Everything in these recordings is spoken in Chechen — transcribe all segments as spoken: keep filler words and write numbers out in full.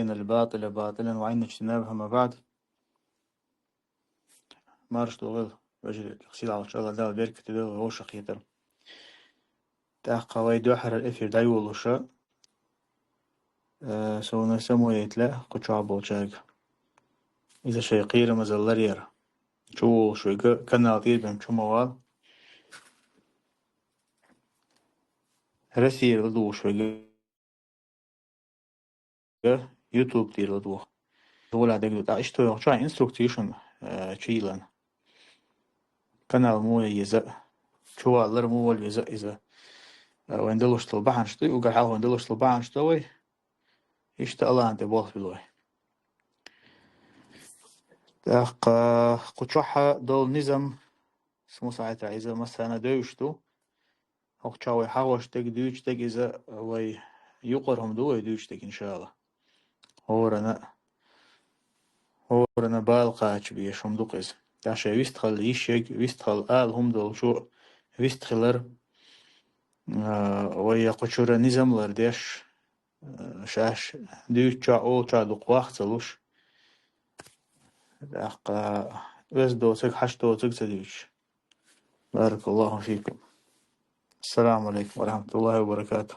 الباطل باطلا وأرنا اجتنابه، أما بعد. Марша догӀийла, вежарий, сийлахьчу Аллах Дала беркате дойла вовшахкхетар. ТӀаккха вай дуьххьара эфир дӀайолалуш, э, суна самойтла кху чохь болчаьрга. Иза шайн кхерамазалла ларъяр. Чуволуш вайга канал тӀера бен чу ма вала. Россияра ладугӀуш вайга YouTube тӀера ладугӀу. Вула дегу тӀа иштта йохча инструкци шуна, э, чу йиллина. Канал муха еза, чувалар муха вала веза иза. Э, вайн далуш долу бахьанаш ду, угар хьалха вайн далуш долу бахьанаш ду вай. Иштта Аллахьан тӀе болх била вай. ТӀаккха кху чохь долу низам, смусайтра иза массарна девзаш ду. ХӀокху чохь вай хьагӀош дерг, дуьйцуш дерг иза вай юкъара хӀума ду, вай дуьйцуш дерг, иншалла. ХӀоранна, хӀоранна бала кхача безаш хӀума ду-кх иза. Ткъа шайн вистхила йиш ерг, вистхила ала хӀума долчо вистхилар, а, вай я кху чуьра низам лардеш, а, шаьш дуьйцучохь, олучохь дукха ваха ца луш. ТӀаккха оьзда доцург, хьашт доцург ца дуьйцуш. بارك الله فيكم. السلام عليكم ورحمة الله وبركاته.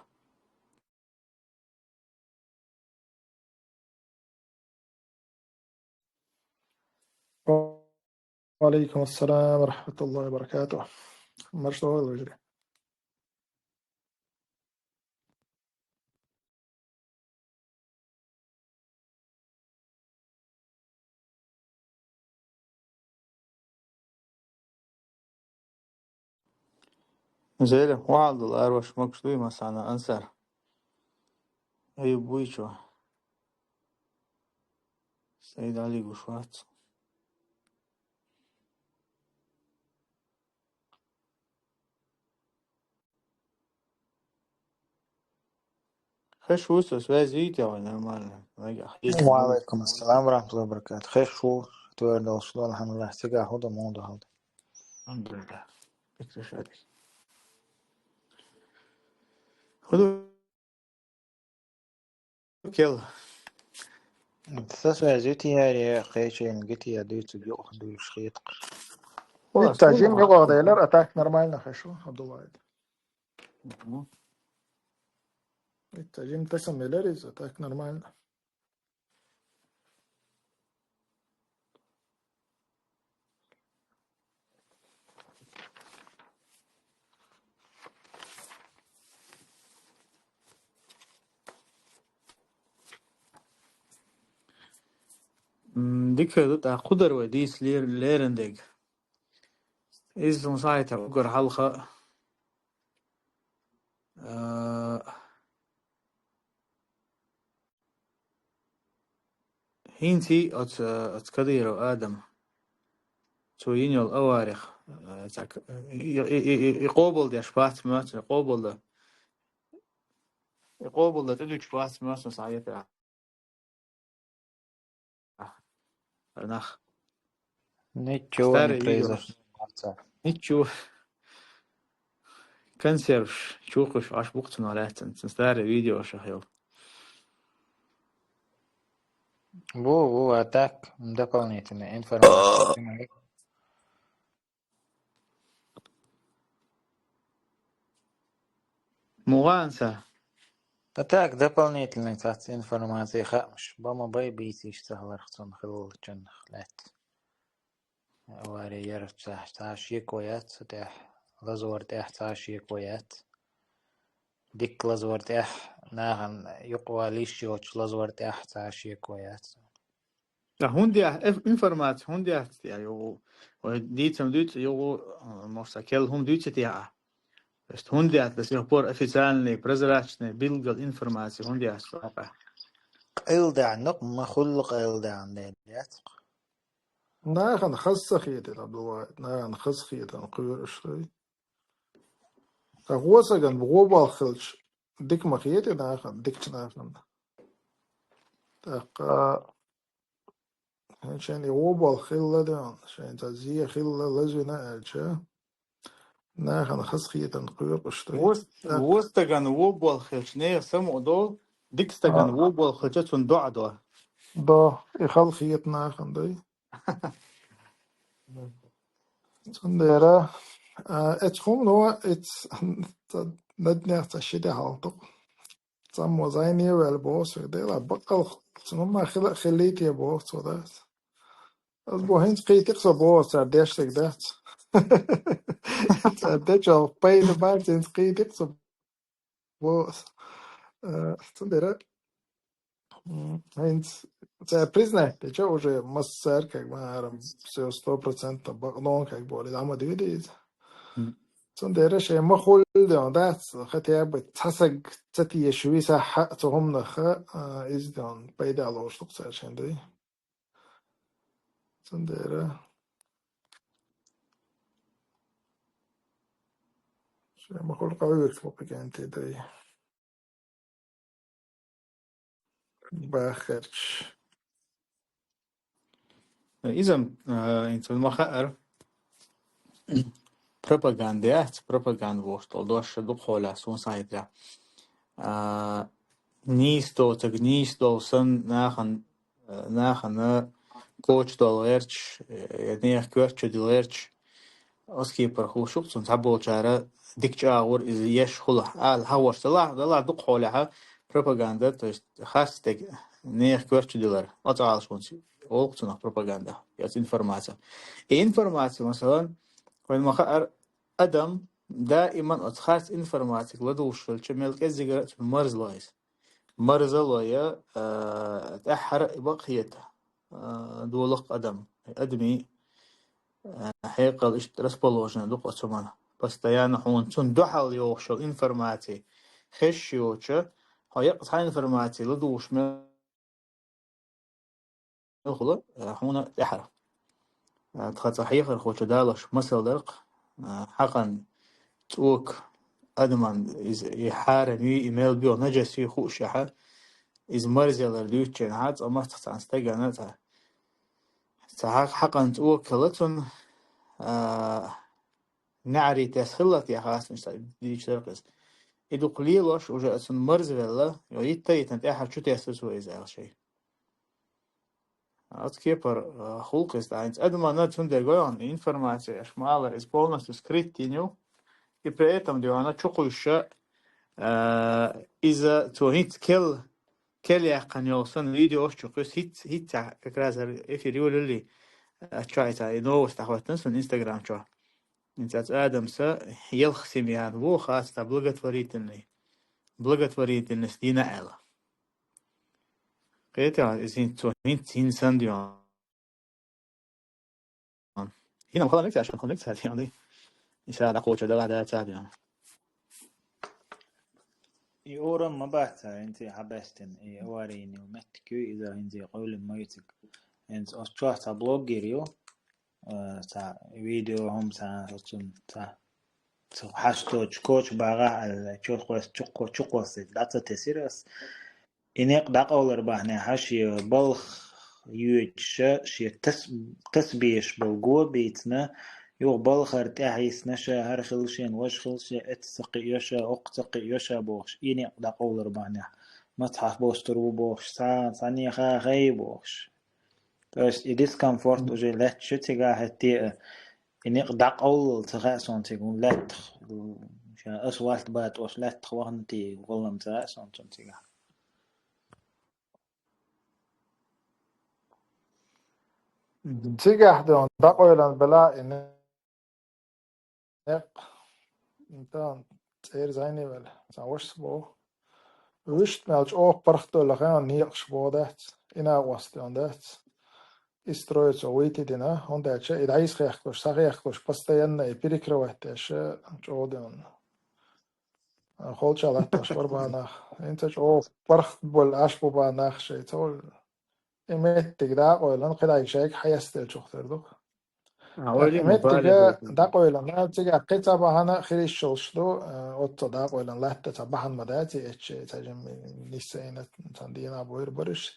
وعليكم السلام ورحمة الله وبركاته. Марша догӀийла, вежарий. Зеле, вахьал долу араваьш могуш дуй массарна, Ансар? Аюб вуй чу? Саид Али гуш вац. Хеш ву со, связь вийти вай нормально. Вайгахь. Ва алейкум ассалам ва рахматуллахи ва баракатух. Хеш ву, твердо шла, алхамдулиллах, цигахь хӀун ду, муха ду хьал? Алхамдулиллах. Пикри шарик. Худу кел. Со связь вийти яре, кхечен гити я дуьйцу, юкъах дуьйцуш хеташ. Итта жим юкъах делар, а так нормально хеш ву, Абдулла. Мгм. Итта жим тасам велар иза, так нормально. М, дика ду, тӀаккха кху дара вай дийца лер-, лерина дерг. Иза хӀун схьайта угар хьалха. А, хӀинций оцу, оцу Кадыров Адам. Цо йина йолу аварих, а, цхьа к-, и, и, и, и, и къобалдеш бац моьтту, и къобалда, и къобалда тӀедуьгуш бац моьтту схьаэта. Нах. Ничего не произошло, Марца. Ничего. Консерваш чукхуш Ӏаш бу-кх цунах лаьцна, цуьнан старый видеошах йолу. Во, во, а так, дополнительная информация. Муха, Ансар? А так, дополнительный цхьацца информация, хаамаш. Бан ма бай, бийца йиш ца хиларх цунна хиллачунах лаьцна. Авари яра цхьа, цхьа шеко яц цу тӀехь, лазор тӀехь цхьа шеко яц. Дикка лазор тӀехь, нахана юкъа вала йиш йоцуш лазор тӀехь цхьа шеко яц. Ткъа хӀунда яц, эф-, информация хӀунда яц те, йо, вай дийцам дуьйцу, йо, а, может, а, кел хӀума дуьйцу те а? То есть хӀунда яц до сих пор официальный, прозрачный, билггал информация хӀунда яц цу хьокъехь? Къайладаьхьна-кх, ма хуьллу къайладаьхьна дела яц-кх. Нахана хаза ца хетина, Абдулла, нахана хаза хетина кхоьруш ду. Ткъа гӀо сагана гӀо болх хилча, дика ма хетий нахана, дикачу нахана. ТӀаккха шайна и гӀо болх хилла дан, шайна цхьа зе хилла, лазвина аьлча, нахана хаза хетан кхоькъуш ду. Вос-, тӀаккха вос стагана гӀо болх хилча, нехан самукъа долу, Дика стагана А, ву болхача цунна доӀа до. До, и хала хета нахана дай. Цундера, а, эцхум, ну, эц, ца, на днях ца шиде халтук. Цаммо зайне вел босу, дела бакъал, цума хила, хилите босу, да. Аз бо хинц кхетик со бо, цар деш саг дац. Цар дечо пайда бар, хинц кхетик со бо. Э, цундера, м, хинц цар признать дечо уже массар, как бы, арам, все сто процентов бакънон, как бы, или ама дивидиз. М. Цундера шей ма хулден дац, хотя бы цасаг цати ешви са ха цухумнаха, а, изден пайда лошлук цар шендуй. Цундера. Шема хул къавирс бу пикенти дай. Бахарч. Изам, а, инсан махаар пропаганда, пропаганда вошт, ол дош ду холя, сон сайта. А, нийсто, так нийсто, сан нахан, а, нахана коч дол герч, э, нех кверч дил герч. Оскипар хушук, цун таболчара дикчагур из еш хула. Ал хаваш дала, дала ду холя ха пропаганда, то есть хас тег нех кверч дилар. Оцал шунси. Ол цунах пропаганда. Яц информация. И информация, масалан, вайн махаар адам даиман оц хас информация ладушалча мелкезигара цун марзлайс. Марзалоя, а, тахара бакхиета. А, долах адам. Адми, а, хекъал ишт расположена дук оцумана. Постоянно хун цун духал йохшал информация. Хеш йоча, хо якъ цхьа информация ладуш мел хула, а, хуна тахара. А, тха цхьа хьехар хоча далаш масал дарк, а, хакъан цук адаман из и хара ми и мел био наджаси хушаха, из марзелар дючен ха, цамаст цан стагана ца. Ца хак-, хакъан цук калацун, а, нари тес хилат я хасн ца дич даркас. Идук лилош уже ацун марзвелла, йо итта итан тахар чу тес су из алшей. Ац кепар, а, хулкъис таинц. Адма на цун дергоян информация, аш малар из полностью скрыть тиню. И при этом дивана чукуйша, а, из-за цо хиц кел, кел яхкан йолсан видео чукуйс хиц, хиц как раз эфир юлили, а, чайта и новость ахватан сон Instagram чо. Инцац Адамса елх семьян во хаста благотворительный. Благотворительность дина эла. Кхетя, из хин цо хин цин сан дион. Хинам хала мекса, шан хала мекса дион. Иса да коча да да ца дион. И орам ма баца, инти хабестин, и аварийный меткю, и за инзи къулим майцик. Инц ос чуа ца блогер ю, э, ца видео хом ца, ца, ца хасто чкоч бага, ал чукос, чуко, чукос, даца тесирас. Инек дакъолар бахне хаши балх юч ша, ши тас, тасбеш бал го бицна, юг балхар тяхисна ша, хар хилшен, ваш хилше, эт сакъи йоша, ок сакъи йоша бохш. Инек дакъолар бахне. Мацхах бостур бу бохш, ца, ца не ха хай бохш. То есть и дискомфорт уже лет ши цига хати, э, инек дакъол ца ха сон цигун лет. Ша асфальт бат ош лет хван ти голам ца сон сон цига. Цигахь дон дакъойлан бала и некъ. Интан цӀер зайни вел. Сан вашс бо. Вишт мел чӀоп пархдолла хан некъш бо дац. Ина гъост дон дац. И строится выйти дина. Он дача и дайс хехкуш, са хехкуш, постоянно и перекрывать деш чӀо дон. Холча латташ барбанах. Инца чӀо парх бол аш бу банах шей. Цол и меттиг дакъойлан, кхидай шейг хаястел чухтер дук. А, ойли Меттига мубалига. Дакъойлан, цига кхица бахана хириш шолш ду, отца дакъойлан латта ца бахан ма даци, эче ца жим нисса ина сан дина бойр бариш.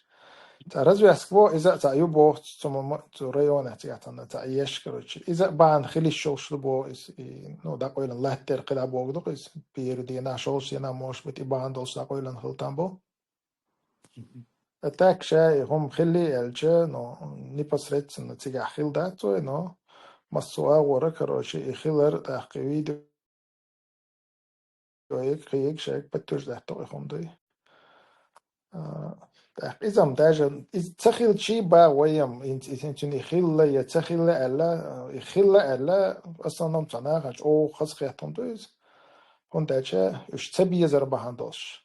Ца развязка во, иза ца ю бо, цу ма-, цу района цига цана ца еш, короче. Иза бан хилиш шолш ду бо, из, и, ну, дакъойлан латтер кхида богдук, из, пир дина шолш, ина, может быть, и бан долш дакъойлан хилтан бо. А так ша и хӀума хилли аьлча, ну, непосредственно цигахь хилла дац вай, но массо а агӀора, короче, и хилар тӀаккха видео йоиг, кхииг, шайг подтверждать до и хӀума дуй. А, так, изам даже, из ца хилчи ба вайам, ин-, ин-, ин-, и хилла, я ца хилла аьлла, и хилла аьлла, в основном ца нахач, о, хаза хетта хӀума дуй из. ХӀунда аьлча уьш ца безар бахьана долуш.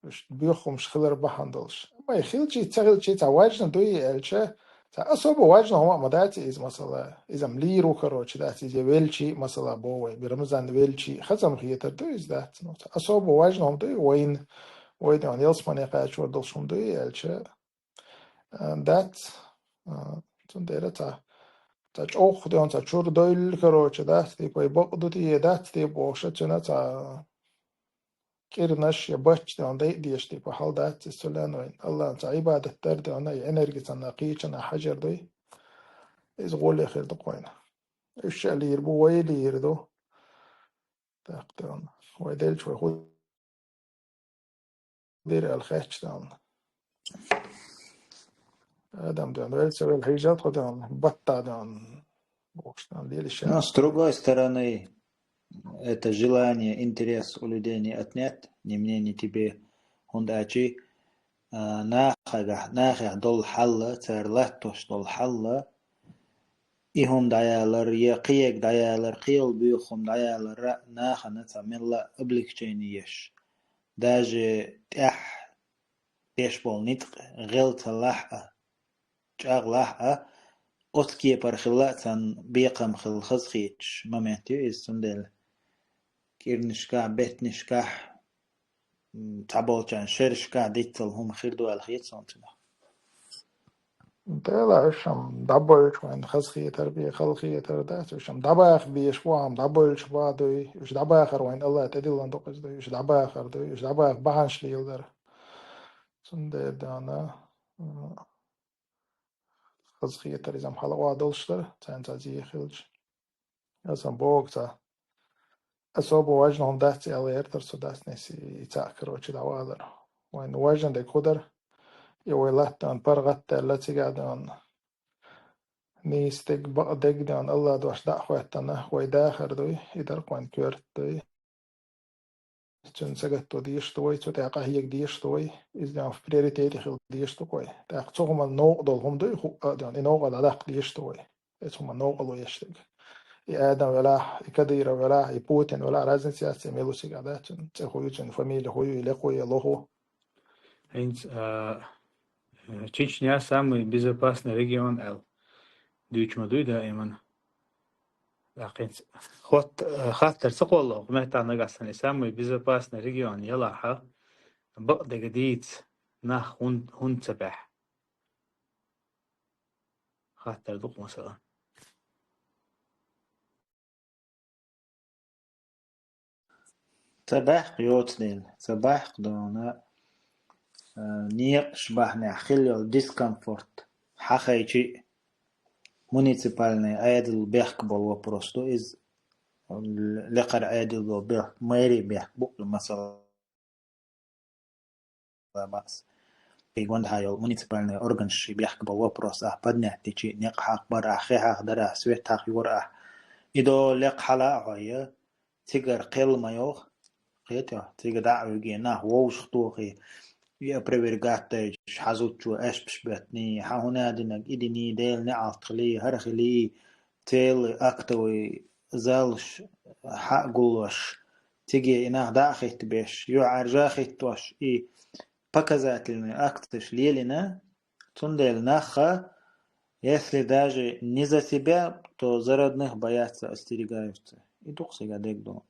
Уьш боьха хӀумаш хилар бахьана долуш. Амма и хилчи, ца хилчи, ца важна дуй аьлча, ца особо важна хӀума а ма дац иза, масала. Изам лийр ву, короче, дац, иза велчи, масала, бо вай, Рамзан велчи, хазам хетар дуй иза, дац. Ну, ца особо важна хӀума дуй, вайн, вай ден ялсмане кхачор долуш хӀума дуй аьлча, а, дац. А, цундела ца, ца чӀогӀа ден, ца чур дойлла, короче, дац, типа, и бакъ ду те, дац, типа, бохуша, цуьнан ца кӀирнаш я бач ден дайа дезаш, типа, хьал дац иза, цу лаьна вайн. Аллахьан ца Ӏибадат дар ден, и энерги цанна кхечана хьажар дуй. Иза гӀоле хир ду кхойна. Уьш а лийр бу, вай а лийр ду. Так, ден. Вай делча вай хӀу дира аьлла хетча, ден. Адам, ден, вел ца вел хьийжал тхо, ден, батта, ден. Бохуш, ден, лелиш. Но с другой стороны, это желание, интерес у людей не отнять, ни мне, ни тебе. ХӀунда аьлча, а, нахагахь, нахех долу хьал, цара латтош долу хьал, и хӀума дӀаялар, я кхиега дӀаялар, кхийолу боьха хӀума дӀаялар, нахана цхьа мелла а облегчение еш. Даже тӀехь беш болу ницкъ гӀел ца лахь а, чӀагӀ лахь а, оцу кепара хилла а царна бекхам хилла хазахеташ момент ю иза, цундела кӀирнашкахь, беттанашкахь, м, цхьаболчарна шерашкахь диццал хӀума хир ду аьлла хета суна цунах. Дела, уьш-м дӀабойлуш вайн хазахетар бен, халахетар дац, уьш-м дӀабаха безаш бу, амма дӀабойлуш бан дуй, уьш дӀабахар вайн Алла тӀедиллина ду-кх иза дуй, уьш дӀабахар дуй, уьш дӀабаха бахьанаш леладар. Цундела, ден, м, хазахетар иза-м хьала а долуш дара, царна цхьа зен хилча. Аса боху ца. Особо важна хӀума дац аьлла гӀертар со, дац нес и цхьаъ, короче, дӀавалар. Вайн важна дерг хӀу дара, и вай латтан паргӀат даьлла цигахь, ден, нийса дерг, бакъ дерг, ден, Алла дош дӀа а хӀоьттина, вай дахар дуй, и дара кхойн коьрта дуй. Цуьнан сагатто дезаш ду вай, цу тӀехь къахьега дезаш ду вай, иза, ден, в приоритете хила дезаш ду-кх вай. ТӀаккха цу хӀуманна новкъа долу хӀума дуй, хӀуъа а, ден, и новкъа дӀадаккха дезаш ду вай. Эцу хӀуманна новкъарло еш дерг. И Адам велахь, и Кадыров велахь, и Путин велахь, разница яц, цӀе мила ву цигахь, дац цуьнан, цӀе хӀу ю цуьнан, фамилия хӀу ю, и лекха ву я лоху. ХӀинца, а, Чечня самый безопасный регион аьлла дуьйцуш ма дуй даиман. ТӀаккха хӀинца хӀотта, э, хаттар ца кхолло, хӀу меттахь нагахь санна и самый безопасный регион ялахь, бакъдерг дийца нах хӀун-, хӀунда ца баьхьа? Хаттар ду-кх, масала. Ца баьхка йоцу дела, ца баьхка, дона, а, некъаш бахьанехь хилла йолу дискомфорт хьахайчи, муниципальный Ӏедал бехк болу вопрос ду иза, л-, лекхара Ӏедал бехк, мэрия бехк бу, масала, бац. И гондахьа йолу муниципальный органаш бехк болу вопрос ахь поднять дичи, некъ хьакхбар ахь, хи хьахдар ахь, свет хьахйор ахь. И до лекха хьала а хьо я, цигара кхел ма йоху. Кхетий, цига дӀа а вуьгий, нах вовшах тохий, и опровергать дайчуш, хьан зудчо аьшпаш беттний, хьан хӀун а динарг и диний, Делан неӀалт хилий, хӀара хилий, целый актовый залаш хьа а гуллош, циге и нах дӀа а хӀиттабеш, юьхьӀаьржа а хӀиттош, и показательный акташ лелийна, цундела наха, если даже не за себя, то за родных боятся, остерегаются. И ду-кх цига дерг ду.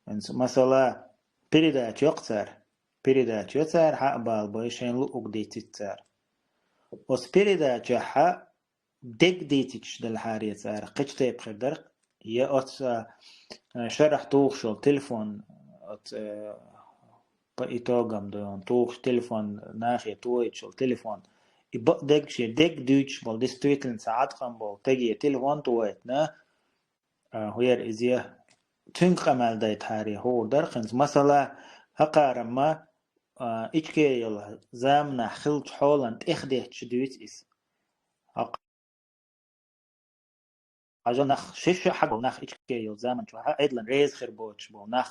ХӀинца, масала, передача йо-кх цара. Передача йо цара, хьа а бала бай, шайн луъург дийциц цара. Оцу передачехь дерг дийцичаш делахьара цара, кхечу тайпа хир дара-кх. Я оцу, а, шарахь тухуш йолу телефон, оцу, э, по итогам ду, тухуш телефон, нахе тухуьйтуш йолу телефон. И бакъдерг шен дерг дуьйцуш болу, действительно, цхьа Ӏаткъам болу стаге телефон тухуьйтина, а, хӀара иза, цуьнга къамел дайтахьара хуур дара-кх хӀинца. Масала, хӀокхара-м а, ичкеяла заманахь хилча хьолан тӀехдетташ дуьйцу иза. Хьажал нах, ши шо хьагал нах ичкеяла заман чохь Ӏедалан реза хир боцуш болу нах,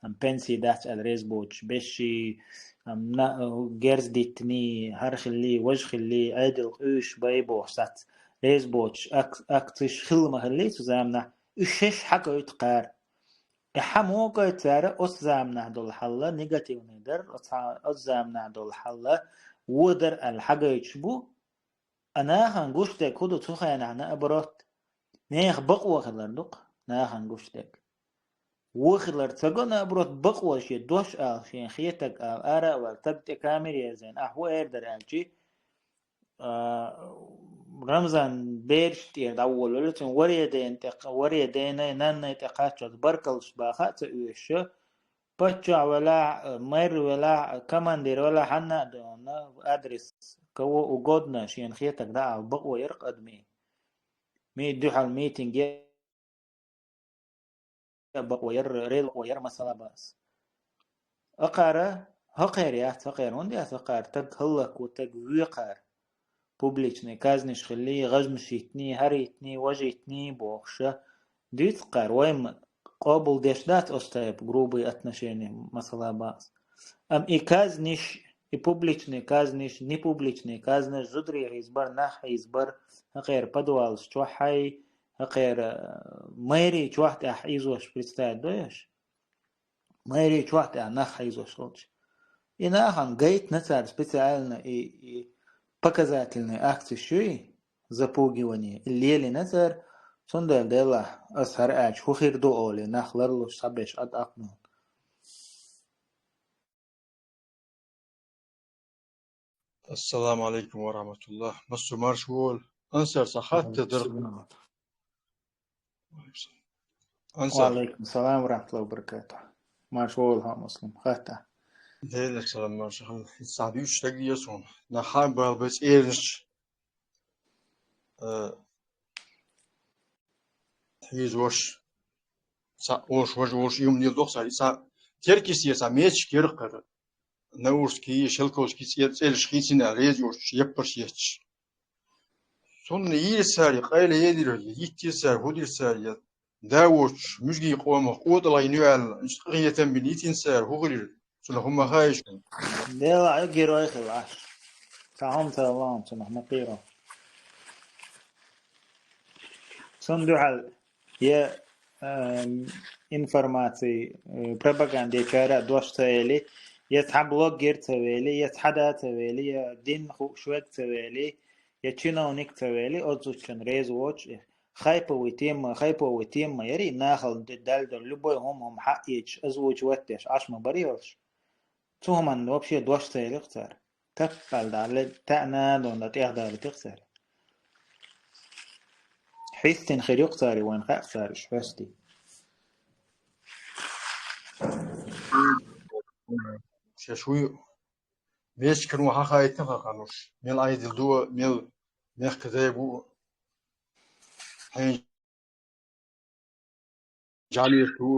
ам, пенсий дац аьлла реза боцуш, бешший, ам, на-, герз диттиний, хӀара хилли, важа хилли, Ӏедал къуьйсуш бай бохуш сац, реза боцуш ак-, акцеш хилла ма хилли цу заманахь, уьш шеш хьагойту кхара. И хьан муха гойту цара оцу заманахь долу хьалла негативный дара, оцу хьа-, оцу заманахь долу хьалла вон дара аьлла хьагойтуш бу, а нахана гуш дерг хӀун ду цу хенахь, наоборот, нехан бакъо хилар ду-кх, нахана гуш дерг. Вон хилар ца го, наоборот, бакъо шен дош ала, шен хетаг ала, ара а ваьлла, стаг тӀе камера ерзийна, ахь хӀун эр дара аьлчи, а, Рамзан бераш тӀера дӀаволавелла, цуьнан варе дена тӀе, варе денай, наннай тӀе кхаччалц баркаллаш баха а ца оьшуш, паччахь велахь а, мэр велахь а, командир велахь а, хьанна а дуьйна, адрес кого угодно шена хетаг дӀаала бакъо яра-кх адамийн. Мий дуьхьал митинг е бакъо яра, рел бакъо яра, масала бац. Акхара, хӀокхера яц, хӀокхера хӀунда яц, акхара стаг хӀаллакво, стаг воькхара. Публичный казниш хилли, гӀажмаш йитиний, хӀара йитиний, важа йитиний бохуша, дуьйцу кхара, вай-м къобалдеш дац оцу тайпа грубые отношения, масала бац. Амма и казниш, и публичный казниш, непубличный казнаш, зударий хьийзабар, нах хьийзабар, хӀокхера подвалаш чохь хьай, хӀокхера, э, мэрий чохь тӀехь хьийзош представить дой аша? Мэрий чохь тӀехь нах хьийзош хилча. И нахана гайтина цара специально и, и показательный акцеш юй, запугивание, и лелийна цара, цундела делахь, ас хӀара аьлча хӀун хир ду олий, нах ларлуш схьабеш Ӏад акхмал. Ассаламу алейкум ва рахматуллах. Массо марш волу. Ансар, сан хатта дара. Ансар. Ва алейкум салам ва рахматуллахи ва баракатух. Марш волу хьо, Муслим. Хатта. Делер салам марш. Сан дуьйцуш стаг деза хьуна. Нах хьан бала бай цӀернаш. Э, хьийзош. Ца, ош, вож, ош, юм нил дохса, ца, теркис я, ца, меч киркхар. Наушники, шелковский цӀе-, цӀераш хийцина, реза йош, яппарш етташ. Цунна йийр цара, къайла елира, йиттира цара, хӀудира цара, я да воцуш, муьжгий къомах къотӀалгӀа йина ю аьлла, иштта къахетам бина йитина цара, хӀун хилира, цунах хӀума хаийша. Дела, герой хила аш. Цхьа хӀума ца лаам, цунах ма кхийро. Цунна дуьхьал я, эм, информаци, э, пропагандечара дош ца ели, я цхьа блогер ца вели, я цхьа да ца вели, я дин хууш верг ца вели, я чиновник ца вели, оцу зудчун реза воцуш, э, хайповый тема, хайповый тема яри, нахал де-, далдор, любой хӀума-хӀума хьаъечаш, озвучивать деш, Ӏаш ма бари йолуш. Цу хӀуманна вообще дош ца елира цара. Таппал дале, таьӀна донна тӀехдалийтира цара. Хьистина хир ю-кх цара, вайн хаьа-кх цара уьш хьоьстий. Шаьш вуй, мешкан ву хьан хаийтина хан хануш, мел Ӏайдил ду, мел мехкадай бу. Хьайн Жали шу.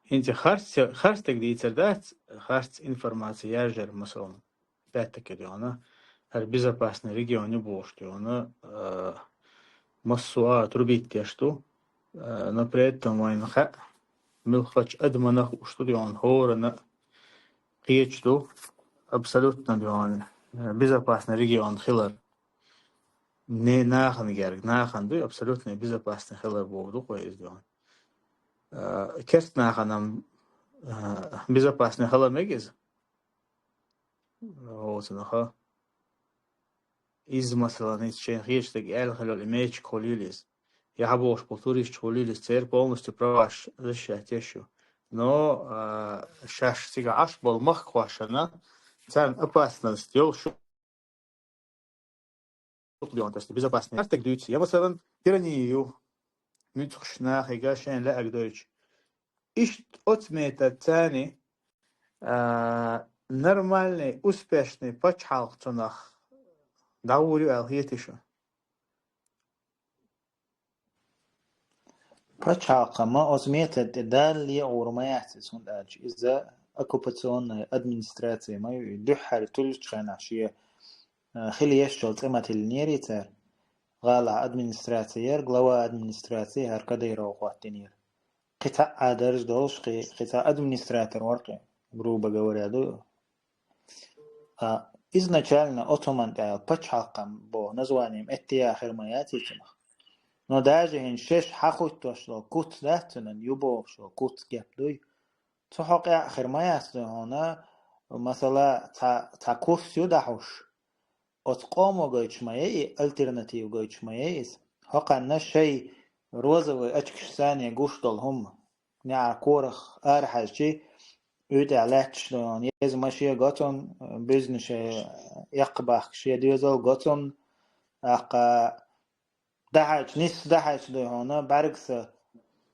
ХӀинца харц, харц стаг дийцар дац, харц информация яржар, масалан, пятак ю дегӀана, хӀара безопасный регион ю бохуш дегӀана, а, массо а трубить деш ду, а, но при этом вайна хаьа, муьлххачу адамана хууш ду дегӀана, хӀоранна кхечу ду, абсолютно дегӀана, а, безопасный регион хилар. Не нахана герга, нахана дуй, абсолютно безопасный хилар боху ду кхо иза дегӀана. А, керст нахана, а, безопасный хила мега иза. Оцунаха. Иза, масалан, иза шайн хешдаг аьлла хилла и мечик хуьлийла иза. Я хьабохуш болу туристаш хуьлийла иза, церан полностью праваш защищать еш ю. Но, а, шаьш цига Ӏаш болу махкахошна, царна опасность йолуш ю. Безопасный. Артак дуьйцу, я, масалан, пирани ю, муьцкъаш нахига шайн лаьаг дойтуш. Иштта оцу метод царни, а, нормальный, успешный пачхьалкх цунах дӀагӀур ю аьлла хетий шу? Пачхьалкхо ма оцу метод тӀе далале гӀур ма яц иза, хӀунда аьлча иза оккупационная администрация ма ю, и дуьххьара туьллучу хенахь шен, а, хила еш йолу цӀе ма тиллинера цара. ГӀалахь администрация яра, глава администрации хӀара Кадыров хӀоттийнера. Кхин цхьа а дарж долуш, кхин, кхин цхьа администратор вара кхин, грубо говоря, ду. А, изначально оцу хӀуманна тӀехь пачхьалкхо боху название эттехь хир ма яц цунах. Но даже хӀинца шаьш хьахӀуттуш долу куц дац цуьнан, ю бохуш долу куц кеп дуй. Цу хьокъехь хир ма яц дуй хьуна, масала, цхьа, цхьа курс ю дӀахьуш. Оцу къомо гойтуш ма яй и, альтернатива гойтуш ма яй иза. ХӀокхарна шайн розовый очкаш санна гуш долу хӀума. НеӀаран корах арахьаьжчи, уьйтӀехь лаьтташ дуй хьуна, еза машен го цунна, бизнес шайн яккха бахка шен доьзал го цунна, тӀаккха дахьаьчча, нисса дахьаьчча дуй хьуна, бӀаьргаш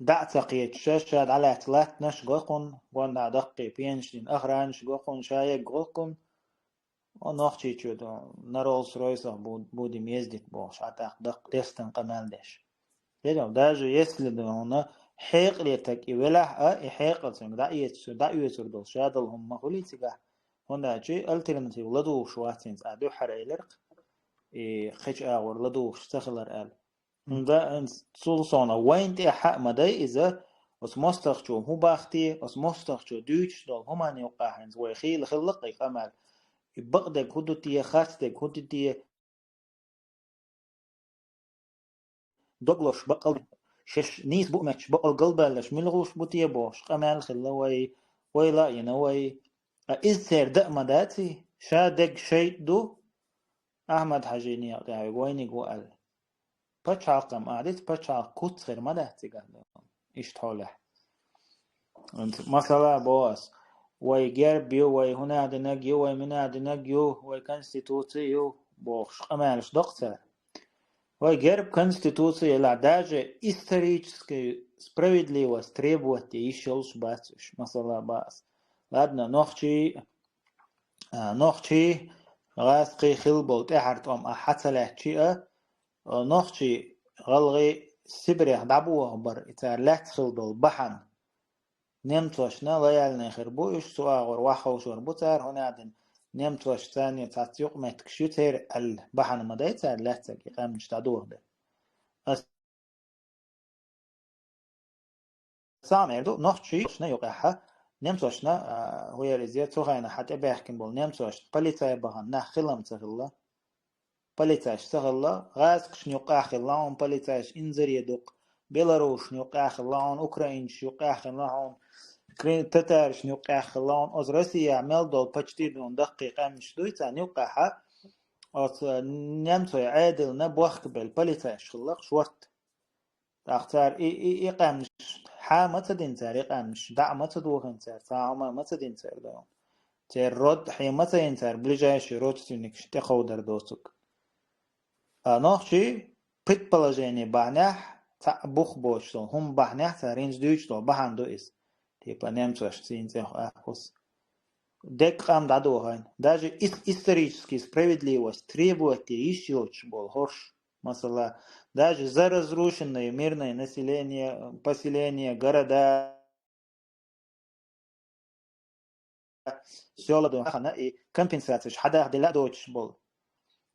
дӀа а ца кхеташ, ша дӀалаьцна латтанаш го кхунна, гонаха даккхий пенаш дина охранаш го кхунна, ша егга го кхунна. О, Нохчийчоь ду, на Роллс-Ройсах бу-, будем ездить бохуш, а тӀаккха даккха дестан къамел деш. Дедал, даже если ду хьуна хьекъале таг и велахь а, и хьекъал цуьнга дӀаэцур, дӀаоьцур долу ша долу хӀума ма хуьлий цигахь, хӀунда аьлча альтернатива ладугӀуш вац хӀинца, а дуьххьара элира-кх, и кхечу агӀор ладугӀуш ца хилар аьлла. ХӀунда аьлча цул совнаха вайна тӀехь а ма дай иза, оцу мостагӀчо хӀун бах те, оцу мостагӀчо дуьйцуш долу хӀуманна юкъахь хӀинца вай хийла хилла-кх и къамел. И бакъдерг хӀун ду те, харцдерг хӀун ду те, дог лозуш бакъал, шаьш нийса бу а моьттуш бакъал галбаьлларш мила гӀуш бу те бохуш къамел хилла вай, ойла а йина вай. Ткъа иза церан дан а ма дац и, ша дерг шайтӀа ду, Ахьмад-Хьаьжин некъа тӀехь вайниг ву аьлла. Пачхьалкхо ма дийца, пачхьалкхан куц хир ма дац цигахь. Иштта хьолехь. Масала боху ас, вай герб ю, вай хӀунах динарг ю, вай минах динарг ю, вай конституци ю, бохуш къамелаш доккху цара. Вай герб, конституци елахь, даже историческую справедливость требовать де йиш йолуш бац уьш, масала боху ас. Ладно, нохчий, а, нохчий, гӀазкхий хилла болу тӀаьхьара тӀом ахь хьа ца лаьттачи а, а, нохчий, гӀалгӀай Сибрех дӀабохабар и цара лаьцна хилла долу бахьана. Немцошна лояльный хир бу уьш, цу агӀор вахховшор бу цара, хӀунда аьлча немцош царна цхьацца юкъаметтигаш ю церан аьлла, бахьана ма дай цара лаьцнарг и къаьмнаш дӀадохадан. Ас Самер ду, нохчийшна юкъехьа, немцошна, а, хӀу яра иза, цу хенахь тӀебаьхкина болу немцошна полицай бахана нах хилла ма ца хилла. Полицайш ца хилла, гӀазкхашна юкъахь хилла хьуна полицайш, инзаре дукха, белорусшна юкъахь хилла хьуна, украинцаш юкъахь хилла хьуна, кры-, татаршна юкъахь хилла хьуна, оцу Россияхь мел долу почти дуьйна даккхий къаьмнаш дуй царна юкъахьа, оцу немцой Ӏедална бохкабелла полицайш хилла-кх шортта. ТӀаккха цара и, и, и къаьмнаш хьа ма ца дина цара, и къаьмнаш дӀа ма ца дохийна цара, цхьа хӀума ма ца дина цара догӀу. Церан род хье ма ца йина цара, ближайший родственникаш тӀекховдар доцург. А нохчий предположение бахьанехь, цхьаъ бух боцуш долу хӀума бахьанехь цара хӀинца дуьйцуш долу бахьана ду иза. Типа немцошца цӀийнан цӀе хьакхус. Дерг къам дӀадохийна. Даже ис-, исторически справедливость требовать де йиш йоцуш болу хӀорш. Масала, даже за разрушенное мирное население, поселение, города, сёла ду хьана и компенсацеш хьадаха дела а доцуш болу.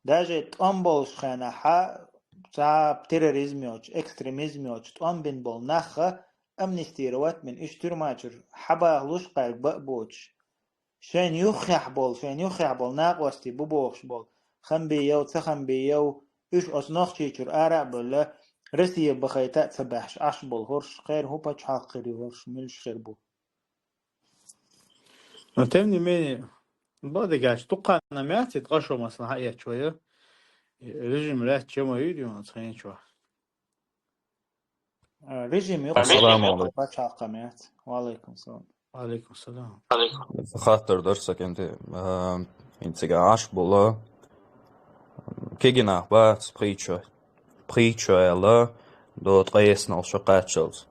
Даже тӀом болуш хенахьа, цхьа терроризм йоцуш, экстремизм йоцуш, тӀом бина болу нахха амнистировать бина, уьш тюрьма чуьра хьабахалуш кхаьрга ба а боцуш. Шайна юххехь болу, шайна юххехь болу накъостий бу бохуш болу, хам бийяв, ца хам бийяв, уьш оцу Нохчийчуьра ара а бевлла, Россия бахайта а ца баьхьаш Ӏаш болу хӀорш, кхеран хӀун пачхьалкх хир ю хӀорш, муьлш хир бу? Но тем не менее, бадигач, дуккханна мягчит къашо, масала, хьаэцча вай, режим лаьттача ма вийр ю оцу хенчохь. Э, режим ю. Ассаламу алейкум. Пачхьалкх ма яц. Ва алейкум салам. Ва алейкум салам. Хаттар дар сакенти, э, хӀинца цига Ӏаш бола, кегий нах бац пхийтта, пхийтта аьлла, до ткъайесналш кхаччалц.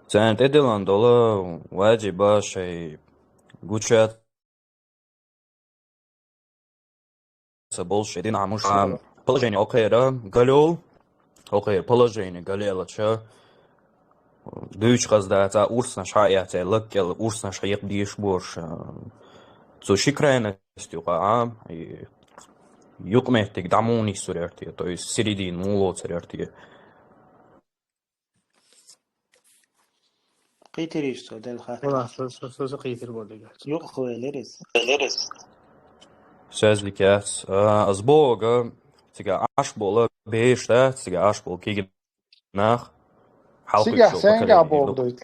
Царна тӀедиллина долу ваджиба шайн гуча ца болуш шайн дин Ӏамуш. Положение окхера галёл, окхера положение галелача, дуьйцуш хаза дац, а урсанаш хьа а яц, лаг кӀел урсанаш хьекха дезаш борш. Цу ши крайность юкъа, а, и юкъаметтиг дӀамуна йиссур яр те, то есть середина муха лоцур яр те. Кхийтирий со, Дала хаттар. Вала, со, со, со, со кхийтир бо дагахь. Юкъахвелира иза. Соьзликац. А, аз боху, цига Ӏаш бола беш дац, цига Ӏаш бола кегий нах. Хьалхуьйтуш Цигахь йолу сенга категория боху ду.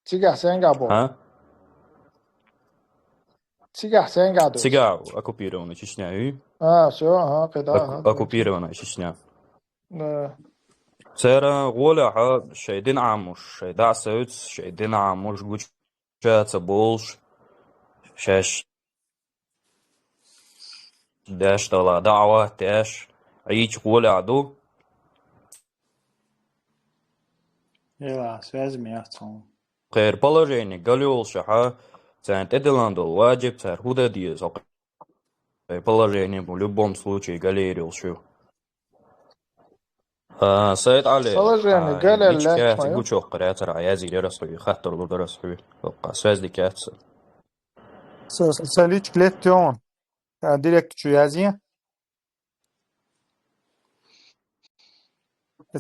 Цигахь сенга боху? А? Цигахь сенга ду? Цигахь оккупированная Чечня ю. А, всё, ага, кхида, Ок-, ага, оккупированная Чечня. Да. Цара гӀолехьа шайн дин Ӏамош, шайн дӀа а совца, шайн дин Ӏамош, гуча ца болуш, шаьш деш дала, даӀват деш, Ӏийча гӀолехь ду. Эла, связь ме яц хьуна. Кхеран положение галйолуш ахьа, царна тӀедиллина долу ваджиб цара хӀун дан деза? Кхеран положение в любом случае галйийр йолуш ю. А, Сайд Ӏали, положение а, галъяьлла лаьтташ ма ю. Гучохкара яцара, а, язйийр яра ас хьуьга, хаттар лур дара ас хьуьга. Оккха, связь дика яц. Со, со, со личка летта йогӀун. А, директ чу язйе.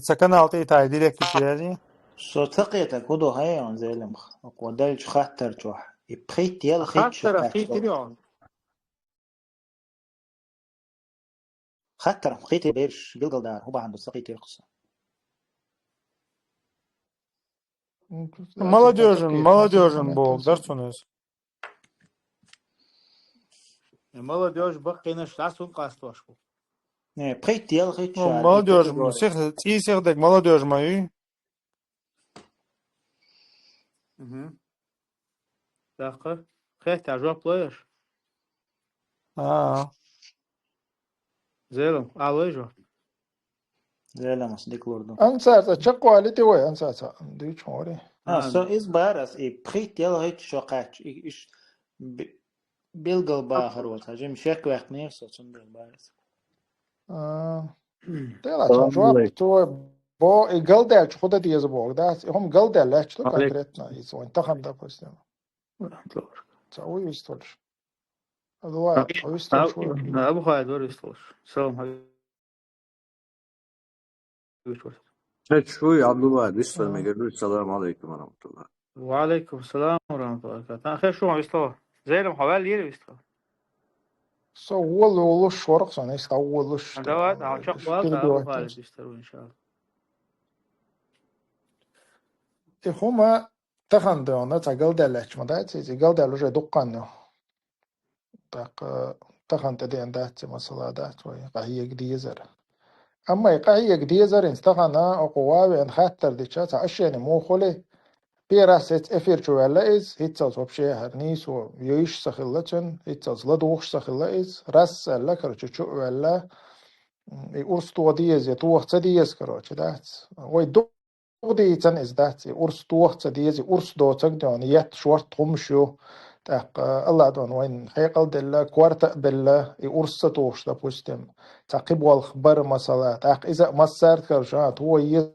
Ца канал тӀе тай директ чу язйе. Со ца кхета, кху ду хьайна, Зелимха. Оккха далчу хаттар чохь. И пхийтта яла хитча хаттара кхетча хийтира йогӀун. Хаттарх кхийти берш билгалдара, хӀун бахьана ду ца кхийтира кху со? Молодёжан, молодёжан боху, дар цунна иза. Э, молодёжь баккхийнаш дӀасун къастош бу. Не, пхийтта яла хитча. Ну, молодёжь, сих-, цӀий сихдерг молодёжь ма ю. Мгм. ТӀаккха хетта жоп лоьш? А. Зелам, а лой жоп? Зелам, ас дика лур ду. Ансаца чекхвалийти вай, ансаца дуьйцу хьуна. А, со иза бара ас, и пхийтта яла хитча шо кхаьчча, и, иш би-, билгал бахаро, цхьа жима шек ваьккхинера со, цундела бара ас. А. Дела, салам цунна жоп алейкум. Цо бо, и галдаьлча хӀун дан деза боху, дац? И хӀума галдаьлла лаьтташ ду конкретно, иза вайн тахана, допустим. Ца вуй вистхуьлуш? Алло, а, вистхуьлуш ву? А, Абухай дора вистхуьлуш. Салам алейкум. Чачуй, Абдулла, вистхуьлуш, а, мегар ду, салам алейкум ва рахматуллах. Ва алейкум салам ва рахматуллахи ва баракатух. Тан хеш шу вистхуьлуш? Зелам хьо ваьлла йира вистхуьлуш? Со волуш, ворхӀ сан, иштта волуш. А, давай, а, чекхвала, а, Абухай вистхуьлуш, иншалла. И хӀума тахана дуьйна, цхьа галдаьлла лаьтташ ма дац иза, и галдаьлла уже дуккха хан ю. ТӀаккха тахана тӀедеана дац и масала, дац вай къахьега дезар. Амма и къахьега дезар, хӀинца тахана окху ван веана хаттар дича, цхьа ошибка муха хуьлу, первый раз эфир чу ваьлла иза, хӀинццалц вообще хӀара нийсо йовзуш ца хилла цуьнан, хӀинццалц ладугӀуш ца хилла иза, раз аьлла, короче, чу а ваьлла, м, и урс тоха деза, я тоха ца деза, короче, дац. Вай ду- Дийцина иза дац, и урс тоха ца деза, и урс доцург дуьйна етта шортта хӀумаш ю. ТӀаккха Аллах дуьйна вайна хьекъал делла, корта а белла, и урс ца тухуш, допустим, цхьа кхин болх бара масала. ТӀаккха иза а массаьрга карча, а, тхо еза,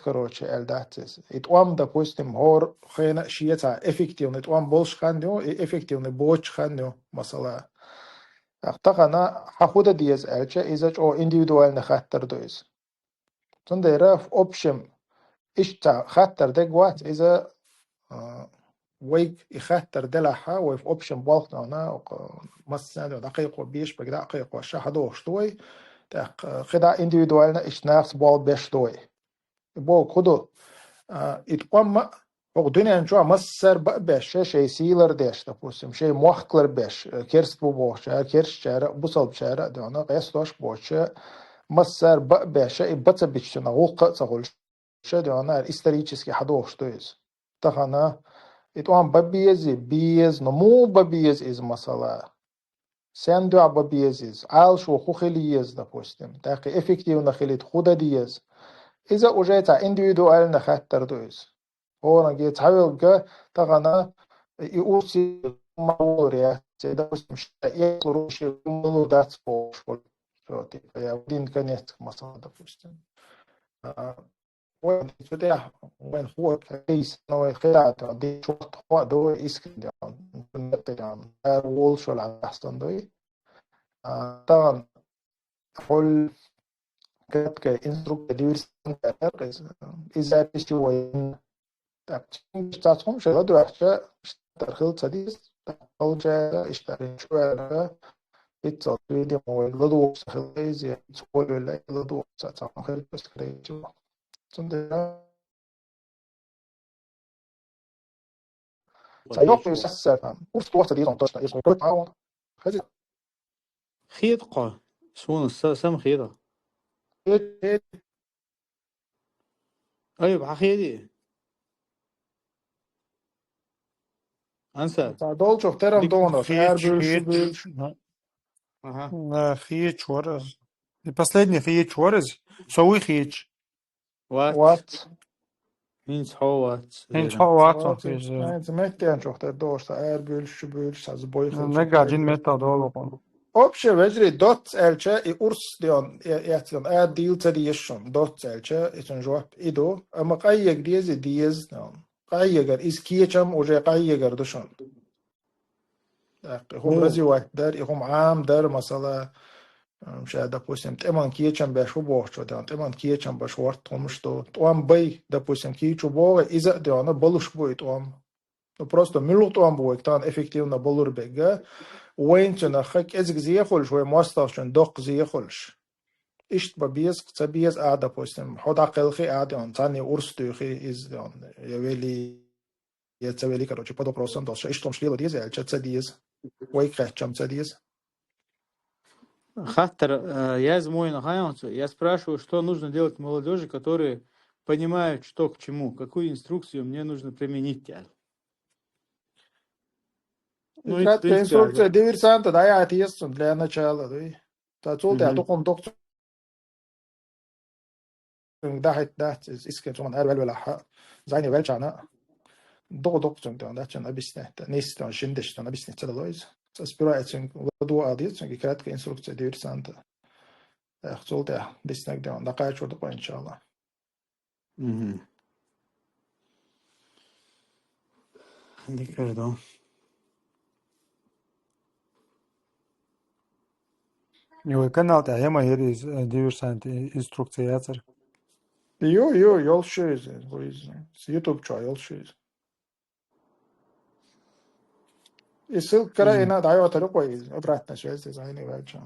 короче, аьлла дац иза. И тӀом, допустим, хӀора хенахь шен цхьа эффективный тӀом болуш хан ю, и эффективный боцуш хан ю, масала. ТӀаккха тахана хьан хӀун дан деза аьлча, иза чӀогӀа индивидуальный хаттар ду иза. Цундела в общем, иштта хаттар дерг вац, иза, а, вайга и хаттар делахь, вай в общем болх дуьйна, окху массарна а дуьйна, дӀакхайкхо беш берг дӀа а кхайкхош, ша хьадохуш ду вай, тӀаккха, а, кхидӀа индивидуально иштта нахаца болх беш ду вай. И бохург хӀун ду, а, и тӀом а, хӀокху дуьнен чохь массара бан а беш, шайн сий лардеш, допустим, шайн мохк ларбеш, э, керста бу бохучара, керстачара а, бусалбачара а дуьйна, къестош а боцуша, массара бан а беш, и бан ца бича цуьнан гӀуллакх а ца хуьлуш, дуьйна, исторически хьадохуш ду иза. Тахана и тӀом бан беза, беза, но муха бан беза иза масала? Сен дуьхьа бан беза иза? Ӏалашо хӀун хила еза, допустим? ТӀаккха эффективно хилийта хӀун дан деза? Иза уже цхьа индивидуально хаттар ду иза. ХӀоранге цхьаверг тахана и урсе ма волур яц, допустим, ша эккхалур ву, шен ма лур дац бохуш волу. Всё, типа, я в один конец, масала, допустим. А, вайн цу тӀехь, вайн хӀоттийна, но вай хилаьтта, дийца хӀотта хӀоа ду вай искина дегӀан, ара волуш вала Ӏа тӀехь ду. А, тахана хьол краткая инструкция диверсанта аьлла, и запись вайн. ТӀаккха цхьацца хӀума шайн ладоьгӀча, иштта хила ца деза, тӀаккха получается, иштта чу аьлла, иццал видимо вай ладугӀуш ца хила иза, я ца волавелла, ладугӀуш ца, ца хӀума хила просто хила иза. Цундела Ца йоккхуш сассар, урс тоха ца деза, точно, если хоть мало. Хези. Хетакхо. Суна са-, сам хета. Хет, хет. Ай, бахеди. Анса. Ца долчух терам дик донаш, хет, эр бюлш, хет. Бюлш. Ага. На, хет чораз. И последний хет чораз. Со уй хет. Вац. Вац. ХӀинца хьо вац. ХӀинца хьо вац, вац, вац, вац. ХӀинца меттехь чохь тера догӀуш, сан ара буьйлуш, чу буьйлуш, сан бойхуьлуш. Нагахь жин меттахь долу хьуна. Общее, вежарий, доцца аьлча, и урс дион, э-, эцдион, ара дийла ца дезаш шуна, доцца аьлча, и цуьнан жоп и ду. Амма къаййига деза, деза, дион. Къаййигар, иза кечам уже къаййигар ду шуна. ТӀаккха и хӀума, мм, развивать дар, и хӀума Ӏамадар, масала, м, ша, допустим, тӀеман кечам беш ву бохучо, тӀеман кечам беш ворта хӀумаш ду. ТӀом бай, допустим, кийча ву боху, иза а доьгӀна, балуш бу и тӀом. Ну, просто муьлха тӀом бу вайга тахана эффективно балур бегга, вайн цунах кӀезиг зе хуьлуш, вай мостагӀчун доккха зе хуьлуш. Иштта бан беза, ца беза а, допустим, хьо дӀакхелхи а доьгӀна, цхьанне урс дуьйхи иза доьгӀна, я вели, я ца вели, короче, под вопросом долуш. Иштта хӀумаш лела деза аьлча, ца деза. Вайга хаьттича-м ца деза. Хаттар, э, язмойна хайонца. Я спрашиваю, что нужно делать молодёжи, которые понимают, что к чему, какую инструкцию мне нужно применить, аьлла. Ну, и, в принципе, инструкция диверсанта, да, я отъезд для начала, да. Та цул тӀаьхьа дукхун доккху дахьийта дац иза, искен цунна араваьллехь, зайне ваьлчахьана, дукха-дукха цунна тӀе дац, цунна объяснять, нийса цунна шина дешна объяснить ца дало иза. Ца сперва цуьнга ладогӀа а деза, цуьнга краткая инструкция диверсанта. Эх, цул тӀаьхьа диснарг де ван дӀакхачор ду-кх вай, иншалла. Мгм. Дика ду. Йо, канал тӀехь ма хӀира иза, э, диверсант, э, инструкция яцара. Йо, йо, йолуш ю иза, ву иза. С YouTube чохь йолуш ю иза. И ссылка кара, мгм, ина дӀайотар ю-кх вай иза, обратная связь иза, айни ваьлча.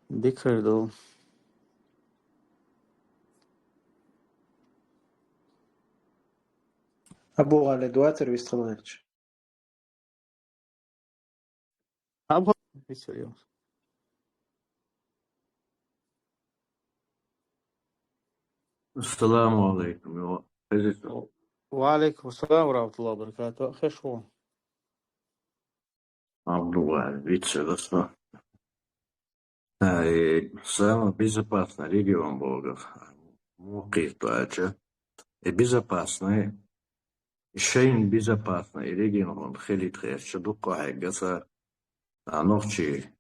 Дика хир ду. Абу-ГӀали, дуьйцур вистхиларча. Абу-ГӀали, вистхиларча. Ассаламу алейкум. Йо, хезий со? Ва алейкум ассалам ва рахматуллахи ва баракатух. Хезаш ву. Абу-ГӀали, вицвелла со. Ай, самый безопасный регион бохург муха хир ду аьлча, и безопасный, и шайна безопасный и регион хилийта хетча, дуккха хьегна аса, а, нохчий,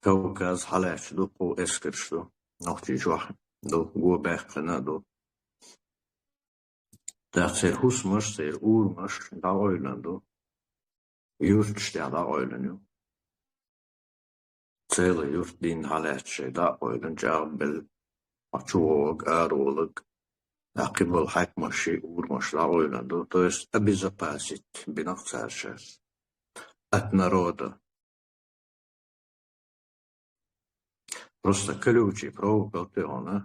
Кавказ хьалаьцча дуккха эскарш ду, нохчий чохь ду, го баьккхина а ду. ТӀаккха церан хӀусамаш, церан урамаш дӀакъевлина ду. Юрташ тӀехь дӀакъевлина ю. Цела юрт дин хьалаьцча шайн дӀакъевлина, чӀагӀбелла, хьо чу вогӀург, ара волург, тӀаккха кхин болу хьаькамаш, урамаш дӀакъевлина ду. То есть обезопасить бина-кх цара шаьш. От народа. Просто колючая проволока тӀе хьуна,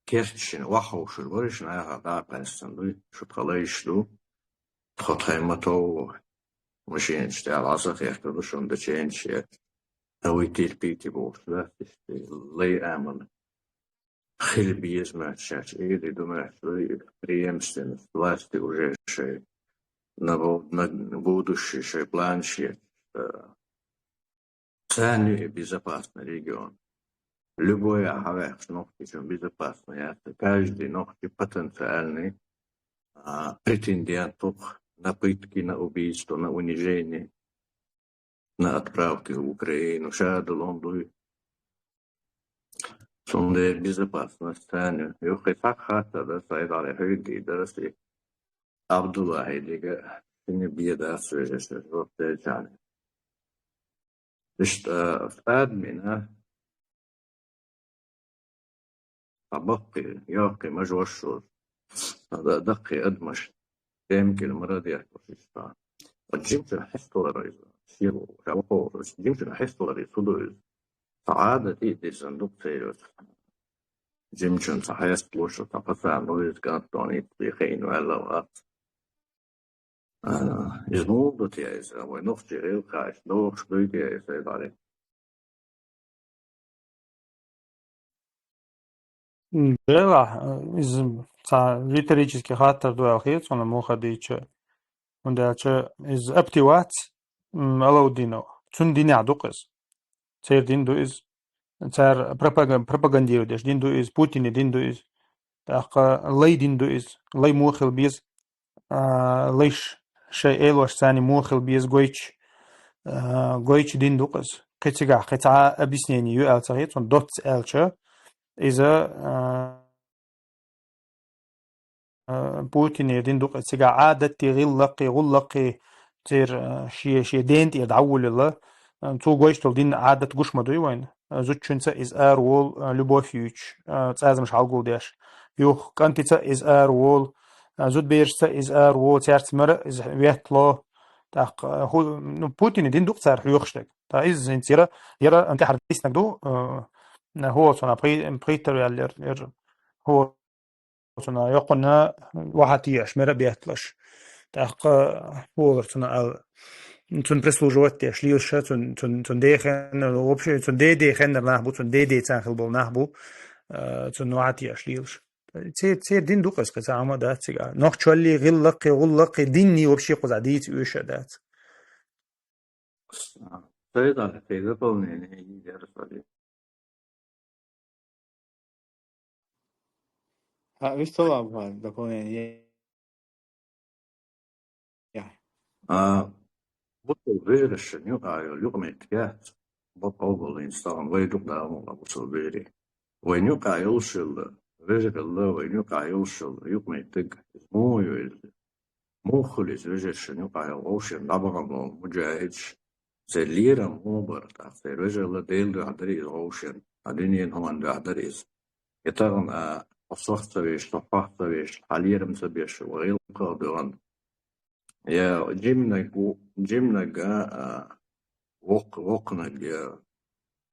керт шина охьаховшур вара, шина нахах дӀа а кхаьчна дуй, шу тхан лайш ду, тхо тхайн ма тов, машинаш тӀехь дӀаса а хехкар ду шуна, деченаш я, а вуй терпите бохуш, да, иштта лай амал. Хила беза моьтту шаьш, эли ду моьтту, преемственность власти уже шайн, на бу-, на будущее шайн планаш еш, э, царна ю и безопасный регион. Любой а хьаваьхча нохчичун безопасный яц, каждый нохчи потенциальный а, претендент ду-кх на пытки, на убийство, на унижение, на отправки в Украину. Ша а ду лом дуй. Цундела безопасность царна. Юххе цхьа хаттар да, Сайд-Ӏали, хьоьга дийр дара се. Абдуллахьи дега шина бе дац вежарша, жоп делчарна. Иштта, а, адамашна, цхьа баккхий, йоккхий, мажош волуш, цхьа да-, даккхий адамаш, тӀема кӀел мара дехкаш иштта. Ткъа жимачун хьесталара иза, шен ву, ша вахо, жимачун хьесталара иза, хӀун ду иза? Цхьа Ӏадат тӀе а дисина ду-кх церан. Жимачун цхьа хьесталуш, цхьа пацан ву иза, кантон итт бе хиъна ваьлла вац. А, иза муха ду те иза? Вай нохчий гӀиллакхаш дохуш дуй те иза, Сайд-Ӏали? М, делахь, иза цхьа риторический хаттар ду аьлла хета суна, муха дийча. ХӀунда аьлча иза апти вац, м, Алауддинов. Цуьнан динехь ду-кх иза. Церан дин ду иза. Цара пропаган-, пропагандируй деш дин ду иза, Путинан дин ду иза. ТӀаккха лай дин ду иза. Лай муха хила беза? А, лайш шайн элошца муха хила беза гойтуш, а, гойтуш дин ду-кх иза. Кхин цигахь, кхин цхьа объяснение ю аьлла ца хета суна, доцца аьлча, иза, а, а, Путинан дин ду-кх иза. Цигахь Ӏадатий, гӀиллакхий, гӀуллакхий, церан, а, шен, шен ден тӀера дӀаволавелла, а, цо гойтуш долу дин, Ӏадат гуш ма дуй вайна. А, зудчуьнца иза араволу, а, любовь юьйцуш, а, цӀазамаш хьалагулдеш. Юха кӀантица иза араволу, а, зудберашца иза араволу, цаьрца мара иза веттало. ТӀаккха, а, хӀу-, ну, Путинан дин ду-кх цара хьоьхуш дерг. Ткъа иза хӀинца яра, яра тӀаьхьара дийцинарг ду, а, хӀу волу цунах пхи-, пхийттара ваьлла яра, яра, хӀу волу цунах йоккхунна вахьа тешаш, мара бетталаш. ТӀаккха хӀу волура цунах аьлла, цунна прислуживать деш лелаш, цунна, цунна, цунна дехенна, вообще, цунна дедехеннара нах бу, цунна дедеца хилла болу нах бу, а, цунна вахьа тешаш лелаш. Цер-, церан дин ду-кх иза, кхин цхьа хӀума дац цигахь. Нохчаллий, гӀиллакхий, гӀуллакхий, динний вообще кхузахь дийца оьшуш а дац. Сайд-Ӏали, кхин дополнение йийр яра ас. ХӀаъ, вистхила а бахьана дополнение яхь. А, бусалба вежаршна юкъахь йолу юкъаметтиг яц, бакъ а бу хӀинца тахана вай дукха дала ма ву бусалба вежарий. Вайна юкъахь йолуш йолу вежаралла, вайна юкъахь йолуш йолу юкъаметтиг, иза муха ю иза? Муха хуьлу иза вежаршна юкъахь йолу вовшийн дӀабахана болу муджахӀидаш? Церан лерам муха бара, тӀаккха церан вежаралла Делан дуьхьа дара иза вовшийн, а дуьненан хӀуманна дуьхьа дара иза? Я тахана, а, хьо сох ца веш, хьо хьох ца веш, хьан лерам ца беш, ван гӀиллакхах доьгӀна? Я жиманиг ву, жиманиг, а, вокх-, воккханиг, я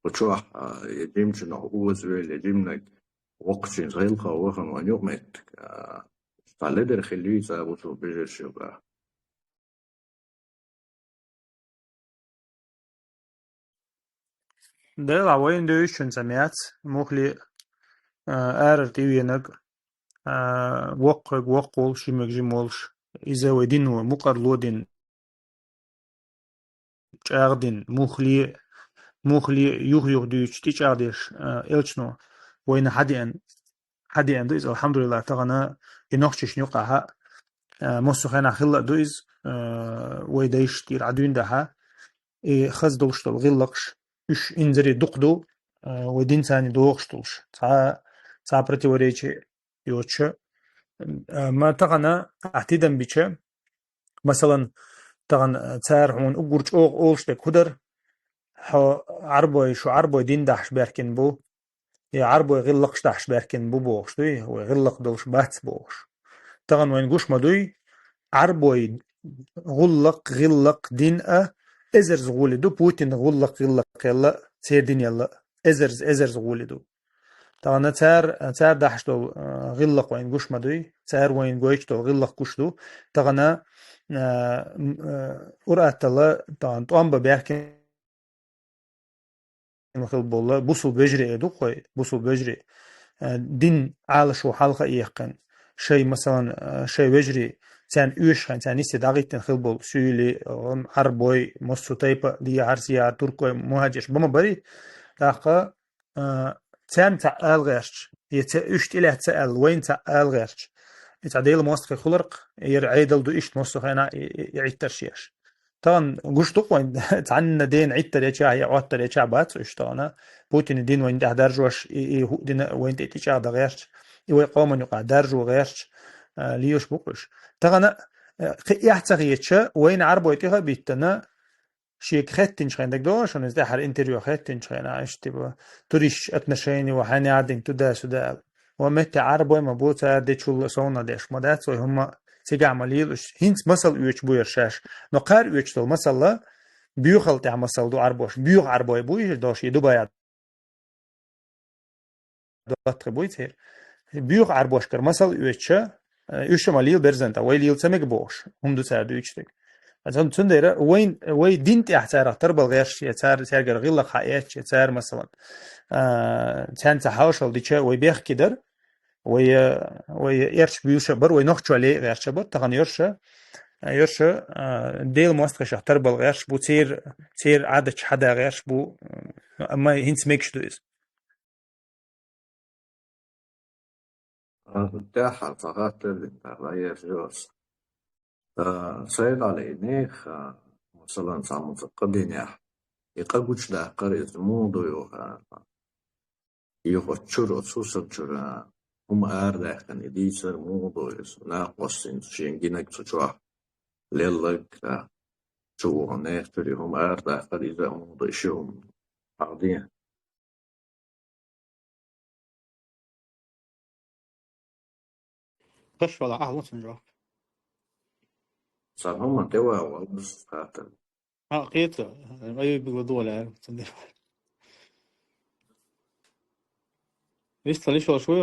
кху чохь, а, я жимачунах озавелла, я жиманиг воккхачуьнца гӀиллакхах вахана ван юкъаметтиг, а, цхьа ледара хилла юй цхьа бусалба вежаршна юкъахь? Делахь вайна девзачуьнца меца, муххале а, арара тӀевенаг, а, воккхаг воккха волуш, жимаг жима волуш, иза вай дин ву, мукъарло дин, чӀагӀдина, муххале, муххале юха-юха дуьйцуш, тӀечӀагӀдеш, а, элчано вайна хьадеана, хьадеана ду иза, алхьамдулиллахӀ, тахана и нохчашна юкъахь а, а, массо а хенахь хилла а ду иза, а, вай дайша тӀера Ӏадуьйна дахьа, и хаза долуш долу гӀиллакхаш, уьш инзаре дукха ду, а, вай динца догӀуш долуш. Цхьа, цхьа противоречие йоцуша. А, ма тахана ахь тидам бича, масалан, тахана цара хьуна уггар чӀогӀа олуш дерг хӀун дара? Хьо Ӏарбой, шу Ӏарбой дин дахьаш баьхкина бу, я Ӏарбой гӀиллакхаш дахьаш баьхкина бу бохуш дуй, вай гӀиллакх долуш бац бохуш. Тахана вайна гуш ма дуй, Ӏарбой гӀуллакх, гӀиллакх, дин а эзарза гӀоле ду, Путин гӀуллакх, гӀиллакх елла, церан дин елла, эзарза, эзарза гӀоле ду. Тахана цара, цара дахьаш долу, а, гӀиллакх вайна гуш ма дуй, цара вайна гойтуш долу гӀиллакх гуш ду. Тахана, а, м, а, ур-атталла, тахана тӀом бан баьхкина хила болу бусалба вежарий а ду-кх вай, бусалба вежарий. А, дин Ӏалашо хьалха а яьккхина, шай, масалан, а, шай вежарий, царна оьшуш хенахь, царна йисте дӀагӀиттина хила болу суьйли, а, Ӏарбой, массо а тайпа, дехьара-сехьара, туркой, мухӀаджирш, бан ма барий. ТӀаккха, а, царна цхьаъ ала гӀерташ, я ца-, уьш тӀелаьцна ца аьлла, вайна цхьаъ ала гӀерташ. и цхьа Делан мостагӀий хиларх, яра Ӏедал ду иштта массо а хенахь и, и, и Ӏиттарш еш. Тахана гуш ду-кх вайн, цхьанна дена Ӏиттар ечохь, я Ӏоттар ечохь бац уьш тахана. Путинан дин вайна тӀехь даржош, и, и хӀу-, дина вайна тӀе тӀечӀагӀдан гӀерташ, и вай къоман юкъахь даржо гӀерташ, а, лелаш бу-кх уьш. Тахана, а, кхин эхь ца хеташ, вайна Ӏарбой тӀе а биттина, шега хеттинчу хенахь, дагадогӀий шуна, иза тӀаьххьара интервью хеттинчу хенахь, иштта, типа, туристаш отношения ву хьан яздина туда-сюда аьлла. Вайн метте Ӏарбой ма бу, цара дечул совнах деш ма дац вай хӀумма, цигахь ма лела уьш. ХӀинца масал оьцуш бу яра шаьш. Но кхара оьцуш долу масал, боьхалла тӀехь масал ду Ӏарбош. Боьха Ӏарбой бу иза дош, и Дубайхь доттагӀий буй церан. Боьха Ӏарбошкара масал оьцуш, э, уьш ма лела берзан тӀе, вай лела ца мега бохуш, хӀума ду цара дуьйцуш дерг. Цун-, цундела вайн, вай дин тӀехь царах тарбала гӀерташ, я цара, цаьргара гӀиллакх хьаэцча, я цара, масалан, а, царна цхьа хьошалла дича, вай бехке дара, вай, э, вай эрча буьйша бара, вай нохчо ле а гӀерташ бара, тахана йорша, йорша, а, Делан мостагӀашах тарбала гӀерташ бу, церан, церан Ӏадаташ хьада гӀерташ бу, амма хӀинца мегаш ду иза. Аса тӀаьххьара цхьа хаттар дина, тӀаккха дӀаерзайо ас. А, Сайд-Ӏали, и нехан, а, масалан, цхьаммо цхьа къа динехь, и къа гучудаккхар иза муха ду юха? Юха оцу чуьра, оцу хӀусам чуьра хӀума арадаьккхина и дийцар муха ду иза? Накъостин шен гинарг цу чохь лелларг, а, чу вахана нехан чуьра и хӀума арадаккхар иза муха ду, и ши хӀума? Хьан ден? Хаш вала, ахьа лун цунна жоп. Цхьа хӀума тӀе ван валлалц хаттар. А, кхета, Аюб бигла дола, цунна. Вист хила йиш йолуш вуй?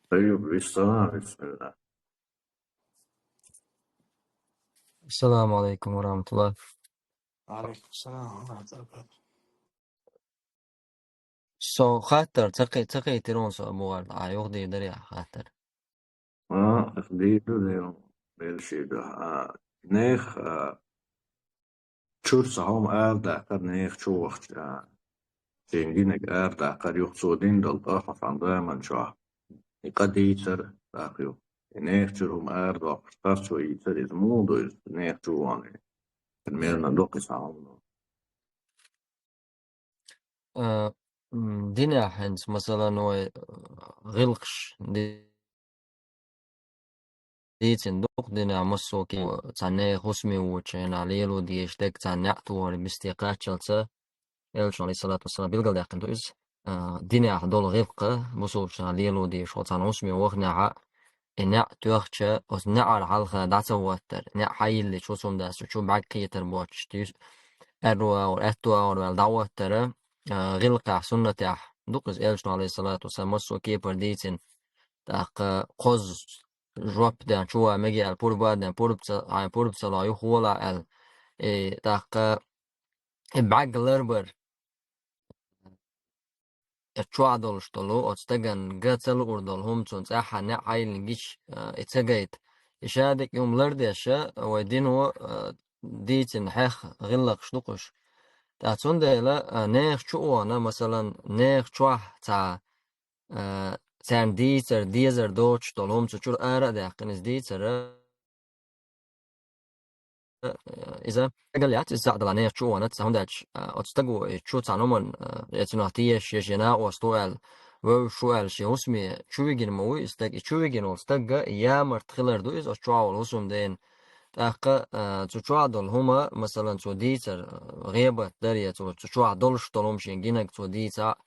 Аюб, вист хила, бисмилла. Ассаламу алейкум ва рахматуллах. Ва алейкум салам ва рахматуллах. Со хаттар ца кхе-, ца кхетира вон со, Абу ГӀард, а, юха дийр дарий хаттар? А, ас дийр ду, дийр ду, белший ду. А, нехан, а, чуьра цхьа хӀума арадаккхар нехан чу вахча, а, шен гинарг арадаккхар юха цо дина долу къа хьо цхьана заман чохь. И къа дийцар, тӀаккха юха. И нехан чуьра хӀума арадоккхуш, харцо йийцар, иза муха ду иза, нехан чу вахана? Примерно доккха цхьа хӀума ду. А, м, динехь хӀинца, масалан, вай, а, гӀиллакхаш ди-, дийцина ду-кх динехь массо а ки-, цхьа нехан хӀусаме вочу хенахь лело дезаш дерг цхьа неӀ тохар бисте кхаччалца, Элчано, алейхиссалату вассалам, билгалдаьккхина ду иза. А, динехь долу гӀиллакх бусулбачу наха лело дезаш, хьо цхьана хӀусаме вахнехь а, и неӀ тоьхча, оцу неӀара хьалха дӀа ца хӀоттар, неӀ хьайиллича, хӀусамдас чу бӀаьрг кхетар боцуш, туьйс-, аьрру агӀор, аьтту агӀор ваьлла дӀахӀоттар, а, гӀиллакхехь, суннатехь ду-кх иза, Элчано, алейхиссалату вассалам, массо а кепара дийцина. ТӀаккха кхозза жоп ден, чу ван мегий аьлла, пурба а ден, пурба ца, хьайн пурба ца лохь, юха волахь аьлла. И, тӀаккха и бӀаьрг ларбар, и чохь долуш долу, оцу стагана ган ца луур долу хӀума цунна цӀеххьана неӀ хьайиллина гича, а, и ца гайта. И шадерг хӀума лардеш, вай дино, а, дийцина хьех гӀиллакхаш ду-кх уьш. Ткъа цундела, а, нехан чу а вахана, масалан, нехан чохь цхьа, а, царна дийцар, дезар доцуш долу хӀума цу чуьра ара а даьккхина, иза дийцар, иза стагал яц, иза цхьаъ далахь нехан чу а вахана, цхьа хӀунда аьлча, а, оцу стаго и чу цхьана хӀуманна, а, я цунах тешаш, я шен накъост ву аьлла, вевзаш ву аьлла, шен хӀусаме чу вигина ма вуй и стаг, и чу вигина волу стагга ямарт хилар ду иза оцу чохь волу хӀусамдена. ТӀаккха, а, цу чохь долу хӀума, масалан, цо дийцар, а, гӀебат дар, я цо цу чохь долуш долу хӀума шен гинарг цо дийцахь,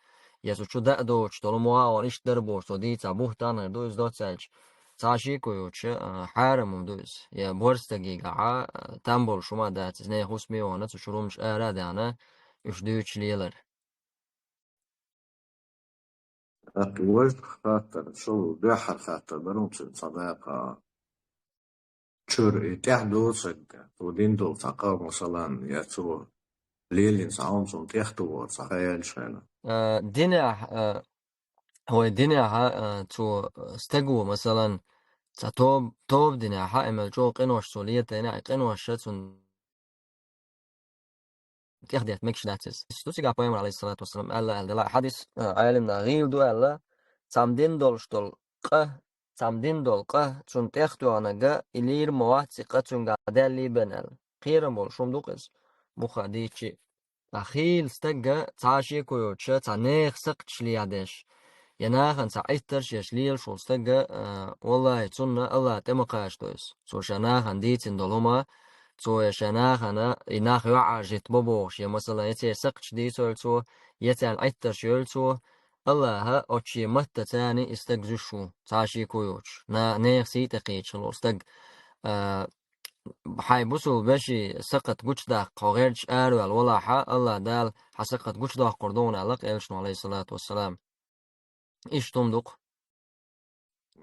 я цу чу даа доцуш долу хӀума вагӀор иштта дара бохуш цо дийцахь, бухтан хир ду иза, доцца аьлча. Цхьа шеко йоцуш, а, хьарам хӀума ду иза. Я борз стагигахьа, а, там болуш хӀума дац иза, нехан хӀусаме а вахана, цу чуьра хӀуманаш ара а даьхна, уьш дуьйцуш лелар. ТӀаккха важа хаттар, шул дуьххьара хаттар бара хӀума цуьнан цхьа дакъа. Чуьра и тӀехь доцург, цо дина долу цхьа къа, масалан, я цо лелийна цхьа хӀума цунна тӀехтухур цхьа ха яьлча хенахь. А, динехь, а, вай динехьа, а, цо, а, стаг ву, масалан, цхьа тоб-, тоба динехьа, и мел чӀогӀа къинош цо летайна, и къиноша цунна тӀехдетта мегаш дац иза. Иза ду цигахь пайхамар, алейхиссалату вассалам, аьлла, аьлла, дела хьадис, а, Ӏелимна гӀийла ду аьлла, цхьамма дина долуш долу къа, цхьамма дина долу къа, цунна тӀехтоьхнарг, и лийр ма вац, и къа цуьнга даьлла бен аьлла. Кхерам болуш хӀума ду-кх иза, муха дийцча а. Ткъа хийла стаг цхьа а шеко йоцуш, цхьа нехан сакхташ леха деш, я нахана цхьа Ӏиттарш еш лелаш волу стаг, а, валлахӀи, цунна АллахӀа тӀе ма кхачадо иза. Цо ша нахана дийцина долу хӀума, цо я ша нахана, и нах юьхьӀаьржа хӀитта ма бохуш, я, масала, я церан сакхташ дийцойла цо, я царна Ӏиттарш йойла цо, АллахӀа оцу шен маттаца и стаг зуьйш ву, цхьа а шеко йоцуш, на-, нехан сий тӀе кхечаш волу стаг, а, хьайн бусулба вешин сакхат гучудаккха хьо гӀерташ араваьлла валахь, АллахӀ Дала хьан сакхат гучудоккхур ду хьуна аьлла-кх элчано, Ӏалайхиссалату вассалам. Иштта хӀума ду-кх.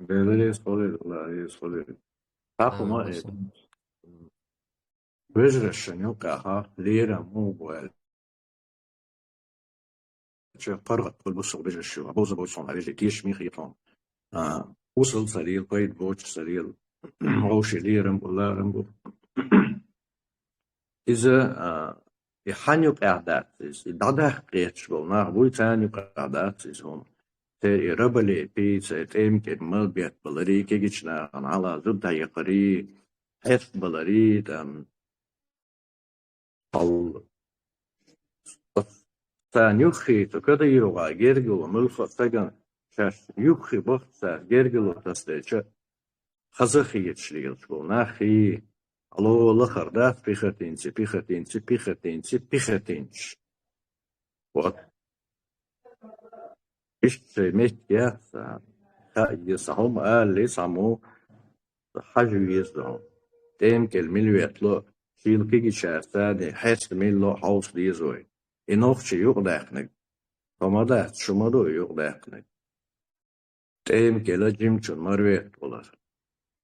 Дела реза хуьлийла, Аллах реза хуьлийла. Тахума Амин. Вежарашна юкъахь лерам муха бу аьлла. Ча паргӀат хуьлу бусулба вежаршна, бовза-бовза хьуна вежарий, тешаме хета хьуна. А, усал ца лела, пайда боцуш ца лела. Вовшийн лерам бу, ларам бу. Иза, а, и хьан юкъахь дац иза, и дӀадаккха гӀерташ болу нах буй, царна юкъахь дац иза хӀума. Церан и раболепие, церан тӀеман кӀел мел беттабаларий, кегийчу нахана хьала зуда дӀаяккхарий, хьестабаларий, там, Алла. Царна юххе цу Кадыровн гергарло, муьлхха а стагана шаьш юххе бахча цара гергарло тасаделча, хаза хеташ лелаш болу нах хий, хьало лахара дац пехотинцы, пехотинцы, пехотинцы, пехотинцаш. Вот. Иштта шайн меттиг яц, а, хаъе, сан хӀума алале, сан мо хьажа веза хьуна. ТӀеман кӀел мила веттало, шийла кегийчара царна хьеста мила ло хьовса деза вай. И нохчий юкъадаьккхинарг. Со ма дац, шу ма ду и юкъадаьккхинарг. ТӀеман кӀел жимачунна мара веттавалар.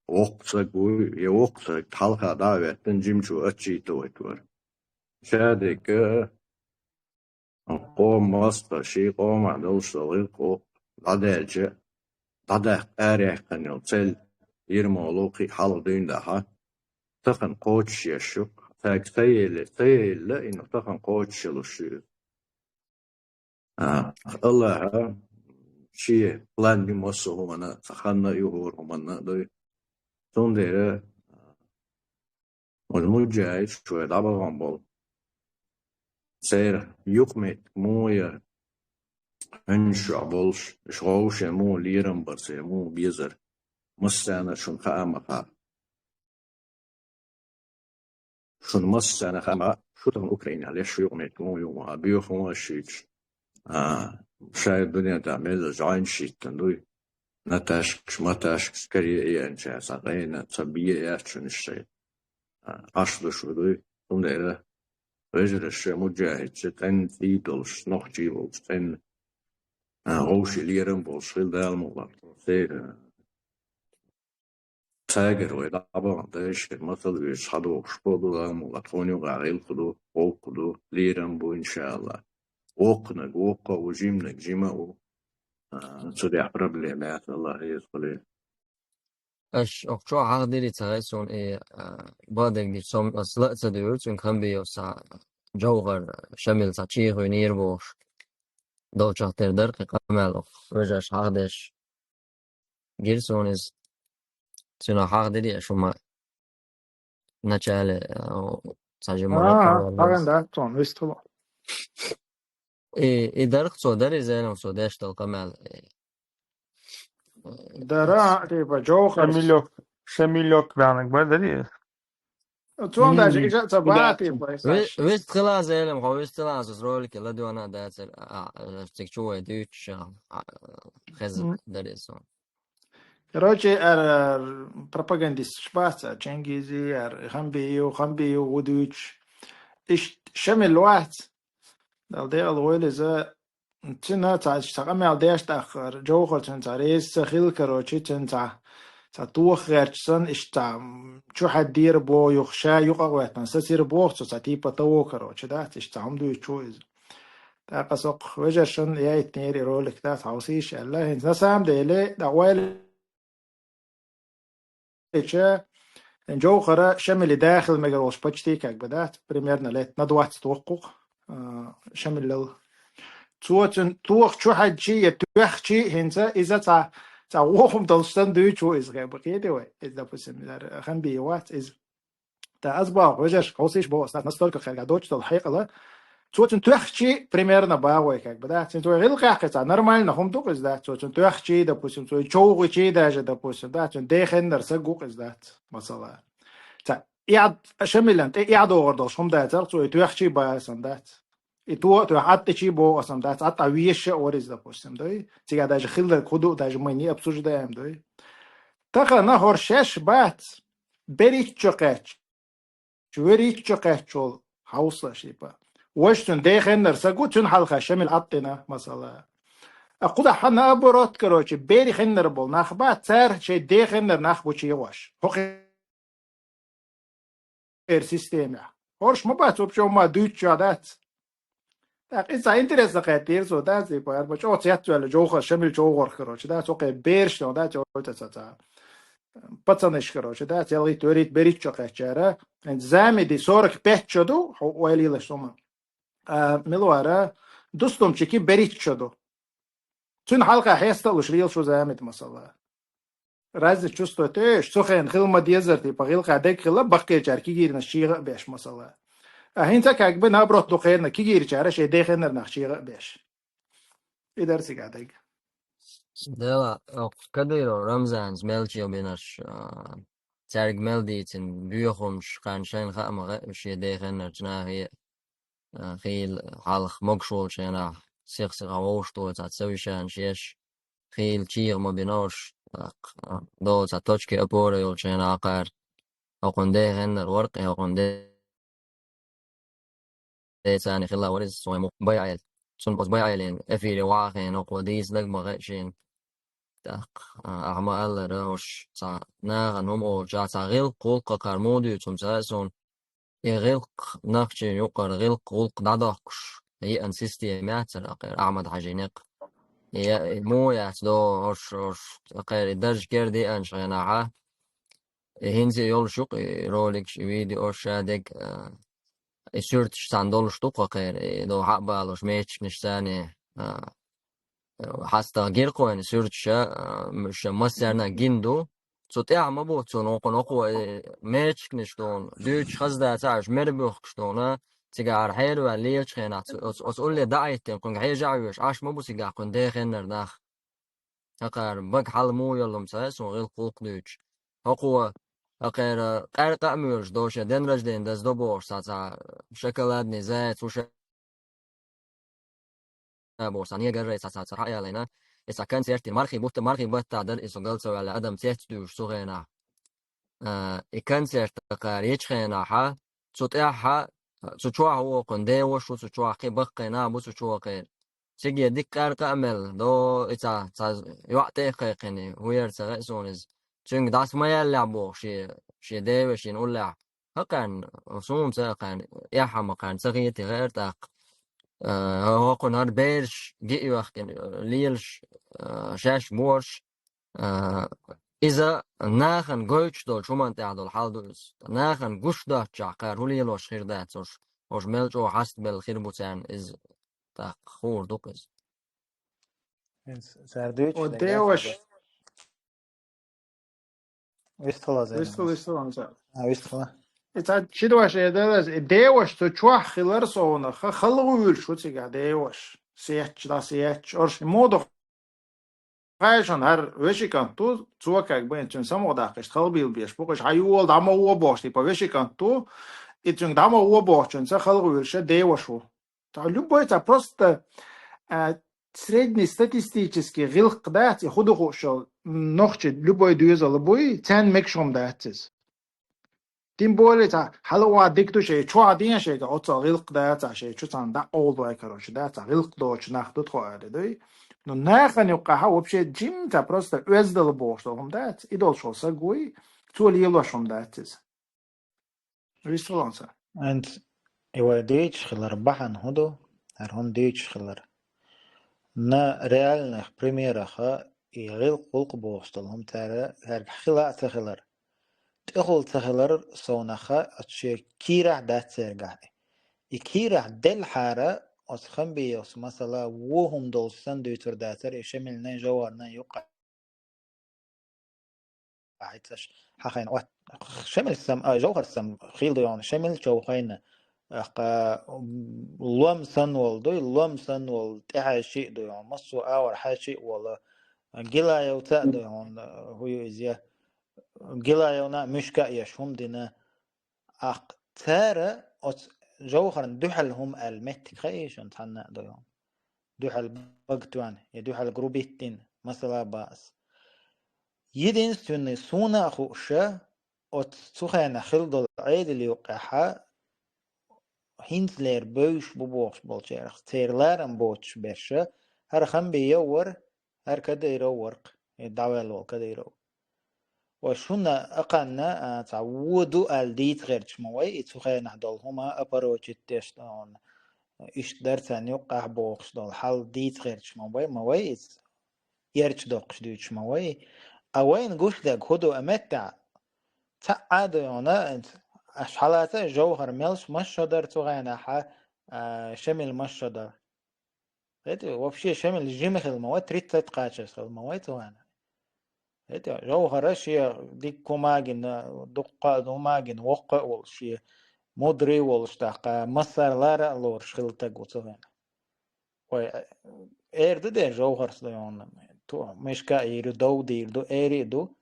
Воккха стаг вуй, я воккха стаг хьалха дӀа а веттина, жимачо отчитывать вара. Ша дерг а, къоман мостагӀа шен къоман долуш долу гӀиллакх дӀадаьлча, дӀадаккха араяьккхина йолу цӀе, ермо ло кхин а хьалха дуьйна дахьа, тахана кхочуш еш ю, цаьрга ца елла, ца елла, и ну тахана кхочуш йолуш ю. А, АллахӀа шен план ю массо а хӀуманна, цхьа ханна а ю хӀора хӀуманна а дуй. Цундела, оцу муджахӀидаш вай дӀабахана болу. Церан юкъаметтиг муха яра, хӀуьнаш чохь болуш, уьш вовшийн муха лерам бара церан, муха безара, массарна а шуна хаа ма хаьа. Шуна массарна а хаа ма хаьа, шу тахана Украинехь леш шу юкъаметтиг муха ю ма хаьа, боьха ма аша шуьйцуш. А, шайн дуьнен тӀехь мел жӀайнаш йиттина дуй. Наташкаш, маташкаш, каре а еанчара цхьа гӀена, цхьа бен а яц шуна шайн. А, Ӏаш ду шу дуй. Цундела вежарша, муджахӀидша, цӀенна цӀий долуш, нохчий волчу цӀенна, а, вовшийн лерам болуш хила Дала мукъалахь. Церан Цаьргара вай дӀабахана дайша масал везаш хьадогӀуш бо ду, Дала мукъалахь, тхуна юкъахь гӀиллакх ду, вовкх ду, лерам бу, иншааллахӀ. Воккханиг воккха а ву, жиманиг жима а ву. А, цу тӀехь проблема яц, АллахӀ реза хуьлийла. Аш окху чохь хьахдири ца хай суна и, а, бадерг дича сом ас ла а ца дуьйцу, цуьнга Хамбиевс цхьа Джовхар Шамил цхьа чехуьйнийра бохуш. Долчух тера дара кхин къамел окху вежарша хьахдеш. Гира суна иза. Цуьнан хьахдири аша хӀума начале, а, цхьа жимма Ага, хьаган дац цунна, вистхила. И, и дарх цо дара, иза элам цо деш долу къамел. Дара, типа, Джовхар. Шамилёк, Шамилёк баьннаг бара, дари? Цунна даже Мм. иша ца баьхьа, типа, Саш. Вист хила, Зелим, хьо вист хила, ас ролике ладуьйна дацар, а, а, цига чу вай дуьйцуш, а, а, хеза Мм. дари со. Короче, ар, ар, пропагандисташ бац, ар, Чингизи, ар, Хамбиев, Хамбиев, ву дуьйцуш. Иш Шамил вац. Дала декъал войла иза. Цуьнан цхьа, цхьа къамел деш тӀаккха, Джовхар цуьнан цхьа реза ца хилла, короче, цуьнан цхьа, цхьа тоха гӀерташ санна, иштта цхьа, м, чу хьаьддера боху юха, ша юкъа а гӀоьттина, сацира боху цо, цхьа типа того, короче, дац, иштта цхьа хӀума дуьйцуш ву иза. ТӀаккха со кху вежаршна яийтинера и ролик, дац, хьовсийша аьлла, хӀинца на самом деле, дӀа ойла Эча, Джовхара Шамили дахила мегар волуш почти как бы, да, примерно лет на двадцать воккхух, а, Шамилал. Цо цун тоха чу хьаьдчи я тоьхчи хӀинца иза цхьа, Цхьа вохум долуш санна дуьйцуш ву иза, хӀе, бакъ хетий вай? Иза, допустим, ханбий вац иза. Та аз боху, вежарш, хьовсийша боху, ас настолько кхаьрга доцуш долу хьекъала, цо цуьнан тоьхчий примерно боху вай, как бы, да? Цуьнан цо гӀиллакхехь кхин цхьа нормально хӀума ду-кх иза, да? Цо цуьнан тоьхчий, допустим, цо човгӀичий даже, допустим, да? Цуьнан дехеннара са гу-кх иза, да? Масала. Цхьа эхь-, Шамилан тӀе эхь догӀур долуш хӀума дацара, цо и тоьхчий боху сан, дац? И то а тоьхна, аттачий боху сан, дац? Атта везаш а вара иза, допустим, да? Цигахь даже хилларг хӀун ду, даже мы не обсуждаем, да? Тахана хӀора шаьш бац, берхӀитта чу кхаьчча, верхӀитта чу кхаьчча волу хьовса, шипа. Важа цуьнан дехеннара са гу, цуьнан хьалха Шамил Ӏаттина, масала. А кхузахь наоборот, короче, берхеннара болу нах бац, цара шайн дехеннара нах бу чегӀош. ХӀокху эр системехь. ХӀорш ма бац, вообще ма дуьйцуш а дац. ТӀаккха иза цхьа интересно кхеттира цо, да, типа, хӀара ма чӀогӀа цецваьлла, Джовхар, Шамил Джовхар, короче, да, цо кхин бераш, да, цо цо цо цо. Пацанаш, короче, да, цӀелгӀитта, верхӀитта, берхӀитта чу кхаьччара. ХӀинца Замиди сорок пять чу ду, хьо ойла елаш суна. А, мила вара, Дустумчики берхӀитта чу ду. Цуьнан хьалха хьеста а луш лелаш ву Замид, масала. Разница чувствуете, цу хенахь хила ма дезара, типа, гӀиллакхехь дерг хилла, баккхийчара кегийрнаш чегӀа а беш, масала. А хӀинца как бы наоборот ду кхерна, кегийрчара шайн дехеннара нах чегӀа а беш. И дара цигахь дерг. Дела, оха Кадыров Рамзанца мел чӀогӀа бинарш, а, цаьрга мел дийцина боьхамаш, кхарна шайна хаа ма хаьа, шен дехеннарчу нахе а, хийла хьалха могуш волчу хенахь, сих-сиха вовшахтоха цхьа совещанеш еш, хийла чегӀа ма бина уьш, тӀаккха, а, дола цхьа точки опоры йолчу хенахь кхара, хӀокхуьнан дехеннара вара-кх и, хӀокхуьнан де-, децани хилла вара иза, со вай ма-, байӀел. Цунна оцу байӀелин эфире вахийна, хӀокхо дийцинарг ма хаьа шена. ТӀаккха, а, ахьа ма-аллара, уьш цхьа нахана хӀума олучохь цхьа гӀиллакх-гӀуллакх кхара муха дуьйцу хӀума ца хаьа суна. И гӀиллакх нохчийн юкъара гӀиллакх-гӀуллакх дӀадоккхуш еана система яцара, кхара Ахьмад-Хьаьжин некъ. И, и муха яц до, ош, ош, кхара и дарж кера деанчу хенахьа, и хӀинца а йолуш ю-кх и роликаш, и видеош шадерг, а, и суьрташ цхьаьна долуш ду-кх кхара, и до хьа а балош, мечигнаш царна, а, хьастагӀа гира-кх вайна суьрташа, а, м-, ша массарна а гина ду. Цу тӀехь ма бу цунна хӀокхуьнан хӀокхо, э, мечигнаш дуьйна, дуьйцуш хаза дацахь, уьш мера буьхкуш дуьйна, цигахь хьераваьлла лелачу хенахь, цу, оцу, оцу улле дӀахӀиттина, кхуьнга хьежа а веш, Ӏаш ма бу цигахь кхуьнан дехеннара нах. ХӀокхара бага хьала муха йолу хӀума ца хаьа суна гӀиллакх-гӀуллакх дуьйцуш. ХӀокхо, хӀокхара къаьркъа а муьйлуш, до шен день рождения даздо бохуш, цхьа, цхьа шоколадный заяц ву ша бохуш, цхьа негаррай цхьа, цхьа, цхьа хьа а ялийна. И цхьа концерт, и мархий бутт-, мархий баттахь дара, и со гал ца ваьлла, адам цец а дуьйш цу хенахь. А, и концерт кхара ечу хенахьа, цу тӀаьхьа, цу чохь ву хӀокхуьнан деваш ву, цу чохь кхин баккхий нах бу цу чохь кхера. Циге дика къаьркъа а мелла, до и цхьа, цхьа йоӀ тӀе а кхайкхина, хӀун яра ца хаьа суна иза. Цуьнга дӀаса ма яьллехь боху шен, шен девашина уллехь. ХӀокхарна, суна ца а кхарна, эхь а ма кхарна, ца хетий хаьара тӀаккха. А, хӀокхуьнан хӀара бераш гиъ йоьхкина, лелаш, а, шаьш борш, а, иза нахана гойтуш долчу хӀуманна тӀехь долу хьал ду иза. Нахана гуш доцчохь кхара хӀун лелош хир дац уьш. Уьш мел чӀогӀа хьастабелла хир бу царна иза. ТӀаккха хуур ду-кх иза. Цара дуьйцуш О, дерг деваш. Вистхила, Зайна. Вистхила, вистхила, Зайна. А, вистхила. И цхьа ши дош э дара, и деваш цу чохь хилар совнаха, халгӀуьйлуш ву цигахь деваш. Сетча, дӀа сетча, орш модо хайшан хӀара вешикант ду, цо как бы цуьнан самукъадаккхаш, халбийла беш бу, кхуьш хьан ювол дӀа ма вон бохуш, типа вешикант ду, и цуьнга дӀа ма вон бохучуьнца халгӀуьйлуша деваш ву. Цхьа любой цхьа просто, а, средний статистический гӀиллакх дац, и хӀун ду хууш йолу, нохчи любой доьзал буй, царна мегаш хӀума дац иза. Тем более, цхьа хьала а дика ду шайн, чохь ден шайга, оццал гӀиллакх дац, а шайн чу цхьаьна дӀакъовлавай, короче, да, цхьа гӀиллакх доцу нах ду тхо аьлла, дуй? Ну, нахана юккъахьа вообще жим цхьа просто оьздала бохуш долу хӀума дац, и долуш волу саг вуй, цо лелош хӀума дац иза. Вистхилонца. Анц, и вай дийчу хилар бахьана хӀун ду? ХӀара хӀун дийчу хилар? На реальных примераха и гӀиллакх-гӀуллакх бохуш долу хӀума цара, цаьрга хила а ца хилар. ТӀехула ца хилар совнаха оцу шен кийрахь дац цаьргахь. И кийрахь делхьара, оцу Хамбиевс масала вон хӀума долуш санна дуьйцур дацара, и Шамилнай, Жовхарнай юккъа. хьайцаш хьахайна. Шемил сам, а, жовхар сам хил ду йоӀна, шемил чов хайна. Ахка лом сан вол дуй, лом сан вол тӀехьа ши ду йоӀна, массо а авар хьа ши вола. Гилаев ца ду йоӀна, хӀу ю изя. Гилаевна мишка еш хӀум дина. Ахк цара оц жовхарна дуьхьал хӀум аьл меттиг хаишан цхьанна а ду йоӀна. Дуьхьал багтван, я дуьхьал грубиттин, масала баас. Единственный суна а хууша, оц цу хенна хил долу Ӏедал юкъехьа, хӀинцлер бевш бу бохуш болчерах, церан ларам боцуш берша, хӀара Хамбиев вара, хӀара Кадыров варх, и дӀаваьлла волу Кадыров. Ва шуна акханна, а, цхьа вон ду аьлла дийца гӀерташ ма вай, и цу хенахь долу хӀума апорочить деш, а, иштта дара царна юккъахь бохуш долу хьал дийца гӀерташ ма вай, ма вай иза. Ерча доккхуш дуьйцуш ма вай. А вайна гуш дерг хӀу ду а меттехь? Цхьаъ а ду йоӀна, аш хьалаца а жовхар мелш масшо дара цу хенахьа, а, шемил масшо дара. ХӀетий, вообще шемил жима хила ма вай, тридцать кхачаш хила ма вай цу хенахь. ХӀетий, жовхара шен дикка хӀума гина, дуккха а хӀума гина, воккха а волуш, шен мудрый а волуш, тӀаккха массара лара а лоруш хила таг ву цу хенахь. Вай, эр ду дер жовхарс ду йоӀна, ту-, мешка а йийр ю, дов дийр ду, эри а ду.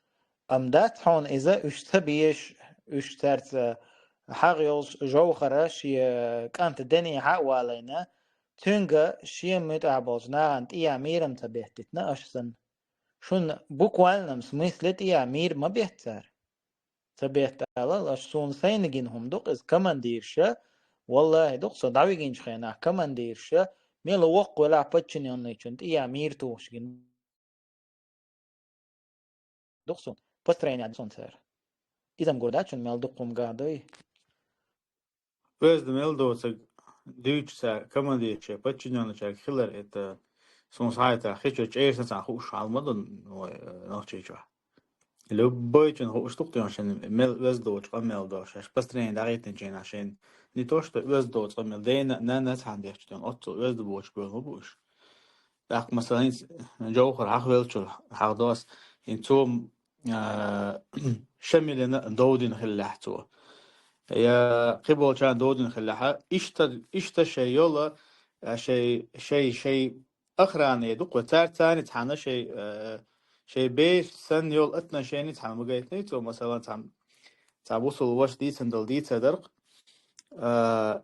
Амма дац хьуна иза, уьш ца беш, уьш цаьрца хьагӀ йолуш жовхара шен кӀант дене хьа а валийна, цуьнга шен муьтӀахь болчу нахана тӀехьа мийрам ца беттитна аша санна. Шуна буквальном смысле тӀехьа мийр ма бетта цара. Ца бетта ала, аша суна сайна гина хӀума ду-кх иза, командирша, валлахӀи, ду-кх со дӀавигинчу хенахь командирша, мела воккха велахь подчинённыйчун тӀехьа мийр тухуш гина ду-кх суна. Построение ду суна цара. Иза-м гур дац шуна мел дукха хӀума ган дуй. Оьзда мел доцург дуьйцу цара командирче, подчинённыйчаьрга хилар, это суна схьайта хи чу чӀерса цхьаьна хууш хьал ма ду, ой, э, Нохчийчохь. Любойчун хууш ду-кх тхуна шайн мел оьзда доцу къамел долуш, аш построение дӀахӀиттинчу хенахь шайн не то что оьзда доцу къамел, дена а, нанна а цхьаьна дехча тхуна, оццул оьзда боцуш боьлху бу уьш. ТӀаккха, масала, хӀинца Джовхар хьахвелчул хьахдо ас, хӀинца цо, а, Шамилина довдина хиллехь цо. Я кхиболчарна довдина хиллехьа, иштта, иштта шайн йола, а, шайн, шайн, шайн охрана ду-кх, цаьрца царна цхьаьна шайн, а, шайн бераш санна йола отношени цхьаьна ма гайтиний цо, масала, цхьа, цхьа бусулба ваша дийцина долу дийцар дара-кх. А,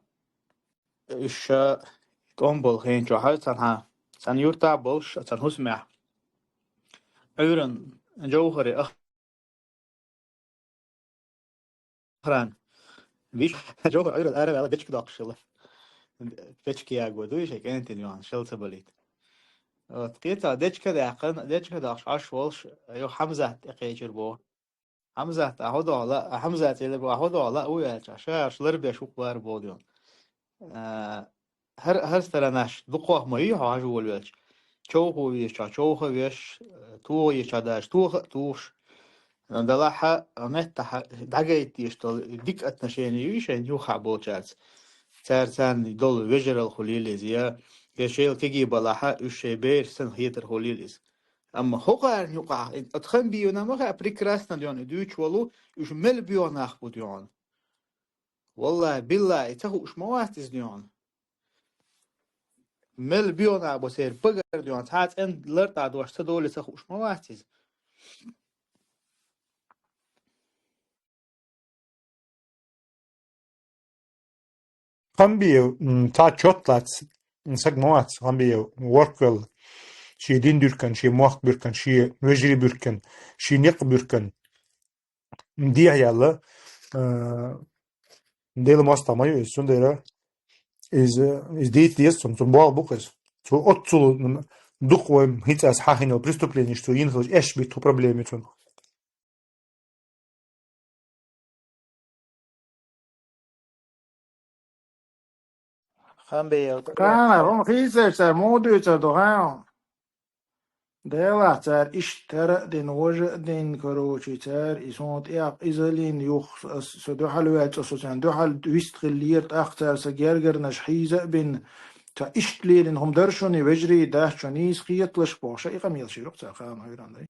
уьш ша тӀом болу хен чохь цхьана, цхьана юьртахь болуш, цхьана хӀусамехь. Ӏуьйранна Джовхаре охрана. Виш Джовхар Ӏуьйранна ара ваьлла дечка доккхуш хилла. Печки яго дуй, шайн кӀентий йоьхна, шел ца балийта. Вот, кхетал дечка а даьккхина, дечка а доккхуш Ӏаш волуш, юха Хьамзат тӀекхечира боху. Хьамзат, ахьа хӀу дохьа лаа, Хьамзат элира боху, ахьа хӀу дохьа лаа ву аьлча, ша аша ларбеш ву-кх вара боху дела. А, хӀара, хӀара сторонаш дукхох ма ю хьо хьажа волавелча. Човха везачохь човха веш, тоха езачохь даже тоха а тухуш. Далахьа, меттахьа дӀагайта дезаш долу дика отношени юй шайна юххехь болчаьрца. Цара царна долу вежаралла хуьлийла иза, я, я шайла кегий балахьа, уьш шайн бераш санна хетар хуьлийла иза. Амма хӀокхарна юкъахь, и, оцу Хамбиевна ма хаьа прекрасно доьхна, и дуьйцуш волу, уьш мел боьха нах бу доьхна. Валлахи, биллахи, ца хууш ма вац иза доьхна. Мел боьха нах бу церан багара доьхна, цхьа а цӀена лартӀахь дош ца долий ца хууш ма вац иза. Хамбиев, м, цхьа чот лац, м, саг ма вац, Хамбиев, ворхӀ велла. Шен дин буьркан, шен мохк буьркан, шен вежарий буьркан, шен некъ буьркан. М, дехьа яьлла, а, Делан мостагӀа ма ю иза, цундела иза, иза дийца деза цунна, цунна болх бу-кх иза. Цо оццул, м, дукха вай хӀинца аса хьахийна йолу преступленеш цо йина хилча, эш битта хӀу проблема ю цунна. Хамбиев, Кхана, хӀума хийцаьрца муха дуьйцур ду, хьан? Делахь цара иштта хӀара а дина, важа а дина, короче, цара и суна тӀехь иза лийна юха, ас, со дуьхьал ваьлча, со царна дуьхьал вистхиллера, тӀаккха цара сан гергарнаш хьийза а бина. Ца иштта лелина хӀума дара шуна, вежарий дац, шуна нийса кхеталаш бохуш, и къамел шиъ ю-кх цара, кхана хьуьйранна дай.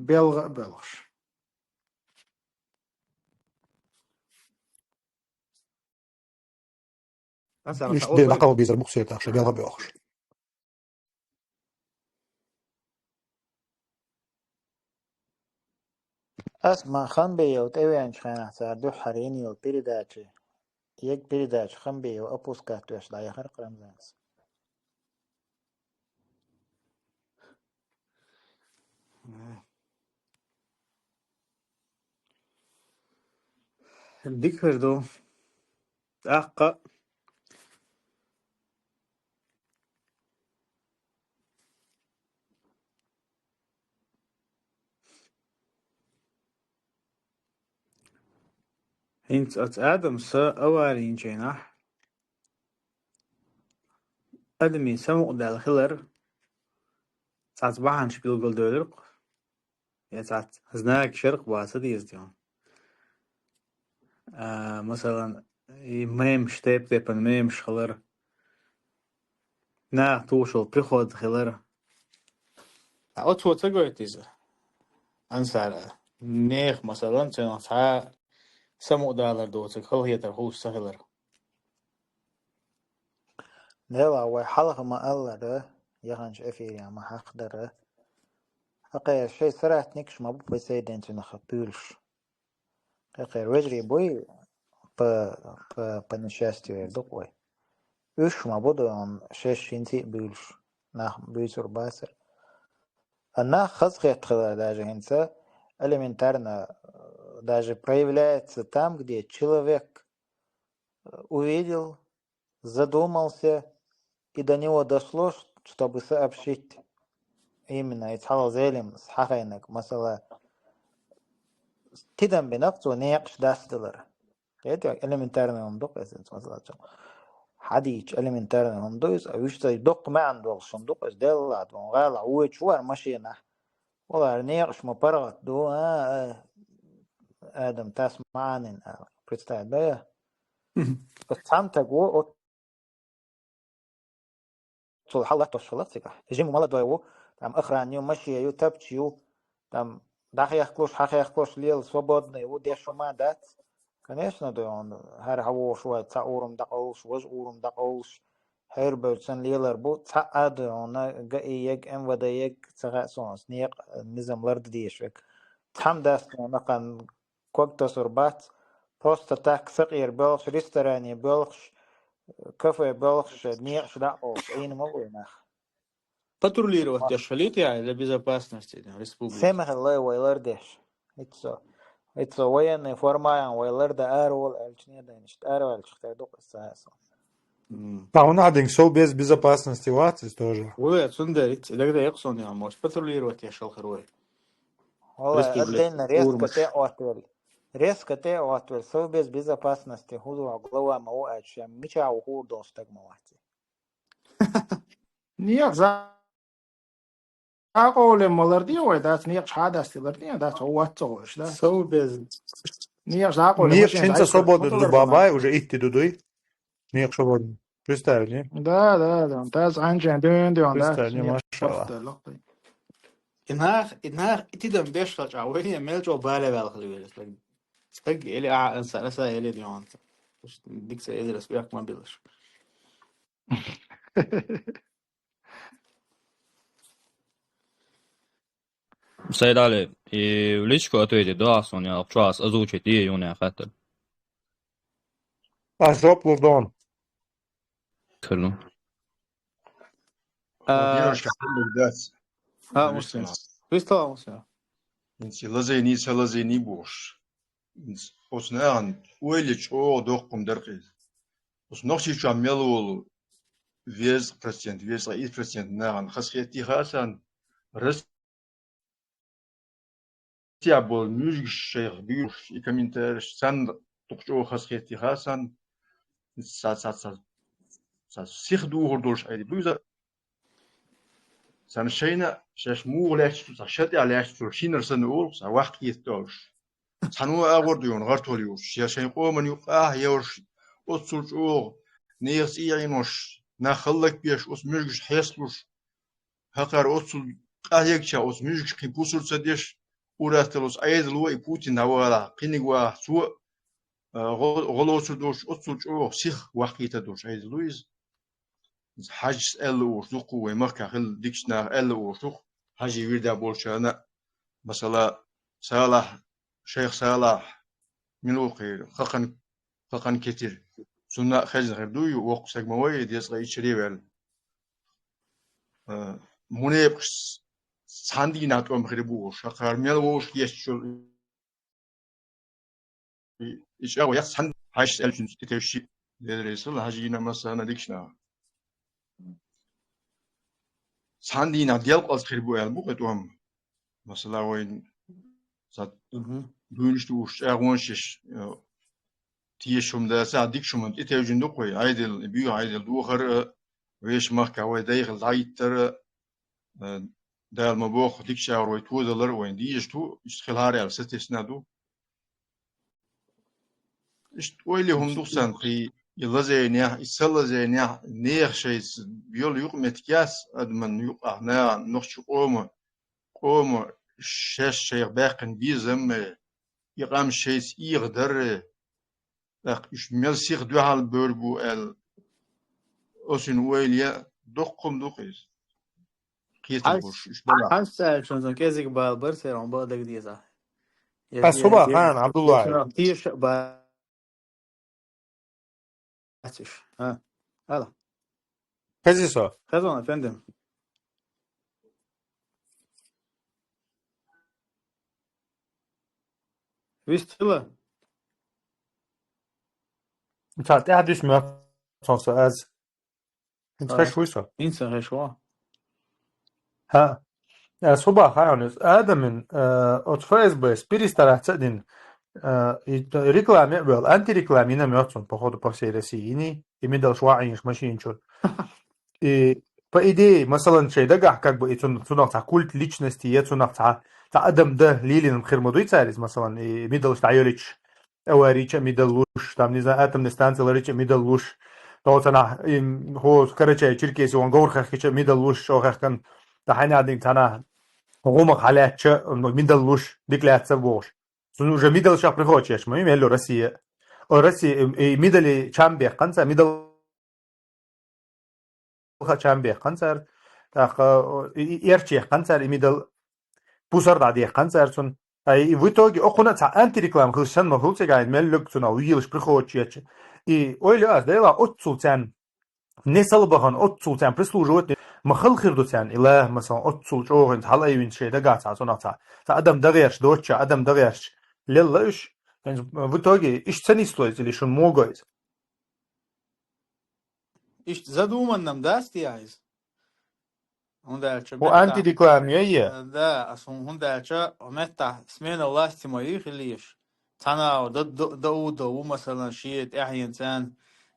белгӀа а боьлхуш. Аса Иштта дакъа ма бийцар буксир тахша белгӀа боьлхуш. Ас ма ханбе йолу тӀевеанчу хенахь цара дуьххьара йина йолу передача, ег передача ханбе йолу опускать веш дӀаяхара Рамзанца. Дика хир ду. ТӀаккха ХӀинца оцу Адамас авари йинчу хенахь адамийн самукъадаьлла хилар цхьацца бахьанаш билгалдевлира-кх. Я цхьацца знакаш яра-кх, бац деза тӀехь. А, масалан, и мемаш, тайп-тайпана мемаш хилар, наха тушал приход хилар. Ткъа оцо ца гойту иза? Ансара. Нехан, масалан, цуьнах цхьа самукъадалар доцург, халахетар хуьлуш ца хилар. Делахь вай хьалха ма-аллара, яханчу эфирехь ма-хьахдара. ХӀокхеран шайн соратникаш ма бу присоединиться цуьнах буьйлуш. ХӀокхеран вежарий буй, по, по, по несчастью, эр ду-кх вай. Уьш ма бу дуьйна шаьш хӀинца а буьйлуш, нах буьйцур бацара. А нах хазахетта хилар даже хӀинца элементарно, даже проявляется там, где человек увидел, задумался, и до него дошло, чтобы сообщить. Именно, и цхьалла Зелимас хьахийнарг, масала, тидам бинарг цо некъаш дастадалар. Кхетий, элементарный хӀума ду-кх иза, масала, цо хьадийча элементарный хӀума ду иза, а вуьшта доккха маьӀна долуш хӀума ду-кх иза, делла а ду, гӀала а вуьйцуш вара машенахь. Валлахь, некъаш ма паргӀат ду, а, а, Адам Тасманин, а, представь, да, я? Мгм. Оцу цхьамтаг ву, оццул хьал латтош хилла цигахь. Жима молодой ву, там охрана ю, машен ю, тапча ю, там дӀахехкалуш, хьахехкалуш лела, свободный ву, деш хӀума дац. Конечно, ду, он хӀара хьан вогӀуш вай, цхьа урам дӀакъовлуш, важа урам дӀакъовлуш, хьерабевлла санна лелар бу, цхьа а ду хьуна ГАИ ег, МВД ег, ца хаьа суна, ас некъа низам лардан дезаш верг. Цхьамма дац хьуна кхана ког тосур бац, просто так сакъера боьлхуш, ресторане боьлхуш, кафе боьлхуш, некъаш дӀа а къовлуш, Ӏийна ма ву и нах. Патрулировать деш хилийта я для безопасности республики? Сема хилла вай лардеш. Иццо. Иццо военный форма ян вай ларда аравала аьлча, не дайна, иштта араваьлча хир ду-кх иза аса. М. Ткъа хӀунда аьлла динга Совбез безопасности вац иза тоже? Вай, цундела иццо, дагадеа-кх суна, я, может, патрулировать деш хила хир вай. Валлахь, республика, отдельно резко тӀе а оттавелла. Резко тӀе а оттавелла. Совбез безопасности хӀун ду, глава ма ву аьлча, шен мичахь ву хуур долу стаг ма вац. Некъ за-, закъовле ма ларде вай, дац, некъаш хьа а дасте ларде, дац, хьо вац ца гӀойш, да? Сов беза. Некъаш закъовле некъаш машина хӀинца дӀа свободно ма ду, ларде бабай, уже итти ду дуй. Некъ свободно. Представь, не? Да, да, да. Дац, анчен дуьйна дуьйна, дац, представь, не, некъ машалла. Просто лакхай. И нах, и нах, и тидам беш хилча, вайна мел чӀогӀа бале ваьлла хила веза стаг. Стаг или а, аса, аса или дуьйна. Дика ца эзар ас бехк ма билаш. Сайд Али, и в личку ответить, да, сон я, чё, ас озвучить, и юная хаттар. А, жоп лурдон. Кырлу. А, Владимирович, как ты лурдас? А, Владимир Муслим. Степанович. Христос Муслим. Инси лазайни, са лазайни бош. Инс-, оцу нахана ойла чӀогӀа доккхум дара-кх иза. Оцу Нохчийчохь мел волу везткъа процент, везткъа итт процент нахана хазахетти хаа санна, Россия болу муьжгаш шайх буьйлуш и комментарийш санна, дукха чӀогӀа хазахетти хаа санна, ца, ца, ца, ца сиха духур долуш айди буьйза. Царна шайна, шаьш муха лаьтташ ду, цхьа шатӀехь лаьтташ долу шинара санна олу, цхьа ваккхийта долуш. Цхьана агӀор дуьйна гӀартол йолуш, я шайн къоман юкъахь а евш, оццул чӀогӀа нехан цӀий Ӏенош, нах хӀаллакбеш, оцу муьжгашна хьесталуш, хӀокхара оццул къахьегча, оцу муьжгаш кхин пусар ца деш, ураста луц Ӏедал ву и Путин дӀавалахь, кхиниг вахь цо, а, гӀо-, гӀо лоцур долуш, оццул чӀогӀа сих ваккхийта долуш Ӏедал ву иза. Иза хьаьжас аьлла уьш дуккха вай махкахь хилла дикачу наха аьлла уьш дукха, хьаьжий вирда болчарна, масала, Салахь, шайх Салахь, мила ву кхера, хакхан, хакхан кетира. Цунна а хезна хир ду ю, воккха саг ма вай, дезткъа иччаре ваьлла. Э, мунепакъаш цхьана дийнахь тӀом хир бу уьш, хӀокхара мел вовшах еш чу И, и чӀагӀо яц цхьаьна хьаьжас аьллачуьнца тӀетевжаш, Дела реза хуьлда, хьаьжина массарна дикачу наха. Цхьана дийнахь делкъалц хир бу аьлла бу кхин тӀом. Масала, вайн са Мгм. дуьйнаш ду уьш чӀагӀонаш еш, э, теша хӀума дацахь, дикачу хӀуманна тӀетевжина ду-кх вай, Ӏедал, и буьйху Ӏедал дохар а, вешан махкахь вай дайхила дӀахӀиттар а, Э, Дала ма бохху, дикачу агӀор вай тозалар а вайн дезаш ду, иштта хилахьара аьлла сатесна а ду. Иштта ойла хӀума ду-кх царна кхин, и лазийнехь, и ца лазийнехь, нехан шайца йолу юкъаметтиг яц адаман юкъахь, нахана, нохчийн къоман, къоман шаьш шайх баьккхина безам а, и къам шайца эгӀадар а, ТӀаккха уьш мел сиха дуьхьал бевр бу аьлла, оцуьнан ойла ян доккха хӀума ду-кх иза. Кхетам болуш, уьш балахь. Хьаьжас аьллачунна кӀезиг бала бара церан, бала дага деза. Я, Ас я, хӀума я, хаьан, Абдулла? Я, теша а бац уьш. А, ала. Хези со. Хезон, эфендим. Вистхила. Ца тӀаьхьа дуьсма сон со аз. ХӀинца А. хеш вуй со? ХӀинца хеш ву. ХӀа. Э, со баха хьайна, адамин, э, оцу Ф С Б-с перестараться а дина, э, и т-, рекламе а вел, антиреклама йина моьтту цунна, походу, по всей России йиний, и мидалш ваӀийнаш машина чуьра. И, по идее, масалан, шайн дагахь, как бы, и цун-, цунах цхьа культ личности я, цунах цхьа, цхьа адам дан лелийна хир ма дуй цара иза, масалан, и мидалш дӀайолуьйтуш, авари чу а мидал луш, там, не знаю, атомная станция ларича а мидал луш, тӀаккха цхьанхьа, и, хӀо, Карачай-Черкесий ван говр хехкича а мидал луш, чӀогӀа хехкан, тӀаккха хьайна а дина цхьанхьа гӀумах хьалаьттача а мидал луш, дика лаьцна бохуш. Цунна уже мидалшах приходит еш ма ю, мел Россия. О, Россия, и, и мидали чам бехкан ца, мидал ха чам бехкан цара, тӀаккха, и, и, эрча ехкан цара, и мидал пусар дӀадехкан цара цунна. Ай, и в итоге окхуна а цхьа антиреклама хилча санна ма хуьлу цигахь, мел луьгу цунах вийлаш приходит еча. И ойла ю ас, Дела, оццул царна не салбахана, оццул царна прислуживать ма хала хир ду царна, и ла, масалан, оццул чӀогӀа хӀинца хьалаайвинчу шайн дагахь цхьа цунах цхьа, цхьа адам дагӀерча доцуча, адам дагӀерча лелла уьш. ХӀинца в итоге иштта ца нисло иза, или шуна могу иза? Иштта задуманнам дац те иза? ХӀунда аьлча Ху меттахь антиреклама яй я? Да, ас хӀун-, хӀунда аьлча меттахь смена власти ма ю хилийша. Цхьана а да-, да-, Даудов ву, масалан, шен тӀаьхьенца,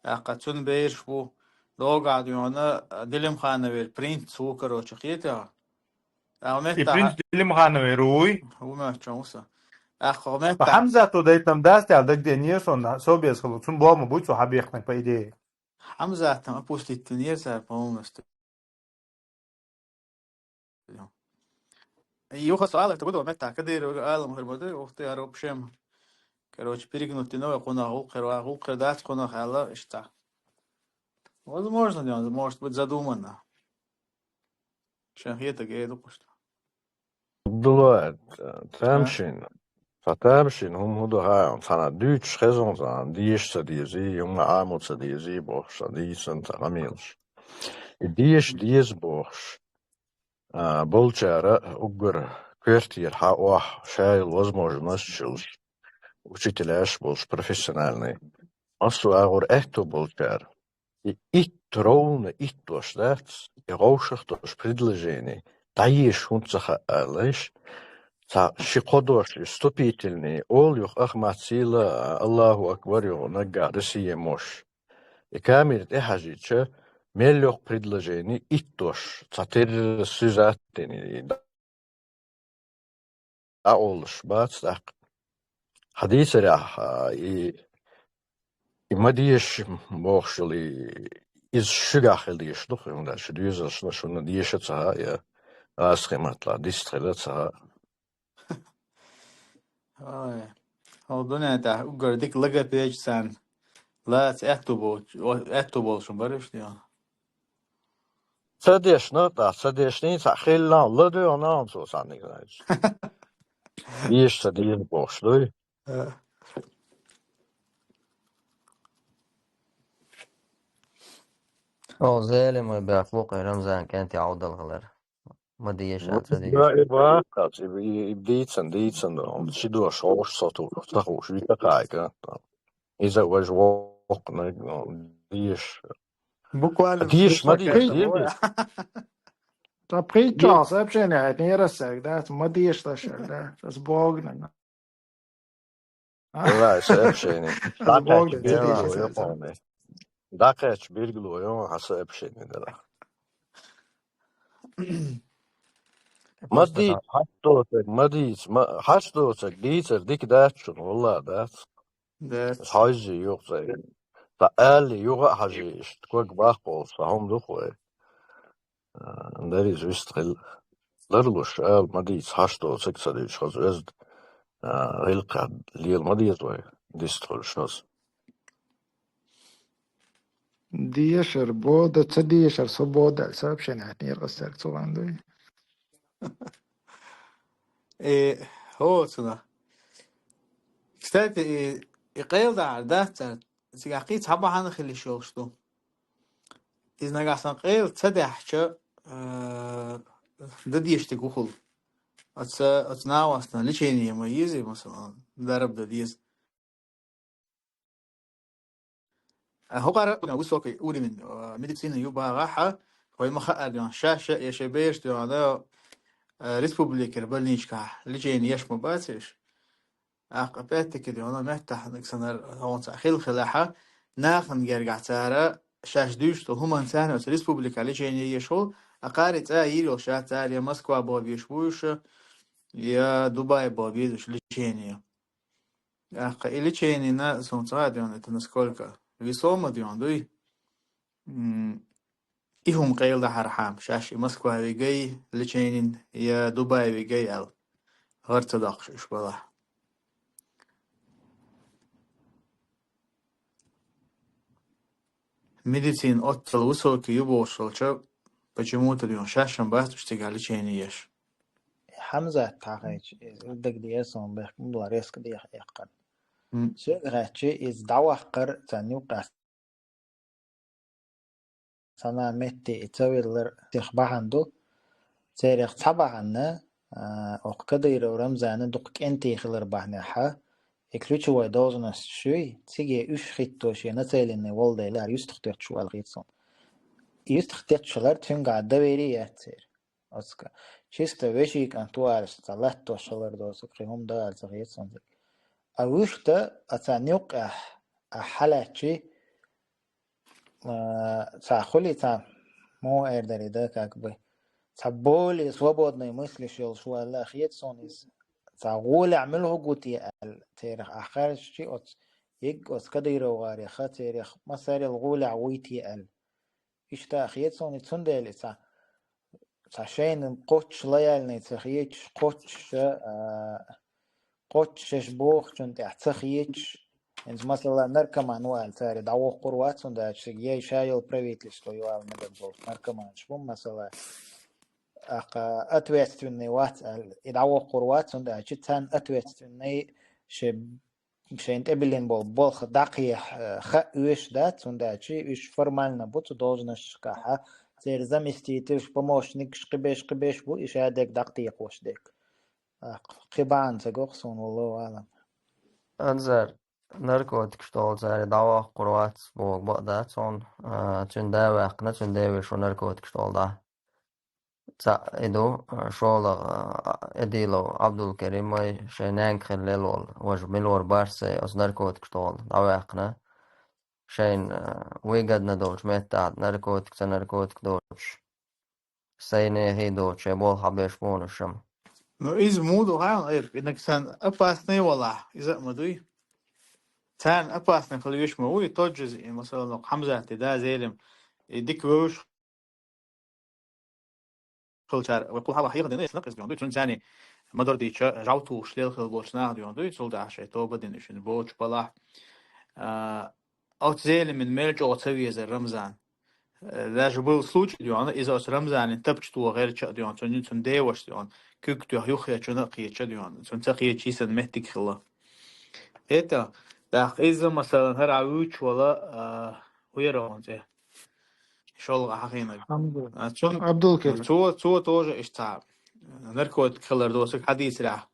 тӀаккха цуьнан бераш бу, догӀа дуьйна, Делимхановер принц ву, короче, кхетий хьо? ТӀаккха И меттахь принц Делимхановер вуй? Ву моьтту ву со. ТӀаккха Ва меттахь Хьамзато дайтам дац те аьлла дагадеънера сон, собес хало, цунна боху ма буй цо хьабехкнарг, по идее. Хьамзатам опустить винера цара полностью. Юха со аларта гудо меттахь Кадыровга алам хир ма ду, ух ты, вообще. Короче, перегнуть дина вай кхунах, гӀуллакх хир ва, гӀуллакх хир дац кхунах аьлла, иштта. Возможно, может быть, задуманно. Шен хетаг э ду кхушта. Абдулла, А? тамашийна. Цхьа тамашийна хӀума хӀун ду хаьий, цхьана дуьйцуш хезна, цхьана деша ца дезий, хӀума Ӏамо ца дезий бохуш, цхьа дийцина цхьа къамелаш. И деша деза бохуш, а, болчара уггар коьртера хьан охьа шайла возможность йолуш, учителяш болуш профессиональный. Массо а агӀор аьтто болчара. И итт, ровно итт дош дац, и гӀовшах дош предложение, дӀаеша хӀунда ца хаьа аьлла, иштта, цхьа ши-кхо дош, и вступительный, олу юха ах мац сийла, Аллаху акбар юха наггахь Россия мош. И камера тӀе хьажийча, мел йоккха предложение, итт дош, цхьа терра сюжет дина, и дӀаолуш бац тӀаккха. Хьадийцарехь, а, и, и ма деша бохуш йолу, и, иза шуьгахь хила дезаш ду, хӀунда аьлча доьзалшна шуна деша ца хаьа, я гӀазкхийн маттахь дистхила ца хаьа. Ой, хьо дуьнен тӀехь уггар дика логопед царна лаца аьтту болчу, аьтту болчун бараш дела. Ца дешна, тӀаккха ца дешний, цхьа хилла, ладоьгӀна, цо цхьанниг, значит. Деш ца деза бохуш дуй? О, Зелимой бехк бу кхин Рамзан кӀентий Ӏовдал хилар. Ма деша, ца деша. И баккхалц, и, и, и дийцан, дийцан, он ши дош ховш со ту, ца хууш, ви ца кхайка. Иза важ воккхна, ну, деш. Буквально Деш, ма деш, деш. Та притча, сообщение, это не рассек, да? Ма деш, да, шер, да? Сейчас Бог, наверное. Давай, сообщение. Сейчас Бог, да, Дела, деш, я это. Помню. ДӀакхаьчча билгало йо, хьан сообщение дара. Ма дийца, хьаш доцург, ма дийца, ма, хьаш доцург дийцар дика дац шуна, валла дац. Да. Хьожий юха цӀе. Ткъа аьлли юха а хьажий иштта, ког баккхалц, сан хӀума ду-кх вай. А, дариз вист хила. Ларлуш, ала ма дийца, хьаш доцург ца дуьйцуш хаза оьзда. А, гӀиллакхехь лела ма деза вай, дист хуьлуш хаза. Дешар, бода, ца дешар, со бода, сообщение, это не рассек, цу ван дуй. Э, хьо цуна. Кстати, и, и къайла дахьар дац цара, цигахь кхин цхьа бахьана хила йиш йолуш ду. Иза нагахь сан къайла ца даьхьча, э, дан дезаш дерг ву хила. Оцу, оцу нахана лечение ма еза, масала, дарба дан деза. А хӀокхара высокий уровень, а, медицины ю багӀахьа, хӀой ма хаара дуьйна, шаьш я шайн бераш дуьйна, а, республикера больничкахь лечение еш ма бацаш. Аккха опять-таки дуьйна, меттахь санара хӀонца хила хилахьа, нахана гергахь цара шаьш дуьйцу хӀуманца оцу республикахь лечение еш хӀу, а кхари цӀа йийр йолуш яц цара, я Москва боху безаш бу уьш, я Дубай боху безаш лечение. Аккха и леченина, суна ца хаьа дуьйна, это насколько весомо дуьйна, дуй? М, и хӀума къайла дахьархьама, шаьш и Москва вигай леченин, я Дубай вигай аьлла. ГӀар ца доккхуш уьш балахь. Медицина оццал высокий ю бохуш хилча, почему-то дуьйна, шаьш-м бац уьш цигахь лечение еш. Хьамзат тхьахайча, иза дагадеа суна бехк ма бала резко деха эккхар. М. Соьга хаьттича, иза дӀаваккхар царна юккъехь санна метте и ца веллар сих бахьана ду. Церах цхьа бахьана, а, окху Кадыров Рамзана дукха кӀентий хилар бахьанехьа, и ключевой должность шуй, циге уьш хӀитто шен нацеленный волу дела, хӀара юьстах тетташ ву аьлла хета суна. Юьстах тетташ хилар цуьнгахь доверие яц церан. Оцка. Чисто вешин кӀант ву аьлла, цхьа латтош хилар доцург, кхин хӀума дан аьлла ца хета суна. А вуьшта, а царна юккъехь, а хьалаьттачи, а, цхьа хуьли цхьа, муха эр дара и дан, как бы, цхьа более свободный мыслишь йолуш ву аьлла хета суна иза. Цхьа гӀолехь муьлха гу те аьлла, церах ахь хаьржичи оцу, йиг оцу Кадыров гӀареха, церах массарел гӀолехь вуй те аьлла. Иштта а хета суна, цундела и цхьа, цхьа шайна кхоччуш лояльный ца хеташ, кхоччуш, а, кхоччуш шаьш бохучунна тӀехь ца хеташ, хӀинца, масала, наркоман ву аьлла, цара дӀавоккхур вац, хӀунда аьлча цига я ша йолу правительство ю ала мегар болчу наркоманаш бу, масала, аккха ответственный вац аьлла, и дӀавоккхур вац, хӀунда аьлча царна ответственный шен шайна тӀебиллина болу болх дӀакхехьа, э, хаа оьшуш дац, хӀунда аьлча уьш формально бу цу должносташкахьа, церан заместительш, помощникаш, кхиберш, кхиберш бу, и шадерг дӀакхехьош дерг. Кхин бахьана ца го-кх суна, валлахӀу аӀлам. Анзар, наркотикаш долу цара дӀавоккхур вац боху бакъ дац хьуна, а, цуьнан да ваьккхина, цуьнан девеш ву наркотикаш долу дӀа. Цхьаъ и ду, а, шолгӀа, а, Эдилов Абдулкеримай шайн ненга хилла лелла волу, важа мила вара барсай оцу наркотикаш долу дӀаваьккхина. Шайна, а, выгодно долчу меттахь наркотик, ца наркотик доцуш. Сайн нехий доцуш, шайн болх хьабеш бу хьуна уьш-м. Ну, иза муха ду хьан, Эр, и нагахь санна опасный валахь, иза а ма дуй. Царна опасный хила веш ма вуй, тот же, и, масала, Хьамзат, и да, Зелим, и дика вевзаш хилчара, вай кху хьалха хьехадина, эсна къизга дуй, цуьнан царний ма-дарра дийцича, жӀаьвтуш лелхила болчу наха дуьйна дуй, цул тӀаьхьа шайн тоба дина, шуна боцуш балахь. А, оцу Зелимина мел чӀогӀа ца везара Рамзан. Э, даже был случай дуьйна, иза оцу Рамзанин тапча тоха гӀертача а дуьйна, цуьнан, цуьнан деваша дуьйна, куьг тоьхна юххечунна а кхетача а дуьйна, цунна ца кхетача йисина меттиг хилла. ХӀета, тӀаккха иза, масалан, хӀара Ӏа вуьйцуш вала, а, хӀун яра хьуна цӀе? ШолгӀа хьахийнарг. Хьамзат. А, цун-, Абдулкерим. Цо, цо тоже иштта цхьа наркотик хилар доцург хьадийцарехь,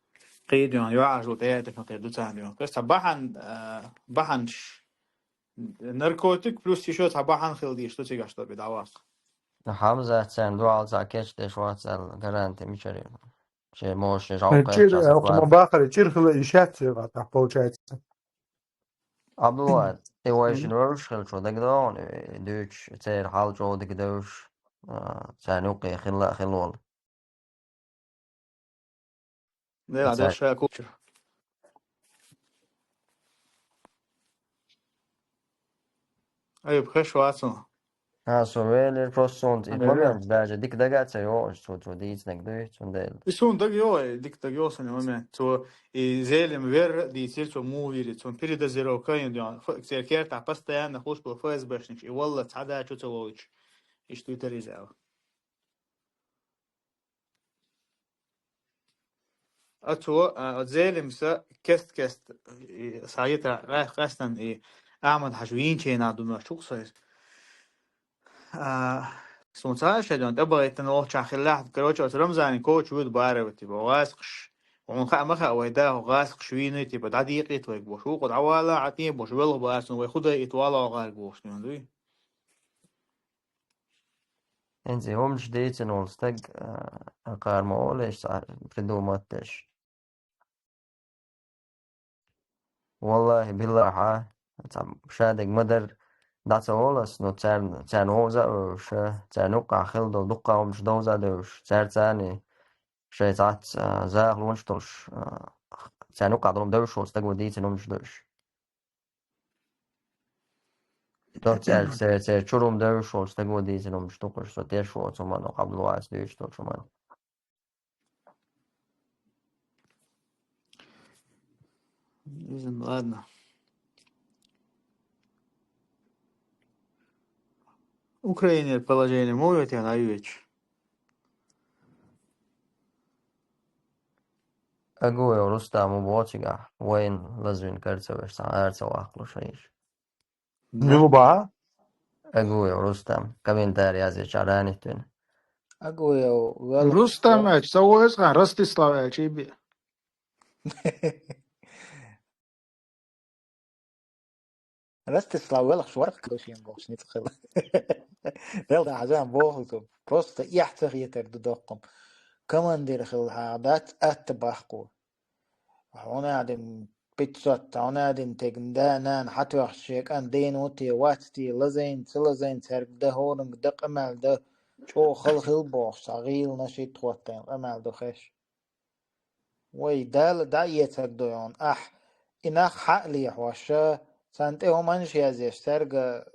кхин дуьйна, йоӀаш ду тӀе а тӀе ма кхийр ду царна дуьйна. То есть цхьа бахьана, а, бахьанаш, наркотик плюс ещё цхьа бахьана хила дийш ду цигахь, чтобы дӀаваккха. Хьамзат царна дуьхьал цхьа кечдеш вац аьлла, гаранти мичара ю? Шен мо шен жӀовкх чӀир, кхаччалц хӀокху ма вац. Бахара чӀир хила йиш яц цигахь, так получается. Абдулла, и вайшин вевзаш хилчо дагадогӀу, и дуьйцуш, церан хьал чӀогӀа дика девзаш, а, царна юккъе хилла а хилла волу. Дела, цаьрга дош ша кучу. Айюб, хеш вацун. А, со велира просто, суна и момент даже дика дага а ца йогӀуш, цо, цо дийцинарг дуй, цундела. И суна дага йогӀу, и дика дага йогӀу сан и момент. Цо и Зелим вер а дийцира, цо муха вийри, цунна передозировка а йина дуьйна. Ф-, церан кертахь постоянно хӀуш болу ФСБшникаш, и валла цхьа да чу ца вовлуьйтуш, иштта витар иза аьлла. А цо, а, Зелимса кест-кест, и, схьайита къа-, къаьстина и Ахьмад-Хьаьжа вийначу хенахь ду моьттуш ву-кх со иза. А, суна цхьа а шайн дуьйна тӀебахийтина волчохь хиллехь, короче, оцу Рамзанин коча вуьду бара ву, типа, гӀазкхаш, хьуна хаа ма хаьа, вай да хӀу гӀазкхаш вийна, типа, дӀадийкъийта вайга бохуш, вукху дӀавала Ӏа тӀе бохуш, велха бацунна вай хӀу дайийта вала гӀарга бохуш дуьйна дуй. ХӀинца и хӀуманаш дийцина волу стаг, а, кхара ма олу, иштта придумать деш. Валлахьи, биллахьа, цхьа шадерг ма-дарра дӀа ца олу ас, но царна, царна вовза а вевзаш, царна юккъахь хилла долу дуккха а хӀуманаш довза а девзаш, цаьрца царний шайн цхьацца, а, захалонаш а долуш, а, царна юккъахь долу девзаш волу стага дийцина хӀуманаш а девзаш. Цо цаьрца, церан чуьра хӀума девзаш волчу стага дийцина хӀуманаш ду-кх уьш, со тешаш воцу хӀуманах, Ӏабдулвахьис дуьйцуш долчу хӀуманах. Иза, ладно. Украинера положение муха ю те, Ӏайвечу? Агуев Рустам ву боху цигахь, вайна лазвина кара ца веш, цхьа ара ца ваккхалуш хьийза. Мила бу? Агуев Рустам. Комментарий язйича ранит вина. Агуев, Рустам аьлча, ца войза хан, Ростислав аьлча, и би. Ростислав велхаш варх калушин бохуш ницкъ хила. Дел да хьажам боху. Просто эхь ца хетар ду доккхум. Командир хила хьа дац атта бахку. Хьуна адин пятьсот, хьуна адин тегна да, нана хьатоьхча шен кӀан дийна ву те, вац те, лазайн, ца лазайн, цаьрга да хӀоранга да, къамел да, чӀогӀа хала хила бохуш, цхьа гӀийла нашид тхоттайн къамел ду хеш. Вай, Дала дӀа а эцаг ду хьуна, ахь, и нах хьа а лехьош, царна тӀе хӀуманаш язъеш, цаьрга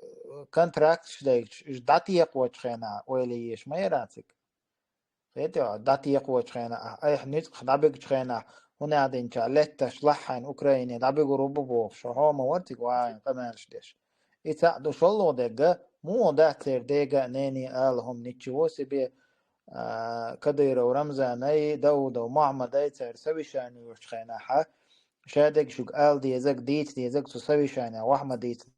контракташ дайчу, уьш дӀатекхочу хенахь ойла еш ма яра цига. Хетий хьо, дӀатекхочу хенахь, айхьа ницкъах дӀабигачу хенахь, хӀунда аьлча летташ лахьхьайн Украине дӀабигур ву бу бохуш, хьо хьо ма вара цига вахийна къамелаш деш. И цхьаъ ду шолгӀа дегга, муха дац церан дега а, нене а ала хӀума, ничего себе, а, Кадыров Рамзанай, Даудов Мохьмадай цара совещание йолчу хенахьа, шадерг шуьга ала дезаг, дийца дезаг цу совещанехь ваха ма дийцина.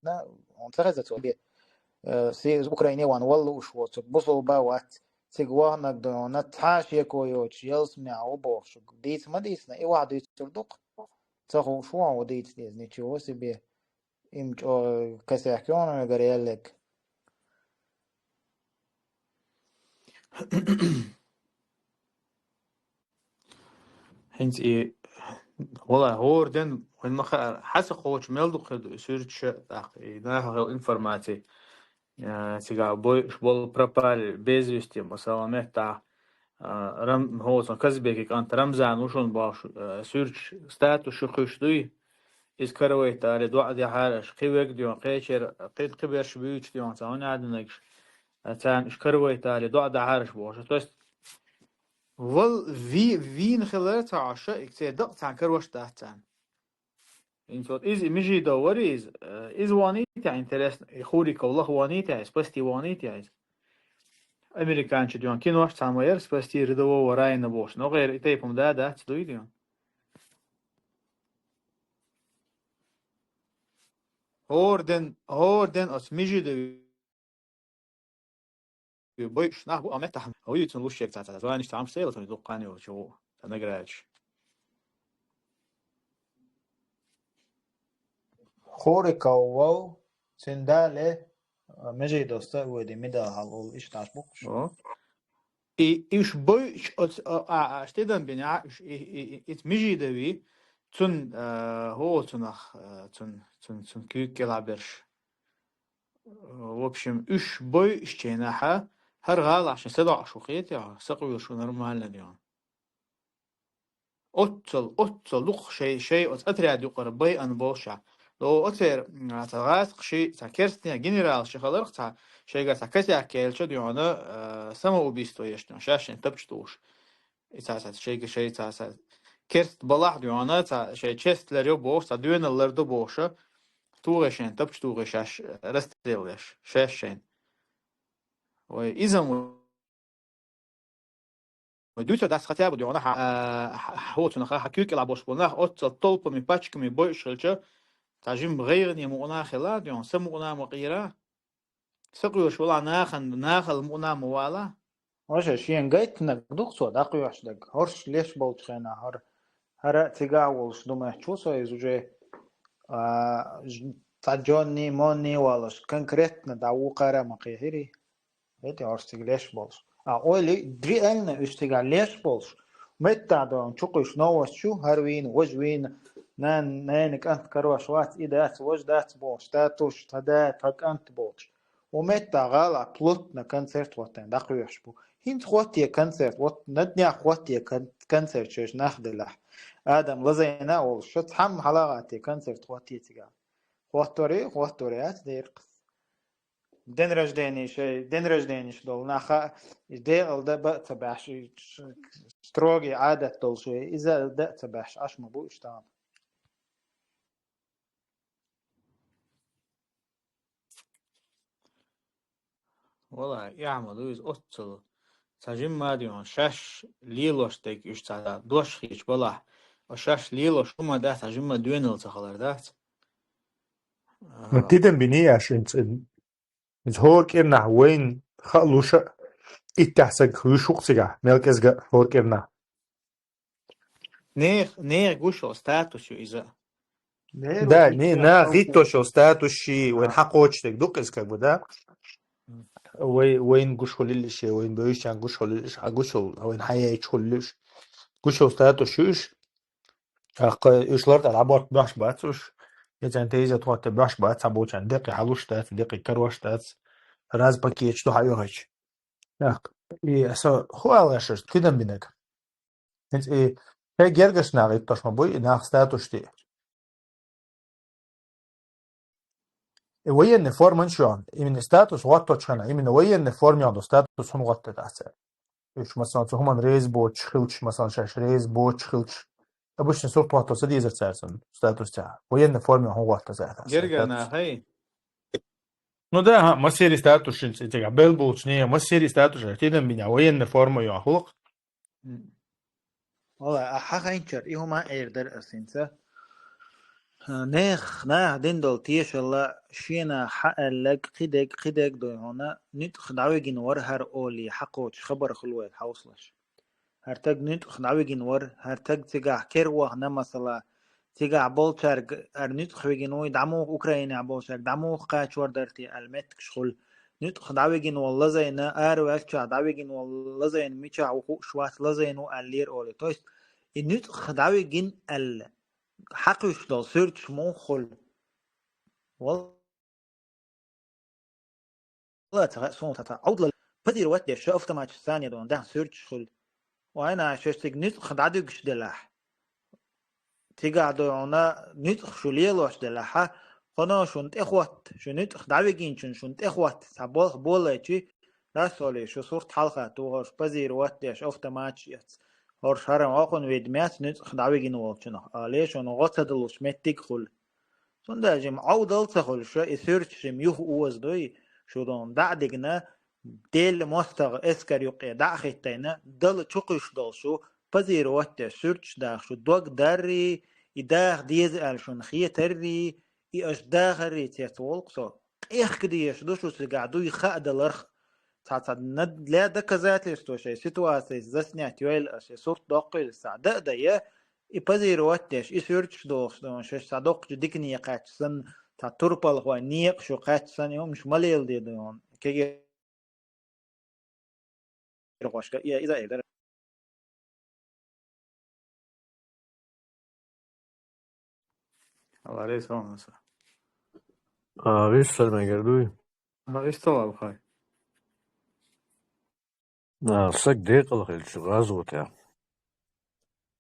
На, хьуна ца хеза цо бе. Э, си-, Украине ван валла уш воцург, бусулба вац. Цига вахнаг ду хьуна, цхьа а шеко йоцуш, ялсамехь ву бохуш. Дийца ма дийцина, и ваха дуьйцур ду-кх. Ца хууш ву хьуна дийца деза, ничего себе. Им чӀогӀа косяк ю хьуна вегара яллиг. ХӀинца и, валлахӀи, хӀора ден, вайн ма хаара, хьан ца кхочу мел дукха хир ду и суьрташ а, тӀаккха и наха хила информаци. Э, цигахь бой уьш болу пропали, без вести, масала, меттахь, э, Рам-, хӀо, цхьа Казбекан кӀант Рамзан ву шуна бохуш, э, суьрташ, статус шу кхуьйсуш дуй? Иза каравайта али доӀа дехьара аша, кхин вег дуьйна, кхечера, кхин кхин берш буьйцуш дуьйна, цхьа хӀун аьлла динаргаш, э, царна уьш каравайта али доӀа дехьара аша бохуш. То есть, Вал ви-, вийна хилар ца Ӏоша, и церан дакъа цхьана карош дац царна. Ин цо, иза и Межидов вара иза, э, иза ванийта, интересно, и Хуриков лаха ванийта, и спасти ванийта иза. Американчи дюн кинош цхьа ма яра, спасти рядового Райана бохуш. Но гӀера и тайпа-м да, дац дуй дюн. ХӀора ден, хӀора ден оцу Межидов бойуш нах бу, а меттахь вуьйцун луш ерг цаца. Званиш цхьа Ӏам села, цунна дуккхане йолчу ву, ца наградаьчу. Хуриков вов, цуьнан дале, а, Межидовс а вуьйди медаль хьал олу иштта Ӏаш бу-кх уьш. О. И, и уьш бойуш оц-, а, а, а, стидам бина, а, уьш, и, и, и, и, Межидови, цун, а, хӀо цунах, а, цун, цун, цун куьйга кӀелхьаберш. В общем, уьш бойуш ченахьа, хӀара гӀалахь шайн са доӀуш ву хетий, са къоьлуш ву нормально дегӀан. Оццал, оццал дукха шай, шай оцу отряд юкъара байъан болуш. До оцер, м, цхьа гӀазкхаши, цхьа керстне генерал ши халарх, цхьа шайга цхьа косяк кхелча дегӀана, э, самоубийство еш дегӀана, шаьш шайн тапча тухуш. И цхьа, цхьа, шайга шай цхьа, цхьа керст балахь дегӀана, цхьа шай чест лар йо бохуш, цхьа доьналла лар до бохуша, тухе шайн тапча тухе шаьш, э, расстрел еш, шаьш шайн. Вай, иза м-, вай дуьйцур дац хотя бы дегӀана, хьа, а, хьа, хьа, хьо цунах, хьа куьйга кӀелахь болуш болу нах, оццал толпами, пачками бойуш хилча, цхьа жимма гӀайгӀане мукъана хила дегӀана, са мукъана ма къийра. Са къоьлуш вала нахана, нахала мукъана ма вала. Ваша, шен гайтинарг ду-кх цо дӀакхоьхьуш дерг. ХӀорш леш болчу хенахь, хӀара, хӀара а цигахь а волуш ду моьттуш ву со иза уже, а, ж-, цхьа Джонни, Монни а волуш, конкретно дӀа вукхара а ма кхехьирий. ХӀетий хӀорш цига леш болуш. А ойла ю, реально уьш цигахь леш болуш. Меттахь дохьун чукхуьйсуш новость чу, хӀара вийна, важа вийна, нана, нана кӀант карош вац, и дац, важа дац бохуш, тӀатуш, тхан да, тхан кӀант бохуш. Ва меттахь гӀала плотно концерт хӀоттийна дӀакхоьхьуш бу. ХӀинца хӀоттае концерт, вот на днях хӀоттае кон-, концерт шаьш нах делахь. Адам лазийна а волуш, ша цхьамма хьалагӀаттае концерт хӀоттае цигахь. ХӀотторий, хӀотторий яц деркъас. День рождения шай, день рожденияш долу наха, и декъала дан бан а ца баьш, и ш-, строгий Ӏадат долуш вай, иза дан а ца баьш, Ӏаш ма бу уьш тахана. Вала, и Ахьмад ву иза оццал. Цхьа жимма а дуьйхьун, шаьш лелош дерг уьш цхьа дош хийча балахь, оцу шаьш лелош хӀума дац, цхьа жимма доьналла ца хилар дац. Ну, тидам бини аша, иза хӀора кӀирнахь вайна хаалуш а, иттех саг вуьш ву-кх цигахь, мел кӀезга а хӀора кӀирнахь. Нех, нех гуш йолу статус ю иза. Да, не, нах гӀиттош йолу статус ши, вайн хьакхочуш дерг ду-кх иза, как бы, да? Вай, вайн гуш хуьлийла ши, вайн бевзачарна гуш хуьлийла ши, хьан гуш йолу, вайн хьан яйчу хуьлийла уьш. Гуш йолу статус ю уьш. ТӀаккха уьш лартӀехь дӀаборта беш бац уьш. Я царна тезет хӀотта беш бац, цхьаболчарна декъий хьалуш дац, декъий карош дац. Раз пакеташ ду хьан оьхуьйтуш. ТӀаккха, и аса хӀу ала гӀаш аша, кхидам бинарг? ХӀинца и шайн гергаш нах гӀиттош ма буй, и нах статус тӀе. И военный форма шу йохна. Именно статус гӀотточу хенахь, именно военный форма йохна статус хӀун гӀотта дац цара? Уьш, масалан, цу хӀуманна реза боцуш хилча, масалан, шаьш реза боцуш хилча, обычно сурт гӀотто ца дезар цара цунна статус тӀехь. Военный форма йохна хӀун гӀотта цара? Гергар нах, хӀай? Ну да, хӀа, массери статус шин цигахь бел болчу нехан, массери статус шаьш тидам бина, военный форма йохна хӀуллакх. Вала, а хьан хӀинчара и хӀума эр дара ас хӀинца. Нех, наха дина долу тешалла, шена хьан аьллаг, кхидерг, кхидерг дой хьуна, нуьцкъах дӀавигина вара хӀара олий, хьакхочуш хабар хуьлу вай хьовсалаш. ХӀара таг нуьцкъах дӀавигина вара, хӀара таг цигахь кервахна масала, цигахь болчаьрга хӀара нуьцкъах вигина вуй, дӀа муха Украинехь болчаьрга, дӀа муха кхачор дара те аьлла меттигаш хуьлу. Нуьцкъах дӀавигина волу лазайна, араваьллачохь дӀавигина волу лазайна мичахь ву хууш вац, лазайна ву аьллера олий. То есть, и нуьцкъах дӀавигина аьлла, хьакхуьйсуш долу суьрташ муха хуьлу? Вала, ца хаьа суна тата. Ӏовдалал, позировать деш, ша автоматчик санна дона, дан суьрташ хуьлу. Вайна, шаьш цига нуьцкъах дӀадуьгуш делахь. Цигахь дой хьуна нуьцкъах шу лелош делахьа, кхуьно шуна тӀехӀотта, шу нуьцкъах дӀавигинчун шуна тӀехӀотта, цхьа болх болайчи, Дас олий, шу сурт хьалха тухуш, позировать деш, автоматчи эц. ХӀорш хьарам окхун вид мец нуьцкъах дӀавигина волчунах. Олий, шуна гӀо ца далуш меттиг хуьлу. Цундела жима Ӏовдал ца хуьлуш, и суьрташ жима юха оза дуй, шу дона дӀа а дигна, Делан мостагӀа эскар юккъе дӀа а хӀиттайна, дала чукхуьйш долу шу, позировать деш, суьрташ даха шу дог даррий, и даха деза аьлла шуна хетаррий, и аша дахаррий цец волу со. Къехка дезаш ду шу цигахь дуй хаа даларх. Цхьа-цхьа для доказательства шайн ситуацияс заснять йойла аша, сурт доккхийла схьа да а дая, и позировать деш, и суьрташ дохуш, шаьш цхьа доккхачу дикане кхаьчча санна, цхьа турпалхой некъа шу кхаьчча санна, и хӀумаш ма леладе ду хьуна. Кегий ирхошка, и иза а дара. Аларес хьо маса. А, виссар мегар дуй? А, вистал алхай. А, саг декъала хилча гӀазотехь.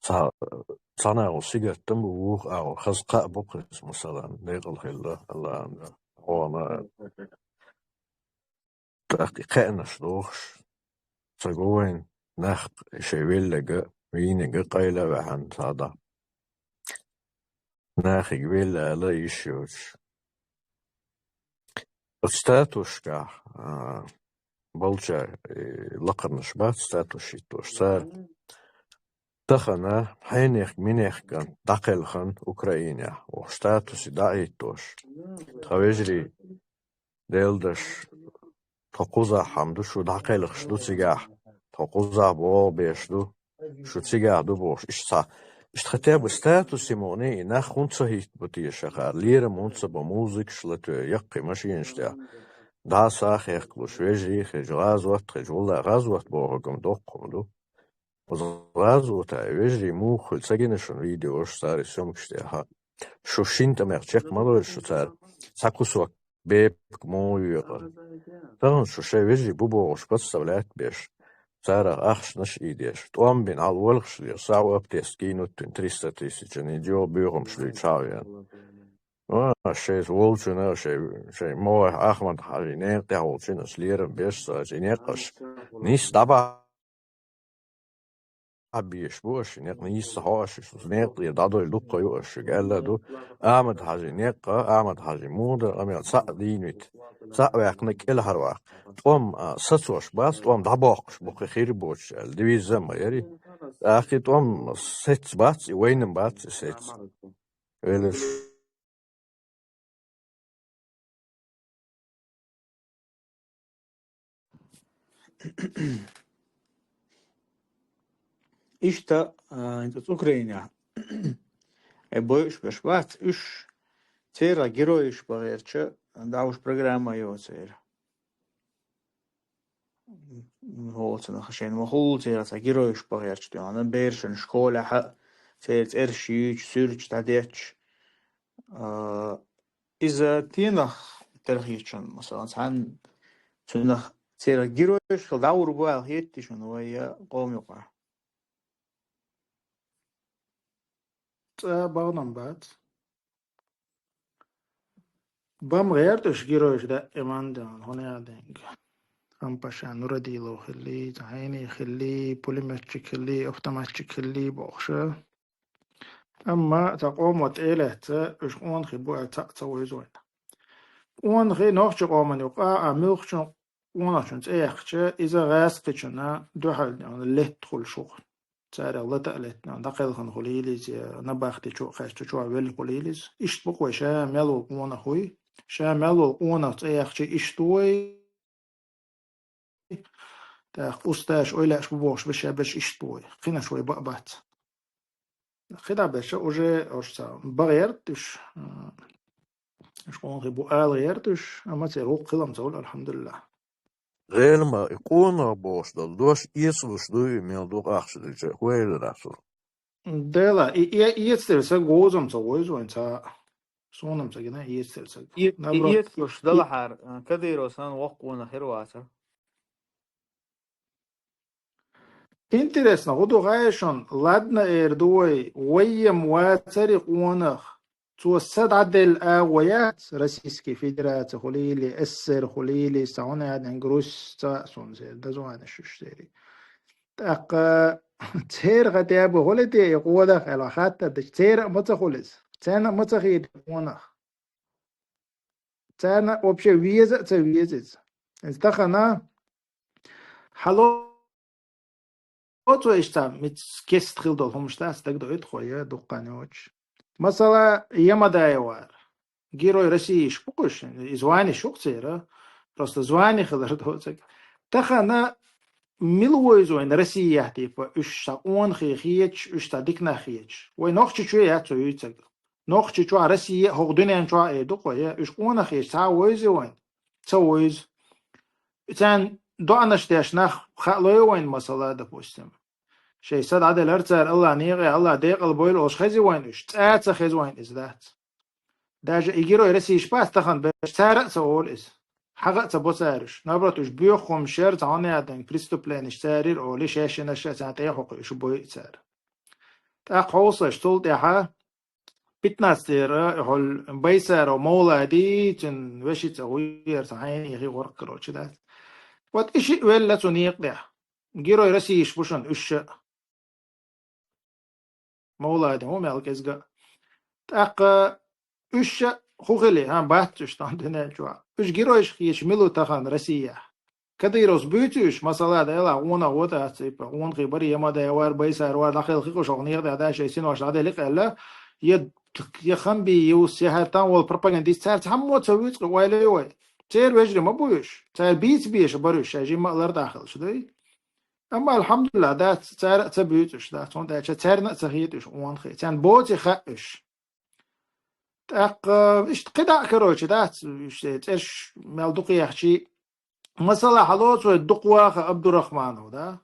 Ца-, цхьана агӀор сигаттам бу, вуха агӀор хаза кхаъ бу кхуьнца, масалан, декъала хилла, Аллахьан дуьхьа. Хьона тӀаккха и кхаьънаш дохуш, ца го вайн, нах шайн веллага, вийнага къайла а ваьхьана цхьа дӀа. Нахиг велла ала йиш йоцуш. Оцу статусашкахь, а, болчара, э, лакхарнаш бац статус хӀиттош. Цара тахана хьенех-минех кӀант дӀакхелхина Украинехь, оха статусе дӀа а хӀиттош. Тхан вежарий, Делан даш, тхо кхузахь хьама ду, шу дӀакхелхаш ду цигахь, тхо кхузахь богӀу беш ду, шу цигахь ду бохуш, иштта цхьа. Иштта хотя бы статусе мукъане и нах хӀунда ца хӀиттабо теша хӀара, лерам хӀунда ца бо, музыкаш латоь, яккхий машинаш тӀехь. ДӀа сагӀа хехкалуш, вежарий а хилча, гӀазот а хилча, валлахӀи, гӀазот бохург-м доккха хӀума ду. Оцу гӀазотехь вежарий муха хуьлу ца гина шуна видеош, цара съёмкаш тӀехь. Шу шина тӀамех чекх ма лойла шу цара, цхьа кусок бепиг муха векъа. Тахана шу шайн вежарий бу бохуш подставлять беш, царах ахчанаш а ийдеш, тӀом бина хьал валхаш лела, сагӀа аптест кийнуттина триста тысяча, и жоьгӀа боьхамаш луьйчу хьа а вена. А, шайца волчунна, шай, шай могӀех Ахмад-Хьажин некъа тӀехь волчунна аса лерам беш ца, и некъаш нийса дӀабахьа безаш бу аша, и некъ нийса ца хьо аша, оцу некъа тӀера дӀадойла дуккха ю аша шуьга аьлла а ду. Ахмад-Хьажин некъа, Ахмад-Хьажин муха дара къамел цхьаъ дийна вита, цхьаъ ваьккхина кӀелхьарваккха. ТӀом, а, сацош бац, тӀом дӀабоккхуш бу кхин хир боцуш аьлла, девиза а ма яри. ТӀаккха и тӀом сецна бац, и вайна-м бац и сецна. Велаш. Иштта, а, хӀинца Украинехь, э, бойуш берш бац, уьш церан геройш бан гӀерташ, дӀахьуш программа йоцу церан. ХӀоцунах шайна ма хуьлу церан цхьа геройш бан гӀерташ, тӀехьана берашна школехь а церан цӀераш юьйцуш, суьрташ дӀадетташ. А, иза тенах терхийчун, масалан, цхьаьна цунах церан геройш хила дӀагӀур бу аьлла хетий шуна вай я къоман юкъахь? ЦӀа баханам бац. Бан гӀерташ геройш даиман дан, хӀунда аьлла денга. Хампаша Нурадилов хилли, Зайни хилли, пулеметчик хилли, автоматчик хилли бохуша. Амма цхьа къомо тӀе а лаьцна, уьш къонахий бу аьлла цхьаъ ца вевза вайна. Къонахий нохчийн къоман юкъа, а муьлххачун къонахчун цӀе яьккхича, иза гӀаскхичунна дуьхьал летта хуьлуш ву-кх. Царах лата а летта, дӀакхелхина хуьлийла иза, я набахти чу а кхаьчча, чохь велла хуьлийла иза. Иштта бу-кх вай ша мел волу къонах вуй, ша мел волу къонах цӀе яьккхича иштта ву вай. ТӀаккха устазаш ойла еш бу бохуш, беш ша берш иштта бу вай. Кхинаш вай баа бац. КхидӀа беш уже ош ца бан гӀерта уьш, м, уьш къонахий бу ала гӀерта уьш, амма церан гӀуллакх хилам ца хуьлу, алхьамдулиллахӀ. ГӀелма и къонах бохуш долу дош эцалуш дуй, мел дукха ахча делча, хӀун эр дара цо? Дела, и, и, эцдерг сан говзам ца вевза вайн цхьа а. Суна-м ца гина, эцдерг сан. И, и Наоборот, эцалуш и далахьара, а, Кадыров санна воккха къонах хир вацара. Интересно, хӀун ду хаьий шуна, ладно эр ду вай, вай-м вацара и къонах. Цо са дӀаделла агӀо яц, Российский Федераци хуьлийли, СССР хуьлийли, са хьуна аьнна Грузия, цхьа а сунна зер, да зваьнаш уьш зери. ТӀаккха церан хатӀа бу хуьлий те и къонах аьлла хаттар дича, церан а ма ца хуьлу иза. Царна а ма ца хетар къонах. Царна а вообще веза а ца веза иза. Иза тахана хьало цо иштта мис кест хила долу хӀумаш дац, дагадоуьйту хьо, я дуккха йоцуш. Масала, Ямадаевара. Герой России иш бу-кх уьш, и звани шу-кх церан. Просто звани хилар доцург. Тахана мила ву иза вайна Россия, типа, уьш цхьа къонахий хеташ, уьш цхьа дика нах хеташ? Вай Нохчийчоь яц цо юьйцург. Нохчийчохь, Россия а, хӀокху дуьнен чохь а эр ду-кх вай, я уьш къонах хеташ цхьа а ву иза вайна? Ца ву иза. Царна доӀанаш деш нах хаало вайна, масала, допустим. Шайн са дӀаделира цара, АллахӀ некъа, АллахӀ декъал бойла олуш хези вайна уьш? ЦӀа а ца хези вайна иза дац. Даже и Герой России иш бац тахана берш, цара а ца олу иза. ХьагӀа а ца бо цара уьш. Наоборот, уьш боьха хӀумнаш яра, цхьа хьуна аьлла преступленеш церан яра олий, шаьш-шаьш а царна тӀе а хьокхий, уьш бойу цара. ТӀаккха хьовсалаш, цул тӀаьхьа пятнадцатый яра, хьол Байсаров Мовлади, цуьнан вешица гӀуьйра цхьа хьенех гӀоркхо, короче, дац. Вот и шиъ велла цу некъа тӀехь. Герой России иш бу шуна уьш а. Мовлади хӀун мел кӀезга. ТӀаккха уьш а хӀун хили, хьан бац уьш тахана дуьнен чохь? Уьш геройш хеташ мила ву тахана Россияхь? Кадыровс буьйцу уьш, масала, делахь, гӀонах ву тӀаккха, типа, гӀонахий бара, Ямадаев вара, Байсаров вара, дӀахилла хи къуш хӀокху некъа тӀехь, даша шайн синош дӀаделла къаьлла, я, я Хамбиевс, я хӀара тӀан волу пропагандист, цара цхьаммо а ца вуьйцу-кх, ойла ю вай. Церан вежарий ма бу уьш, цара бийца безаш бара уьш, шайн жимма а лар дӀахилча, дуй? Амма, алхьамдулиллахӀ, дац, цара а ца буьйцу уьш, дац, хӀунда аьлча царна а ца хета уьш гӀонахий, царна боций хаьа уьш. ТӀаккха иштта кхидӀа а, короче, дац, уьш цӀерш мел дукха яхчий, масала, хьало цо дукха ваха Абдурахманов, да?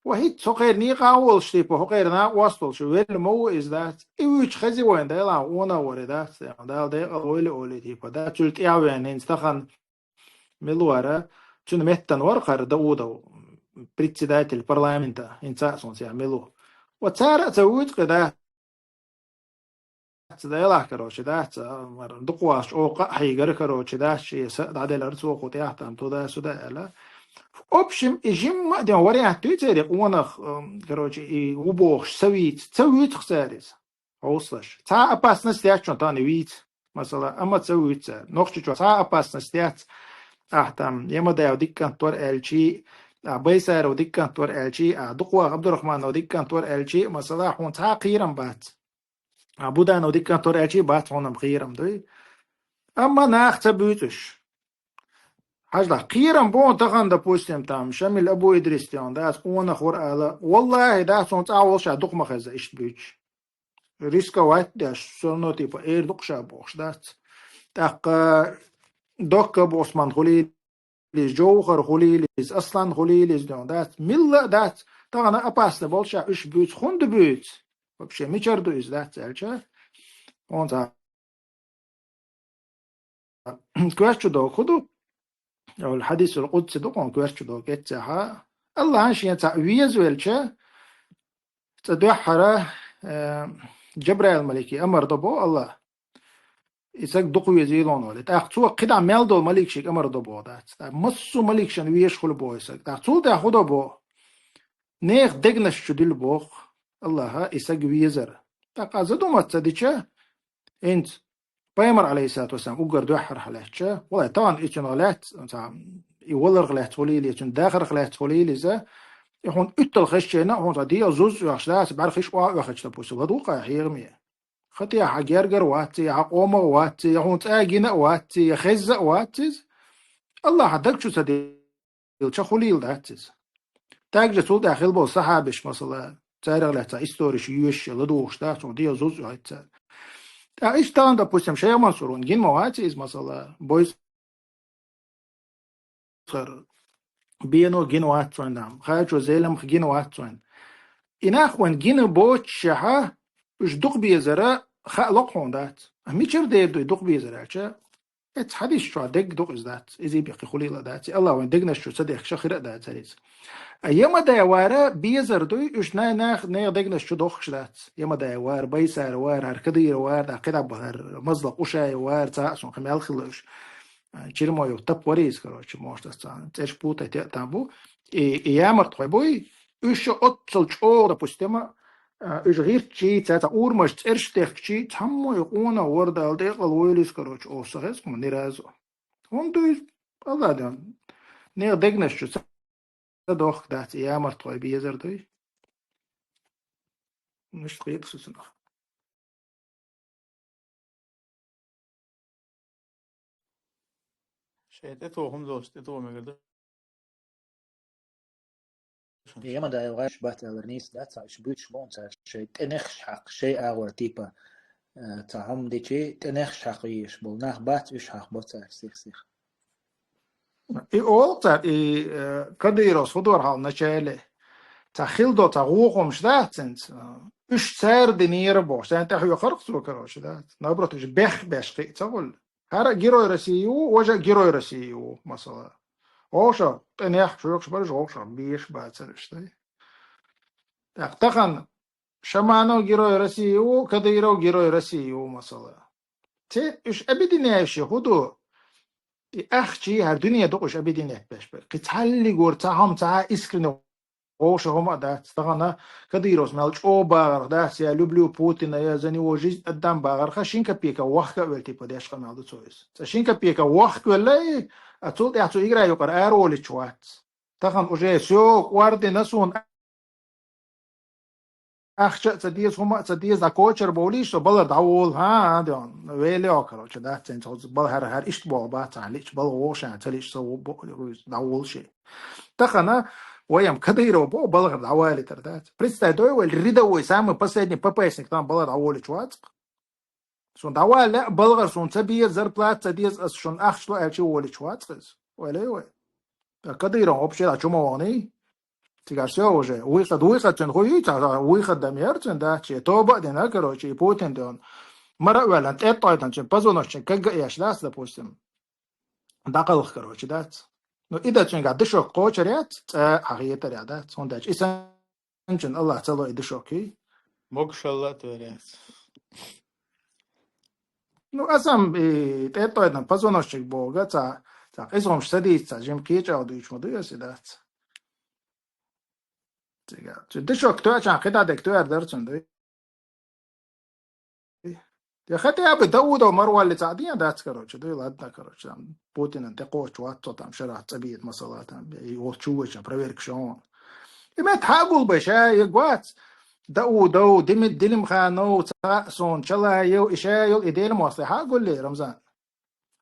Ва хӀинца хӀокхеран некъа а волуш, типа, хӀокхеран накъост волуш велла ма ву иза, дац. И вуьйцу хези вайна, делахь, гӀонах вара, дац, Дала декъал войла олий, типа, дац, цуьнан тӀаьхьа веана, хӀинца тахана мила вара, цуьнан меттана вара хӀара Даудов, председатель парламента, хӀинца а суна цӀе мила ву. Ва цара а ца вуьйцу-кх, дац, делахь, короче, дац, а, мара дукха ваха чӀогӀа къа а хьийгара, короче, дац, шен са а дӀаделира цо кху тӀехь, там, туда-сюда аьлла. В общем, и жимма а ден вариант дуьйцу церан, къонах, ам, короче, и ву бохуш, са вийца, ца вуьйцу-кх цара иза. Хьовсалаш. Цхьа а опасность яц шуна тахана вийца, масала, амма ца вуьйцу цара. Нохчийчохь цхьа а опасность яц. Ахь там Ямадаев дика кӀант вара аьлчий, ахь Байсаров дика кӀант вара аьлчий, ахь дукха ваха Абдурахманов дика кӀант вара аьлчий, масала, хьуна цхьа а кхерам бац. Ахь Буданов дика кӀант вара аьлчий бац хьуна-м кхерам, дуй? Амма нах ца буьйцу уьш. Хьажал, кхерам бу хьуна тахана, допустим, там, Шамил Абу-Идрис тӀе, дац, къонах вара ала. ВаллахӀи, дац, хьуна цкъа а волуш а дукха ма хеза иштта буьйцуш. Рисковать деш, всё равно, типа, эр ду-кх ша бохуш, дац. ТӀаккха Доккаб Ӏусман хуьлийла иза, Жовхар хуьлийла иза, Аслан хуьлийла иза, ден, дац. Милла а дац, тахана опасный болуш а уьш буьйцу, хӀунда буьйцу? Вообще, мичара ду иза, дац, аьлча? Хьуна цхьа коьрта чу догу хӀун ду? Хьадисул къудси ду, хьуна коьрта чу догу эццехьа. АллахӀан шен цхьаъ везавелча, цкъа дуьххьара, э, Джабраил малике амар до боху АллахӀа. И саг дукха везийла хьуна олий. ТӀаккха цо кхидӀа мел долу маликашка амар до боху, дац. ТӀаккха массо а маликашна везаш хуьлу боху и саг. ТӀаккха цул тӀаьхьа хӀун до боху? Нехан дегнаш чу дуьллу боху АллахӀа и саг везар. ТӀаккха задуматься дича, хӀинца Пайхамар, алейхиссалату вассалам, уггар дуьххьара хьалаьцча, валлай, тахана и цуьнах лаьцна, цхьа, и валарх лаьцна хуьлийла, цуьнан дахарх лаьцна хуьлийла иза, и хьуна уьттал хезчийна, хьуна цхьа дегӀан зуз оьхуш дац, бӀаьрхиш а оьхуш, допустим, ладугӀу-кх хьан хьехаме. ХӀаъ, я хьан гергара вац, я хьан къомах вац, я хьуна цӀа гина а вац, я хезна а вац иза. АллахӀа даг чу ца дилча, хуьлийла дац иза. Также цул тӀаьхьа хилла болу сахьабаш, масала, царах лаьцна историш йоьшуш, ладугӀуш дац, хьуна дегӀан зуз оьхуьйту цара. ТӀаккха иштта тахана, допустим, Шайх Мансур, вайна гина ма вац иза, масала, Бойсхара, Бено гина вац вайна, Хачо, Зеламха гина вац вайна. И нах вайна гина боццушехьа, уьш дукха безара хаало-кх хьуна, дац. Мичара дер ду и дукха безар аьлча? Эцу хьадисаш чохь дегга ду иза дац, иза бехке хуьлийла дац. Алла вайн дегнаш чу ца дехкаш хира а дац хӀара иза. А Ямадай вар безар дуй, уьш най-, нах, нехан дегнаш чу дохкаш дац. Ямадай вар, Байсар вар, хӀара Кадыров вар, дӀа кхидӀа бахар, Мазлакъ Ушаев вар, цхьаъ сун кхин мел хилла уьш. А, Чермоев тап вар иза, короче, может, ас цхьа цӀерш путать а там бу. И, и ямарт хой буй, уьш оццал чӀогӀа, допустим, а, уьш гӀиртчий, цаьрца урамаш цӀерш дехкачий, цхьаммо и къона вордала декъал войла иза, короче, оха ца хеза, хӀума ни разу. ХӀунда дуй иза? Алла дан. Нехан дегнаш чу ца дохка дац, и ямарт хой безар дуй. Мишта кхета со цунах? Шайн тӀе тоху хӀума долуш, тӀе тоху мегар ду. Ямадаев гӀаш бац аьллар нийса дац, цхьа уьш буьйцуш бу, цхьа шайн тӀе нехаш хьакха, шайн агӀор типа, э, цхьа хӀума дичи, тӀе нехаш хьакха йиш болу нах бац, уьш хьакха бо цара сих-сих. И олу цара, и, э, Кадыровс хӀун дора хьал начале? Цхьа хила долу цхьа гӀохамаш дац цуьнца? Уьш цара динера бохуш, царна тӀехьоьхурх цо, короче, дац? Наоборот, уьш бех беш кхиъ ца хуьлу. ХӀара а Герой России ву, важа а Герой России ву, масала. ВовшахтӀе нех чоьхуш бараш, вовшах беш бацара уьш дай. ТӀаккха тахана Шаманов Герой России ву, Кадыров Герой России ву, масала. Те уьш объединяющий хӀун ду? И ахчий хӀара дуьне ду уьш объединять беш бер. Кхин цхьаллигора цхьа хӀума, цхьа искренне вовшах хӀума а дац. Тахана Кадыровс мел чӀогӀа багӀарх дац, я люблю Путина, я за него жизнь отдам багӀарха, шин копейка вахка а велла, типа, деш къамел ду цо иза. Цкъа шин копейка вахка велла, а цул тӀаьхьа цу игра юкъара ара волуьйтуш вац. Тахана уже всё, кӀордина суна ахча а ца деза, хӀума а ца деза, дӀа кочар бовлийша, со балар дӀаволу, хӀа, а, ден, веллехь, короче, дац, цӀен цхьа балхара хӀара иштта боху бац, а, лича балха воху ша, ца лича со ву-, бо-, дӀаволу шен. Тахана вай-м Кадыров боху, балхара дӀавалийтар дац. Представь, дой вай рядовой, самый последний ППСник там балар дӀаволуьйтуш вацахь. Суна дӀавалле а балгӀара суна ца беза, зарплата ца деза, ас шуна ахча ло аьлча волуьйтуш вацахь иза. Вай лай вай. Ткъа Кадыров вообще а чу ма ваханий. Цигахь всё уже. Выход, выход цуьнан хӀун ю, цхьа выход дан яра цуьнан, да, че тоба а дина, короче, и Путин ден. Мара а ваьллан, тӀе а тӀойдан цуьнан позвоночник кагга а еш дац, допустим. ДӀакхалха, короче, дац. Ну, и дан цуьнгахь дашок кхочур яц, цӀа хьан хетар яц, дац. ХӀунда аьлча и сан Цуьнан Аллах ца ло и дашо кхий. Могушалла а тӀоряц. Ну, аса-м и тӀе а тӀойдан позвоночник боху, ца, ца къизгӀамаш ца дийца, ца жима кхечӀагӀ дуьйцуш ма дуй аса и дац. Цига. Цу дашо тоьачахьана кхидӀа дерг тоьар дара цуьнан дуй. Я хотя бы Даудов марвалли цхьаъ ден дац, короче, дуй, ладно, короче, там, Путинан тӀе кхочу вац цо там шарахь цӀа бийта масала, там, и волчу вайчун проверка шо. И мет хьагулбай ша, и гвац, Даудов, Дими-, Дилимханов, цхьаъ сон, Чалаев, и ша йол, и Дела мостагӀа хьагулле, Рамзан.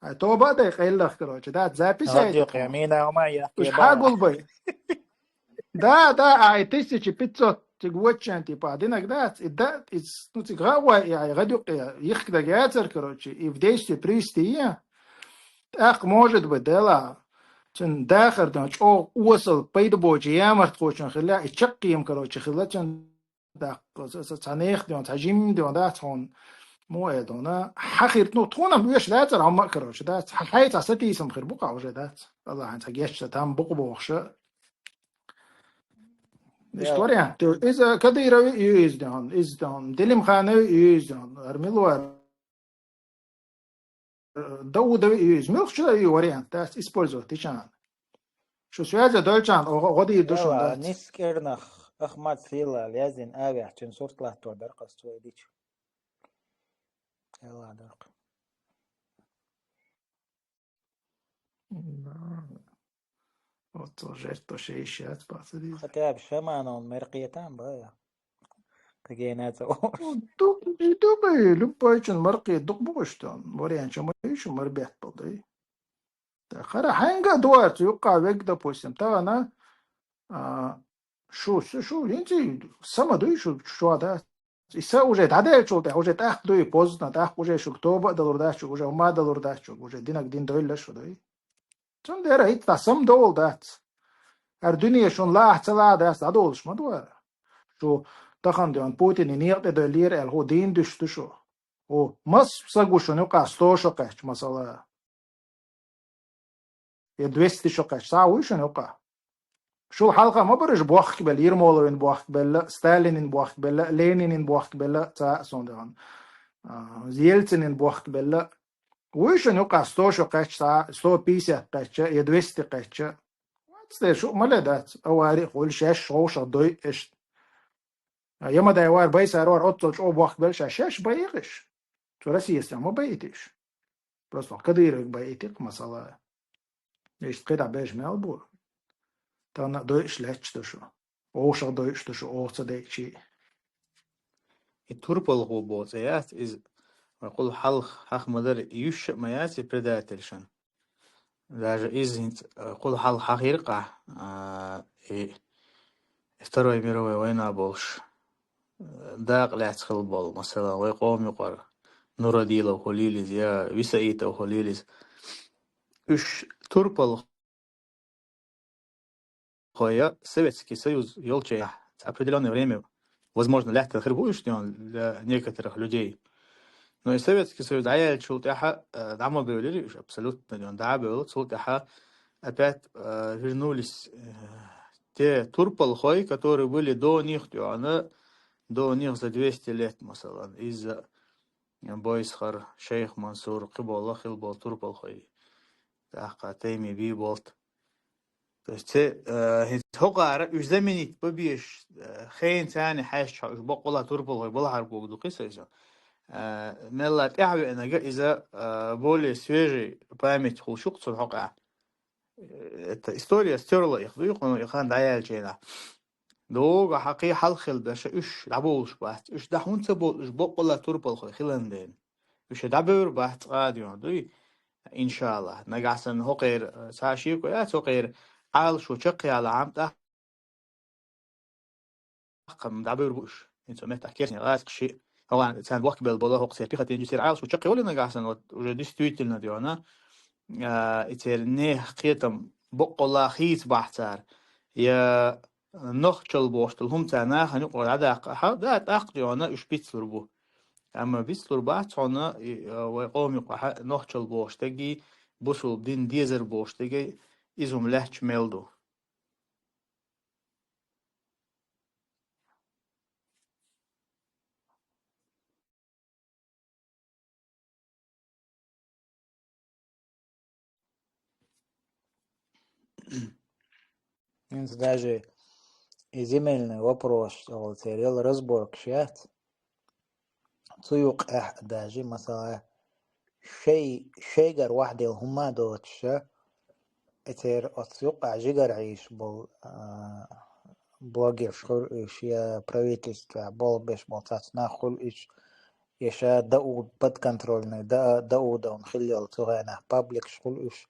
Ай, тоба а дай къайлах, короче, да, запись ай. Радио Кремина, Оман, я. Уж хьагулбай. Да, да, а и тысяча пятьсот, цига воччан, типа, а динаг дац, и да, и с-, ну, цига гӀа а вай, и ай гӀа дукъе, йихк даг яцар, короче, и в действие привести е. ТӀаккха, может быть, дела, цуьнан дахар дан, чӀогӀа осал, пайда боцу ямартхочун хилла, и чаккхийма, короче, хилла, цуьнан даккха, ца, ца, цхьа нех ден, цхьа жим ден, дац хьуна, му э дона, хьахирт, ну, тхуна-м оьшуш дацар, амма, короче, дац, хьан хьайца сатийсам хир бу-кх уже, дац. Аллахьан цхьа гечца, там букъа бохуша. Иштта вариант. Иза Кадыровы юьйздан, издан, Делимхановы юьйздан, Армилуар, Даудовы юьйз. Муьлхачу а ю вариант дац, использовать дичан. Шу связе дойчан, о, гӀодийр ду шуна, дац. Нискернах Ахмад Сила лязин авяхчун сурт латтор дар къас цой дичу. Эла дар. Да. Вот то жертва шесть пацанов. Хотя бы шаман он меркетан бая. Кагена ца. Ну, ду-, и ду бай, любой чун маркет дук бугуш тон. Вариант чун ма ю шу мар бет бал дай. Та хара хьанга дуар цу юкка вег, допустим, та ана, а, Шу, шу, шу, хӀинца сама дуй шу, шу ада. И са уже дӀадаьллачул тӀехь, уже тӀаккха дуй поздно, тӀаккха уже шуьга тоба а далур дац, шуьга уже хӀума а далур дац, шуьга уже динаг дин дойла шу дуй. Цундела хӀинца дӀа сама довла дац. ХӀара дуьне шун лаахь ца лаахь дац, дӀадолуш ма ду хӀара. Шу тахана дуьйна Путине некъа тӀе дойллера аьлла, хӀу дийна дуьсуш ду шу. ХӀу мас саг ву шуна юкъа сто шо кхаьчча, масала. я двести шо кхаьчча, цхьа а вуй шуна юкъа? Шул хьалха ма бара уж бохкабелла, Ермоловн бохкабелла, Сталинн бохкабелла, Ленинн бохкабелла, цхьа а сона дагӀан. А, Ельцинн бохкабелла. Вуй шуна юкъа сто шо кхаьчча, цхьа а, сто пятьдесят кхаьчча, я двести кхаьчча? Вац те, шу ма ле дац, авари а хуьлу, шаьш вовшах дойуш. А, я ма дай вара, байсар вара, оццул чӀогӀа бохкабелла ша, шаьш байъийша. Цу Россияс ма байъийта уж. Просто Кадыровга байъийта-кх, масала. Иштта кхидӀа беш мел бу. Тахана а дойуш лаьтташ ду шу. Вовшах дойуш ду шу, оха ца дайча. И турпалхо боху цӀе яц иза, вай кхул хьалха хьаха ма дара, юьсша а ма яц и предательшна. Даже иза хӀинца, э, кхул хьалха хьахийра-кх, а, и Второй мировой война болуш, э, дакъа лаьцна хилла болу, масала, вай къоман юкъара Нурадилов хуьлийла иза, я Висаитов хуьлийла иза. Уьш турпалхой, Советский Союз йолчу хенахь, определённое время, возможно, лаьттина хир бу уьш, для некоторых людей. Но и Советский Союз дӀаяьллачул тӀаьхьа, э, дӀа ма бевлира уьш абсолютно, дӀа а бевлла, цул тӀаьхьа опять, э, вернулись, э, те турпалхой, которые были до них, тӀехьа, до них за двести лет, масала, иза Бойсхар, Шейх Мансур, кхиболу хилла болу турпалхой. ТӀаккха Тайми Бийболт. То есть, э, хӀинца хӀокхара уьш заменить бан безаш, э, хенан царна хьаьжча, уьш баккъалла турпалхой балахьара бохург ду-кх иза. Э, мелла тӀаьхьа веанарг иза, э, более свежий память хуьлуш ю-кх цунна хӀокхаьчча. Э, это история стёрла их, дуй, кхунна и хан дӀаяьллачу хенахь. Догахь кхин хьалха хилла берш уьш дӀабовлуш бац. Уьш дӀа хӀунда ца бовлу, уьш баккъалла турпалхой хиларна дела. Уьш дӀабевр бац цкъа а, дуй. Иншаллах. Нагахь санна хӀокхеран, э, цхьа шеко яц, хӀокхеран Ӏалашо чекхъялахь-м тӀаккха-м дӀабевр бу уьш. ХӀинца меттахь керсне гӀазкхий шиъ, хӀокхарна царна бохкабелла болу хӀокху церан пехотинчу, церан Ӏалашо чекхйолу нагахь санна, вот уже действительно, дуй хьуна, а, и церан нехан кхетам баккъалла хийцабахь цара, я нохчалла бохуш долу хӀума цара нахана юкъара дӀадаккхахь, да, тӀаккха, дуй хьуна, уьш бицлур бу. Амма бицлур бац хьуна, и, а, вай къоман юкъахь нохчалла бохуш дерг, бусалба дин дезар бохуш дерг, иза хӀума лаьтташ мел ду. ХӀинца даже и земельный вопрос, олу, церан йолу разборкаш яц. Цу юкъахь даже, масала, шай-, шайгара ваьхьаделла хӀума а доцуш, и церан оцу юкъахь жигара Ӏийш болу, а, блогерш хуьлу уьш, я правительствехь болх беш болу цхьацца нах хуьлу уьш, я ша Дауд, подконтрольный Да-, Даудовна хилла йолу цу хенахь пабликаш хуьлу уьш.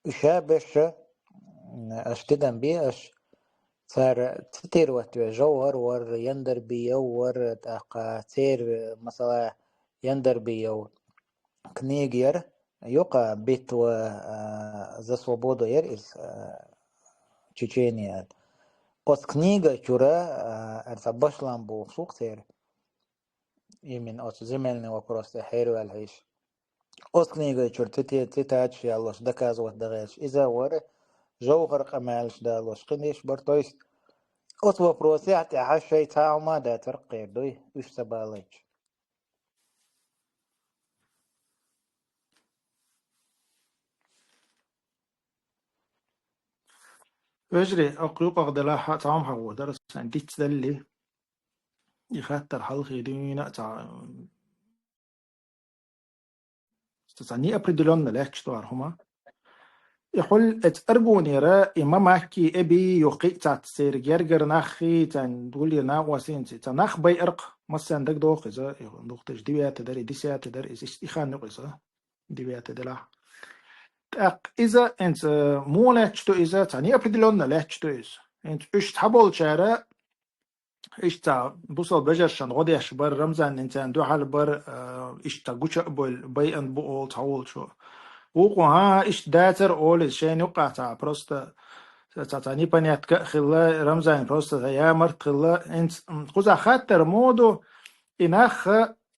Уьш а беш, м, аша тидам бе аша, цара цитировать ве, Жовхар вара, Яндарбиев вара, тӀаккха церан, масала, Яндарбиев книга яра, юкъа «Битва, а, за свободу» яра иза, а, Чечения. Оцу книган чуьра, а, ара цхьа башлам бохуш ву-кх церан. Именно оцу земельный вопрос тӀе хьерваьлла хьийша. Оцу книган чуьра цити-, цитаташ яллуш, доказывать дан гӀерташ. Иза вара Жовхар къамелаш далош, кхин деш бара. То есть оцу вопросехь тӀехь шайн цхьа хӀума а дацар кхера дуй, уьш ца балайча. Вежарий, окху юкъах делахь цхьа хӀума хьахо дара сан дицдалли. И хаттар хьалхе дуьйна а ца, ца, ца неопределённо лаьтташ ду хӀара хӀума. И хьул эца аргунера, и ма Макки, эби, юххе а цац церан гергара наххий, царна гуллера накъостенций, цхьа нах байаркх, массарна дагадогӀу иза, и две тысячи девятый дара, и десятый дара, иза, и хан юкъа иза, девятый делахь. ТӀаккха иза, хӀинца, муха лаьтташ ду иза, цхьа неопределённо лаьтташ ду иза. ХӀинца уьш цхьаболчара, иштта цхьа бусалба вежаршна гӀо деш бара, Рамзанна царна дуьхьал бара, а, иштта цхьа гуча а бойла, байъан бу олу цхьаволчо. Вукхо, хӀан-хӀа, иштта дацара олу иза, шайна юкъахь цхьа просто цхьа, цхьа непонятка а хилла, Рамзанна просто цхьа ямарт а хилла. ХӀинца, м, кхузахь хаттар муха ду, и нах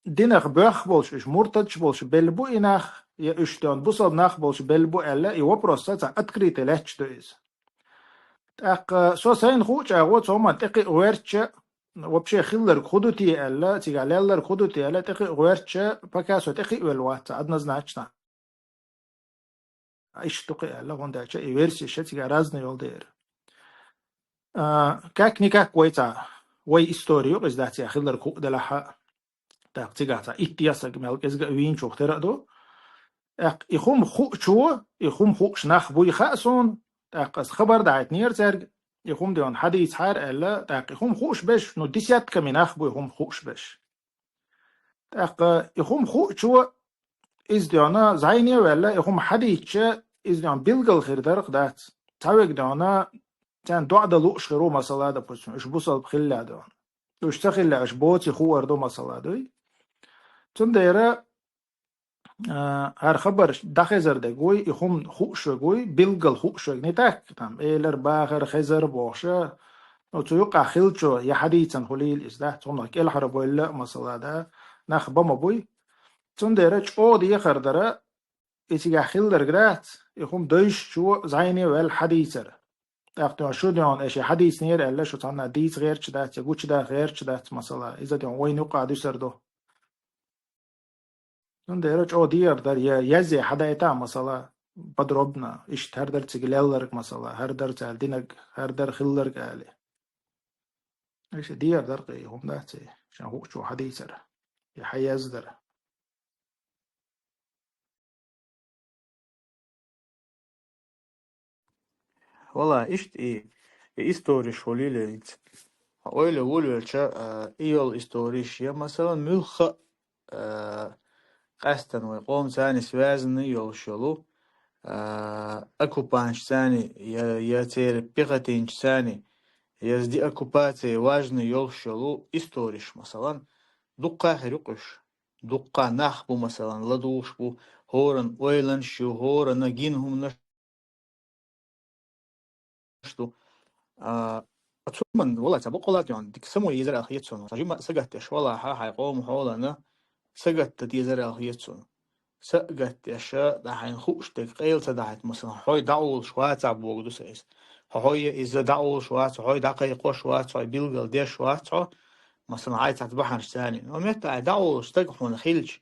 динах боьхна болуш, уьш муртадаш болуш белла бу и нах, я уьш ден бусалба нах болчу белла бу аьлла, и вопрос ца цхьа открытый лаьтташ ду иза. ТӀаккха со сайна хуу чӀагӀо, цо ма тӀекхиъ гӀоьртча, вообще хилларг хӀу ду те аьлла, цигахь лелларг хӀу ду те аьлла, тӀекхиъ гӀоьртча, пока со тӀекхиъ велла вац, однозначно. Иштта ду кхин аьлла, хӀунда аьлча и версия ша цигахь разный йолу дера. А, как-никак вай цхьа, вай истори ю, иза дац я хилларг хӀу делахь а. ТӀаккха цигахь цхьа итт я саг мел кӀезга а вийначух тера а ду. ТӀаккха и хӀума хуучо, и хӀума хууш нах буй хаьа суна, тӀаккха аса хабар дахьийтинера цаьрга, и хӀума дена хьадийцахьара аьлла, тӀаккха и хӀума хууш берш, ну, десятками нах буй хӀума хууш берш. ТӀаккха и хӀума хуучо, иза дена зӀене а ваьлла, и хӀума хьадийцча, иза дена билггал хир дара-кх дац. Цхьаверг дена, царна доӀа дан лууш хир ву, масала, допустим, уьш бусалба хилла дена. Уьш ца хилла, уьш боций хуур ду, масала, дуй. Цундела, а, хӀара хабар дӀахезар дерг вуй, и хӀума хууш верг вуй, билггал хууш верг, не так, там, элар, бахар, хезар бохуш, ну, цу юкъахь хиллачо я хьадийцина хуьлийла иза, да, цунах кӀелхьара бевлла а, масала, да, нах бан ма буй. Цундела чӀогӀа дехар дара, и цигахь хилларг дац, и хӀума девзачо зӀене а ваьлла хьадийцар. ТӀаккха дена шу дена, аш и хьадийцинера аьлла, шу цхьанна дийца гӀерташ дац, я гучудаха гӀерташ дац, масала, иза дена вайна юкъахь дуьсур ду. Цундела чӀогӀа дехар дара, я язъе хьадайта, масала, подробно, иштта хӀара дара цига лелларг, масала, хӀара дара цара динарг, хӀара дара хилларг али. Иштта дехар дара кхин, хӀума дац и, шен хуучо хьадийцар, я хьаяздар. Вала, иштта и, и историш хӀулийла хӀинца. Ойла волавелча, а, и йолу историш я, масалан, муьлхха а, а, къаьстина вай къомаца связанный йолуш йолу, а, оккупанташца, я, я церан пехотинцашца, я с деоккупацией важный йолуш йолу историш, масалан, дуккха а хир ю-кх уьш. Дуккха а нах бу, масалан, ладугӀуш бу, хӀоранна ойланаш ю, хӀоранна гина хӀуманаш ду. А, оцу хӀуманна, валлай, цхьа бакъ а ладоьгӀна, дика самой езар аьлла хета суна. Цхьа жимма а сагатдеш валахь, хьайн къоман хьолана сагатдан дезар аьлла хета суна. Сагатдеш, дӀа хьайна хууш дерг къайла ца дахьийта, масалан, хьой дӀаолуш вацахь бохург ду сан иза. Хьо хьой иза дӀаолуш вац, хьой дӀакхайкхош вац, хьой билггал деш вац хьо. Масалан, хьайн цхьацца бахьанашца. Но метта хьайн дӀаолуш стаг хьуна хилча,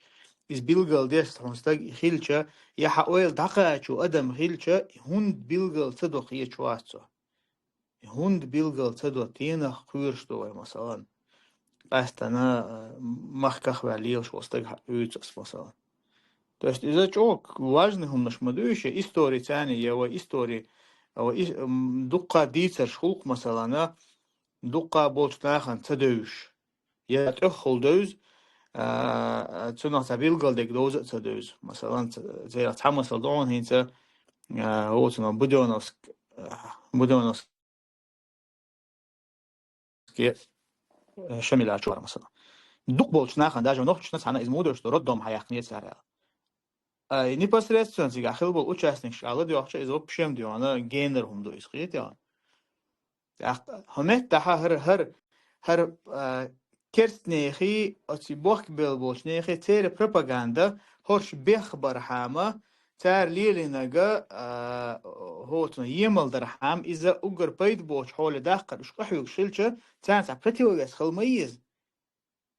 иза билггал деш хьуна стаг хилча, я хьан ойла дӀакхачо адам хилча, хӀунда билггал ца до хеташ вац цо. ХӀунда билггал ца до, тенах кхоьруш ду вай, масалан. Къаьстина, а, махках а ваьлла лелаш волу стаг хьан вуьйцу ас, масалан. То есть иза чӀогӀа важный хӀуманаш ма ду уьш, я историца, я вай истори, вай ис-, м, дуккха дийцарш хуьлу-кх, масалан, дуккха болчу нахана ца девзаш. Я тӀехула девза, а, цунах цхьа билггал дерг довза а ца девза. Масалан, ц-, церах цхьа масал ду хьуна хӀинца, а, оцунах Будённовск-, а, Будённовский, а, Шамиля чу вара, масалан. Дукха болчу нахана, даже нохчашна цхьаьна иза муха девзаш ду, роддом хьаяьккхинера цара аьлла. А, и непосредственно цигахь хилла болу участникашка ладоьгӀча, иза вообще-м дена генара хӀума ду иза, кхетий хьуна? ТӀаккха хӀун меттахь хӀара, хӀара, хӀара, а, керстанехий, оцу бохкабевлла болчу нехий церан пропаганда хӀорш бехбархьама, цара лелийнарг, а, хӀоцун емал дархьама, иза уггар пайда боцучу хьоле даккхар уьш къахьоьгуш хилча, царна цхьа противовес хила ма еза.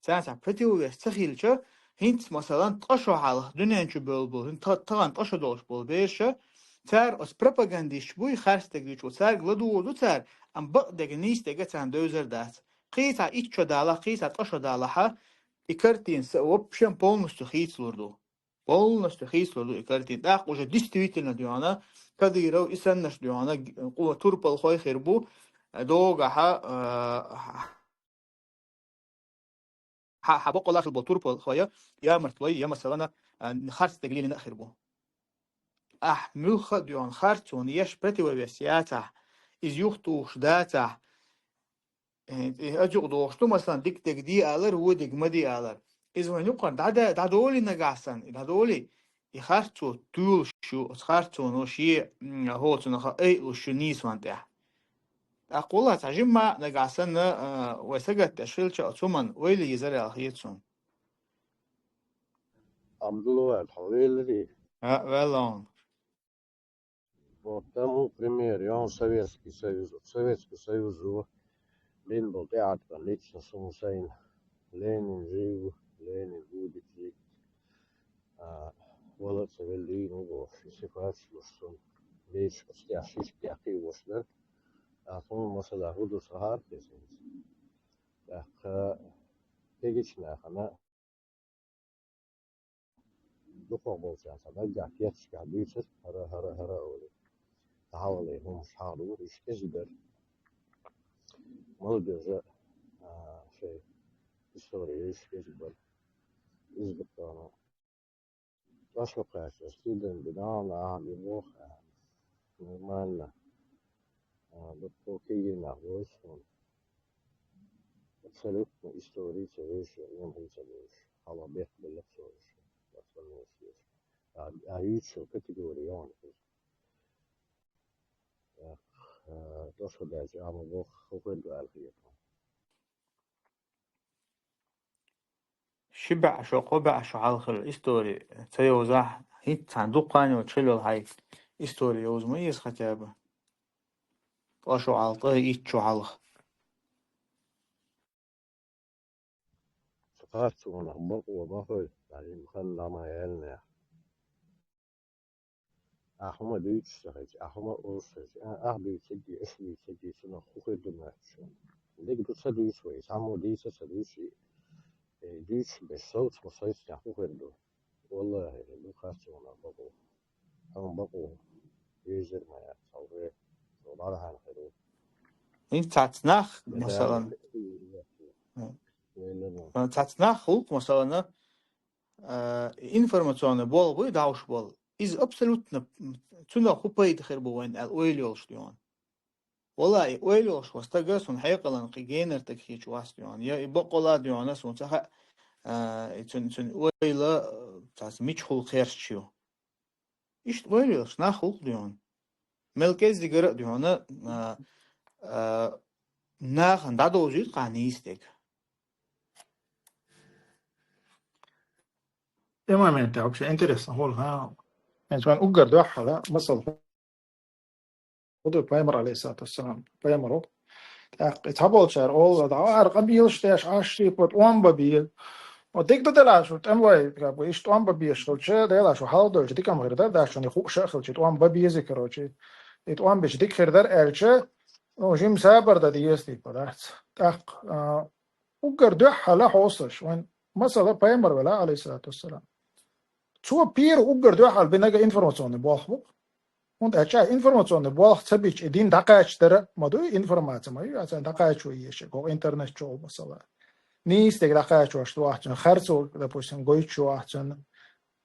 Царна цхьа противовес ца хилча, хӀинца, масалан, ткъа шо хьалха дуьнен чу бевлла болу, хӀинца та-, тахана ткъа шо долуш болу бераша, цара оцу пропагандисташ буй, харцдерг дуьйцуш, цаьрга ладугӀур ду цара, амма бакъдерг, нийсдерг царна девзар дац. Кхин цхьа итт шо далахь, кхин цхьа ткъа шо далахьа, и картина са вообще полностью хийцалур ду. Полностью хийцалур ду и картина. ТӀаккха уже действительно дуьхьана, Кадыров, и саннаш дуьхьана, къо-, турпалхой хир бу, догахьа, а, хьан, хьан бакъалла хила болу турпалхой, я мартлой, я, масалана, а, харцдерг лелийна а хир бу. Ахь муьлхха а доьгӀна харцонан еш противовес яцахь, иза юхатухуш дацахь, э, э, аса юкъа догӀуш ду, масалан, дика дерг де алар, вон дерг ма де алар. Иза вайн юкъара дӀада-, дӀадолий нагахь санна, и дӀадолий, и харцо туьйлуш ю, оцу харцоно шен, м, хӀоцунах айалуш ю нийсонан тӀехь. ТӀаккха валлахӀи, цхьа жимма а нагахь санна, а, вай сагатдеш хилча, оцу хӀуманна ойла езар аьлла хета суна. Амдулла ван хьо веларе. А, валлахӀи. Вот тому пример, я вам Советский Союз. Советский Союз, его, блин, был театр, лично Сун Сен. Ленин жив, Ленин будет жить. А, валлахӀи, велдин, его, ситуация, что он вещь, я шишки, я киевошна. А фон масала гудус гар, кесен. Так, а, тегична, она дукха болча, ца дагга, кечка, дуьйцур, хӀара, хӀара, хӀара олий. ДӀавале, хӀумаш хьалу, уьш кӀезиг дара. Молодежь, а, шоай история уьш кӀезиг бара. Из бутана. ТӀашхакхаьчча, студент бинана, а, бимох, а, нормально. А, вот по кигина, вот он. Абсолютно история ца вешая, он хӀинца вешая. Хьала бехк белла ца вешая. А, а юьйцу категория он. Так, а, то, что дальше, а, мы бог, хухур галхи. Ши бӀаь шо, кхо бӀаь шо хьалхара истори ца йовзахь, хӀинца цхьана дукха йолчу хилла йолу хьайн истори йовза ма еза хотя бы. Ткъа шо хьалха, ткъа итт шо хьалха. Цу кхаччалгӀанах бакъо ма хуьлу, хьалим хан лама елнехь. Ахь хӀума дуьйцуш ца хилча, ахь хӀума олуш ца хилча, а, ахь дуьйцург, аша дуьйцург, цунах хӀун хир ду моьттуш? Дерг ду ца дуьйцу вай, цхьаммо дийца ца дуьйцу, и, и дуьйцуш берш совцахь, ма совцахь, хӀун хир ду? ВаллахӀи, ду кхаччалгӀанах бакъо. Амма бакъо везар ма яц, хьо ве, хьо бӀарахьана хир ву. ХӀинца цхьацца нах, масалан, вай леррина. Цхьацца нах гӀуллакх, масалан, а, информационный болх буй дӀовш болу. Иза абсолютно, м, цунах хӀун пайда хир бу вайна аьлла ойла йолуш ду хьуна. Валла, и ойла йолуш ван стага суна хьекъалан кхин генара стаг хеташ вац ду хьуна. Я и бакъала ду хьуна, суна ца хаьа, а, и цун, цун ойла, а, цхьацца мичахула кхерчаш ю. Иштта ойла йолуш нах гӀуллакх ду хьуна. Мел кӀеззигара а ду хьуна, а, а, нахана дӀадовзуьйту кхана нийса дерг. И момент вообще интересно, хӀун, хӀа? ХӀинца вайн уггар дуьххьара, масала, хӀун ду пайхамар, алейхиссалату вассалам, пайхамар ву. ТӀаккха и цхьаболчара олу, дӀа ара къамелаш деш, Ӏаш, типа, тӀом бан беза. Вот дика ду делахь шу, тӀемалой, как бы, иштта тӀом бан безаш хилча, делахь шу хьалха долчу дика ма хир дара, даш шуна и хууш а хилча, тӀом бан беза, короче. И тӀом беш дика хир дара аьлча, ну, жима сабар дан деза, типа, дац. ТӀаккха, а, уггар дуьххьара хьовсалаш, вайн масала пайхамар велахь, алейхиссалату вассалам. Цо пера уггар дуьххьара бинарг информационный болх бу. ХӀунда аьлча информационный болх ца бича, и дин дӀакхачадар ма дуй, информаци ма ю, аса дӀакхачо еза, кху интернет чохь масала. Нийса дерг дӀакхачош ду ахь цунна, харцо, допустим, гойтуш ю ахь цунна.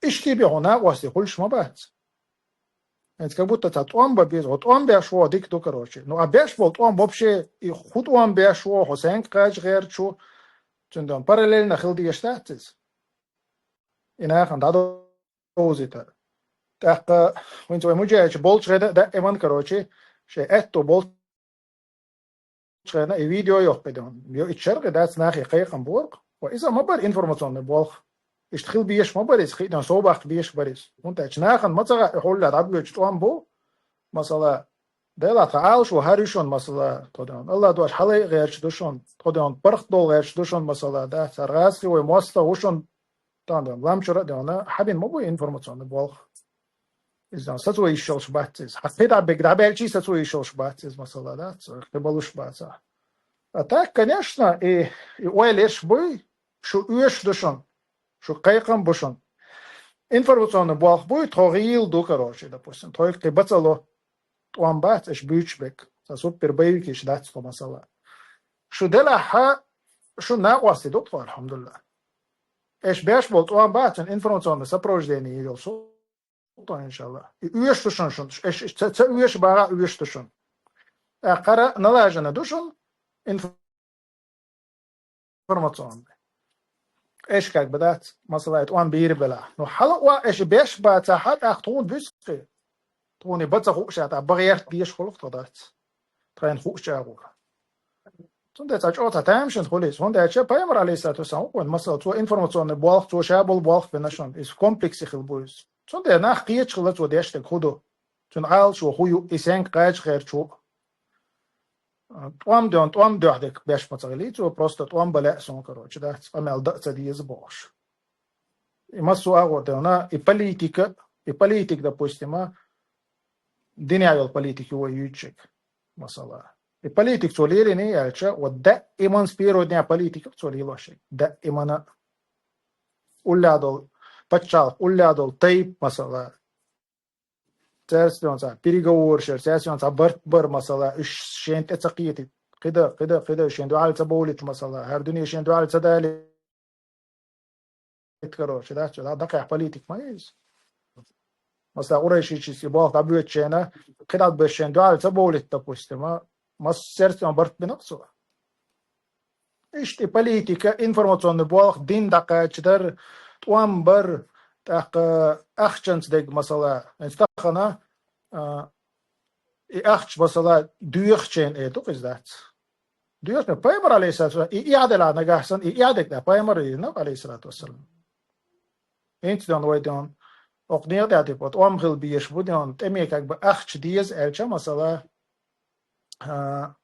Иштта бен хьо накъостий хуьлуш ма бац. ХӀинца как будто цхьа тӀом бан беза, хьо тӀом беш ву, дика ду, короче. Ну, а беш болу тӀом вообще, и хӀун тӀом беш ву, хьо сенга кхача гӀерташ ву, цуьнан параллельно хила дезаш дац иза. И нахана дӀадовзийта. ТӀаккха хӀинца вай муджахӀидаш болчу хенахь а даиман, короче, шайн аьтто болчу хенахь и видео йоккхуьйту. Йо, и чаркъе дац нахе кхайкхам бору. Ва иза ма бара информационный болх. Иштта хила безаш ма бара иза, хиъна совбаккха безаш бара иза. ХӀунда аьлча нахана ма ца хаьа, и хьуллехь дӀабоьдуш тӀом бу. Масала, Делахь тхан Ӏалаш ву хӀара ю шуна, масала, тхо ден. Аллах дош хьалай а гӀерташ ду шуна, тхо ден паргӀат долу гӀерташ ду шуна, масала, да, цара гӀазкхи вай мостагӀа ву шуна, тхан ден, ламчура а ден, хьабина ма бу информационный болх. Иза сацо йиш йолуш бац иза. Хьан кхидӀа бег дӀабаьлчий сацо йиш йолуш бац иза, масала, да, ца кхин балуш бац. А так, конечно, и, и ойла ерш буй, шу оьшуш ду шуна, шу кхайкхам бу шуна. Информационный болх буй, тхо гӀийла ду, короче, допустим, тхойга кхин бацало, тӀом бац, аша буьйцуш бег. Сан супер боевикаш дац тхо, масала. Шу делахь, шу накъостий ду тхо, алхьамдулиллах. Аша беш болу тӀом бац, цуьнан информационный сопровождение йолуш. Укъа, иншалла. И оьшуш ду шуна, шуна. Эш, ца, ца оьшу бахьа оьшуш ду шуна. ТӀаккха хӀара налажана ду шуна информационный. Эш как бы дац, масала, тӀом бийр белахь. Ну, хьала а эш беш бацахь, тӀаккха тхуна буьсу кхин. Тхуна баца хууш а, тӀаккха бан гӀерта дезаш хуьлу тхо дац. Тхайна хууш чӀагӀо. Цундела цхьа чӀогӀа цхьа тамашийна хуьлу иза. ХӀунда аьлча пайхамар, алейхиссалату вассалам, вукхун, масала, цо информационный болх, цо ша болу болх бина шуна. Иза в комплексе хила бу иза. Цундела нах кхеташ хилла цо деш дерг хӀун ду. Цуьнан Ӏалашо хӀун ю, и сенга кхача гӀерташ ву. ТӀом доьн, тӀом доьхьа дерг беш ма ца хилий цо, просто тӀом бан лаьа суна, короче, дац, къамел дан а ца деза бохуш. И массо а агӀор делна, и политика, и политик, допустим, а, динехь йолу политик ю вай юьйцург, масала. И политик цо лелийний аьлча, вот даиман с первого дня политика цо лелош. Даимана уллехь долу пачхьалкх, уллехь долу тайп, масала. Цаьрца доьн цхьа переговораш яр, цаьрца доьн цхьа барт бар, масала, уьш шен тӀе ца кхетийта. Кхида, кхида, кхида, шен дуьхьал ца бовлуьйтуш, масала, хӀара дуьне шен дуьхьал ца далийта, короче, да, цо, да, дакъехь политик ма иза. Масала, къурайшичис и болх дӀабоьдучу шена, кхидӀа беш шен дуьхьал ца бовлуьйту, допустим, а, массаьрца доьн барт бина-кх цо. Иштта и политика, информационный болх, дин дӀакхачадар, тӀом бар, тӀаккха ахчанца дерг, масала, хӀинца тахана, а, и ахча, масала, доьхучийн э ду-кх иза дац. Доьхучийн пайхамар, алейхиссалату вассалам, и эхь делахь нагахь санна, и эхь дерг да пайхамар йина, алейхиссалату вассалам. ХӀинца дон вай дон, окху некъа тӀехь, типа, тӀом хила безаш бу дон, тӀеме как бы ахча деза аьлча, масала, а,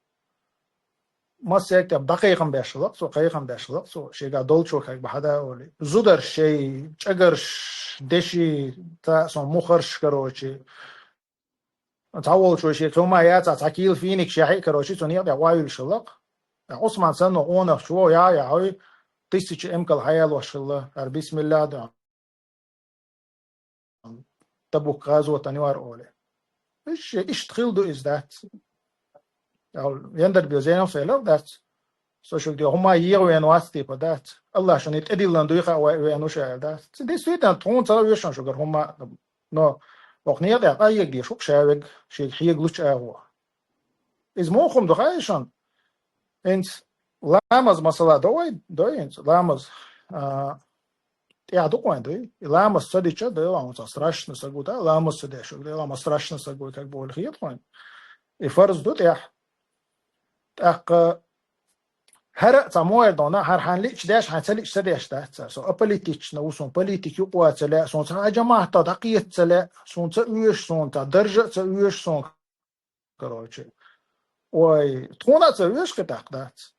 массаьрга тӀе дӀакхайкхам беш хилла-кх цо, кхайкхам беш хилла-кх цо, шегахь долчо как бы хьада олий. Зударш шай, чӀагарш, деши, цхьа а сон мухарш, короче. Цхьа волчо шен хӀума яцахь, цхьа кийла финикаш яхьий, короче, цу некъа тӀехь охьаюьллуш хилла-кх. Ткъа Ӏусман санна къонахчо, я, я, хьой, тысяча эмкал хьаялош хилла, хӀара бисмилла дан. Табук гӀазотан юхьар олий. Иштта, иштта хила ду иза дац. Яндар бе зенал сайлар дац. Со шуьга де хӀума егӀа вен вац типа дац. Аллах шуна тӀедиллан дуй хаа вай вен уша аьлла дац. Ца действительно, тхуна ца вешан шугара хӀума. Но окху некъа тӀехь къайега деш ву-кх ша вег, шега хьега лучу агӀо. Иза муха хӀума ду хаьий шуна? ХӀинца ламаз масала до вай, до хӀинца, ламаз, а, тӀехь ду-кх вайн дуй. И ламаз ца дича, Дела, хьуна цхьа страшно сагу, да, ламаз ца деш, Дела, ма страшно сагу, как бы, олий хета хьуна. И фарз ду тӀехь. ТӀаккха хӀара а цхьа муха дона, хӀара хьайна лиъча деш, хьайна ца лиъча ца деш дац цара. Со аполитична ву, суна политик юкъа ваца лаьа, суна цхьа а жамаӀатах дӀакхета ца лаьа, суна ца оьшу, суна цхьа даржа а ца оьшу, суна, короче. Ой, тхуна а ца оьшу кхин тӀаккха дац.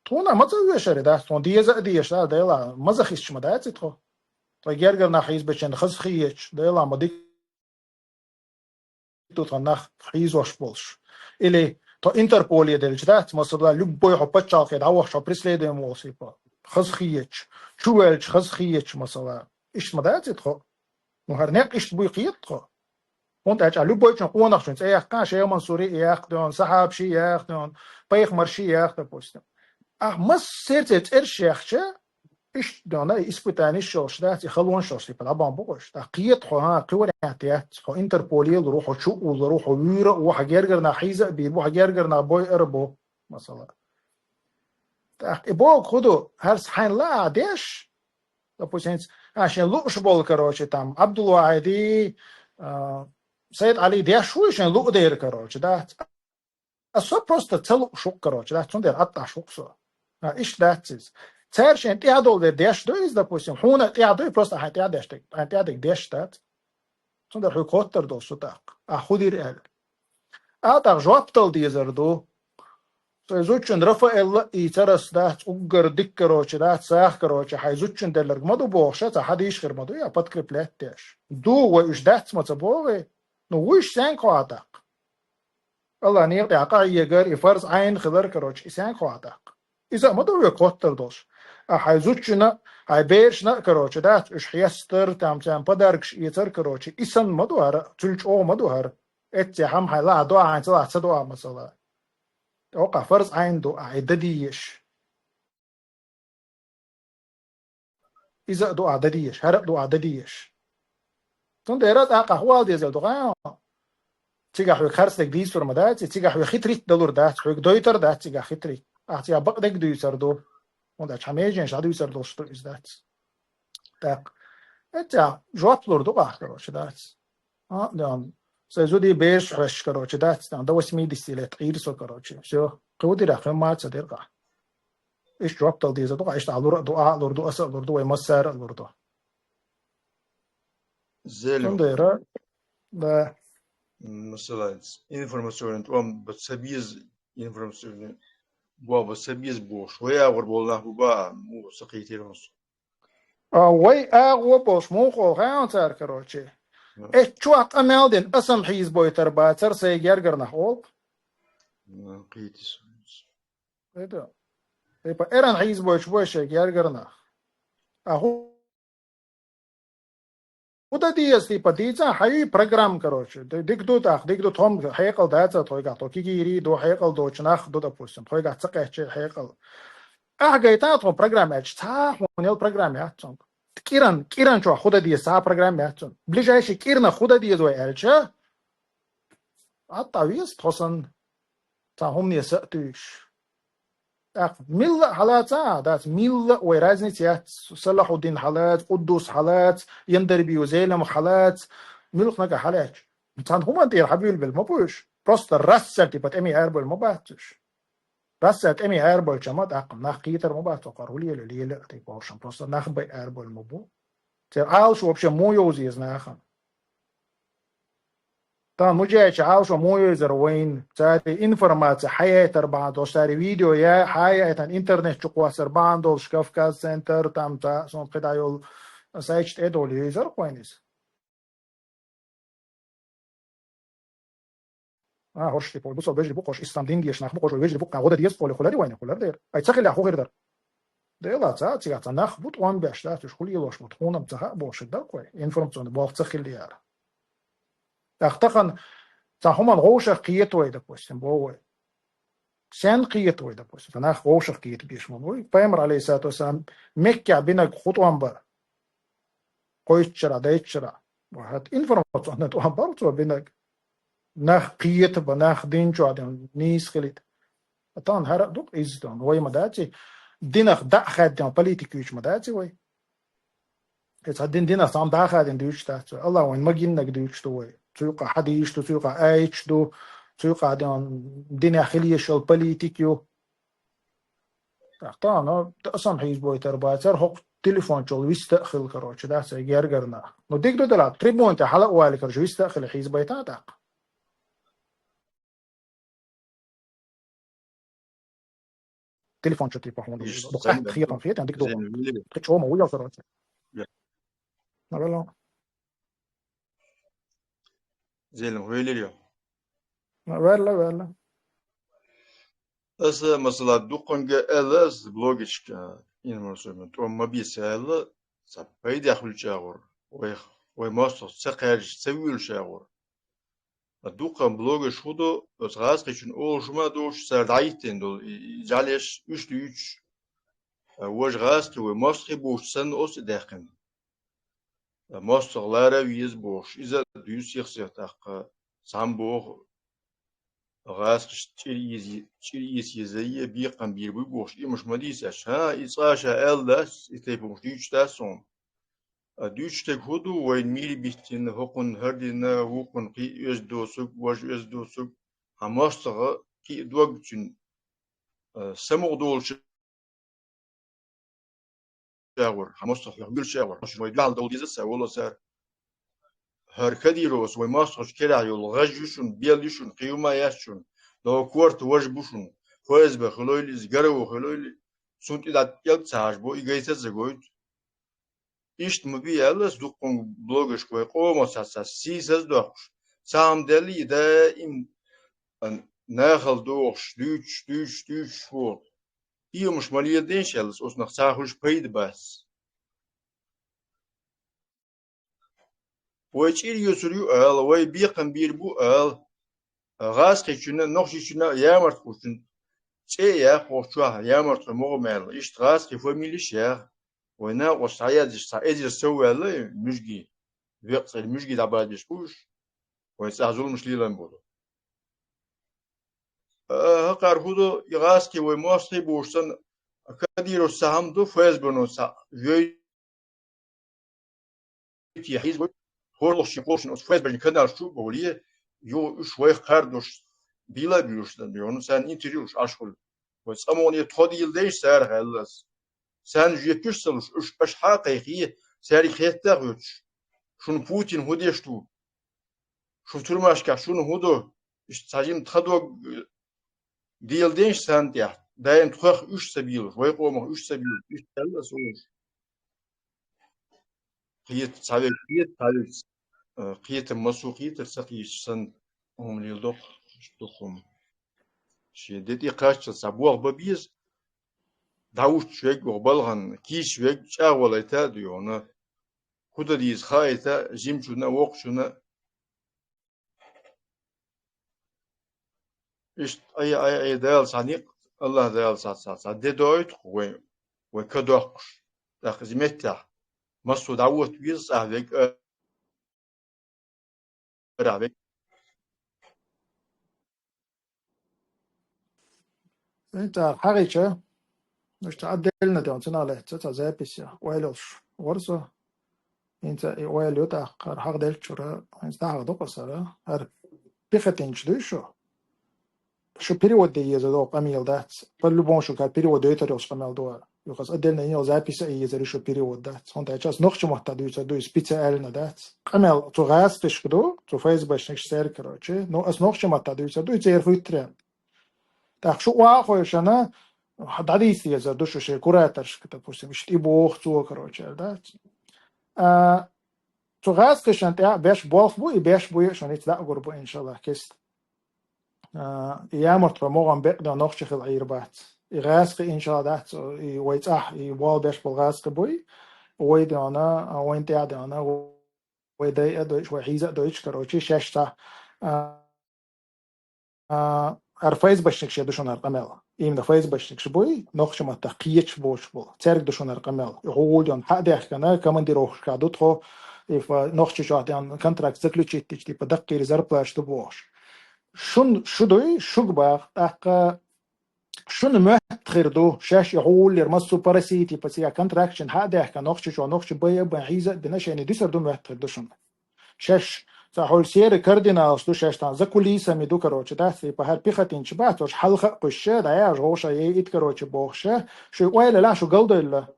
Тхуна а ма ца оьшура дац, тхуна деза а дезаш, да, Дела, маза хисча ма дац и тхо. Тхо гергара нах хьийзабечун хаза хеташ, Дела, ма дика ду тхан нах хьийзош болуш. Или тхо Интерполе делча дац, масала, любой хьо пачхьалкхе дӀавахча, хьо преследуем волуш, типа, хаза хеташ, чу ваьлча хаза хеташ, масала. Иштта ма дац и тхо. Ну, хӀара некъ иштта буй кхета тхо. ХӀунда аьлча любойчун къонахчун цӀе яьккха, Шейх Мансури яьккха дон, сахьабаши яьккха дон, пайхамарши яьккха, допустим. Ахь массерца цӀерш яьхча, иштта дона, и испытаниш йолуш дац, и халонаш йолуш, типа, дӀабан бу-кх уьш. ТӀаккха кхета хьо, хӀа, кхин вариант яц, хьо Интерполе лур ву, хьо чу а уллур ву, хьо вуьйр а ву, хьан гергара нах хьийза а бийр бу, хьан гергара нах бойур а бу, масала. ТӀаккха и боху хӀун ду, хӀара хьайна лаахь деш, допустим, хӀинца, а, шен лууш болу, короче, там, Абдулвахьиди, а, Сайд Али деш вуй шен луу дера, короче, да? А со просто ца лууш ву-кх, короче, да, цундела аттӀаш ву-кх со. А, иштта дац иза. Цара шен тӀаьхьа долу дерг деш ду иза, допустим, хьуна а тӀаьхьа ду, просто ахьа тӀаьхьа деш дерг, ахьа тӀаьхьа дерг деш дац. Цундела хьоьга хоттар долу со тӀаккха. А хӀун дира аьлла. А тӀаккха жоп дала дезар ду. Сайн зудчун Рафаэлла а ийцар ас дац, уггар дика, короче, дац, сагӀа, короче, хьайн зудчун делларг ма ду бохуш, цхьа хьадийш хир ма ду, я подкреплять деш. Ду вай уьш дац ма ца бохий? Ну, вуьш сенга хьо а тӀаккха? Аллах некъа тӀехь къахьегар, и фарз Ӏайн хилар, короче, и сенга хьо а тӀаккха? Иза а ма ду век хоттар долуш. А хьайн зудчунна, хьайн берашна а, короче, дац, уьш хьестар, там, царна подаркаш эцар, короче, и санна ма ду хӀара, цуьлчӀогӀа ма ду хӀара. Эццехь хьама хьайн лаахь доа, хьайн ца лаахь ца доа, масала. ТӀаккха фарз Ӏайн ду, ахьа и дан дезаш. Иза а ду ахьа дан дезаш, хӀара а ду ахьа дан дезаш. Цундела тӀаккха хӀун ала дезар ду, гӀа? Цигахь хьоьга харцдерг дийцур ма дац, цигахь хьоьга хитрит далур дац, хьоьга дойтар дац цигахь хитрит. Ахьа цигахь бакъдерг дуьйцур ду. ХӀунда аьлча хьан меженаш дӀадуьйцур долуш ду иза дац. ТӀаккха. Эццехь жоп лур ду ахь, короче, дац. А, да, сайн зудий бераш хьоьстуш, короче, дац, там, до восьмидесяти лет къийра со, короче. Всё. Кхин ву дира, кхин ма ца дира-кх. Иштта жоп дала деза ду-кх, иштта а лур а ду, а лур ду, ас а лур ду, вай массара а лур ду. Зелим. Цундера, да. М, масала, информационный тӀом ба ца беза, информационный боагӀа ба ца беза бохуш. Вай агӀор болу нах бу баа, муха ца кхийтира хӀума со. А, вай агӀо болуш, муха олу хаьий цара, короче. Ну. Эс чохь къамел дина, аса-м хьийзабойтар бацара, сайн гергара нах олу. Ну, кхийти со. Это, типа, эрна хьийзабойтуш бу сайн гергара нах. А хӀу ХӀун дан деза, типа, дийца, хьан ю программа, короче. Ди-, дика ду тӀаккха, дика ду, тхо-м хьекъал дац тхоьгахь, тхо кегийрий ду, хьекъал доцу нах ду, допустим, тхоьгахь ца кхаьччи хьекъал. Ахьа гайта тхо программа аьлча, цхьа хьуна ял программа яц цунга. КӀиран, кӀиран чохь хӀун дан деза, цхьа программа яц цунна. Ближайший кӀирнах хӀун дан деза вай аьлча, АтӀа веза тхо санна, цхьа хӀумане са а туьйсуш. ТӀаккха милла а хьалаца а дац, милла а вай разница яц, Салахьуддин хьалаца, Къуддус хьалаца, Яндарбиев Зелимха хьалаца, муьлхха нагахь хьалаьцча. Цхьана хӀуманна тӀера хьабуьйлабелла ма бу уьш. Просто рассар, типа, тӀаме арабевлла ма бац уьш. Рассар тӀаме арабевлча ма тӀаккха, нах кхетар ма бац, хӀокхара хӀун лела, лела а, типа, хӀоршан. Просто нах бай арабевлла ма бу. Церан Ӏалашо вообще муха йовза еза нахана? Тахана мужаьча Ӏалашо муха йовзар вайна? Цара информаци хьаяйтар бахьана долуш, цара видео я-, хьаяйтан интернет чу кхоссар бахьана долуш, Кавказ Центр, там, цхьа, сон кхидӀа йолу сайташ тӀе а долу йовзар вайна иза. А, хӀорш типа, вай бусалба вежарий бу-кх хӀорш, ислам дин дезаш нах бу-кх хӀорш, вай вежарий бу-кх, гӀо дан деза олий, хӀун ларий вайна, хӀун лар дера? Ай, ца хилла, хӀун хир дара? Дела, ца, цигахь цхьа нах бу тӀом беш, дац уьш, хӀун лелош бу, тхуна-м ца хаьа бохуш дара-кх вай, информационный болх ца хиллера. ТӀаккха тахана цхьа хӀуманна вовшах кхета вай, допустим, боху вай. Сенна кхета вай, допустим, цхьа нах вовшах кхета беш ма бу вай. Пайхамар, алейхиссалату вассалам, Меккехь бинарг хӀун тӀом бара? Кхойтта шарахь, дейтта шарахь. Ва хӀат информационный тӀом бара цо бинарг. Нах кхета бан, нах дин чохь дин, нийса хилийта. Тахана хӀара а ду-кх иза тахана. Вай ма дац и, динах дӀа а хаьдда политика юьйцуш ма дац и вай. И цхьа дин, динах цхьа хӀума дӀа а хаьдда дуьйцуш дац вай. Аллах вайна магийнарг дуьйцуш ду вай. Цу юкъахь хьадисаш ду, цу юкъахь аяташ ду, цу юкъахь дин, динехь хила езаш йолу политика ю. ТӀаккха тахана, аса-м хьийзабойтар бацара, хӀокху телефон чул виста а хилла, короче, дац, сайн гергара нах. Ну, дика ду делахь, трибуна тӀе хьала а валий, короче, виста а хилла хьийзабайта тӀаккха. Телефон чу, типа, хьуна, иштта, дукха санна, атта хетам, хетам, дика ду. Зелим, вели. Кхин чӀогӀа ма ву ял, короче. Я. Алло. Зелим, велира ю? Ваьлла, ваьлла. Аса, масала, дуккханга аьлла, аса блогершка, информационный тӀом ма беса аьлла, цхьа пайда хуьлу чӀагӀор, вай, вай мостагӀ ца кхаьжча, ца вуьйлуш чӀагӀор. Ткъа дуккха блогерш хӀун ду, оцу гӀазкхичун олуш ма а долуш, цара дӀахӀиттина долу и, и жӀаьлеш, уьш дуьйцуш, важа гӀазкхи вай мостагӀий бохуш санна, оцу и даьккхина. МостагӀ лара а веза бохуш, иза а дуьйцу сих-сиха тӀаккха, цхьамма боху, гӀазкхашна чӀир ийза, чӀир ийца еза а, бекхам бийр буй бохуш, и хӀумаш ма дийца аьлча. ХӀан, и цкъа а ша аьлла дац, и тайпа хӀумаш дуьйцуш дац хьуна. А дуьйцуш дерг хӀун ду, вайна мийра биттина, хӀокхунна хӀара дина, вукхунна кхин а оьзда доцург, важа оьзда доцург, хьан мостагӀа кхин а дог цуьнан, а, самукъа долуш чӀагӀор, хьан мостагӀа хьох вуьйлуш чӀагӀор, вай дуьхьал довла деза ца волу цара. ХӀара Кадировс вай мостагӀчу керахь йолу гӀаж ю шуна, бел ю шуна, кхин хӀума яц шуна, но корта важа бу шуна, ФСБ хилойла иза, ГРУ хилойла, цунна тӀе дӀа кӀелг ца хьажабо, и гайта а ца гойту. Иштта ма бий аьлла аса дуккханга блогершка вай къомах цхьа, цхьа сийсаз а доккхуш, цхьа хӀума даьллий и даим, а, нахала дохуш, дуьйцуш, дуьйцуш, дуьйцуш волу. И хӀумаш ма леладайша аьлла аса, оцунах цхьа хуьлуш пайда бац. Вай чӀир йоьцур ю ала, вай бекхам бийр бу ала. ГӀазкхичунна, нохчичунна, ямартхочунна цӀе а яха хӀокху чохь, ямартхой могӀа мел. Иштта гӀазкхи фамилиш а яха. Вай накъосташа схьаяздеш цхьа эзар сов ваьлла и муьжгий, векъа цӀера муьжгий дӀабадеш бу уьш. Вайн цӀахь зуламаш лелам болу. А, хӀокхара хӀун ду, и гӀазкхи вай мостагӀий бохуш санна, Кадировс цхьа хӀума ду, ФСБ-но цхьа вевзий, хьийзабой, хӀорлахчийн кхошна оцу ФСБ-н каналаш чу а бовлий, юха уьш вайх кхардош бийла а буьйлуш дан, йону царна интервьюш Ӏаш хуьлу. Вай цкъа мукъане тхо дийла дайша царах аьлла аса. Царна жоьпаш а ца луш, уьш аша хьа а кхайкхий, цаьрга хетта а хоьцуш. шуна Путин хӀун деш ду, шу тюрьмашкахь шуна хӀун до, иштта цхьа жима тха дог, э, дела деш санна тӀехь, даим тхох уьш ца бийлуш, вай къомах уьш ца бийлуш, уьш ца бийлуш. Кхета цхьа век, кхета цхьа век, э, кхета массо а кхетар ца кхийсаш санна, хӀума леладо-кх, иштта ду-кх хӀума. Шен де тӀе кхаччалц цхьа болх бан беза, дӀавуьтуш верг ваха балхана, кийча верг чӀагӀвалийта а ду йона. ХӀун дан деза хаийта, жимачунна а, воккхачунна а. Иштта Ӏе, Ӏе, Ӏе, Дала цхьа никъ, АллахӀ Дала цхьа, цхьа, цхьа де дойту-кх вай, вай ка доккхуш. ТӀаккха иза меттехь массо а дӀавотта веза цхьа верг, арахь верг. ХӀинца хьагӀича, иштта отдельно де, цунах лаьцна цхьа запись я, ойла йолуш вара со. ХӀинца и ойла ю тӀаккха, хӀара хьагӀделлачуьра, хӀинца дӀахьагӀ ду-кх аса хӀара. ХӀара пехотинцаш дуй шу? Шу перевод де еза догӀу къамел дац. По-любому шу кхара перевод дойтар йолуш къамел ду хӀара. Юха аса отдельно йина йолу запись а езар ю шу, перевод дац. ХӀунда аьлча аса нохчийн маттахь дуьйцур ду иза специально, дац. Къамел цу гӀазкхашка ду, цу ФСБшникаш церан, короче. Ну, аса нохчийн маттахь дуьйцур ду, и церан хуьттаренна. ТӀаккха шу охьахевшина, дӀадийца дезар ду шу шайн кураторшка, допустим, иштта и боху цо, короче, аьлла, дац. А, цу гӀазкхашна тӀехь беш болх бу, и беш буй а шуна, ица дӀа а гур бу, иншаллахӀ, кеста. А, и ямартло могӀан бекъ ден нохчи хила Ӏийр бац. И гӀазкхи, иншаллахӀ, дац, и вай цӀахь, и болх беш болу гӀазкхи буй, вай дена, а, вайн тӀехь дена, вай дай а дойтуш, вай хьийза а дойтуш, короче, шаьш цхьа, а, а, ара ФСБшник шен ду шуна ара къамел. Именно ФСБшникаш буй, нохча маттах кхеташ боцуш болу. Цаьрга ду шуна ара къамел. И хьугӀул дена хьа а даьхкина, командировкашкахь ду тхо, и фа-, нохчи чохь дена контракт заключить дича, типа, даккхийра зарплата ду бохуш. Шун шу дуй, шуг бах, тӀаккха шуна моьтту хир ду, шаьш и хьугӀуллера массо а по России, типа, цигахь контрактчина хьа а даьхкина, нохчи чохь, нохчи бай а байн, хьийза а бина, шайна дуьсур ду моьтту хир ду шуна. Шаьш цхьа хьуьлла серый кардиналаш ду, шаьш тахана за кулисами ду, короче, дац, типа, хӀара пехотинцаш бац, уьш хьалха а кхуьссуш, дӀаяхьа гӀовша, е итт, короче, бохуш, шу ойла лахь, шу галдойла.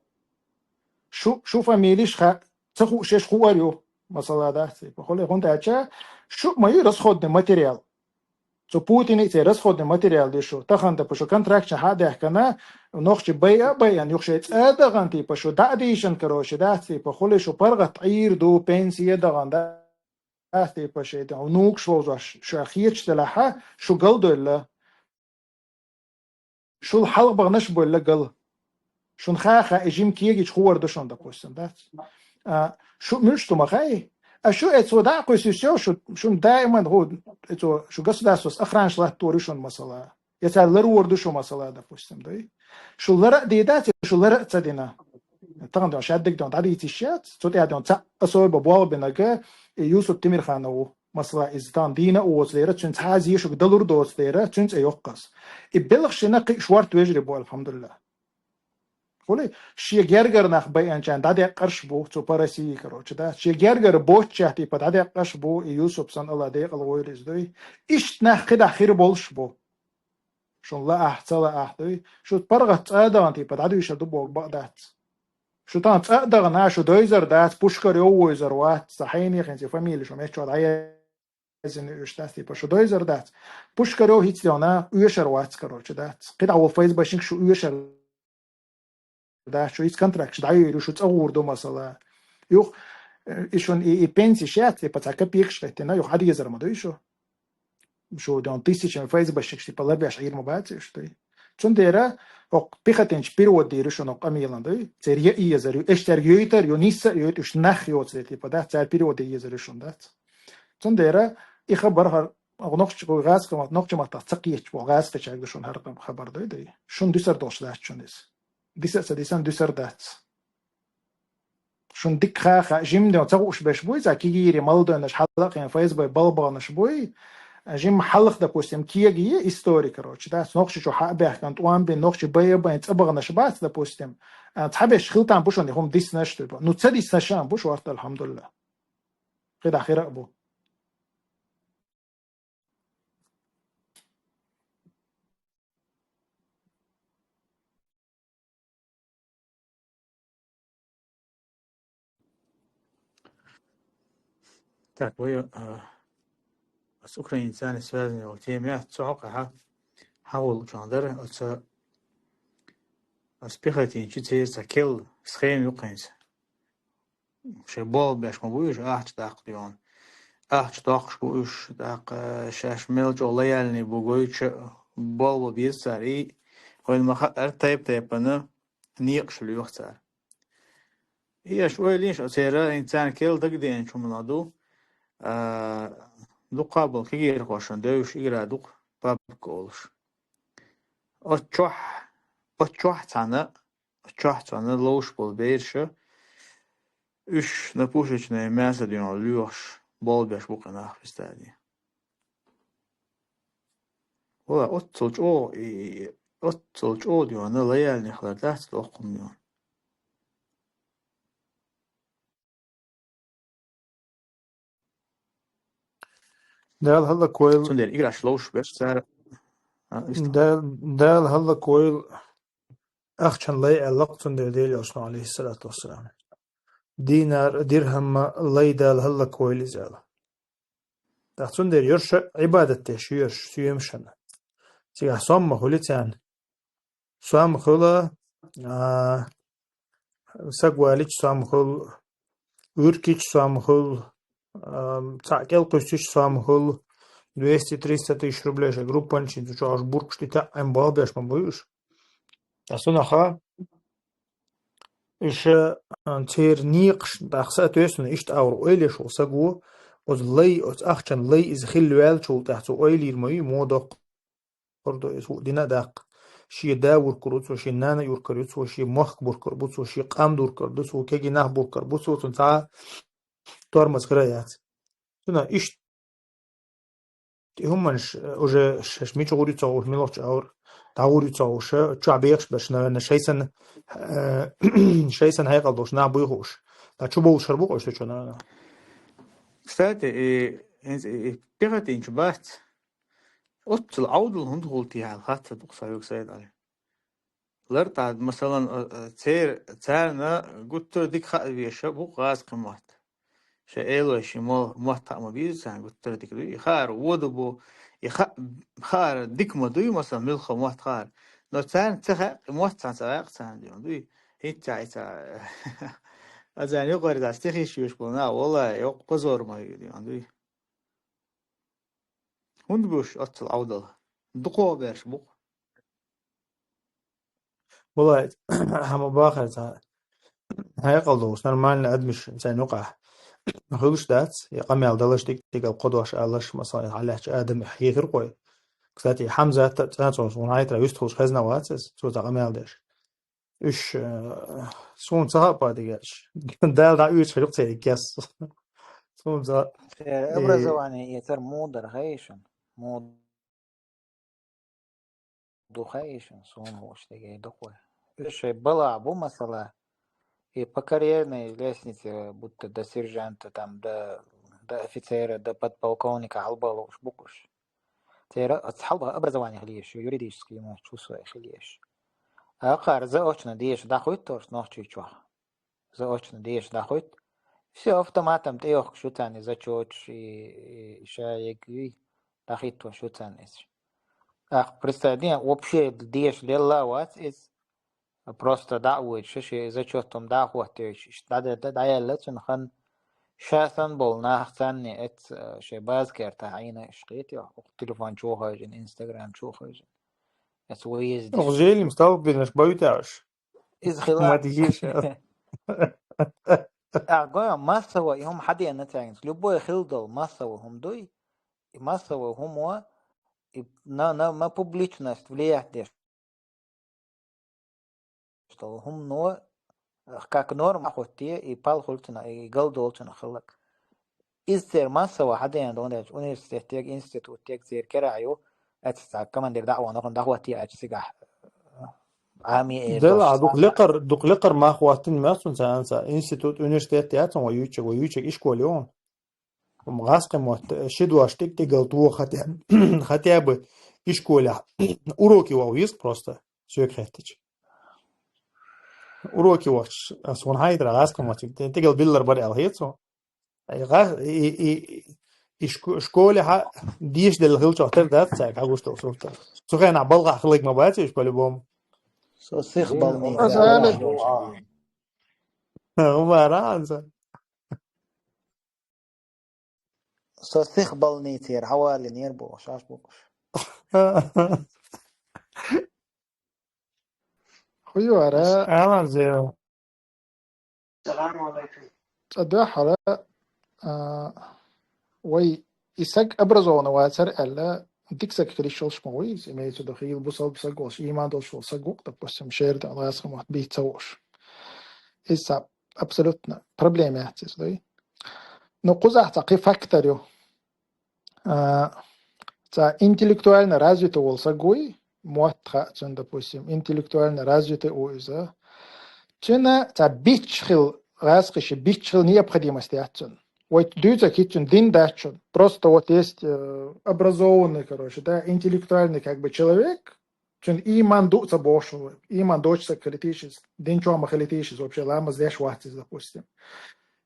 Шу, шу фамилиш хаа, ца хууш шаьш хуур ю, масала, дац, типа, хӀули, хӀунда аьлча шу ма ю расходный материал. Цу Путине церан расходный материал ду шу. Тахана, типа, шу контрактчина хьа а даьхкина, нохчи бай а байъина, юха шайн цӀа а дахана, типа, шу дӀа а дийшина, короче, дац, типа, хӀули шу паргӀат Ӏийр ду, пенсия а дахана, дац, типа, шайн, типа, внукаш вовзош, шу хеташ делахь, шу галдойла. Шул хьалха баханаш а бевлла гал. Шуна ха а хаьа, и жима кегийча хуур ду шуна, допустим, дац. А, шу муьлш ду ма хаьий? А шу, э, цо дӀа а кхуьссуш йо, шу, шуна даиман хӀу, э, цо, шу государствос охранаш латтор ю шуна, масала. Я цара ларор ду шу, масала, допустим, дуй. Шу лара а дийр дац, шу лара а ца дина. Тахана ден шаддиг ден дӀадийца йиш яц, цу тӀехь ден цхьаъ особо болх бинарг, э, Юсуп Тимирханов ву. Масала, иза тахана дийна а воцу дера, цуьнан цхьа а зе шуьга далур доцу дера, цуьнан цӀе йоккху ас. И белхаш йина кхин а шорта вежарий бу, алхьамдулиллахӀ. ХӀули, шен гергара нах байинчарна дӀадекъарш а бу, цу по России, короче, да. Шен гергара боцчех, типа, дӀадекъарш а бу, и Юсуп санна, АллахӀ декъала войла иза дуй. Иштта нах кхидӀа хир болуш а бу. Шуна лаахь, ца лаахь дуй. Шу паргӀат цӀа а дахана, типа, дӀадуьйшур ду боху бакъ дац. Шу тахана цӀа а дахана, шу дойзар дац, Пушкарёв войзар вац, сан хьенехинца фамилия шу меттачохь дӀаяздина уьш дац, типа, шу дойзар дац. Пушкарёв хӀинца дена оьшур вац, короче, дац. КхидӀа волу ФСБшник шу оьшур дац, шу хӀинца контракташ дӀайуьйр ю, шу цӀа гӀур ду, масала. Юха, э, и шуна и, и пенсиш яц, типа, цхьа копейкаш хӀиттина, юха Ӏадезар ма дуй шу. Шу ден тысячами ФСБшникаш, типа, ларбеш Ӏийр ма бац уьш, дуй. Цундела хӀокху пехотинцаш перевод дийр ю шуна хӀокху къамелан, дуй. Церан яа езар ю, эш цаьрга йойтар ю, нисса а йойту уьш нах йоцу, типа, дац, цара перевод де езар ю шуна, дац. Цундела и хабар хӀара нохчи-, гӀазкхийн ма-, нохчийн маттахь ца кхеташ боху гӀазкхичаьрга ду шуна хӀара хабар, дуй, дуй. Шуна дуьсур долуш дац шуна иза. Диса а ца дисана, дуьсур дац. Шуна дика ха а хаьа, жимма ден ца хууш берш буй, цхьа кегийрий молодойнаш хьалакхийна ФСБ балбаханаш буй, жимма хьалха, допустим, кегий история, короче, дац, нохчи чу хьа а баьхкина, тӀом бина, нохчи бай а байна, цӀа баханаш бац, допустим. А, цхьаберш хила там бу шуна и хӀума диснарш, типа. Ну, ца диснарш а бу шорта, алхьамдулиллахӀ. КхидӀа хир а бу. Так, вай, а, ас украинцами связанный йола тема яц, цу хьокъехьа хьагӀуллучохь дара, оцу ас пехотинчу церан цхьа керла схема ю кхуьнца. Шайн болх беш ма бу уьш, ахча даккха дуьйна. Ахча доккхуш бу уьш, тӀаккха шаьш мел чӀогӀа лояльный бу гойтуш, болх бан беза цара, и вайна ма-хаъара тайп-тайпана некъаш лоьху цара. И аша ойла йийша, церан, царна керла дагадеанчу хӀуманах ду, а, дукха болу кегийрхошна девзаш игра ду-кх папка олуш. Оцу чохь, оцу чохь цхьаьна, оцу чохь цхьаьна ловш болу бераш, уьш на пушечное мясо дуьйна лоьхуш болх беш бу-кх и нах, представь. Вала, оццул чӀогӀа, и, и, оццул чӀогӀа дуьйна лояльный хилар дац доккха хӀума дуьйна. Дала хӀаллаквойла. Цундела играш ловш берш цара. А, иштта. Да-, Дала хӀаллаквойла. Ахчан лай аьлла-кх цундела Делан Элчано, алейхиссалату вассалам. Динар, дирхӀамма лай Дала хӀаллаквойла иза аьлла. ТӀаккха цундела йоьрша Ӏибадат деш ю йоьрша, соьмашна. Цигахь сом ма хуьлу царна. Сом хуьлу, а, саг валийча сом хуьлу, вуьркича сом хуьлу, а, цхьаъ кӀел кхуьссича сом хуьлу, двести-триста тысяч рублей шайн группанчийн цу чохь уьш буркаш дитина, амма болх беш ма бу уьш. Ткъа цунах уьш, а, церан некъаш, тӀаккха соответственно, иштта агӀор ойла еш волу саг ву, оцу лай, оцу ахчан лай иза хилла ваьллачул тӀаьхьа цо ойла йийр ма ю, муха доккхур ду иза, хӀуъа дина а даккха. Шен да вуркур ву цо, шен нана юркур ю цо, шен мохк буркур бу цо, шен къам дуркур ду цо, кегий нах буркур бу цо, цунна цхьа а тормоз хир а яц. Цунах иштта и хӀуманаш, э, уже шаьш мича гӀур ю ца хууш, муьлхачу агӀор дӀагӀур ю ца хууш, чохь бехаш берш, наверное, шайсан, э, шайсан хьекъал долуш нах буй хууш. Ткъа чу бовлуш хир бу-кх уьш цу чу, наверное. Кстати, и, и, и пехотинчу бац. Оццул Ӏовдал хӀунда хуьлу те аьлла хаттар ду-кх сан юьгу сайдале. ЛартӀахь, масалан, а, а, цер-, царна гуттар а дика хаа веша бу гӀазкхийн мотт. Шайн элой ши мо-, мотт хаа ма беза царна гуттар а дика дуй. И хаар вода бу, и ха-, хаар дика ма дуй, масалан, муьлхха мотт хаар. Но царна ца хаьа, и мотт цхьаьна ца гӀаьккха царна дуьйна дуй. ХӀинца а, и ца, а царна юкъара дӀа стихиш йоьш болу нах, валлай, йоккха позор ма ю дуьйна дуй. ХӀунда буьш оццул Ӏовдал? Дукхо берш бу-кх. Валлай, хьан ма бахара цхьа хьекъал долуш, нормальный адамаш царна юкъахь хуьлуш дац, я къамел далаш, дика-дика кхо дош алаш, масала, хьалаьцча адам хьехира кхой. Кстати, Хьамзат а цӀа цо суна хьайтара вистхуьлуш хезна вац иза, цо цхьа къамел деш. Уьш, э, суна ца хаьа, падигаш. Дала дӀа уьйцуш хир ю-кх церан кес. Суна ца, э, образование эцар муха дара хаьий шуна? Муха ду хаьий шуна, суна хууш дерг дукха вай. Уьш шайн балахь бу, масала, и по карьерной лестнице, будто до сержанта, там, до, до офицера, до подполковника хьалабала лууш бу-кх уьш. Церан оцу хьалха образование хила езаш ю, юридический мо чувство хила езаш. Акхар заочно деша дӀахуьттуш Нохчийчохь. Заочно деша дӀахуьтту. Всё, автоматом тӀейохкуш ю царна и зачеташ, и, и ша ЕГЭ дӀахӀиттош ю царна иза. Аккха, представь, ден, вообще деша лелла а вац иза. Просто дӀа а воьдуш, шен зачет-м дӀа а хӀоттийча, иштта дӀа-, дӀа-, дӀаяьлла цуьнан хан. Ша санна болу нах царна эцна, шайн база кертахь Ӏийна иш кхетий, оха телефон чу хевшина, Instagram чу хевшина. Эцна вай еза Оха деш. Желим столбинаш байташ. Иза хила. Ма дигиш. А, гой, массово и хӀума хьадеана цаьргинца. Любой хила долу массово хӀума дуй. И массово хӀума, и на, на, на публичность влиять деш. Что хӀумано, как норма хӀоттае, и пал хуьлу цунах, и галдолу цунах хилларг. Иза церан массово хьадеана долу аьлча, университетега, институтега церан керахь ю, аьцна цхьа командир дӀа а вахана, дӀахӀоттае аьлча цигахь, Ӏамий эр Дела, долуш. Дукха лекхар, дукха лекхар мах хӀоттийна моьтту цунна цхьаьна, цхьа институт, университет яц хьуна вай юьйцург, вай юьйцург ишколе ю хьуна. Амма гӀазкхийн мотт ши дош тӀиг-тӀигала тоха хатя-, хатя бы ишколехь уроки ваха веза-кх просто, соьга хеттача. Уроки вахча, ас вон хьайтара гӀазкхийн мотт тӀигала биллар бара аьлла хета суна. И гӀа-, и, и, и шко-, школе хьа деш делла хилча тера дац цаьрга хьагуш долу суртах. Цу хенахь балхахь хиларг ма бац уьш по-любому. Со сих бални. Аса аьлла. Умара анза. Со сих балницера хьавалинера боху, шаш бохуш. Хуйора. Алан зева. Салам алейкум. Цӏа дуьхьала, а, вай и саг образованный вацар аьлла, дика саг хила йиш йолуш ма вуй, имеется в виду, хийла бусалба саг волуш, ийман долуш волу саг ву, допустим, шера дан лаьцна мотт бийца ца вууш. Иза абсолютно проблема яц иза, дуй? Ну, кхузахь цхьа кхин фактор ю. А, цхьа интеллектуально развитый волу саг вуй, мотт хаьа цуьнан, допустим, интеллектуально развитый ву иза. Цуьнан цхьа бичча хила, гӀазкхаша бичча хила необходимость яц цуьнан. Вай дуьйцург хӀинца цуьнан дин дац шуна. Просто вот есть, э, образованный, короче, да, интеллектуальный как бы человек, цуьнан ийман ду а ца бохуш, ийман доцу саг хилийта йиш иза, дин чохь ма хилийта йиш иза, вообще ламаз деш вац иза, допустим.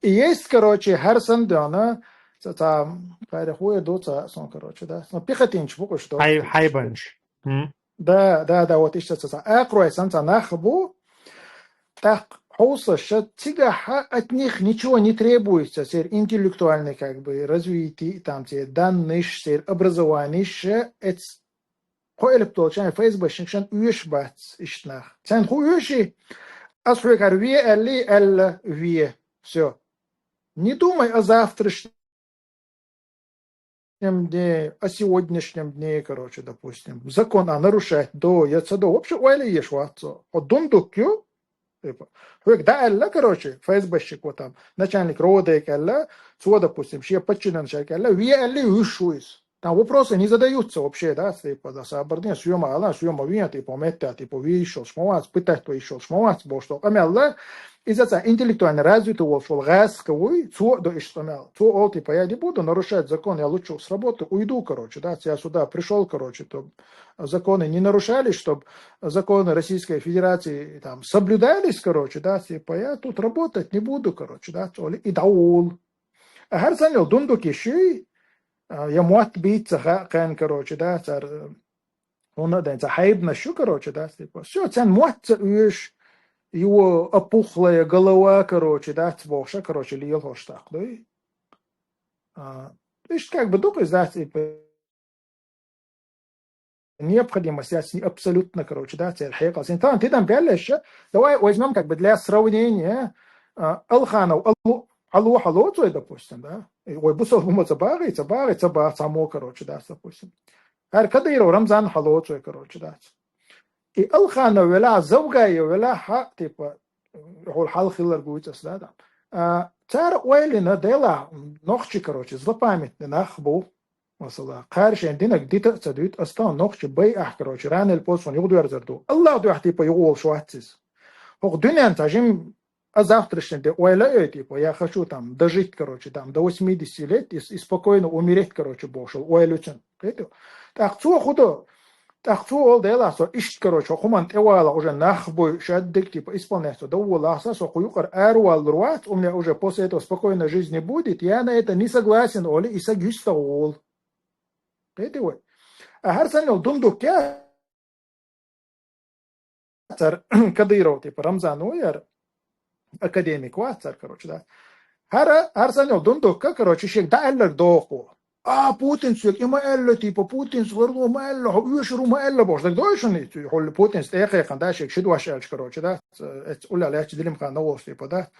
И есть, короче, хӀара санна дуьхьал, ца, ца, парих вуй ду, ца, сон, короче, да. Сон пехотинча бу уьш, да. Хьай-, хьайбанаш. М? Да, да, да, вот иштта ца, ца. Акхарой санна ца нах бу, тӀаккха хьовсаша, цигахь от них ничего не требуется, церан интеллектуальный, как бы, развитие, там, церан данныш, церан образованиш, эц-, кхо элп долчу ФСБшникашна оьшуш бац иштта нах. Царна хӀун оьший? Ас хьоьгара ве аьллий, аьлла, ве. Всё. Не думай о завтрашнем дне, о сегодняшнем дне, короче, допустим. Закон а нарушать до, я ца до. Вообще ойла еш вац цо. Хьо дундук ю, типа. Хьоьга дӀа аьлла, короче, ФСБшник, вот там, начальник РОВД аьлла, цо, допустим, шен подчиненный аьлла, ве аьллий, уьш ву иза. Там вопросы не задаются вообще, да, типа, да, сабар дин, соьма ала, соьма вен, типа, метта, типа, ве йиш йолуш ма вац, пытать вай йиш йолуш ма вац, бохуш долу къамел, иза цхьа интеллектуально развитый волуш волу гӀазкха вуй, цо а до иштта къамел. Цо олу, типа, я не буду нарушать закон, я лучше с работы уйду, короче, да, я сюда пришёл, короче, чтобы законы не нарушались, чтобы законы Российской Федерации там соблюдались, короче, да, типа, я тут работать не буду, короче, да, цо олу и дӀаволу. А хӀара санна йолу дундук йиш юй, а, я мотт бийца ца хаьа кхаьн, короче, да, цара, э, хӀунда а дан, цхьа хьайбанаш ю, короче, да, типа. Всё, царна мотт ца оьшу, его опухлая голова, короче, да, ца бохуша, короче, лела хӀорш тӀаккха, дуй? А, иштта как бы ду-кх иза, да, типа, необходимость яц абсолютно, короче, да, церан хьекъал. Синтан тидам баьллаша, давай возьмём как бы для сравнения, а, Алханов Алу, Алу хьалоцу вай, допустим, да? И вай бусалба ма ца багӀий, ца багӀий, ца баха, ца мо, короче, да, допустим. ХӀара Кадыров Рамзан хьалоцу вай, короче, да. И Алханов велахь, Завгаев велахь, хьа, типа, хьула хьал хилар гуйцас, да, да. А, цара ойлина, делахь, нохчи, короче, злопамятный нах бу. Масала, кхара шайн динарг дита а ца дуьйту, ас тахана нохчи бай ахь, короче, рано или поздно юхадоьрзур ду. Аллах дуьхьа, типа, юхаволуш вац иза. ХӀокху дуьнен цхьа жим а завтрашний де ойла а йой, типа, я хочу там дожить, короче, там до восьмидесяти лет и, и спокойно умереть, короче, бохуш ойла ю цуьнан. Кхетий? ТӀаккха цо хӀун до? ТӀаккха цо олу, делахь, со иштта, короче, хӀокху хӀуманна тӀевала уже нах буй, шаддиг, типа, исполнять со доволахь сан, со кху юкъара араваллур вац, у меня уже после этого спокойной жизни будет, я на это не согласен, олий, и саг юьстах волу. Кхетий вай? А хӀара санна йолу дундук я цара, Кадыров, типа, Рамзан ву яра, академик вац цара, короче, да. ХӀара, хӀара санна йолу дундукка, короче, шега дӀааьлларг доху. А, Путинца соьга и ма аьлла, типа, Путинца ларло ма аьлла, хьо оьшур ву ма аьлла бохуш, дагадогӀий шуна, хьула Путинца тӀе а кхайкхина, да, шега ши дош аьлча, короче, да, эцу уллехь лаьттачу Делимханов волуш, типа, да,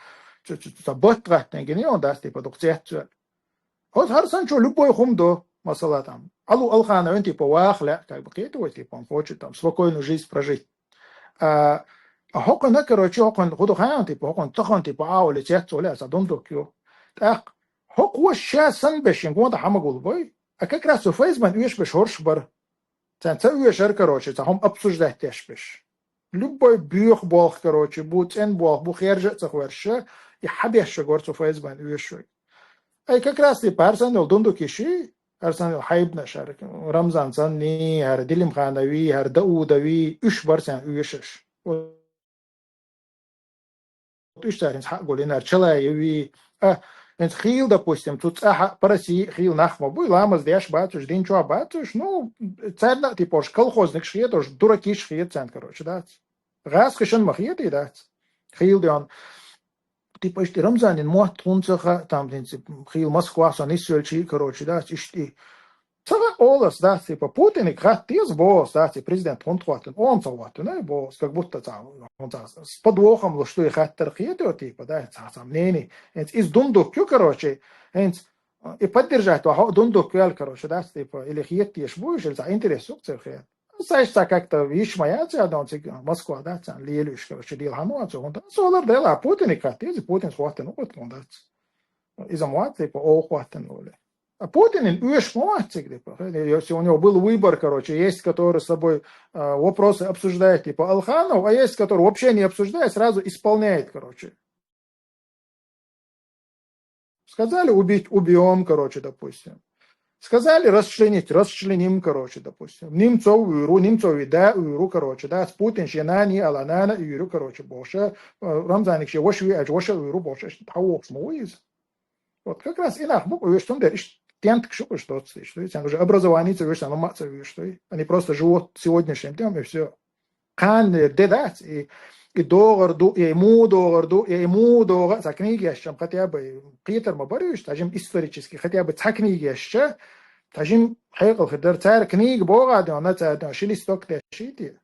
цу, цу, цу, цу, бат гӀаттина гина он, да, типа, дукха цецве. Оцу хӀара санна чу любой хӀума до, масала, там, Алу Алхановна, типа, ваха лаьа, как бы, кхетий вай, типа, он хочет, там, спокойную жизнь прожить. А, а хӀокхуьнан, короче, хӀокхуьнан хӀун ду хаьий, типа, хӀокхуьнан тахана, типа, а, олий, цец олий, аса дундук ю. ТӀаккха хӀокхо ша санна беш шен гонах хьан ма гулбой, а как раз цу ФСБ-н оьшуш беш хӀорш бара. Царна ца оьшура, короче, цхьа хӀума обсуждать деш беш. Любой боьха болх, короче, бу, цӀена болх бу, хержа а ца хьоьрша, и хьан беш шуьга вара цу ФСБ-н оьшуш вай. Ай, как раз, типа, хӀара санна йолу дундук йиш юй, хӀара санна йолу хьайбанаш, хӀара Рамзан санний, хӀара Делимхановий, хӀара Даудовий, уьш бара царна оьшуш. Вот уьш цара хӀинца хьа а гулйина, хӀара Чалаевий, а, ХӀинца хийла, допустим, цу цӀахьа по России хийла нах ма буй, ламаз деш бацаш, дин чохь бацаш, ну, царна а, типа, уж колхозникаш хеташ, дуракиш хеташ царна, короче, дац. ГӀазкхишан ма хетий, дац. Хийла деана. Типа, иштта Рамзанин мотт хӀунда ца хаьа, там, типа, хийла Москва со нисвелчий, короче, дац, иштта. Ца хаьа олас, дац, типа, Путиниг хатта деза боху, дац, и президент хӀунда хӀоттина, он ца хӀоттина, ай, боху, как будто ца, он ца, с подвохом луш ду и хаттар хетар, типа, да, ца, ца мнение. ХӀинца иза дундук ю, короче, хӀинца, и поддержать ваха дундук вел, короче, дац, типа, или хеташ буй, или ца интерес ю церхе. Саша ца как-то виш ма яц, я дон циг Москва, да, ца, лелюш, короче, дил хано, ца, он, да, солар дела, Путиниг хатта деза, Путин хӀоттина, вот, он, дац. Иза ма вац, типа, оха хӀоттина воле. А Путинан оьшуш ма вац цига, типа. Если у него был выбор, короче, есть, который с собой а, вопросы обсуждает, типа, Алханов, а есть, который вообще не обсуждает, сразу исполняет, короче. Сказали убить, убьем, короче, допустим. Сказали расчленить, расчленим, короче, допустим. Немцов уйру, Немцов и да уйру, короче, да, с Путин жена не аланана уйру, короче, больше. Рамзаник же ваш ви, аж ваша уйру больше. Хавокс ма уйз. Вот как раз и нах бу уйш, цундела иштта тенташ ю уж доццуш, ду, царна уже образование ца уьш, царна ма ца уьш, ду. Они просто живут сегодняшним днём, и всё. Кхана де дац, и, и догӀар ду, и му догӀар ду, и му догӀа, ца книги еш чам хотя бы, кхетар ма баруьш, тажим исторически, хотя бы ца книги еш ча, тажим хьекъал хир дар, цара книга богӀа де, на цара де, ши листок де, ши де.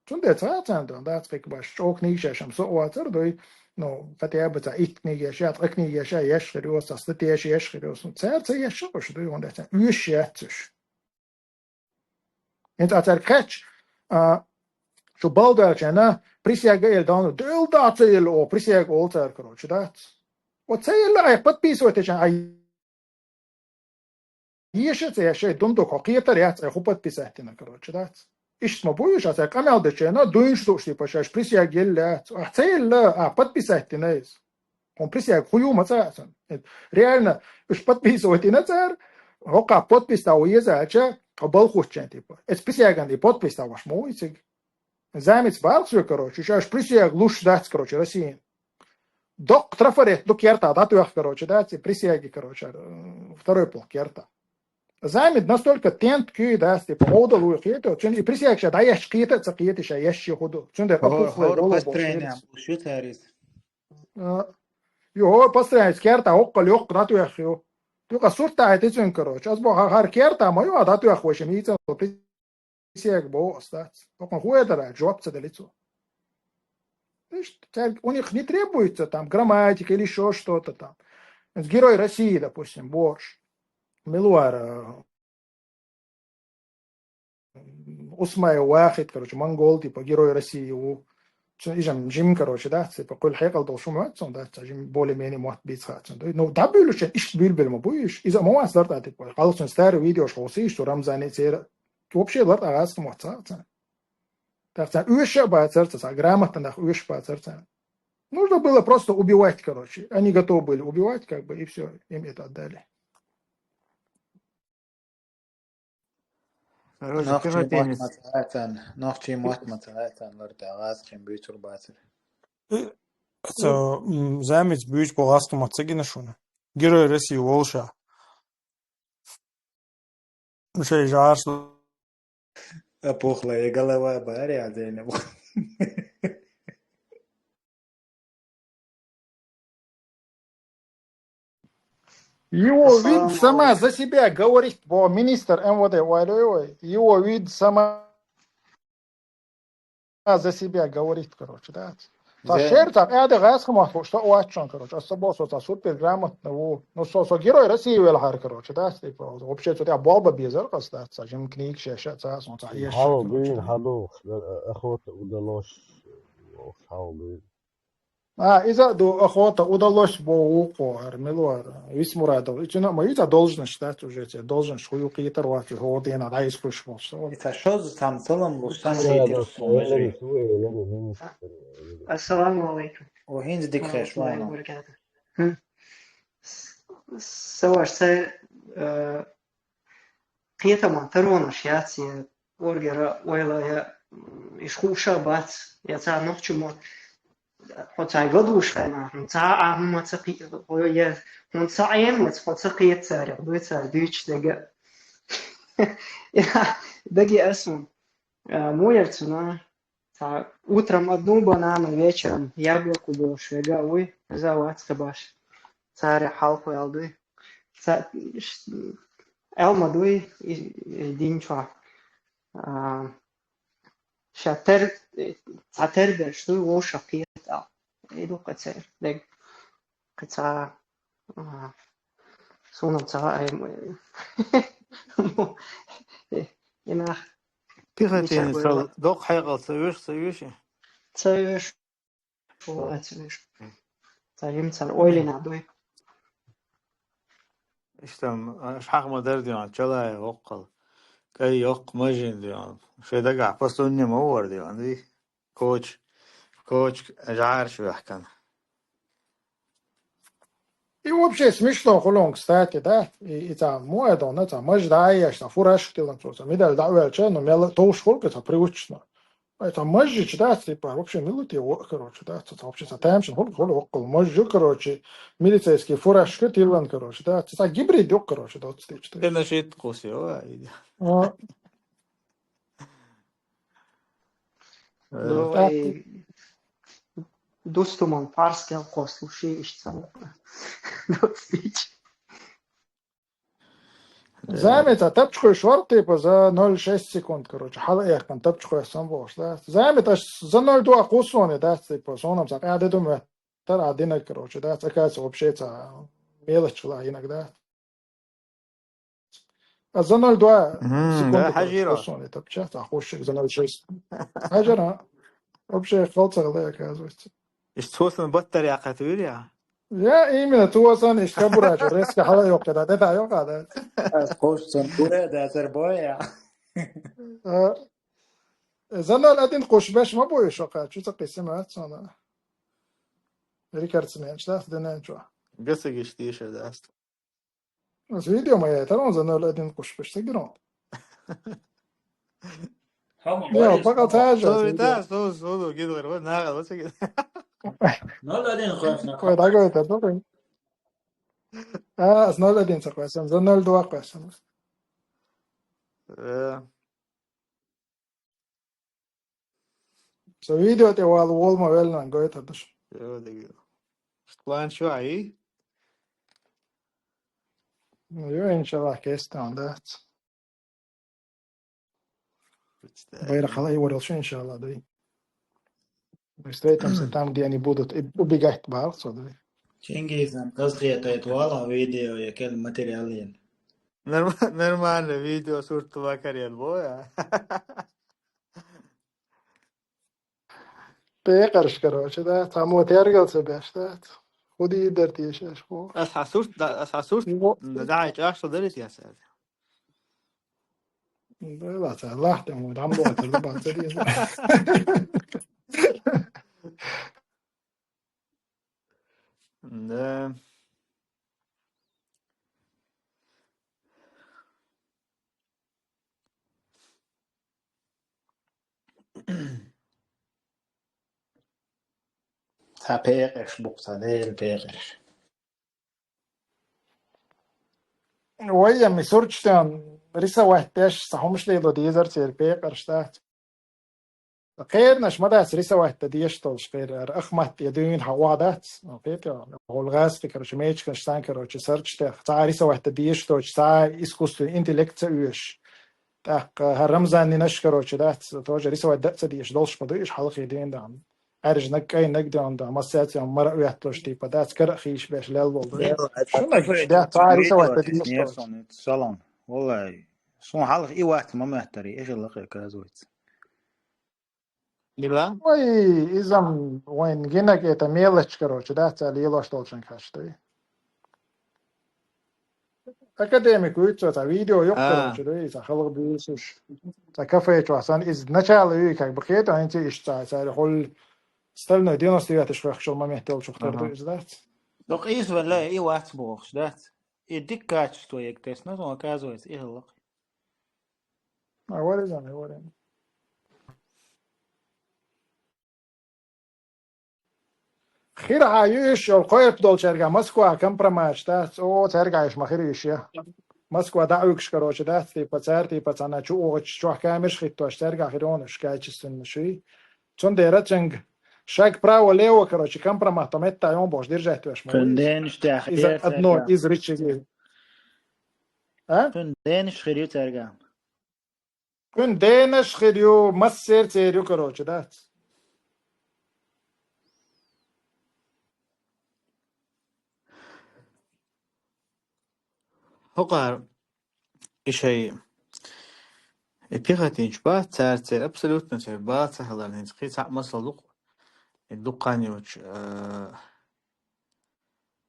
Цундела ца царна дан дац кхик баш, чӀогӀа книгаш еш-м со а вацар дуй, ну, хотя бы ца итт книга еш, я ткъа книга еш, еш хир ю, ца статья еш хир ю, ну, цара ца еш уж дуй, вон дац, уьш яц уж. ХӀинца а цара кхаьч, а, шу балдалчана, присяга ел дан, дел да ца ел, о, присяга ол цара, короче, дац. Вот ца ел, ай, подписывать ечан, ай, Еша ца, я шай дундук, хьо кхетар яц, ай хӀу подписать дина, короче, дац. Иштта ма буй уж, аса къамел дечена, дуйнаш дууш, типа, шаьш присяга елла яц. А ца елла, а, подписать дина иза. Хьун присяга хӀу ю ма ца ацан. Реально, уж подписывать дина цара, хӀокха подпись та ву еза ача, хьо балхуччан, типа. Эс присяган и подпись та ваш ма ву цига. Замец баьлча, короче, уж аш присяга луш дац, короче, Россия. Доккха трафарет ду керта дӀатоьхна, короче, дац, и присяги, короче, э, второй полк керта. Замец настолько тент куй дац, типа, хьо дал вуй кхета, цуьнан и присяга ша дӀаеш кхета а ца кхета, ша еш ши хӀу ду. Цундела хӀор, апухлой хӀор голову построение бошерец. Бу шу царис. А, ю, хӀор построение керта, хӀоккхал йоккха дӀатоьхна ю. Ту къа сурт тӀа айти цуьнан, короче. Аз бо хӀа-, хӀара керта ма ю, а дӀатоьхна вай ши мийца, присяга боху ас дац. Окхун хӀу эдара, жоп ца дали цо. Видишь, цаьрга, у них не требуется там грамматика или ещё что-то там. Герой России, допустим, борш. Милуара, Усмаев Вахид, короче, монгол, типа, Герой России ву. Цу ижам жим, короче, да, типа, кхуьл хьекъал долуш хӀума вац цунна, да, ца жим более-менее мотт бийца хаьа цунна. Ну, дӀабуьйлучун иштта буьйлабелла ма буй уж. Иза ма вац лартӀа, типа, хьалха цуьнан старый видеош хьовсийша, цу Рамзане церан. Вообще лартӀа гӀазкхи мотт ца хаьа царна. Так, царна оьшуш а бацара ца, ца грамотно нах оьшуш бацара царна. Нужно было просто убивать, короче. Они готовы были убивать, как бы, и всё, им это отдали. Короче, Нохчийн мотт ма ца хаьа царна, нохчийн мотт ма ца хаьа царна, лартӀа гӀазкхийн буьйцур бацара. Э, со, м, замец буьйцу бо гӀазкхийн мотт ца гина шуна. Герой России волуша. Шай жарш. Опухла и голова баря, а Зейнаб. Его вид сама за себя говорит, бо министр МВД Валёевой. Его вид сама за себя говорит, короче, да. Ца шер ца къяда гӀазкхи мотт луш, со ваччан, короче, аса бо со ца супер грамотно ву. Ну, со, со Герой России велхьар, короче, да, типа, вообще, цу тӀехь болба безар къас, да, ца жим книга шеша, ца, сон ца еш. Хьал бийр, хьадухуш, охота удалось, хьал бийр. А, иза а ду, охота удалось бо вукхо, ар милуар, Висмурадов. И цуьнан ма иза должность, да, уже, цу должность, хӀу ю кхетар вац, хӀо дена, да, иза хуш болуш. И ца шозза цхьана салам луш, сан Ца, да, шейтир да, сумма элери, жи. Су, элери, министр, элери. Ассаламу алейкум. О, хӀинца дика хеш, Ва рахматуллахи ва вана. Баракатух. Хм. С-, Саваш, ца, э, кхетаман таронаш яц, я оргера, ойла, я, м, иш хууша бац, я ца нохчу мотт. хьо цаьрга дууш хьайна, хьуна цхьа а хӀума ца кхи-, хьо е-, хьуна цхьа а Ӏемаца, хьо ца кхета царех, дуй цара дуьйцуш дега. Даги ас вон. А, муяр цуна, цхьа утром одну банану, вечером яблоку болуш вега а вуй, иза вац кхебаш. Царе хьалхо ял дуй. Ца-, ш-, Ӏелма дуй, и, и дин чохь. А, ша тер-, цхьа тербеш дуй, вовшах кхетал. Иду кхецер, дег. Кхеца, а, суна ца, ай, м-, и нах. Пихотинец мича хала, доккха хьекъал ца веш, ца веш? Ца веш. Шо ца веш. Ца йим цар ойлина дуй. Иштам, а, шхьах ма дар дион, чалай воккхал. Кай йоккха мажин дион. Шей дагахь посунни ма вар дион, ди? Коч, коч, жарш вехкан. И вообще смешно хулон, кстати, да? И, и ца муэдона, ца маж да, я что, фураж тилан цо, ца медаль да, уэлча, но мела тоуш хулка, ца привычно. Это мажич, да, типа, вообще милует его, короче, да, ца, ца вообще ца таймшин хул, хул, около мажу, короче, милицейский фуражка тилан, короче, да, ца гибрид, ёк, короче, да, вот, типа, что. Ты на щит кусил, а, иди. А. Э, ну, так, и дустуман парскел кослуши ишца. Дустич. Э. Замета тапчхой швар, типа, за ноль шесть секунд, короче, хьала эхкан тапчхой сам бош, да. Замета аж за ноль два кусоне, да, типа, сонам ца, а, дедум, тар, а, динак, короче, да, ца, оказывается, вообще, ца, мелочь была иногда. А за ноль два секунды, да, короче, хажира. Кусоне тапча, ца, хушик за ноль шесть. Хажира. Вообще, халцагла, оказывается. Иш цосан баттар якат виря? Я, именно, цосан иш кабура, резко хала ёкка, да, да, ёкка, да. Аз кошцан буре, да, зер боя. А, за ноль один куш беш ма бой шока, чу ца кисим ацана. Рекордсмен, да, денен чу. Гасагиш тише, да. Аз видео моя, это он за ноль один куш беш, сагирон. Хама, я, борис, пока хама. Та же, сори, видео. Та, сори, сори, гидгар, вот, нагал, вот, сагир. Ноль один куш, на. Ой, такой это, такой. А, с ноль один согласен, за ноль два согласен. Э. Со видео те вал волма велнан гойтадыш. Всё, дагил. План чё, ай? Ну, ё, иншаллах, кестан, да. Представь. Байра халай ворил шо, иншаллах, да. Мы встретимся там, где они будут и убегать, бал, со, да. Чингизан, казхетайт вала видео, я кел материал ел. Норм-, нормально, видео сурт вакарел боя. Пекарш, короче, да. Там вот яргал себе, да. Худи дар тиешеш, ху. Ас хасурт, да, ас хасурт. Его. Да, да, чаш, что дарит я сэр. Да, ла, ца, ла, там, там, вот, там, там, там. Да. Ца пекъеш букъ, ца дел пекъеш. Вай, я ми сурчтан рисовать деш, ца хумш лейло дезар цер пекъеш, да. Кхернаш ма дац рисовать да деш толш, кхер ар Ахмат я дуйн хьа ва дац. Ну, кхетё, хол газ, короче, мечкаш сан, короче, сурчтех. Ца рисовать да деш точ, ца искусственный интеллект ца уьш. ТӀаккха хӀара Рамзаннинаш, короче, дац, тоже рисовать да ца деш, долш ма ду, иш хьалхи ден дан. Арж наг кай наг ден дан, массац ям мара уяттош, типа, дац, кара хийш беш лел бол. Да, это шуна такое, да, это ца рисовать да видео деш, не точ. Сон, это салон. Валлай, сон хьалхи и вац ма меттари, эши лакъе, оказывается. Дила? Ой, изам вайн гинаг это мелочь, короче, да, ца лилош толчен каштой. Академик уйцо, ца видео ёк, а, короче, да, и ца халык бюсуш. Ца кафе чуасан, из начала уй, как бы, хето, ан ти ишца, ца холь стальной девяносто девятый швах шел момент тел чухтар, ага, да, из, да. Док из вале, и вац бохш, да. И дик качество, як тест, но, оказывается, и лак. А, говори, говори. Хир хьа ю иш, йол кхоьрта долчаьрга Москва компромат дац, о, цаьрга иш ма хир иш я. Москва дӀа Ӏуьгуш, короче, дац, типа, цаьрга, типа, цхьана чу угӀучу чохь камераш хӀиттош, цаьрга хир йону уьш качественно шуй. Цундела цуьнга шаг право-лево, короче, компромат метта йон бохуш держать веш ма вуй. Кхуьнан денаш тӀехь иза хир одно цаьрга. Из рычагов. А? Кхуьнан денаш хир ю цаьрга. Кхуьнан денаш хир ю, массер цер ю, короче, дац. ХӀокхара и шай, и пехотинчу бац, цара церан абсолютно церан бац ца хилар, хӀинца кхин цхьаъ масал ду-кх, и дукха хан йоцуш, а,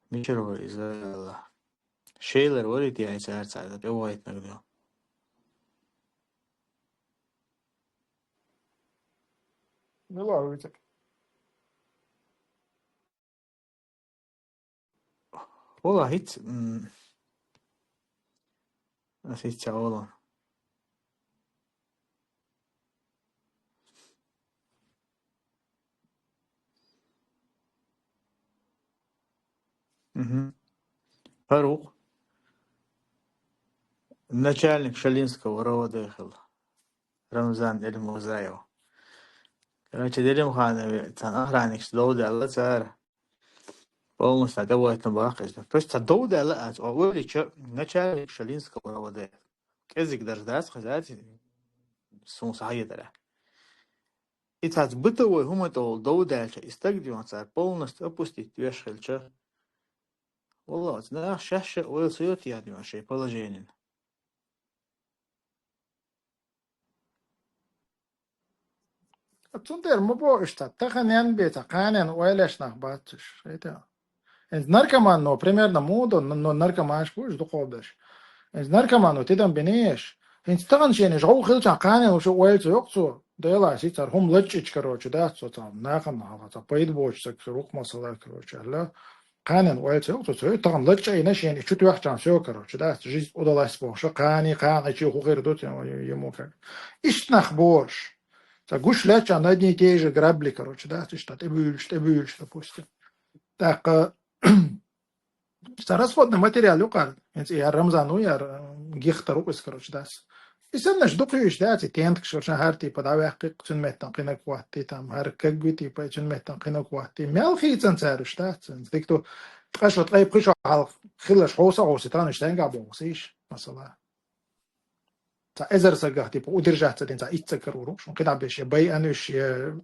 мичара вара иза аьлла. Шелар варий те, ай цара цхьаъ тӀевахийтинарг ду. Мила вуьйцург? Ола хӀинца, м, ас хӀинца ола. Мгм. ХӀара ву-кх. Начальник Шалинского РОВД хилла. Рамзан Эльмурзаев. Короче, Делимханове цхьана охранникашца дов даьлла цара. Полностью дӀавойтина баккха иза. Просто цхьа дов даьлла аца, о, олича, начальник Шалинского РОВД. КӀезиг дарж дац, хазаьци, суна схьаедара. И цхьацца бытовой хӀума тӀехула дов даьлча, и стаг дийна цара полностью опустить веш хилча. Валлахь, оцу наха шаьш а ойла ца йо те дийна шайн положенина. Цундела ма боху иштта, таханен бен цхьа кханенна ойла еш нах бац уьш, шайтан. ХӀинца наркомано, примерно, муха до, но наркоманаш бу уьш дукхахберш. ХӀинца наркомано тидам бинийша. ХӀинца тахана шена жӀов хилчахь кханенна уьш ойла ца йо-кх цо. Делахь, сий цара хӀума лачкъийча, короче, дац цо цхьа нахана хьалха цхьа пайда боцуш ца кхуьру-кх масала, короче, аьлла. Кханенна ойла ца йо-кх цо, цо тахана лачкъийна шена и чу тоьхчахь, всё, короче, дац, жизнь удалась бохуш, кхане, кхана чу хӀун хир ду, тем, ему как. Иштта нах бу уьш. Цхьа гуш лаьттачахь на одни и те же грабли, короче, дац, иштта тӀебуьйлуш, тӀебуьйлуш, допустим. ТӀаккха цхьа расходный материал ю-кх хӀара, хӀинца и яр Рамзан ву, яр, э, гихтар ву иза, короче, дац. И саннаш дукха ю иштта, дац, и тентакаш, короче, хӀара, типа, дӀаваьккхи-кх, цуьнан меттана кхинаг хӀоттий, там, хӀара кагви, типа, цуьнан меттана кхинаг хӀоттий. Мел хийцан цара уьш, дац, хӀинца дика ду, ткъа шо, ткъе пхи шо хьалха хиларш хьовса а хьовсий, тахана уьш стенга а боху, сийша, масала. Цхьа эзар сагах, типа, удержаться дина, цхьа итт саг карор ву-кх шуна. КхидӀа беш, я байъан уьш, я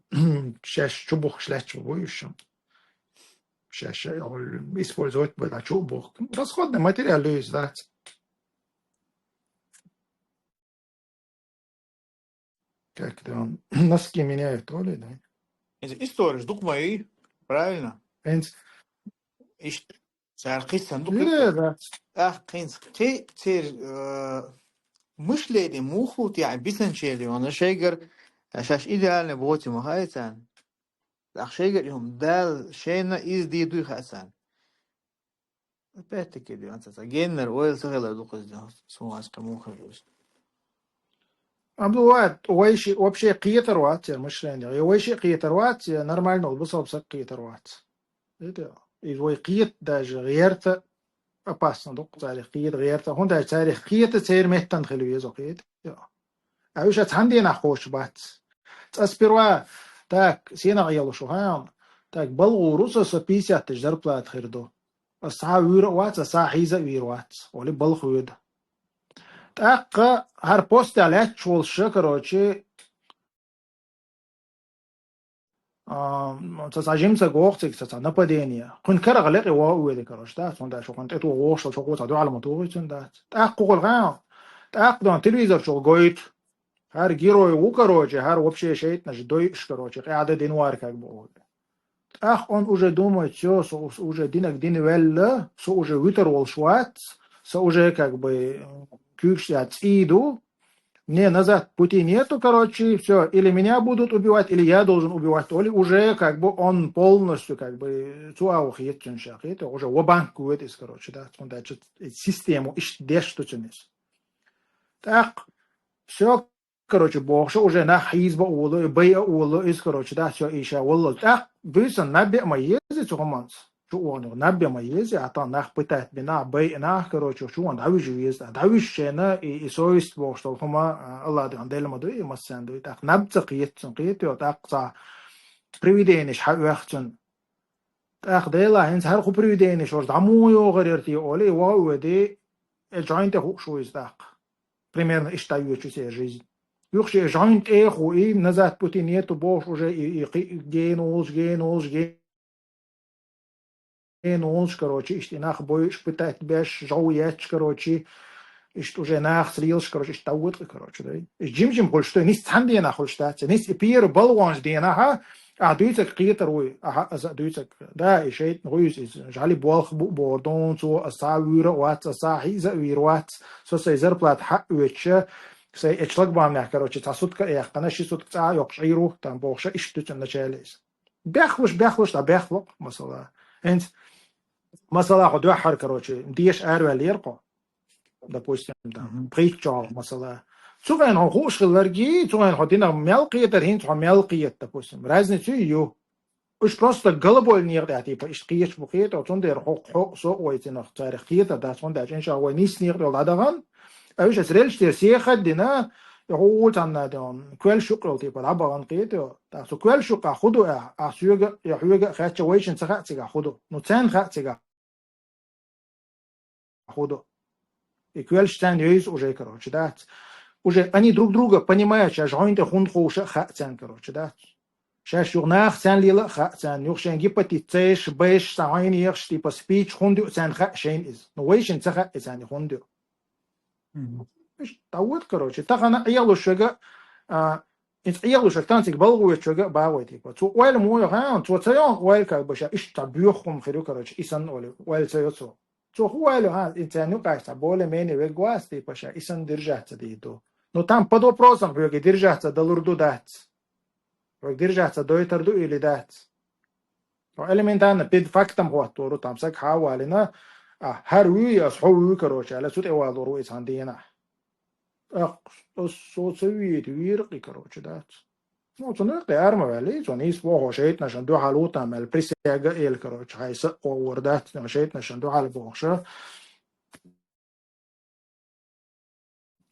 шаьш чу бухкуш лаьтташ ву уьш шуна. Шаьш, э, использовать бай, да, чу бухку. Расходный материал ю иза, дац. Как это он? Носки меняют, то ли, да? Иза историш дукха ма ю, правильно? ХӀинца. Иштта цара кхийссан ду. Ю, кхийссан. Да. ТӀаккха хӀинца кхин церан, э, мышление муха ву те, бисанчели вана шайгара, э, шаьш идеальный боций ма хаьа царна. ТӀаккха шайгара и хӀума Дала шайна иза дийр дуй хаьа царна. Опять-таки, ди, ан ца, ца геннара ойла ца хилар ду-кх иза, суна аз кхин муха хир ву иза. Абдулла, вай ши-, вообще кхетар вац я мышление. Я вай шиъ кхетар вац, я нормально бусалба саг кхетар вац. Это, и вай кхета даже гӀерта опасно ду-кх, царах кхета гӀерта. ХӀунда аьлча царах кхета церан меттана хила веза кхета. А уьш а цхьана дийнахь кхочуш бац. Цкъа сперва, так, сенах Ӏелуш ву, хьан? Так, балгӀур ву со, со пятьдесят тысяч зарплата хир ду. Аса схьа а вуьйр а вац, аса схьа а хьийза а вийр вац. Олий балха воьду. ТӀаккха хӀара постехь лаьтташ волуш ша, короче, а, ца цхьа жимсаг воху цига, ца цхьа нападение. Кхуьнан карах лекъе вогӀу а воьду, короче, да? Цунна даьлла шу кхуьнан тӀе туху вохуш, шу кху цхьа дуьхьал ма туху, цуьнан дац. ТӀаккха кху хуьлу хьан? ТӀаккха дон телевизор чухула гойту. ХӀара герой ву, короче, хӀара вообще шайтӀанаш дойуш, короче, къаьхьа дан дина вара как бы олу. ТӀаккха он уже думает, всё, со ус-, уже динаг дина ваьлла, со уже вуьтур волуш вац, со уже как бы куьйгаш яц цӀий ду, мне назад пути нету, короче, всё, или меня будут убивать, или я должен убивать, или уже как бы он полностью как бы цу агӀор хета цуьнан ша, хета, уже ва-банк воьду иза, короче, да, цуьнан даьлча систему иштта деш ду цуьнан иза. ТӀаккха всё, короче, бохуша уже нах хьийза бан а волу, и бай а волу, иза, короче, да, всё, и ша валлал. ТӀаккха буьйсан наб беа ма еза цу хӀуманца. Чу оха наб беа ма еза, а тан нах пытать бина, а бай а нах, короче, чу ван дӀавижа веза. ДӀавижа шена, и, и совесть бохуш долу хӀума, а, Алла дуьхьа делла ма дуй, и массарна дуй. ТӀаккха наб ца кхета, цун кхетайо, тӀаккха цхьа привиденеш хьаоьху цунна. ТӀаккха Дела, хӀинца хӀара кху привиденеш варш дӀа муха йогӀур яра те олий, и ваха а воьдий, э, жойн тӀе хууш ву иза тӀаккха. Примерно иштта йоьчу церан жизнь. Юхаш и жойн тӀе а хуу, и назад пути нету бохуш уже и, и кхи-, гена волуш, гена волуш, гена волуш, короче, иштта и нах бойуш, пытать беш, жов етташ, короче, иштта уже нахаца лелаш, короче, иштта дӀавоьду-кх, короче, дай. Иштта жим-жим хуьлуш ду, нис цхьана денахь хуьлуш дац, нис и пера балгӀончу денахьа, ахь дуьйцург кхетар вуй, ахьа аса дуьйцург. Да, и шайтӀан гӀуьйза иза, жӀали болх бу бохур ду цо, аса схьа а вуьйр а вац, аса схьа а хьийза а вийр вац, со сайн зарплата хьаъ а оьцуш, сайн эчу шлагбаумехь, короче, цхьа сутка а яьккхина, ши сутка цӀа а йоккхуш Ӏийр ву, там бохуша, иштта ду цунна начале иза. Бехлуш, бехлуш, дӀа бехло, масала. ХӀинца, масала, хьо дуьххьара, короче, деша араваьллера хьо. Допустим, там, пхийтта чохь, масала. Цу хенахь хьо хууш хилларгий, цу хенахь хьо динарг мел кхетар, хӀинца хьо мел кхета, допустим. Разница ю? Уьш просто головой некъа тӀехь, типа, иштта кхеташ бу кхета, цундела хьо, хьо, со а вай цунах царах кхетар дац, хӀунда аьлча, иншалла, вай нийса некъа тӀехула дӀадахан, а уьш аса релаш тӀера сехаддина, и хьо ву цхьанна а ден, коьллаш юккъехула, типа, дӀабахана кхета, тӀаккха цу коьллаш юккъехь хӀун ду ахь, ахь соьга, я хьоьга а хаьттича, вайшинна ца хаьа цигахь хӀун ду. Ну, царна хаьа цигахь хӀун ду. И коьллаш царна йовза уже, короче, дац. Уже они друг друга понимают, шаьш жойн тӀе хӀунда хууш а хаьа царна, короче, дац. Шаьш юха нах царна лела а хаьа царна, юха шайн гепатит С-ш, Б-ш, цхьа хьайна ехаш, типа, спича хӀунда ю царна хаьа шайна иза. Ну, вайшинна ца хаьа и царна хӀунда ю. Мгм. Иштта дӀавоьду, короче, тахана Ӏелуш вега, а, иза Ӏелуш вега, тан цига балгӀа воьдуш вега а багӀой, типа. Цо ойла мо йо, ха, цо ца йо ойла, как бы, ша, иштта цхьа боьха хӀума хир ю, короче, и санна олу, ойла ца йо цо. Цо хӀун ойла йо, ха, и царна юкъахь цхьа более-менее вега вац, типа, ша, и санна держаться дийр ду. Ну, там под вопросом хьоьга и держаться далур ду, дац. Хьоьга держаться дойтар ду или дац? Хьо элементарно пед фактам хӀоттор ву, там саг хьа а валийна, а, хӀара вуй, ас хьо вуй, короче, аьлла, цу тӀе валор ву и цхьана дийнахь. Ах, ас со ца вийта, вийра кхин, короче, дац. Ну, цунна кхин ара ма ваьллий, цунна нийса боху, шайтӀанашна дуьхьал ву там аьлла, присяга а елла, короче, хьайн са а къовар дац, шайтӀанашна дуьхьал бохуша.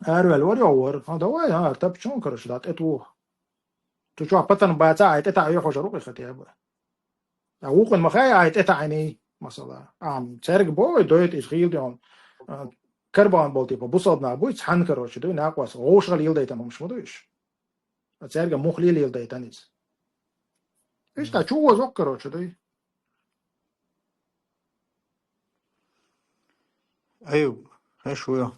Араваьлла вара, йо, вара. А, давай, а, тапчун, короче, да, тӀе ту. Цу чохь патарн баца, а, тӀе таӀа йохьожур ву кхин хотя бы. А, вукхун ма хай, а, тӀе таӀаний, масала. А, цаьрга бой, дойту иза хийла ден. А, карбан болу, типа, бусалба нах буй, цхьаьна, короче, дуй, накъост, вовшахал йилдайтан хӀумаш ма дуй уьш. А цаьрга мух лелийла дайтан иза. Иштта чу озо, короче, дуй. Аюб, хеш ву?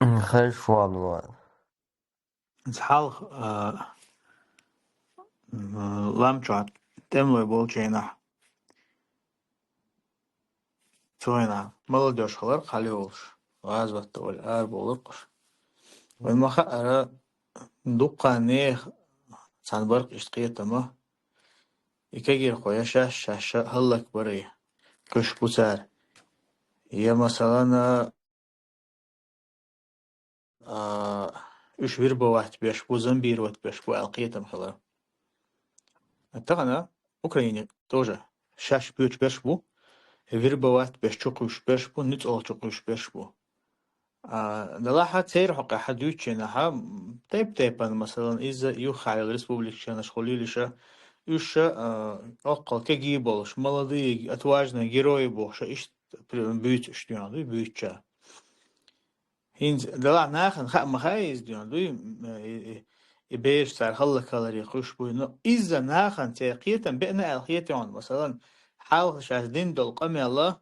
М, хеш ву, Абдулла. Иза хьалха, а, м, лам чохь тӀемалой болчу хенахь. Цу хенахь молодёжь хилар кхале волуш, гӀазот тӀе вале арабовларкхуш. Вайн ма хаъара, дуккха нехан цхьана баркъ иштта кхетама, и кегийрхой я шаьш, шаьш хӀаллакбарий, кхуьш бу цара. Я, масалана, а, уьш вербовать беш бу, зомбировать беш бу аьлла кхетам хилар. Тахана Украине тоже шаьш боьчу берш бу, вербовать беш чу кхуьйсуш берш бу, нуьцкъала чу кхуьйсуш берш бу. А, делахьа церан хьокъехь дуьйцучу хенахьа, м, тайп-тайпана, масалан, иза юххьехь йолу республикаш чу хьанаш хуьлийла иша, уьш, а, оккхал кегий болуш, молодые, отважные герои бохуш, иштта пр-, буьйцу уьш дуьйна дуй, буьйцуча. ХӀинца делахь нахана хаа ма хаьа иза дуьйна дуй, м, и, и, и бераш цара хӀаллакьхиларе кхуьйсуш буй. Но иза нахана церан кхетам беана аьлла хета хьуна, масалан, хьалха шаьш дина долу къамел,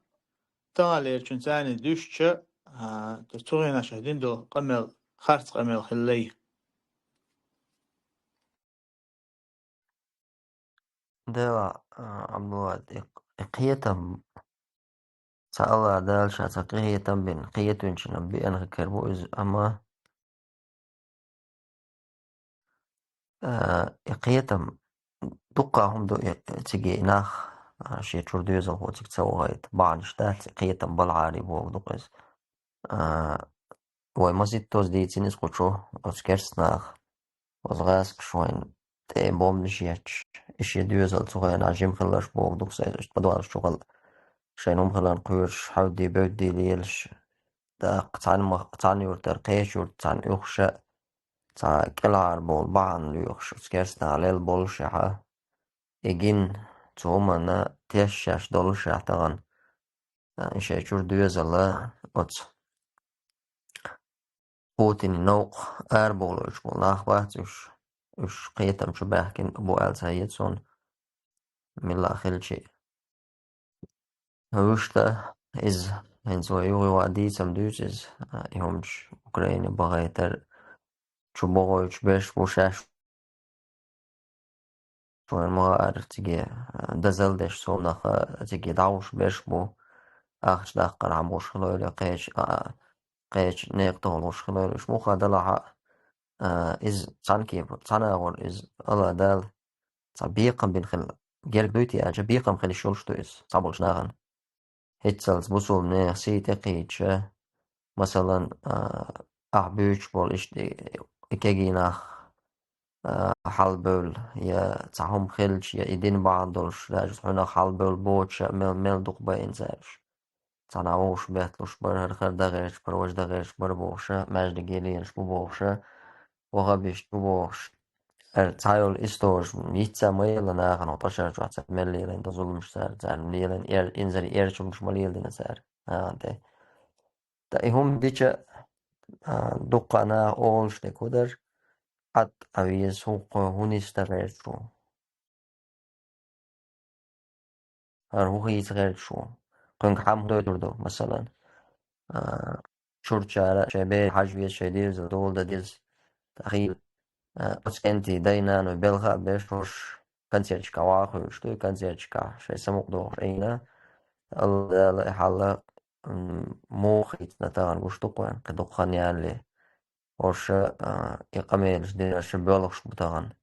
таханлерчун царна дуьстича, а, цу хенахь шаьш дина долу къамел, харц къамел хилла. Дела, а, Абдулла, и, и кхетам, ца Алла Дала ша ца кхетам бина, кхетамчунна беана хир бу иза, амма, а, и кхетам дуккха хӀума ду, и, циге и нах, а, шен чуьра доьзалхо цига ца вахийта, бахьанаш дац, и кхетам балхьари боху дукха иза. А, вай масийттаза дийцина иза кху чу, оцу керста наха. Оцу гӀазкхаша вайна тӀе бомбанаш етташ, и шен доьзал цу хенахь жима хиларш боху дукха сайна, иштта падвалашкахула шайна хӀума хиларна кхоьруш, хьаьвди-бевди лелаш, тӀаккха цхьана мах-, цхьана юьртара кхечу юьрта цхьана уьхуша, цхьа кӀелхьара бовла бахьана лоьхуш, оцу керста наха лелла боллушехь, и гина цу хӀуманна тешаш доллушехь тахана, а, шайн чуьра доьзал оцу Путинан новкъа арабовлуьйтуш болу нах бац уьш, уьш кхетам чу баьхкина бу аьлла ца хета суна, милла а хилча. Вуьшта иза, хӀинца вай юха-юха дийцам дуьйцу иза, а, и хӀуманаш Украине бахайтар чу бохуьйтуш берш бу шаьш. Шуна ма хаара циге, а, дозалла деш совнаха циге дӀахьуш берш бу, ахча даккхар хьан болуш хилойла, кхечу, а, кхечу некъа тӀехула луш хилойла. Уьш муха далахь а, а, иза цхьана кепара, цхьана агӀор иза Алла Дала цхьа бекхам бина хила герга дуй те аьлча, бекхам хила йиш йолуш ду иза, цхьаболчу нахана. ХӀинццалц бусулба нехан сий тӀекхийча, масалан, а, ахь буьйцуш болу иштта и кегий нах, а, хьалабевлла, я цхьа хӀума хилча, я и дин бахьана долуш, даже хьуьнах хьалабевлла боцуша, мел, мел дукха байна цара уьш. Цхьана вовшах бетталуш бара, хӀара-хӀара дан гӀерташ бара, важа дан гӀерташ бара бохуша, маьждиге лелаш бу бохуша, ваххабист бу бохуш. ХӀара цхьайолу история йицца ма елла нахана, хӀокху тӀашар чохь цара мел лелийна долу зуламаш цара, царна лелийна эр-, инзаре эрчимаш ма леладина цара нахана тӀе. Ткъа и хӀума дича, а, дуккха а наха олуш дерг хӀун дара, Ӏад Ӏа веза, хӀун кхо, хӀун нисдан гӀерташ ву? ХӀара хӀун хийца гӀерташ ву? Кхуьнга хьан хӀун дойтур ду, масалан? А, чурчара шайн бер хьажа веза, шайн дезал дола дан деза. ТӀаккха, а, оцу кӀентий дай-наной белха а беш, хӀорш концерташкахь ваха хуьлуш ду, и концерташкахь шайн самукъадохуш Ӏийна. Алла Дала и хьалла, м, муха хийцина тахана гуш ду-кх вайн, кхин дукха хан ялале. ХӀорш, а, и къамелаш динарш боьлхуш бу тахана.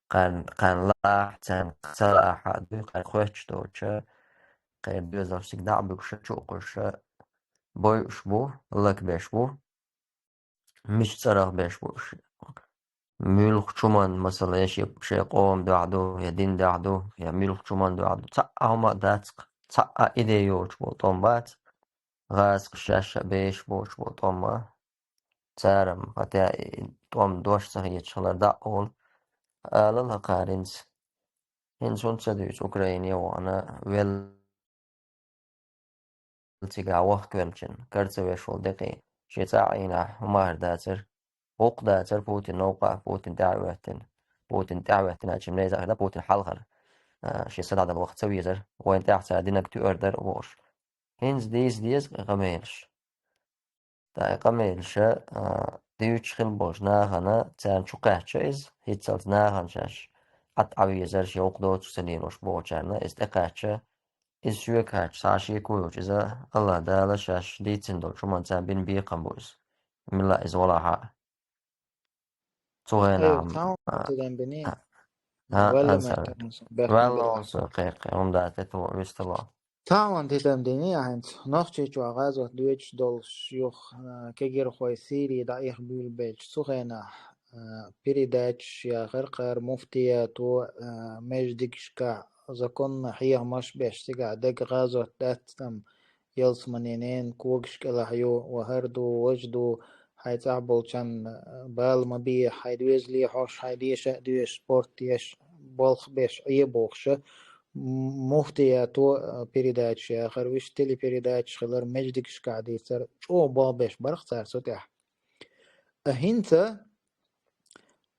Кхарна, кхарна лаахь, царна ца лаахь а дуй, кхарна хоьттуш доцуша, кхеран доьзалш цига дӀа а буьгуша, чу а кхуьйсуша, бойуш бу, лакбеш бу. Мича цӀарах беш бу уьш? Муьлххачу хӀуманна, масала, я шен, шен къоман дуьхьа ду, я дин дуьхьа ду, я муьлххачу хӀуманна дуьхьа ду. Цхьа а хӀума а дац-кх, цхьа а идея йоцуш болу тӀом бац. ГӀазкхаша шаьш а беш боцуш болу тӀом бац. Цара-м, хӀета и тӀом дош ца хеташ хилар дӀа а олу, алал хӀокхара хӀинца. ХӀинца хӀунда ца дуьйцу Украине а вахана, велла цигахь вахкавеллачун, кара ца веш волу декъий, шен цӀа а Ӏийнахь, хӀума а хир дацара. ГӀуллакх дацара Путин новкъахь, Путин тӀаьхьа а хӀоьттина. Путин тӀаьхьа а хӀоьттина, чим нейза а хир дара, Путин хьалхара, а, шен садахьа дала ваха ца везара. Вайна тӀаьхьа цара динарг туьар дара а бохуш. ХӀинца дийца деза и къамелаш. Ткъа и къамелаша, а, дуьйцуш хила болчу нахана, царна чу кхаьчча иза, хӀинццалц нахана шаьш Ӏад Ӏа везара, шен гӀуллакх доцуш ца лелош бохучарна, иза тӀекхаьчча, иза шоьга хьаьжча, схьа шеко йоцуш иза, Алла Дала шаьш дийцина долчу хӀуманца бина бекхам бу иза. Милла иза валахь а. Цу хенахь Айо, м-, цхьа а, хӀума тидам бини, а, а, валла ансар. Мартан, бехк Валла ма бу. Олсу, кхе, кхе, хӀума дац, тӀе ту вистало. Цхьа хӀума тидам дини ахьанца. Нохчийчохь гӀазот доьдуш долуш юха, а, кегирхой Сири дӀаэха буьйлабелча, цу хенахь, а, передачаш яхара кхара муфтиято, а, междигашкахь законна хьехамаш беш, цигахь дерг гӀазот дац, амма ялсаманин когаш кӀелахь ю, ва хӀара ду, важа ду, хьайн цӀахь болчарна бала ма бе, хьайн доьзале хьожуш, хьайн деша а доьшуш, спорт еш, болх беш Ӏе бохуша, м-, муфтиято, а, передачаш яхара, вуьш телепередачаш хилар, междигашкахь дийцар, чӀогӀа болх беш барх цара цу тӀехь. А хӀинца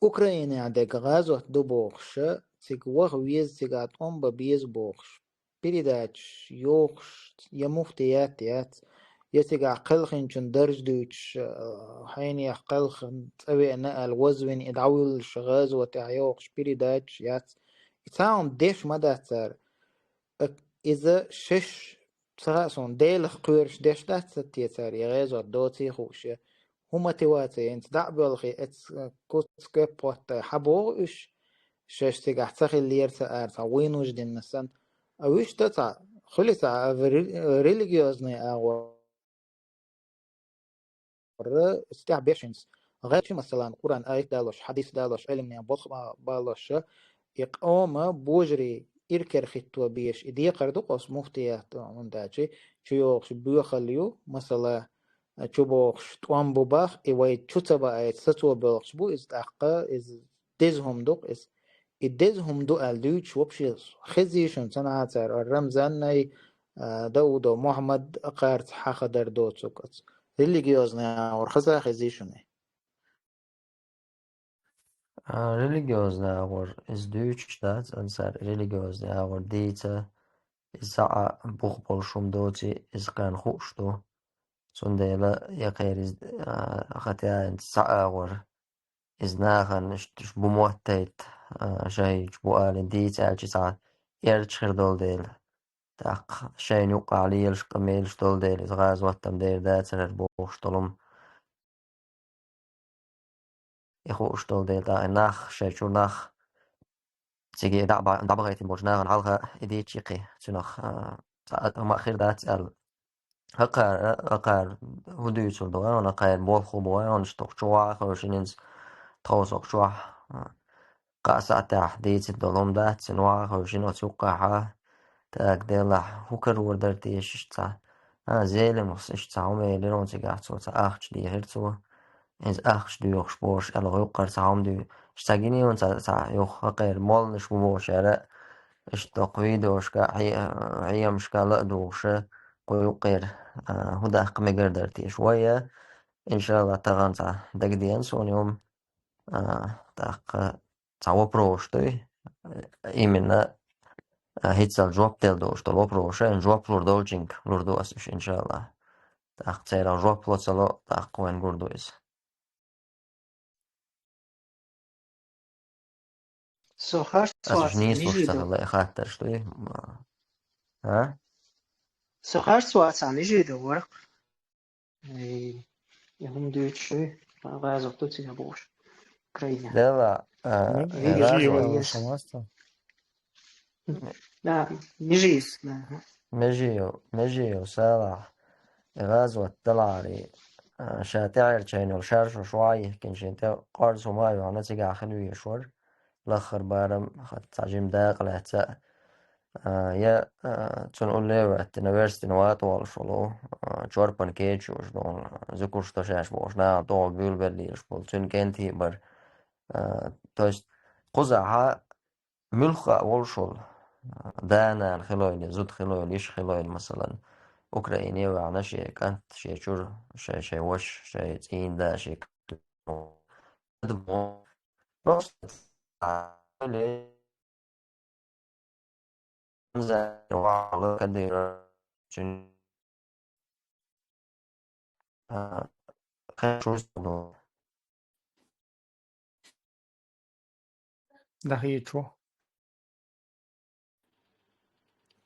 Украинехь дерг гӀазот ду бохуша, цига ваха веза, цигахь тӀом бан беза бохуш, передачаш йохуш, я муфтият яц, я цигахь кхелхинчун дарж дуьйцуш, а, хьенех кхелхина цӀа веана аьлла, вазвина и дӀавуьллуш гӀазотехь йохуш передачаш яц. И цхьа хӀума деш ма дац цара. Ак-, иза шеш, ца хаьа суна, Делах кхоьруш деш дац те цара, я гӀазот доций хууш, я хӀун мотиваци хӀинца дӀа а боьлхий, эц, а, куц-коьпа хӀотта хьан боху уьш, шаьш цигахь ца хиллера ца ара, цхьа вынужденно санна. А вуьшта цхьа, хуьли цхьа, а, ре-, религиозный агӀор. Ра, стяг бешинс. ГӀайчи, масалан, Къуръан аят далош, хьадис далош, Ӏилманийн болх ба-, балош, и къома божари иркер хитто беш, и декхар ду къос муфтият, ундачи, чу йогӀуш боьхал ю, масала, чу бохуш тӀом бу бах, и вай чу ца баайта сацо боьлхуш бу, иза тӀаккха, иза деза хӀума ду, иза. И деза хӀума ду аьлла дуьйцуш вообще хезий шуна, ца нахьа цара, Рамзаннай, а, Даудов Мухьаммад а кхарца хьахадар доцург аца. Религиозный агӀор хаза хезий шуна? А, религиозный агӀор иза дуьйцуш дац, ансар религиозный агӀор дийца, иза саӀа бух болуш хӀума доций, иза кхарна хууш ду. Цундела я кхеран иза, а, хатя цхьа агӀор, иза нахана иштта бу моттайта, а, шайчу бу алин дийца аьлча цхьа эрча хир долу дела. ТӀаккха шайна юккъахь лелаш къамелаш долу дела, иза гӀазот-м дер дацарара бохуш долу хӀума. И хууш долу дела, тӀаккха нах, шайн чуьра нах, цига дӀа-, дӀабахийтина болчу нахана хьалха и дийцча кхин, цуьнах, а, цхьа а хир дац аьлла. ХӀокхара, хӀокхара хӀун дуьйцур ду, вай хьуна, хӀокхара болх хӀун бу, вай хьуна, иштта хӀокху чу ваха хевшина, хӀинца тховса хӀокху чохь, а, кхаа сахьтехь дийцина долу хӀума дац, цуьнан ваха хевшина оцу юккъехь, тӀаккха делахь, хӀун карор дара теша иштта цхьа? А, Зелимхас иштта цхьа хӀума элира хьуна цигахь, цо цхьа ахча дийхира цо. Иза ахча доьхуш бохуш, аьлла, юккъара цхьа хӀума дуьйцу. Цхьа гиний ван цхьа, цхьа юха хӀокхеран молланаш бу бохуш яра, иштта доккха видеошка, хье-, хьемашка ла а дугӀуша, кху юккъера, а, хӀун даккха мегар дара теша. Вай, иншалла, тахана цхьа дагадеана суна и хӀума, а, тӀаккха цхьа вопросаш дуй, именно, а, хӀинццалц жоп дала долуш долу вопросаш, жоп лур долчуьнга лур ду ас уьш, иншалла. ТӀаккха церан жоп ло ца ло, тӀаккха вайн гур ду иза. Со харц Ас уьш вац, нийслуш нижи ца ду. Хилла и хаттарш дуй? А? Со харц вац, а нижи ду варх. Эй, я хӀума дуьйцуш, гӀазот ду цига бохуш. Украина. Дела, а, Ну, э, Межиев гӀазот. Самоста. Да, Межиев, да, ага. Межиев, Межиев Салахь, э, гӀазот далари, а, ша тӀаьхьарчайна йолу шаршу шо а йихкина, шен тӀе къорза хӀума а йохна, цигахь хила везаш вара. Лаххара барам, хатта цхьа жима дакъа лаьцна, а, я, а, цунна улле а ваьттина, верстина ватӀа волуш волу, а, чорпан кечаш долу, зуькуш ташаш бохуш, наха тӀогӀа буьйлабелла лелаш болу, цуьнан кӀентий бара. А, то есть, кхузахьа муьлхха а волуш волу, а, да-нана хилойла, зуда хилойла, йиша хилойла, масалан, Украине а ваьхьна, шен кӀант, шен чуьра, шен, шен ваша, шен цӀийнан да, шен Просто Кадыров, а, Дахи чу.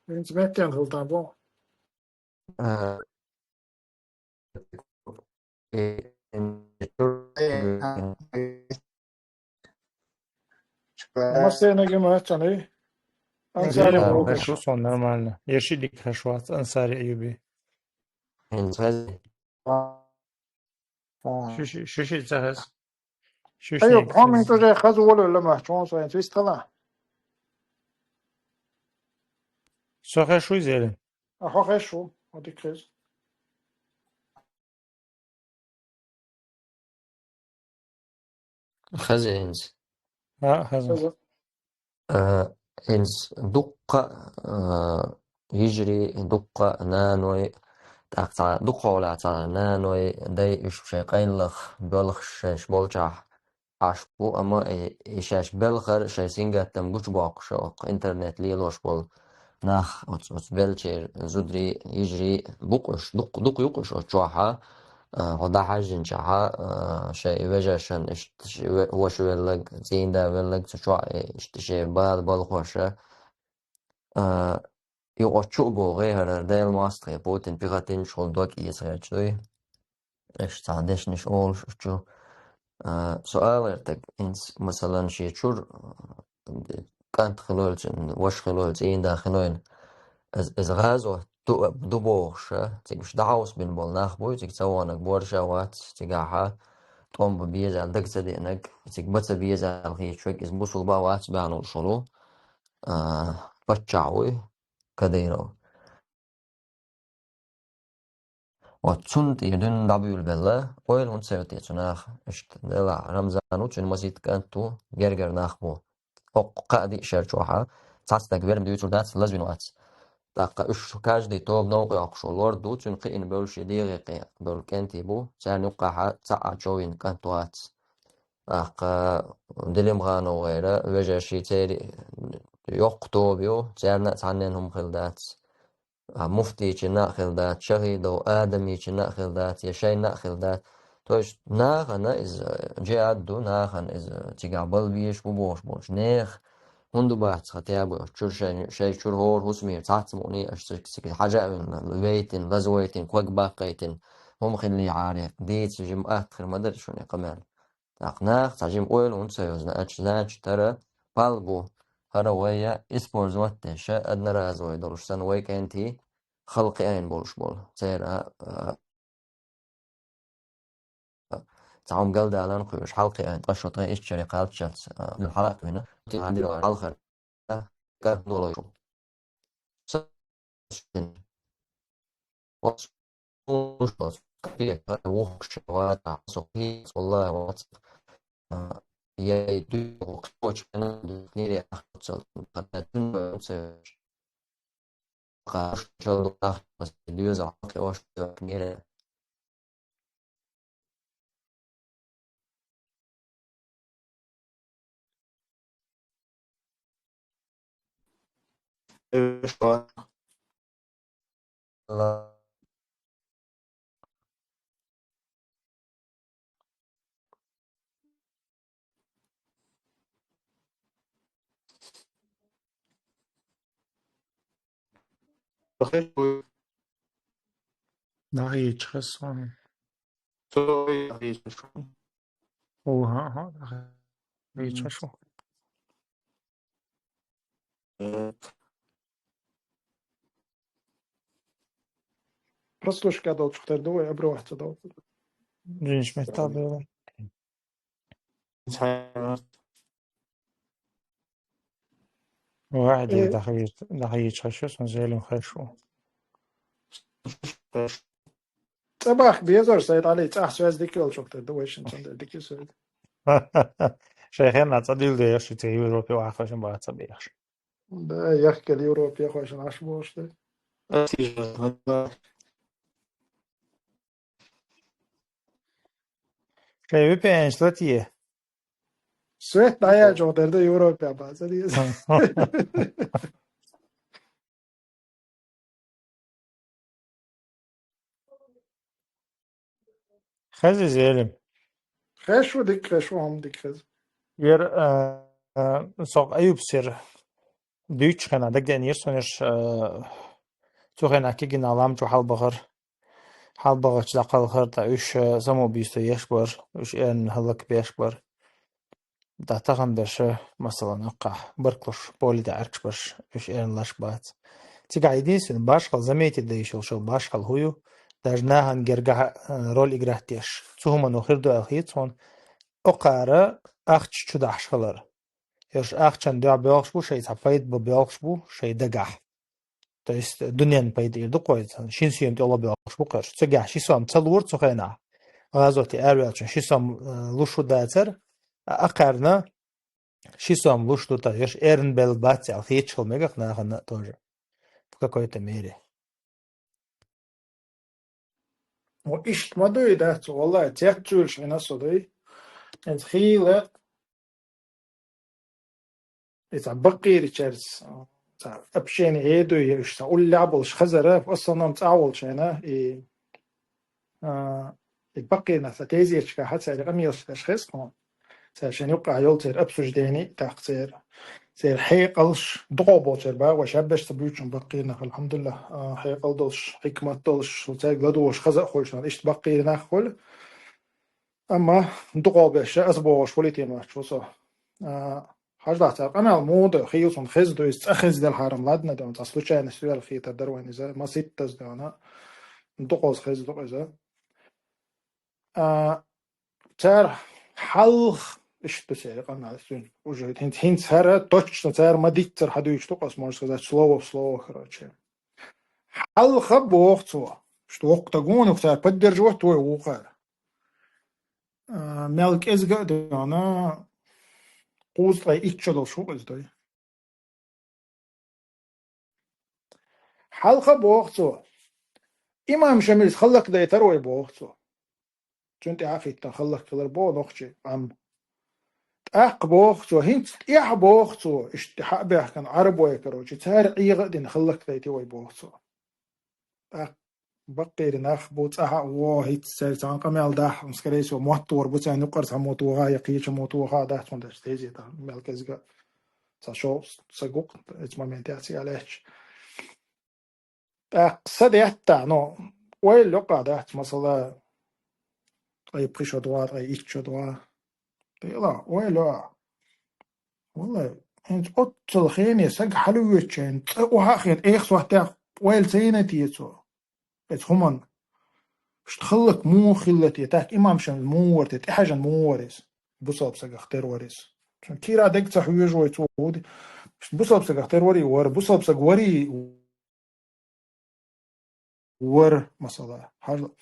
Интернет тен хилтан бо. А, Э, Масенеги мацани? Ансари Зелим бу. Хорошо, сон нормально. Ерши дик хорошо, Ансари Аюби. Шиши, шиши цахас. Шиши Аюб, хом ин тоже хаз волу лама, чон сайн твист хала. Со хорошо, Зелим. А хо хорошо, вот и крез. Хаза хӀинца. А, хаза. Хаза. Э, хӀинца дуккха, э, йижарий, дуккха наной, тӀаккха цхьа дукха хьолахь цхьа наной, дай уьш шайн къайлах, боьлхуш шаьш болчахь Ӏаш бу, амма и, и шаьш белхар шайн сингаттам гучубоккхуш, оцу интернет лелош болу нах, оцу, оцу белчеран зударий, йижарий бу-кх уьш, дукха, дукха ю-кх уьш оцу чохь, а, хьо дӀахьаьжжинчохь, а, шайн и вежаршна, иштта ши ве-, ваша велларг, цӀийнан да велларг цу чохь, и, иштта шен бала балхоша, а, юкъа чу а богӀий хӀара Делан мостагӀий Путин пехотинчух дог эца гӀерташ дуй. Иштта цхьа дешнаш олуш чу. А, со ала гӀертарг, хӀинца, масалан, шен чуьра, а, кӀант хилойла, цуьнан ваша хилойла, цӀийнан да хилойла, иза, иза гӀазот ду бохуш, цига уьш дӀахьовсабина болу нах буй, цига ца ваханарг божа а вац, цигахьа тӀом бан беза аьлла дага ца деанарг, цига бан ца беза аьлла хеташ верг, иза бусулба а вац баьхна волуш волу, а, паччахь вуй, Кадыров. Вот цунна тӀера дуьйна дӀабуьйлабелла, ойла хӀунда ца йо те цу наха, иштта, делахь, Рамзан ву, цуьнан масийтта кӀант ву, гергара нах бу. ХӀокху кхаа-диъ шарчохьа цхьацца стаг верна дуьйцур дац, лазавина вац. ТӀаккха уьш каждый тоба новкъа йоккхуш волу лор ду, цуьнан кхиъна бевлла шен дегӀе кхиъна бевлла кӀентий бу, царна юккъехьа цхьа а човийна кӀант вац. ТӀаккха Делимханов гӀайра, вежарший церан йоккха тоба ю, царна а цхьаннен хӀума хилла дац. А, муфтийчинна а хилла дац, Шахидов Адамичинна а хилла дац, я шайна а хилла дац. То есть нахана иза, э, джихад ду, нахана иза цигахь бала безаш бу бохуш болчу нехан хӀунда бац хан, тӀе а бу, чуьра шайн, шайн чуьра хӀора хӀусамера цхьацца мукъане аша цига, цига хьажа а вина, вейтина, лазавайтина, ког баккхайтина, хӀума хиллехьара, дийца жима атта хир ма дара шуна и къамел. ТӀаккха наха цхьа жима ойла хӀунда ца йо, зна-, значит, тара пал бу, хӀара вай я использовать деш, одноразовый долуш санна, вай кӀентий хала кхиийна болуш болу. Церан, а, а, цхьа хӀума галдалан кхуьуш, хьалакхиийна, ткъа шо тхайн ишттачаре кхаччалц, а, хьала а кхуьйна, хьалхара, а, кӀант долуш ву. Нагахь ечхьа сан. Оха, оха, нагахь ечхьа шу. Прослушка долчух тера ду вай, обрываться долу. Жинаш меттал бела. Вахьди Э. даха ечхьа шу, сан зелим хешу. ЦӀа бахка безар, Сайд Ӏали, цӀахь связь дика йолчух тера ду вай шин цундела дика связь. Шайхенна цӀа дилде яхши, те Европе вахашин баца бехш. Да, яхкал Европе хойшин аш боште. Шай V P N шлатие. Свет даял жо дер да Европе баца диз. Хези зелим. Хешу дик, хешу хам дик хез. Ер, э, э, сок Аюб сер. Дуьйчу хена дагденир сонеш, э, цу хена кигина ламчу хьалбахар. Хьалбахачу дакъалхар, та уьш, э, самоубийство еш бар, уьш эрна хӀаллак беш бар. Да тахана дерша, масалан, аккха, барклуш, поле де Ӏаркаш барш, уьш эрна лаш бац. Цигахь единственный башхал заметить да йиш йолуш, башхал хӀу ю, даже нахана гергахь, э, роль играть деш. Цу хӀумано хир ду аьлла хета суна, окхара ахча чу дахьаш хилар. Ерш ахчан дуьхьа боьлхуш бу, шайца пайда бу боьлхуш бу, шай дагахь. То есть, дуьненан пайда ир ду кхойца, шин сием тӀе ло боьлхуш бу кхерш. Цигахь ши сом ца лора цу хенахь. ГӀазоте араваьллачун ши сом, э, луш ву дацар, а, акхарна ши сом луш ду та, ерш эрна белла бац аьлла хеташ хила мегах нахана тоже. В какой-то мере. О, иштта ма дуй, дац, валлай, цеццуьйлуш хьина со дуй. Эца хийла, эца баккхийричарц, ца общение хӀе дуй, уьш ца уллехь болуш хазара, в основном цӀа волчу хьина, и, а, и баккхийна ца тезечка хьа цаьрга къамелаш деш хеза хьуна. Цара шайн юккъахь йолу церан обсуждение а таккха церан. Церан хьекъалш дукхах болчара бан, вай шаббеш ца буьйцучун баккхийрнах, алхьамдулиллахӀ, а, хьекъал долуш, хьикмат долуш, цаьрга ладугӀуш хаза а хуьлуш, иштта баккхийрнах хуьлу. Амма дукхах беш, аса бохуш хуьлу и темаш чу со. А, Хьажа дахьа цар къамел муха да, хийла цунна хеза ду, иза цкъа хеза делхьарам, ладно, да, цкъа случайность вел хетар дар вайн иза, маситтаза да, дукхаза хеза ду иза. А, цар хьалха, иштта цар къамел, уже хин-, хинца хӀара точно цар ма диццар хьадуьйцуш ду-кх ас, можно сказать, слово в слово, короче. Хьалха боху цо, что воккха гонах цар поддерживать вой вукхара. А, мел кӀезга а дена, кхузткъе итт шо долуш ву иза дай. Хьалха боху цо. Имам Шамилс хӀаллакдайтар вай боху цо. Цунна тӀаьхьа хӀиттина хӀаллакхилар боху нохчий, амма. ТӀаккха боху цо, хӀинца тӀаьхьа боху цо, иштта хьа а баьхкина Ӏарбой, короче, цара ӀегӀа а дина хӀаллакдайти вай боху цо. ТӀаккха баккхийра нах бу, цӀахь а вон, хӀинца цара цхьана къамел дахь, скорее всего, моттор бу, царна юкъара цхьаммо тоха я кхечаммо тоха дац, хӀунда аьлча тезета мел кӀезга ца шо, ца гукъ, эцу моментехь ца лаьтташ. ТӀаккха са детта, ну, ойла йоккха дац, масала, ткъе пхи шо доагӀа, ткъе итт шо доагӀа. Дела, ойла. Валлай, хӀинца оццул хене саг хьалавоьдучу хенахь, цкъа охьа а хиъна, эха сохьтехь ойла ца йина те цо? Эцу хӀуманна. Иштта хӀаллак муха хилла те, тӀаккха имам Шамил муха вара те, тӀехьажна муха вара иза? Бусалба сагах тера вара иза. Цунна кийра дерг ца хьоьжу вай цо хӀуди. Иштта бусалба сагах тера варий вара, бусалба саг варий вара, масала. Хьажал.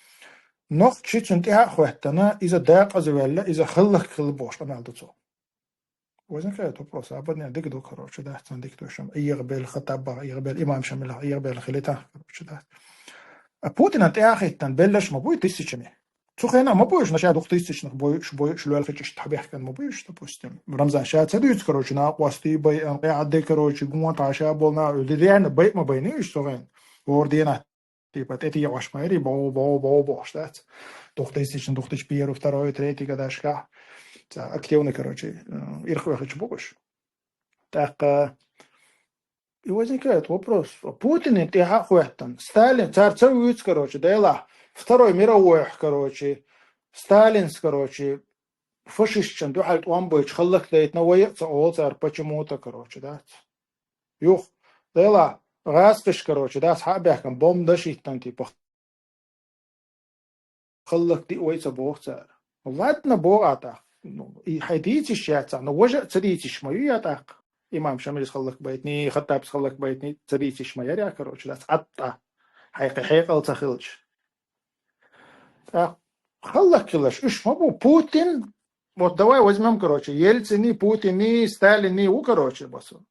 Нохчи цунна тӀаьхьа а хӀоьттина, иза декъаза ваьлла, иза хӀаллак хилла бохуш къамел ду цо. Возникает вопрос, абадне дика ду, короче, да, царна дика ду шуна. ИгӀабелла Хаттабах, игӀабелла имам Шамилах, игӀабелла хилита, короче, да. А Путинан тӀаьхьа хӀиттина белларш ма буй тысячами. Цу хенахь ма буй уьш, наша двухтысячных бойуш, бойуш, лоьлхича иштта хьабехкан ма буй уьш, допустим. Рамзан ша ца дуьйцу, короче, накъостий байъан, къаьхьа де, короче, гонтӀа ша болу на, реально байъ ма байни уьш цу хенахь. ХӀора дена, типа, тӀе тӀе Ӏаш ма яри, бо, бо, бо, бо, бохуш дац. Двухтысячный, двухтысяча первый, второй, третий годашкахь. Ца активный, короче, э, ирхвехача бу уьш. ТӀаккха и возникает вопрос. Путинан тӀаьхьа а хӀоьттина. Сталин, цара ца вуьйцу, короче, делахь, Второй мировой, короче, Сталинс, короче, фашистчун дуьхьал тӀом бойтуш хӀаллакдайтина вай а ца олу цара почему-то, короче, дац. Юха, делахь, гӀазкхиш, короче, дац, хьа а баьхкина, бомба дашийтина, типа, хӀаллакдиъ вай ца боху цара. Ладно, боху а тӀаккха. Ну, и хьайн дийциш яц, но важа а ца дийциш ма ю я тӀаккха. Имам Шамилс хӀаллакбайтиний, Хаттабс хӀаллакбайтиний ца дийциш ма яра, короче, дац, Ӏатта. Хьайн кхин хьекъал ца хилча. ТӀаккха хӀаллакхиларш уьш ма бу. Путин, вот давай возьмём, короче, Ельциний, Путиний, Сталиний ву, короче, басу.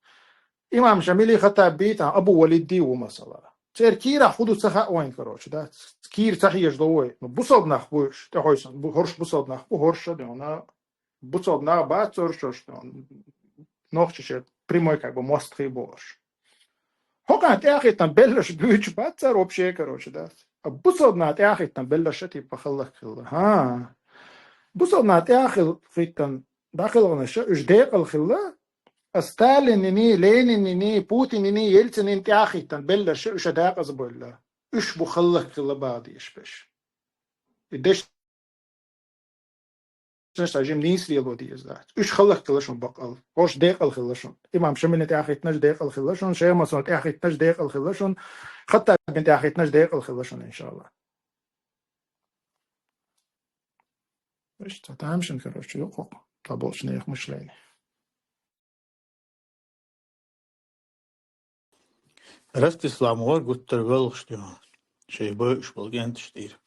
Имам Шамилий, Хаттабий, там, Абу Валидий ву, масала. Церан кийрахь хӀун ду ца хаьа вайн, короче, да? Кийра ца хьежадо вай. Ну, бусалба нах бу уьш, тӀехьойсан. Бу-, хӀорш бусалба нах бу, хӀорш а дуьйна. Бусалба нах бац цо хӀорш, дуьйна. Нохчашера прямой, как бы, мостагӀий бу хӀорш. ХӀокхунна тӀаьхьахӀиттина белларш буьйцуш бац цара вообще, короче, да? А бусалба наха тӀаьхьахӀиттина белларш а, типа, хӀаллакхилла. ХӀан. Бусалба наха тӀаьхьахӀиттина дӀакхелхинарш а, уьш декъала хилла, а Сталининий, Ленининий, Путининий, Ельцининий тӀаьхьахӀиттина белларш а уьш а декъаза бевлла. Уьш бу хӀаллакхилла бахьа дезаш берш. И дешнаш жима нийса лело деза дац. Уьш хӀаллакхилла шуна баккъал. ХӀорш декъала хилла шуна. Имам Шамилна тӀаьхьахӀиттинарш декъала хилла шуна, Шемасна тӀаьхьахӀиттинарш декъала хилла шуна, Хаттабина тӀаьхьахӀиттинарш декъала хилла шуна, иншалла. Иштта, тамашийна, короче, ю кху, ца болчу нехан мышление. Ростислав вара гуттар велхаш дуьйна, шайн бойуш болу кӀенташ тӀера.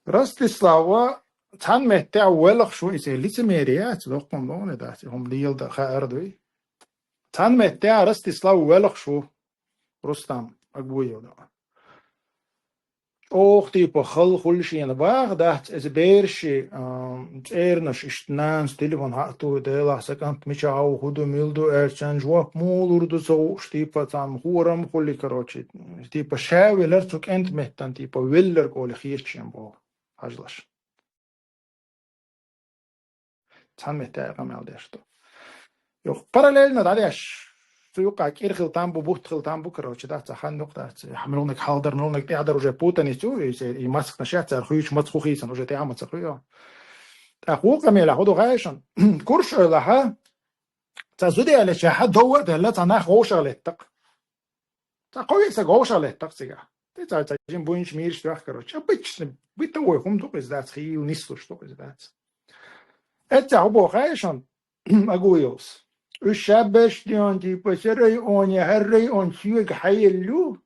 Ростислав цхьана меттехь велхаш ву, иза лицемерие яц, доккхун лоне дац, и хӀума лела дан хаар дуй. Цхьана меттехь Ростислав велхаш ву, Рустам Агбуев. ЧӀогӀа типа хала хуьлу шена баха дац, иза бераши, а, цӀеранаш иштта нанас телефон хьа а тухий, делахь сан кӀант мичахь ву, хӀун ду, мила ду аьлча, царна жоп муха лур ду ца хууш, типа царна хӀорам хуьлий, короче, типа ша велар цу кӀентан меттан, типа велларг олий хеташ шен боху хьажалаш. Цхьана меттехь къамел деш ду. Юха параллельно дӀадеш, цу юкъа кӀира хила там бу, бутт хила там бу, короче, дац, цхьа хан юкъа дац. Муьлханиг хьалдар, муьлханиг тӀаьхьадар уже путаница ю, и, и мацахнаш яц, цара хуьйцу маца хӀун хийцан уже тӀаьхьа ма ца хуьйо. ТӀаккха вукху къамелехь хӀун ду хаьий шуна? Курш-Эвлахь, цхьа зуда ялича хьа довва а делла, цхьа нах вовшах леттакх. Цхьа кхо-виъ стаг вовшах леттакх цигахь. Те цхьа, цхьа жин буйнаш мийраш тоьхкарочу. Обычно, бытовой хӀума ду-кх иза дац, хийла нислуш ду-кх иза дац. Эццехь хӀун боху хаьий шуна? Агуевс. Уьш шаберш деана, типа, цу районе, хӀара район соьга хьаелла ю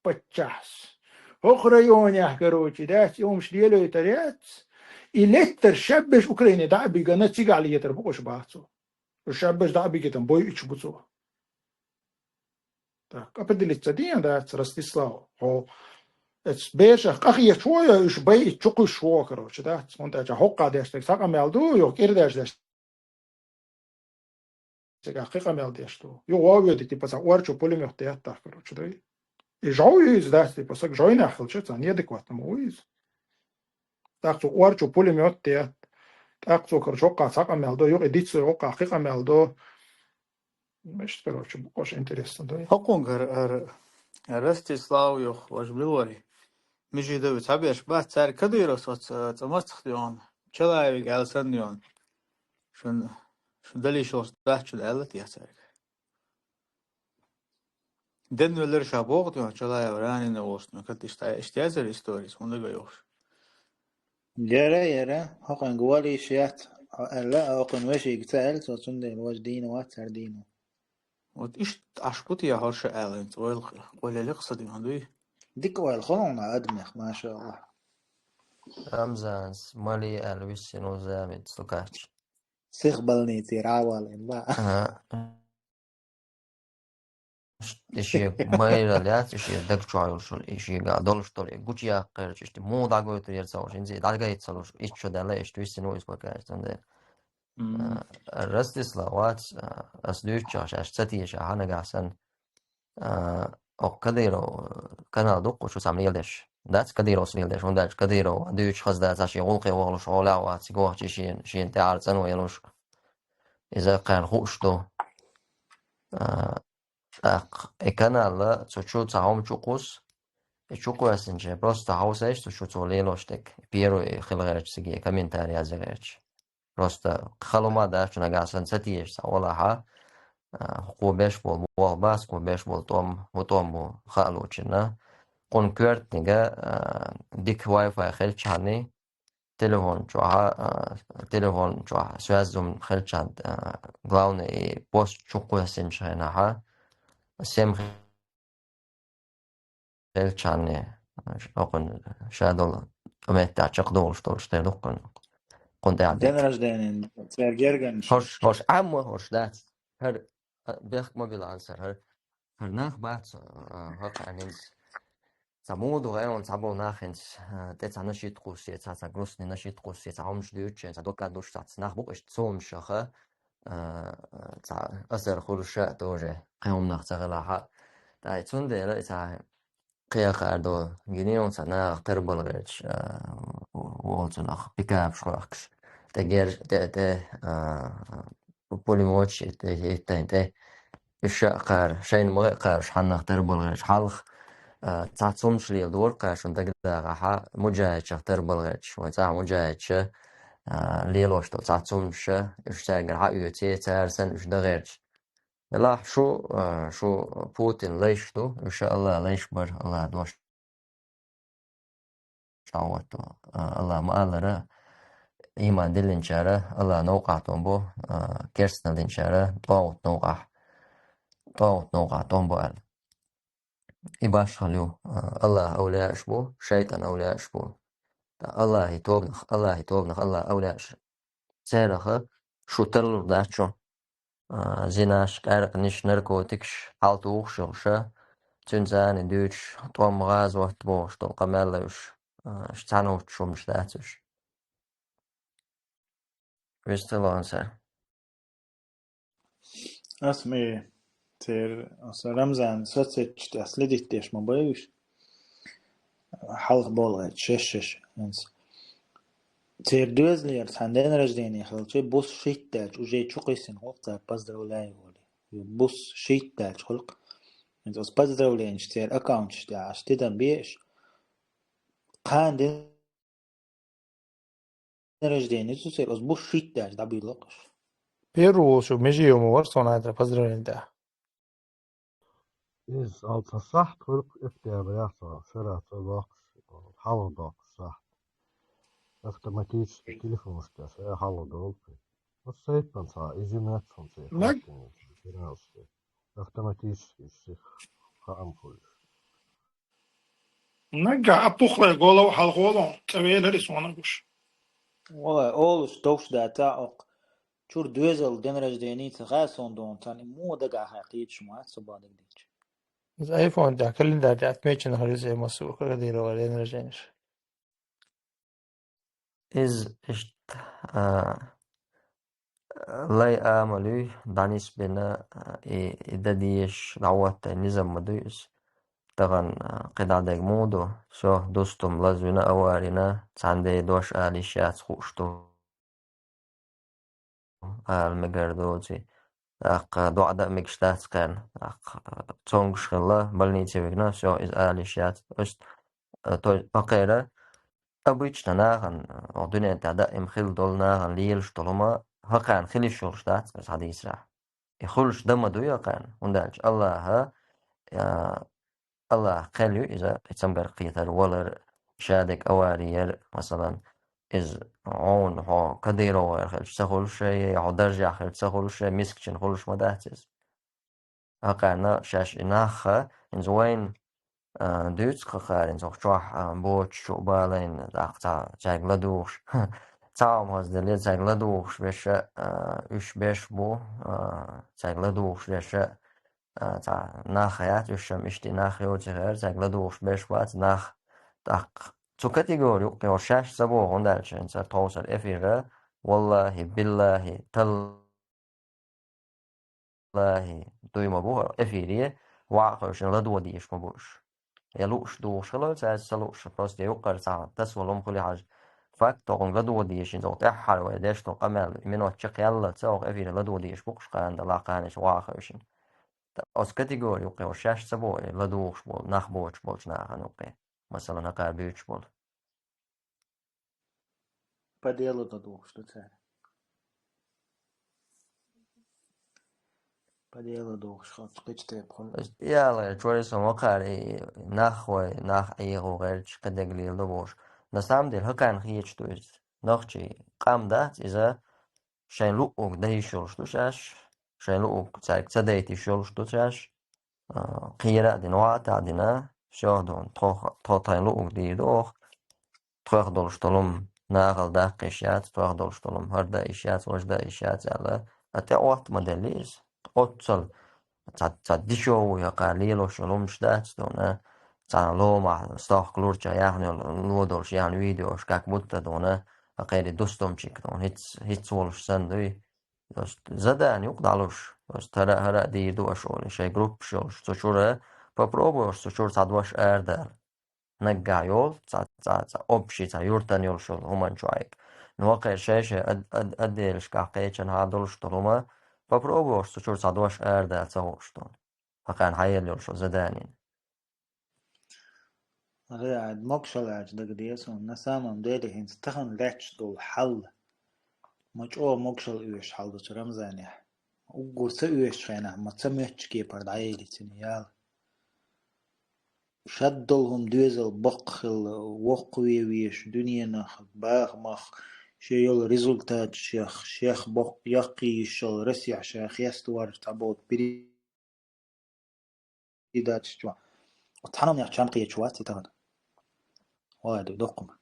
паччахьс. ХӀокху районехь, короче, дац, и хӀумаш лелойтар яц. И леттар шаберш Украине дӀа а бигана, цигахь летар бу-кх уьш бах цо. Уьш шаберш дӀа а бигитан бойуьйтуш бу цо. Так, определиться дийна дац, Ростислав. Хьо эцу берашах къахеташ ву я уьш байъича чу кхуьссуш ву, короче, дац. ХӀунда аьлча хӀокху деш дерг цхьа къамел ду, юха кӀира деш дерг цигахь кхин къамел деш ду. Юха вовведа, типа, цхьа орчу пулемёт теттахь, короче, дай. И жов ю иза, дац, типа, саг жойнехь хилча, цхьа неадекватно ма ву иза. ТӀаккха цу орчу пулемёт тетта. ТӀаккха цо, короче, хӀокху цхьа къамел до, юха и дицлур хӀокху кхин къамел до. Иштта, короче, бу-кх уьш интересно дай. ХӀокхунгара ара Ростислав юха важа мила вара. Мижи Давид цхьаберш бац, цаьрга Кадыровс оцу цӀа мацах йогӀна, Чалаевга аьлла санна йогӀна. Шун, шун далийша долуш дац шуна аьлла те цаьрга? Денвеллера ша боху те, Чалаев раненый волуш, ну, кхин иштта, иштта яцара историс, хӀунда ган йохуш? Яра, яра, хӀокхуьнга валийша яц, аьлла, а хӀокхуьнан вешига ца аьлла, цо цундела важа дийна вац, цара дийна. Вот иштта Ӏаш бу те хӀорш аьлла, хӀинца ойла къоьллина лекха са дина дуй? Дика ойла хуьлу хьуна адамех, машаАллахӀ. Рамзанс, Мали аьлла, виссина ву замица стукач. Сих больницера Ӏавалийна, ма. Ага. И шен майралла яц, и шен даг чохь йолуш, и шега долуш долу, и гучуяккхарчу, иштта муха дӀагойтур яра ца хууш, хӀинца и дӀагайта ца луш, итт шо даьлла, иштта виссина ву иза пока, цундела. Мгм. А, Ростислав вац, а, ас дуьйцучохь шаьш ца тешахь, нагахь санна, а, окху Кадыров, а, канал дуккхуш ву цхьамма леладеш. Дац Кадыровс леладеш, хӀунда аьлча Кадыров дуьйцуш хаза дац, цхьа шен гӀуллакхе вахлуш, хьолехь вац, цига вахча шен, шена тӀе Ӏар цӀанвелуш. Иза кхарна хууш ду. А, тӀаккха и каналла цу чу цхьа хӀума чу кхуссу, и чу кхоьссинчу, просто хьовсийша цу чу цо лелош дерг, первый хила гӀерташ цига комментарий язъян гӀерташ. Просто хала хӀума дац, нагахь санна ца теша цхьа олахь, а, кхо беш болу болх бац, кхо беш болу тӀом, хӀун тӀом бу хаалучунна. Кхунна коьртаниг, а, дика Wi-Fi хилчахьана, телефон чохь, а, телефон чохь связь хӀума хилчахьана, а, главное, и пост чу кхоьссинчу хенахь, сема хилчахьана, окхуьнан ша долу меттехь чекхдолуш долуш тера ду кхунна. Кхунна тӀехь ден рождения, церан герганаш. ХӀорш, хӀорш, Ӏамма хӀорш дац. ХӀара, а, бехк ма била ансар, хӀара. ХӀара нах бац, а, хӀокху Ӏаминца. Цхьа муха ду гӀайгӀана цхьаболу нах хӀинца, а, тӀе цхьа нашид кхуссий, цхьа, цхьа грустный нашид кхуссий, цхьа хӀумаш дуьйцучу, цхьа доккха душ цхьацца нах бу-кх иштта цомаш яха, а, цхьа асар хуьлуш а тоже, кхин хӀуманах ца хилахь а. ТӀаккха и цундела и цхьа кхин кхаьрдо гинийла цхьа нахах тарбала гӀерташ, а, волу цунах пикапаш гӀоьхкуш. ТӀе герж-, тӀе, тӀе, а, пулеметаш, тӀе, тӀе, тӀе, тӀе. Уьш а кхара, шайна ма гӀе кхара, уьш хьаннах тарбала гӀерташ. Хьалха, а, цхьа цомаш леладора кхара шуна дагадагӀахь, муджахӀидшах тарбала гӀерташ. Вайн цӀахь муджахӀидша, а, лелош долу цхьа цомаш, уьш цаьргара хьаоьций, цара санна уьш дан гӀерташ. Делахь шу, а, шу Путин лайш ду, уьш а АллахӀ лайш бара, АллахӀ дош чӀагӀватто. А, АллахӀ ма-аллара, ийман диллинчара АллахӀ новкъахь тӀом бу, а, керстанал динчара тӀогӀут новкъахь, тӀогӀут новкъахь тӀом бу аьлла. И башхалла ю, а, АллахӀ авлияаш бу, шайтӀан авлияаш бу. АллахӀи тобанах, АллахӀи тобанах, АллахӀ авлияаш. Цараха шу тарлур дац шу. А, зинаш, къаьркъанаш, наркотикаш, хьал тухуш йолуша, цуьнца ани дуьйцуш, тӀом гӀазот бохуш долу къамел а уьш, а, уьш цхьаьна хӀуттуш хӀумаш дац уьш. Висталонса. Ас ме цер, аса Рамзан соцсеташ тӀехь следить деш ма бай уьш. Хьалха болу гӀайта, шеш-шеш, хӀинца. Церан доьзалера цхьана день рождения хилча, бус шийтта даьлча, уже чу кхиссина хӀокху цара поздравляю олий. Бус шийтта даьлча хуьлу-кх. ХӀинца оцу поздравленеш церан аккаунташ тӀехь аш тидам бе аш. Кхана день рождения цу сер, оз буш шитта дӀабуьйлакъаш. Первый волчу меже йома вар сон айдра поздравление да. Иза алца сахьт хуьлу октябрь яхца, шера ца доккхуш, хьалха доккхуш сахьт. Автоматически телефонашка ша хьалха долу. Оцу сайтан цхьа иза меттахунца Наг- хаттинца, пожалуйста. Автоматически сих хаам хуьлуш. Наггахь а пухлай голов хьалхолон цӀа велари суна гуш. Валай, олуш товш даца окх. Чур доьзал день рождения ца хаа сон дон цан, и муха дагахь хай кхийчу ма, со бадагдича. Из айфон тӀехь календарь тӀехь отмечено хир иза массо а Кадырова день рождения. Иза иштта, а, лай амалуй, дӀанисбина, а, и, и дан дезаш, дӀахӀоттайн низам ма дуй иза. Тахана, а, кхидӀа дерг муха ду, со дустум лазвина, аварина, цхьаьна ден дош ала йиш яц хууш ду. Ала мегар доций. ТӀаккха доӀа дан а мегаш дац кхарна. ТӀаккха цомгуш хилла, больнице вигна, всё, иза ала йиш яц. Иштта, а, то есть, бакъера, обычно нахана, а, дуьнен тӀехь даим хилла долу нахана лелаш долу хӀума, хӀокхарна хила йиш йолуш дац, иза хьадийсарахь. И хуьлуш дан ма дуй хӀокхарна, хӀунда аьлча Аллаха, а, Аллах кхел ю иза, и цамгар кхетар, валар, шадерг авари яр, масалан, иза хьуна хьо Кадырова хилча ца хуьлуш, я хьо даржехь хилча ца хуьлуш, мискачун хуьлуш ма дац иза. ХӀокхарна шаьш и нахха, иза вайна, а, дуьйцу кхахара, иза хӀокху чохь, а, боцуш чу а балайна, тӀаккха цхьа цаьрга ладугӀуш. Цхьа хӀума хазделла, цаьрга ладугӀуш берш а, а, уьш берш бу, а, цаьрга ладугӀуш берш а, а, цхьа нах яц, уьш шам иштта нах йоций хера, цаьрга ладугӀуш берш бац нах. ТӀаккха цу категори юккъе хӀорш шаьш ца боху, хӀунда аьлча хӀинца тховсар эфира, валлахӀи, биллахӀи, таллахӀи, дуй ма бу хӀара эфире, ваӀа кхевшина ладогӀа дезаш ма бу уьш. Я лууш дугӀуш хилла, цаьрца ца лууш, просто я юккъара цхьа тасволу хӀума хуьлий хьажа. Факт, хӀокхунга ладогӀа дезаш, хӀинца хӀокху тӀаьххьара вай деш долу къамел, минот чекхъяьлла, ца хӀокху эфире ладогӀа дезаш бу-кх уьш кхана, дала кхана иштта ваӀа кхевшина. Оцу категори юккъе хӀорш шаьш ца боху, и ладугӀуш болу, нах боцуш болчу нахана юккъе. Масалан, хӀокхара буьйцуш болу. По делу ладугӀуш ду цара. По делу ладугӀуш, хӀокху кхечу тайпа хуьлу. Яла, чуьра со ма кхара, и нах вай, нах Ӏехо гӀерташ, кхидерг леладо бохуш. На самом деле, хӀокхарна хеташ ду иза. Нохчий къам дац иза, шайн луъург дан йиш йолуш ду шаьш, шайн луъург цаьрга ца дайта йиш йолуш ду шаьш, а, кхера а дина, ваӀа а дина, всё, дон, тхо, тхо тхайн луъург дийр ду оха, тхох долуш долу хӀума нахала даккха йиш яц, тхох долуш долу хӀума хӀара дан йиш яц, важа дан йиш яц аьлла, а тӀе Ӏотта ма делли иза. Оццал цхьа, цхьа дешевый хӀокхара лелош йолу хӀуманаш дац дуна, цхьана ломахь стохка лурча яхна йолу, ло долуш яхна видеош, как будто дуна, хӀокхерий дустумчик дуна, хӀиц, хӀиц волуш санна дуй. Просто задание юкъа дӀалуш, просто хӀара а, хӀара а дийр ду аша олий, шайн группаш йолуш, цу чуьра, попробуй аша цу чуьра цхьа дош арадала. Наггахь йолу, цхьа, цхьа, цхьа общий, цхьа юьртан йолуш йолу хӀуманчу Ӏайга. Ну, хӀокхерий шай-шай ад-, ад-, отделашкахь кхечанхьа долуш долу хӀума, попробуй аша цу чуьра цхьа дош арадала ца хууш дуна. ХӀокхарна хьаелла йолуш йолу задание. Реально, могушалла аьлча дага деза суна. На самом деле, хӀинца тахана лаьтташ долу хьал ма чӀогӀа могушалла оьшуш хьал ду цу Рамзанехь. Уггар ца оьшучу хенахь, ма ца моьттучу кепара дӀаеллий цуьнан яла. Шадолу хӀума доьзал баккха хилла, воккхаве везаш, дуьненах, бахамах, шен йолу результаташех, шех боккха яккхий йиш йолу Россехь ша хеставар цхьаболу передачаш чохь. Оцу цхьана хӀуманех чам кхеташ вац и тахана. Вай, ду доккхума.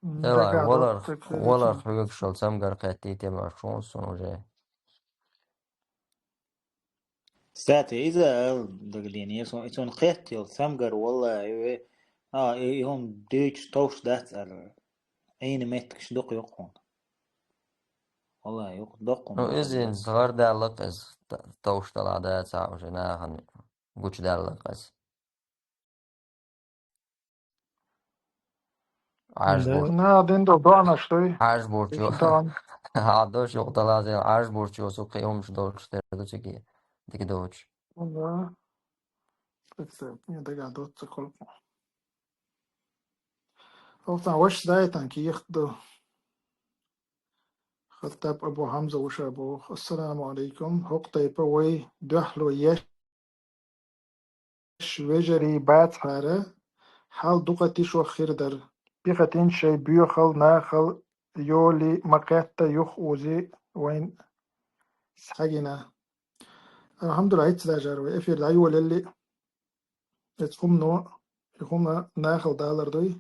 Давай, дагахь валар, доццуг валар хьоьгуш йолу цамгар кхеттийте марш вон сон уже. Кстати, иза ал дагадене, сон, сон кхетта йолу цамгар, валлахӀи, ве, а, и, и хӀума дуьйцуш товш дац аьлла. Айна меттигаш дукха йоккхун. ВаллахӀи, йоккха доккхун. Ну, иза хӀара даьлла-кх иза, т-, товш далахь дацахь уже нахана гучудаьлла-кх иза. Ӏаж Да, бур-, на, дин до доана, что и? Ӏаж бурчу. Иши доана. Хьан дош юкъа талазел, Ӏаж бурчу, со кхин хӀумаш долчу тера ду циги, дика доцуш. Да. Представь, мне дагахь доццуг кхолпа. Вахтан ваша дайтан кехат ду. Хаттаб Абу Хьамза вуша боху. Ассаламу алейкум. ХӀокху тайпа вай дуьхьало еш вежарий бацахьара, хьал дукха тишо хир дара. Пихатин шайн боьхал, нахал йоли ма кхетта юха узи вайн схьагина. Алхьамдулилла, хӀинца дажар вай эфир дӀайолалли. Эцу хӀумано, и хӀума нахала далар дуй.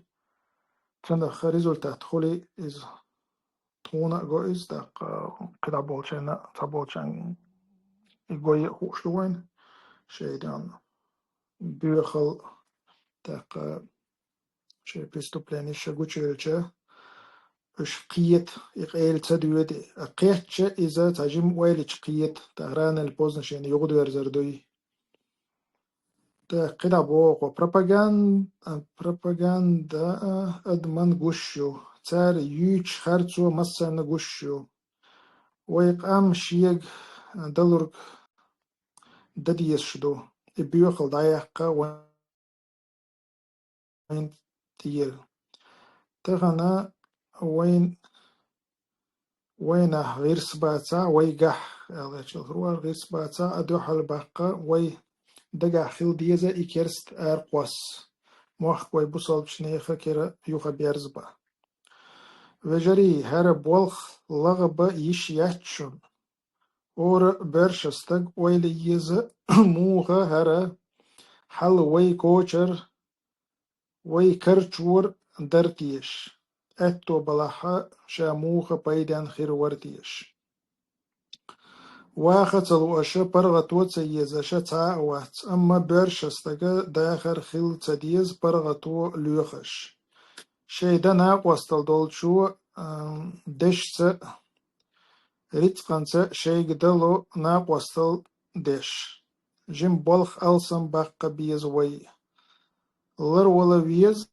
Цундела результат хуьлий иза? Тхуна а го иза, тӀаккха кхидӀа болчарна, цхьаболчарна и го а хууш ду вайн. Шайн ден боьхал, тӀаккха шайн преступлени ша гучуьйлча, уьш кхета, и къайла ца доьду. А кхетча иза цхьа жима ойла йича кхета, тӀаккха рано или поздно шена юхадоьрзур дуй. ТӀаккха кхидӀа боху, пропаган-, а, пропаганда, а, адаман гуш ю. Цара юьйцу харцо массарна гуш ю. Вай къам шега далург дан дезаш ду. И боьхал дӀаяккха вайн тӀера. Тахана вайн, вайнахь гӀирс бацахь, вайгахь, аьлла, чул хӀоранна гӀирс бацахь, а дуьхьал баккха вай дагахь хила деза и керста аракхосса. Мохк вай бусалбачу нехан кера юха берза бан. Вежарий, хӀара болх лагӀа бан йиш яц шуна. ХӀора боьрша стаг ойла еза, муха хӀара хьал вай кочар, вай карчор дара теша, аьтто балахьа ша муха пайден хир вара теша. Ваха ца луъаша, паргӀато ца езаша цхьа а вац, амма боьрша стага дахар хила ца деза паргӀато лоьхуш. Шайн дан накъостал долчо, ам, дешца, рицкъанца шайга дало накъостал деш. Жима болх алсам баккха беза вай. Ларвала веза,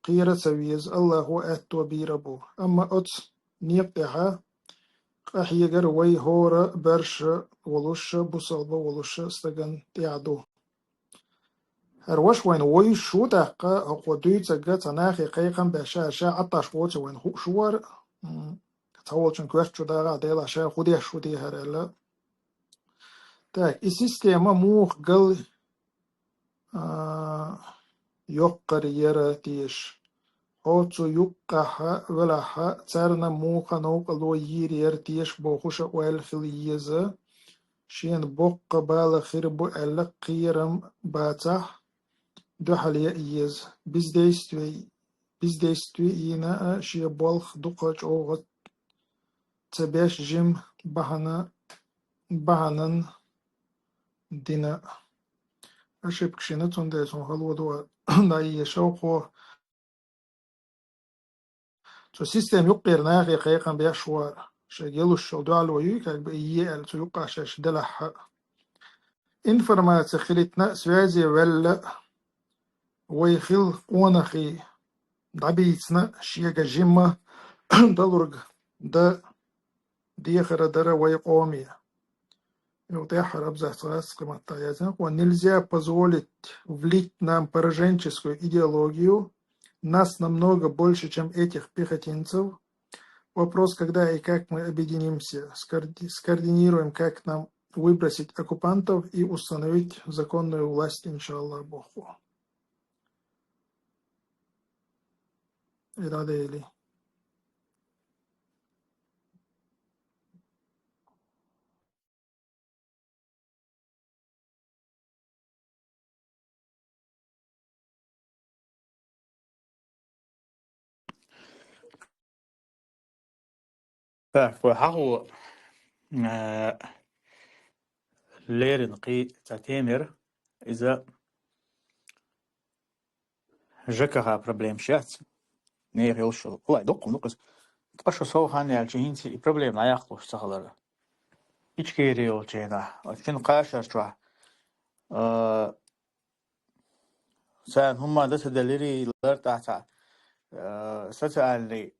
кхера ца веза, Аллахо аьтто бийр бу. Амма оцу некъа тӀехьа къахьегар вай хӀора боьрша волуша, бусалба волуша стагана тӀехь ду. ХӀара ваша вайна вуьйш ву тӀаккха, хӀокхо дуьйцург цхьа нахе кхайкхам беш, ша, ша Ӏатташ воцу вайна хууш вара, м, цхьаволчун коьрта чу дагӀахь, Делахь, ша хӀун деш ву те хӀара аьлла. Так, и система муха гал, а, йоккхар яра теша. Хьо цу юккъахьа велахьа, царна муха новкъарло йийр яра теша бохуша ойла хила еза. Шена боккха бала хир бу аьлла кхерам бацахь, дуьхьал яа еза. Бездействие, бездействие йина а, шен болх дукха чӀогӀа ца беш жима бахьана, бахьанан дина. Ошибка шина, цундела цунна хало ду а, дӀаеша вхо. Цу система юккъера нахе кхайкхам беш вара. Шайга елуш йолу дуьхьало юй, как бы, и е аьлла, цу юккъахь шаьш делахь а. Информаци хилитина, связи велла, вай хила къонахий дӀабийцина, шега жимма далург дан дехар дара вай къоме. Юха тӀаьххьара абзац гӀазкхи маттахь яздина: «Нельзя позволить влить нам пораженческую идеологию. Нас намного больше, чем этих пехотинцев. Вопрос, когда и как мы объединимся, скоорди-, скоординируем, как нам выбросить оккупантов и установить законную власть, иншаллах, боху». Ира дели. Так, вай хьахо, э, леррина кхин цхьа тема яра. Иза ЖКХ проблемаш яц. Нехан йолуш йолу. Вай, дуккха, дуккха. Ткъа шу сов хан яьлча хӀинца и проблема дӀаяккхалуш ца хилар. Ичкери йолчу хенахь, оцу шина кхашар чохь, а, царна хӀумма дан ца делира, лар тӀехь цхьа, а, социальный,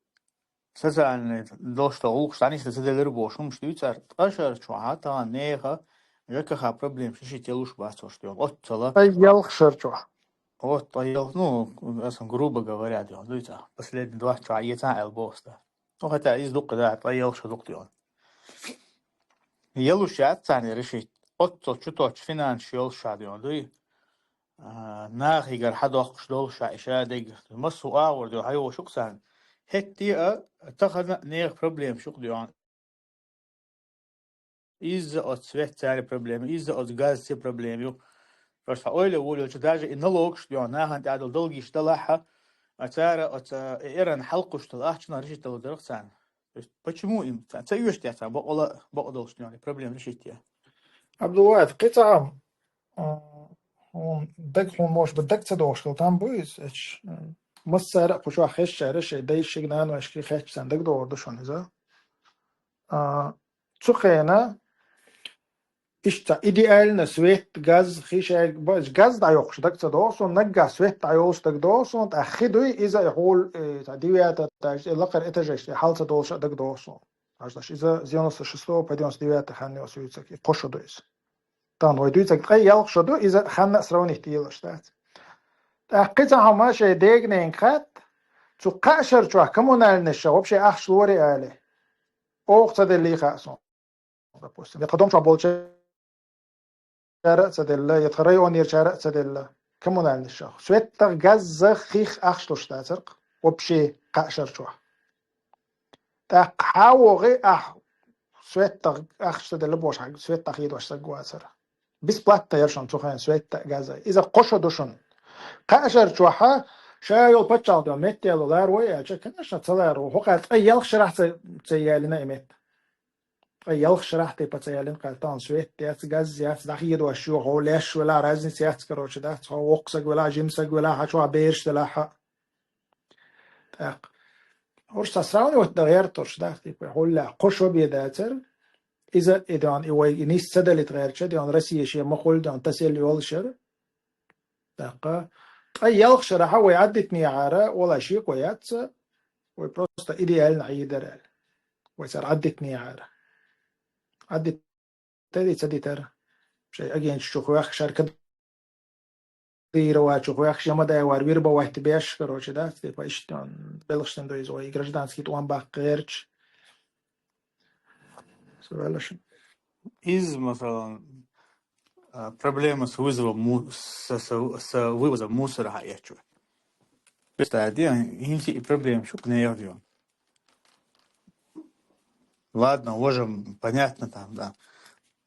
социальный долуш долу гӀуллакхаш дӀанисдан ца делира бохуш хӀумаш дуьйцу цара. Ткъа шар чохь тахана нехан ЖКХ проблемаш ши-ши телуш бац оцу тӀехь. Оццала. Ай, ялх шар чохь. Вот, ткъаел, ну, асан, грубо говоря, дӀа, дуй цхьа. Последний два часа ецан аьл бохста. Ну, хотя из дукха да, ткъаел шо дукха дӀа. Елуш яц царна решить. Оццул чу точ финанс йолуш ша дӀа, дуй. А, нахигара хьадоккхуш долуш ша иша дег. Массо агӀор дӀа, хьайо шук царна. ХӀетте а, тахана а нехан проблема шук дӀа. Изза оцу свет цаьран проблема, изза оцу газ цаьран проблема ю. Просто хьан ойла волчу даже и налогаш дӀа, нахана тӀехь долу долгаш далахь, а цара оцу, э, эран хьалкхуш долу ахчанах решить дала дарх царна. То есть, почему им? Ца, ца оьшуш тӀе царна, бакъала, бакъ долуш дӀа, проблема решить е. Абдулвахид, кхин цхьа, а, хьуна даг, хьуна, может быть, даг ца догӀуш хила там бу иза, эч, м, массара а кху чохь хезчара шайн дайшка, наношка хезча царна даг догӀур ду шуна иза. А, цу хенахь иштта идеально свет, газ, хи шайга ба-, газ дӀайоккхуш даг ца догӀу суна, наггахь свет дӀайолуш даг догӀу суна, тӀаккха хи дуй, иза и хьула, э, цхьа девятый этаж, э, лакхара этажаш, э, хьал ца долуш а даг догӀу суна. Аж даш иза с девяносто шестого по девяносто девятый хан йо суьйцаг, и кхо шо ду иза. Тахана вай дуьйцаг ткъе ялх шо ду, иза ханна а сравнить елаш дац. ТӀаккха кхин цхьа хӀума шайн дегненга хатта, цу кхаа шар чохь коммунальнаш ша вообще ахча лорий али. Оха ца деллий хаьа суна. Допустим, я тхан дом чохь болчара а ца делла, я тхан районерчара а ца делла, коммунальный шах. Светтах, газзах, хих ахча луш дацарх, вообще кхаа шар чохь. ТӀаккха хьан вогӀи ахь светтах ахча ца делла бохуш, хьан светтах хьедош саг вацара. Бесплатно яра шуна цу хенахь светта а, газа а. Иза кхо шо ду шуна. Кхаа шар чохь ша йолу паччахьалкхе меттело ларо аьлча, конечно, ца ларо. ХӀокхара ткъе ялх шарахь ца, ца ялина и метта. Ткъе ялх шарахь тӀе паца ялин кхаьртан свет яц, газ яц, дӀахедош ю, хьо леш велахь, разница яц, короче, дац, хьо воккха саг велахь, жима саг велахь, хьан чохь бераш делахь. ТӀаккха хӀорш ца сравнивать дан гӀертарш, да, типа, хьуллехь кхо шо бен дацара, иза, и дан, и вай, и нис ца далит гӀертача, дан, Россия шен ма хуьлу, дан, тасел йолуш яра. ТӀаккха ткъе ялх шарахь вай Ӏаддитинехьара, вала шекъо яц, вай просто идеально хьийдара аьлла. Вай цара Ӏаддитинехьара. Ӏаддитари ца дитара. Шайн агенташ чу хӀоьхкуш, шара Кадырова чу хӀоьхкуш, я ма дай вара вербовать беш, короче, да, типа, иштта, м, белхаш сан ду иза, вай гражданский тӀом баккха гӀерташ. Со ваьлла шуна. Иза, масалан, а, проблема с вызовом му-, с, с, с вывозом мусора хьаэцчу. Представь, хӀинца и проблема шу кнеяхь. Ладно, уже понятно там, да.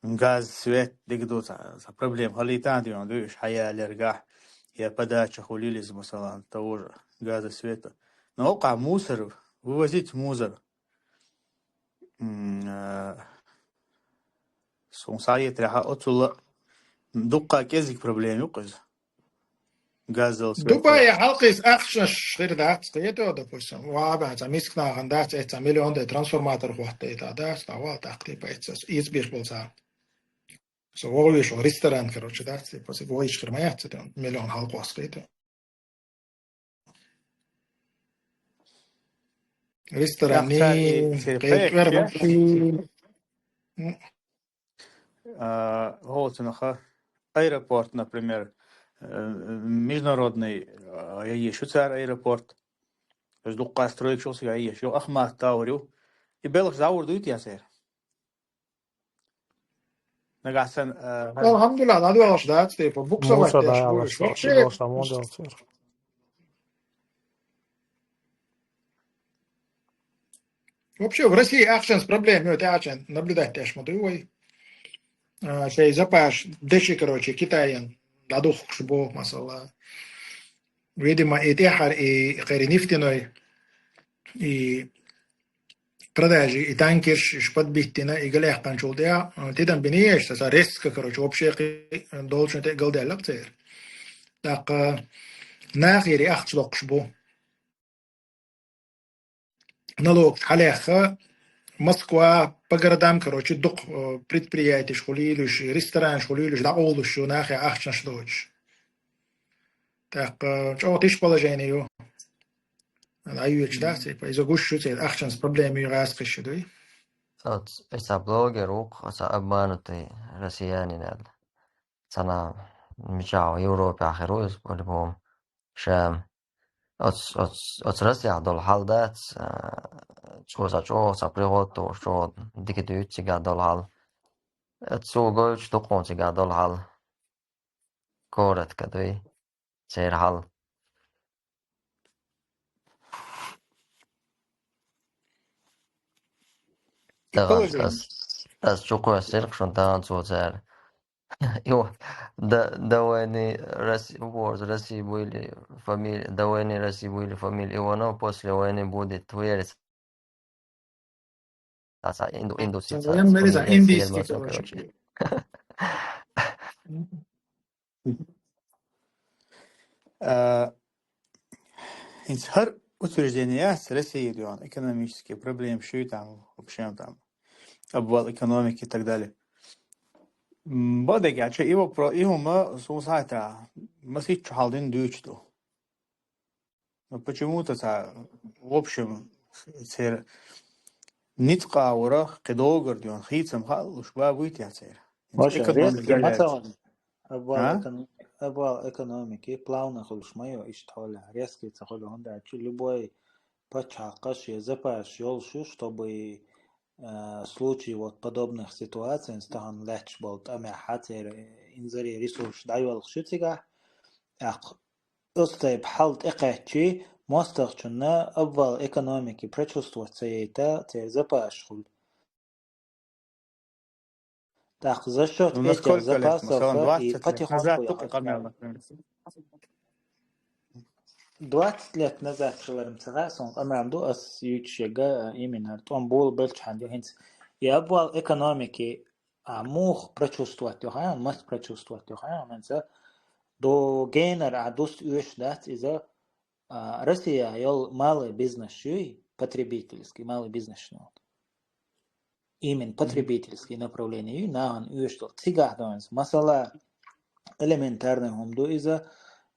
Газ, свет, дика ду, ца, ца проблема хилийта а, дуьйна, дуьйш, хьаялергахь, я подача хуьлийла иза, масалан, того же газа, света. Но оккха мусор, вывозить мусор. М, а, суна схьаэцарехь, оцул дуккха кӀезиг проблема ю-кх иза. Газал свет. Дубае хьалкхийса ахчанаш хир дац, кхета, допустим, ва баьхьа, цхьа мисканахана дац, эццахь миллион дай трансформатор хӀоттайта дац, та вал тӀаккха, типа, эццахь иза бийх болу цара. Со вогӀу вешал ресторан, короче, дац, типа, цига вайша хир ма яц, цхьа миллион хьалкхоссахийта. Ресторан, церкви, кхечвер, а, гӀолцунаха аэропорт, например, э, международный, а, я еш ю цара аэропорт. Уж дуккха стройкаш йолу цига я еш ю, Ахмат Тауэр ю. И белхаш зӀавур дуй те церан? Нагахь санна, э, алхьамдулиллахӀ, дӀадоьлхуш дац, типа, буксовать деш ву уьш. Вообще, вообще, в России ахчанца проблема ю, тӀаьхьачун наблюдать деш ма дуй вай. А, шайн запас деши, короче, Китайна дӀадухкуш бу, масала. Видимо, и тӀаьхьара, и кхери нефтяной, и продажи, и танкерш, иш подбиттина, и галаьккханчул тӀаьхьа, а, тидам бинийша, ца резко, короче, вообще кхи-, долчун тӀе галдаьлла-кх церан. ТӀаккха нахера ахча локхуш бу. Налогаш хьалаьхна, Москва, по городам, короче, дукха, э, предприятиш хуьлийла уьш, ресторанаш хуьлийла уьш, дӀакъовлуш ю, нахе ахчанаш доцуш. ТӀаккха чӀогӀа тиша положение ю. Ана, айвечу дац, типа, иза гуш ю, церан ахчанца проблема ю, гӀазкхиш ю дуй. Оц-, эца блогер ву-кх, оца обманутый россиянин аьлла. Цхьана Мичахь Европехь хир ву иза, по-любому. Ша оц, оц, оц Россехь долу хьал дац, а, цо сан чӀогӀа сан приготовлуш, чӀогӀа дика дуьйцу цигахь долу хьал. Цо гойтуш ду кхуна цигахь долу хьал. Коротко дуй. Церан хьал. Тахана ас, ас чу кхоьссира шуна тахана цо цара. Его, до, до войны Росси-, вот, России были фамилии, до войны России были фамилии Иванов, после войны будет Тверь. Цхьа инду-, индусица, Эн мери цхьа фамилия индийский, Иванов, короче. Короче. А, хӀинца хӀара утверждение яц Россия дуьйна, экономические проблемы шу там, вообще там, обвал экономики и так далее. М, бадагача и вопро-, и хӀума сун схьайта, маситчу хьалдин дуьйцу ду. Ну, почему-то цхьа, в общем, цер ницкъ а вара, кхидогар дуьйна, хийцам хаалуш, ба буй те цер. Вообще, экономика резкий яц. Мацалан, обвал А? Экон-, обвал экономики плавно хуьлуш ма ю, иштта хьолехь, резкий ца хуьлу, хӀунда аьлча любой пачхьалкхаш я запасаш йолуш ю, чтобы, э, случай вот подобных ситуаций, стахан лаьтташ болу тӀамехь цер, э, инзаре ресурс дӀайолуш ю цигахь, тӀаккха оцу тайпа хьал тӀекхаьччи, мостагӀчунна обвал экономики прочувствовать ца яйта, цер запасаш хуьлу. ТӀаккха за счёт Ну, этих насколько лет? Масалан, запасов и двадцать лет потихоньку назад только яхаш къамел дац. Двадцать лет назад хиларм ца хаьа, сон къамел ду, ас юьйцуш яга, именно тӀом болу белчхьан ю хӀинца. И обвал экономики, а, муха прочувствовать ю хьан, мас прочувствовать ю хьан, хӀинца до генара а дуст оьшуш дац иза, а, Россия йолу малый бизнес юй, потребительский малый бизнес ю. Именно потребительский направление ю, нахана оьшуш долу. Цигахь доьнца, масала, элементарный хӀума ду иза,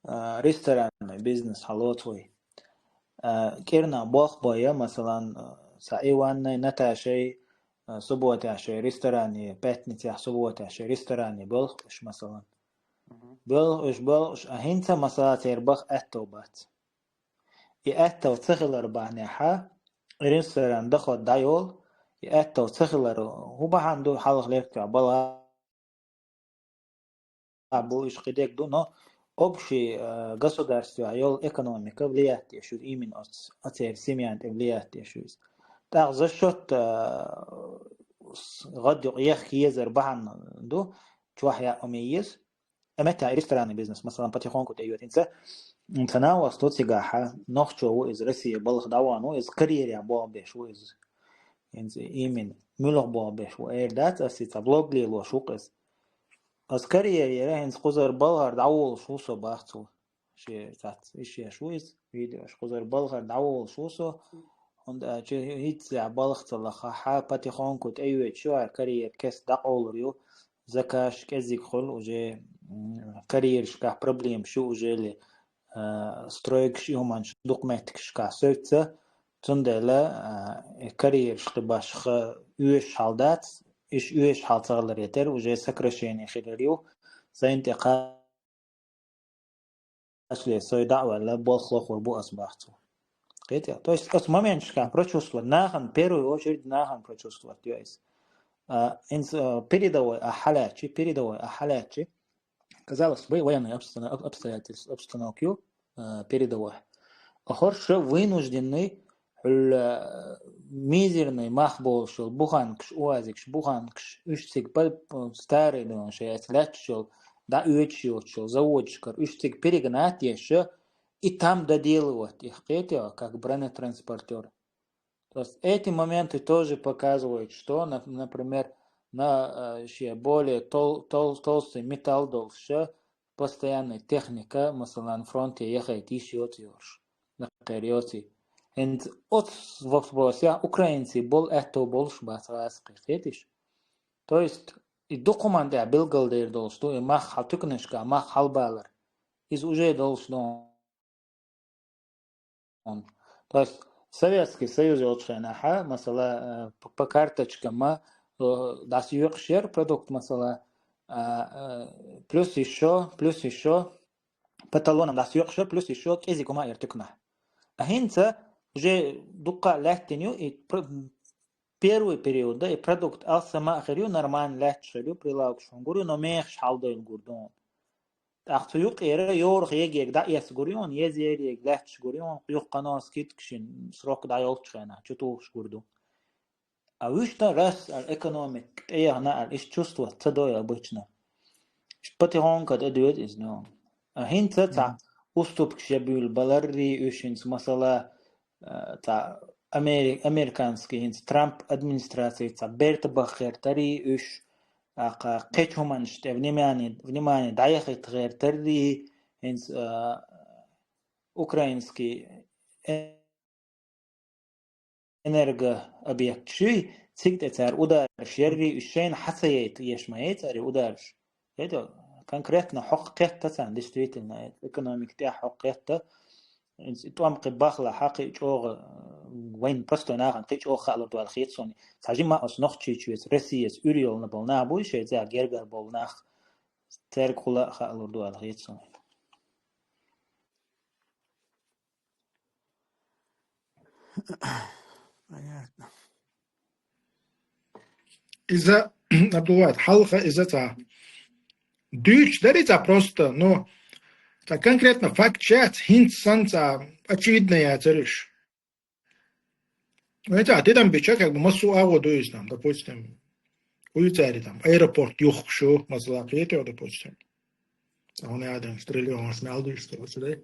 а, ресторанный бизнес хьалоцу вай. А, кӀирнах болх бой, масалан, а, сан Иваннай, Наташай, а, субботехь шайн ресторане, пятницехь, субботехь шайн ресторане болх уьш, масалан. Мгм. Болх уьш, болх уьш, а хӀинца, масала, церан баха аьтту бац. И аьтту ца хилар бахьанехьа, ресторан доход дӀайолу, и аьтту ца хилар хӀун бахьана ду, хьалха лерттехь бала бу, уьш кхидерг ду, но общий, э, государствехь йолу экономика влиять деш ю именно оц-, оцеран семьян тӀе влиять деш ю иза. ТӀаккха за счёт, э, с-, гӀадъюкъ ехка езар бахьана ду, чохь яа ма еза. Амета ресторанный бизнес, масалан, потихоньку тӀеоьцу. ХӀинца, м, ца нахвас ду цигахьа, нохчо ву иза, Россия балха дӀаван ву иза, карьерехь болх беш ву иза. ХӀинца именно, муьлха болх беш ву, эр дац ас и ца блог лелош ву иза. Ас карьерера хӀинца кхузара балхара дӀаволуш ву со бах цо. Шен цац, и шеш ву иза, видеош, кхузара балхара дӀаволуш ву со, хӀунда аьлча хӀинццехь балха ца лахахьа, потихоньку тӀеоьцуш ю, карьера кест дӀакъовлур ю, закаш кӀезиг хуьлу уже, м, карьерашкахь проблемаш ю уже ли, а, стройкаш и хӀуманаш дукха меттигашкахь соьца, цундела, а, и карьераш кхин башха оьшуш хьал дац, иш оьшуш хьал ца хиларе терра уже сокращение хилар ю, сайн тӀе кха- Ашле, сой дӀа а ваьлла, болх лохур бу ас бах цо. Кхетий? То есть оцу моменташкахь прочувствовать, нахана, первую очередь, нахана прочувствовать йо иза. А, инс-, а, передовой а хьалаьчи, передовой а хьалаьчи. Казалось бы, военная обстана-, об-, обстоятельств-, обстановка ю, а, передовой. А хӀорш вынужденный, хӀуьлла, а, мизерный мах болуш йолу буханкаш, уазикаш, буханкаш, уьш цига па-, па-, старый, ну, шайн лаьтташ йолу, дӀа оьцуш йоцуш йолу заводашкара, уьш цига перегнать еш, и там доделывать их, кхетий, как бронетранспортёр. То есть эти моменты тоже показывают, что, нап-, например, на, э, шен более тол-, тол-, толстый металл долуш, постоянная техника, масалан, фронте яхайта йиш йоцу йоруш. Лакхера йоций. ХӀинца оцу вопросехь украинций болу аьтто болуш бац гӀазкхий, кхетиш? То есть и дукха хӀуманна тӀехь билгалдер долуш ду, и мах хьал-, туьканашкахь мах хьалбалар. Иза уже долуш ду. То есть Советский Союз йолчу хенахьа, масала, э, п-, по карточкам, э, дӀасаоькъуш яра продукт, масала, А, а, плюс ещё, плюс ещё, по талонам дӀасайоккхуш яр, плюс ещё кӀезига хӀума яр туьканахь. А хӀинца уже дукха лаьттина ю, и пр-, первый период, да, и продукт алсам а хир ю, нормально лаьтташ хир ю, прилавкаш хӀума гур ю, но мехаш хьалдойла гур ду. ТӀаккха цу юкъера йорах егега дӀаэца гур ю, еза ерега лаьтташ гур ю, юха кхано скидкаш йина, срок дӀайолчу хенахь, чу тухуш гур ду. А вуьшта раз аьлла экономика тӀеяхна аьлла, иштта чувство ца дой обычно. Иштта потихоньку а тӀедоьду иза, но. А хӀинца цхьа Мгм. уступкаш я буьйлу баларрий, уьш хӀинца масала, а, цхьа амери-, американский хӀинца Трамп администраци цхьа берта баха гӀертарий уьш, а, кхечу хӀуманаш тӀе внимание, внимание дӀаяхийта гӀертаррий, хӀинца, а, украинский энергообъект шуй, цига тӀе цара удараш яррий, уьш шайна хьа ца яйта, еш ма яй цара удараш. Это конкретно хьокху кхетта царна, действительно, экономика тӀехь хьокху кхетта. Инц-, и тӀом кхин бахла хьа кхин чӀогӀа, вайн простой нахана кхин чӀогӀа хаалур ду аьлла хета суна. Цхьа жимма оцу нохчийчу веца, Россияца уьр йолна болу нах буй, шайн цӀа гергара болу нах, цаьрга хула а хаалур ду аьлла хета суна. Понятно. Иза, Абдулвахид, хьалха иза цхьа дуьйцуш дарий цхьа просто, ну, цхьа конкретно факт яц, хӀинца санна цхьа очевидно яцара уьш. Вай цхьа тидам бича, как бы, массо а агӀо ду иза там, допустим, хуй цаьрий там, аэропорт юхкуш ю, масала, кхетий, допустим. Цхьа хӀуна ядан, триллионаш мел дуьйцуш, короче, да?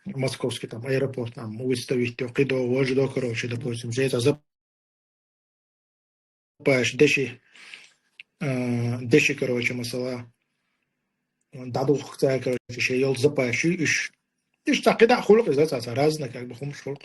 Московский там аэропорт там выставить ю, кхидо, вождо, короче, допустим, же это запаешь деши, э, деши, короче, масала. Дадух цаьрга, короче, шей йол запаешь ю, уьш. Уьш цхьа кхидӀа хуьлу иза цхьа, цхьа разно, как бы, хӀумаш хуьлу.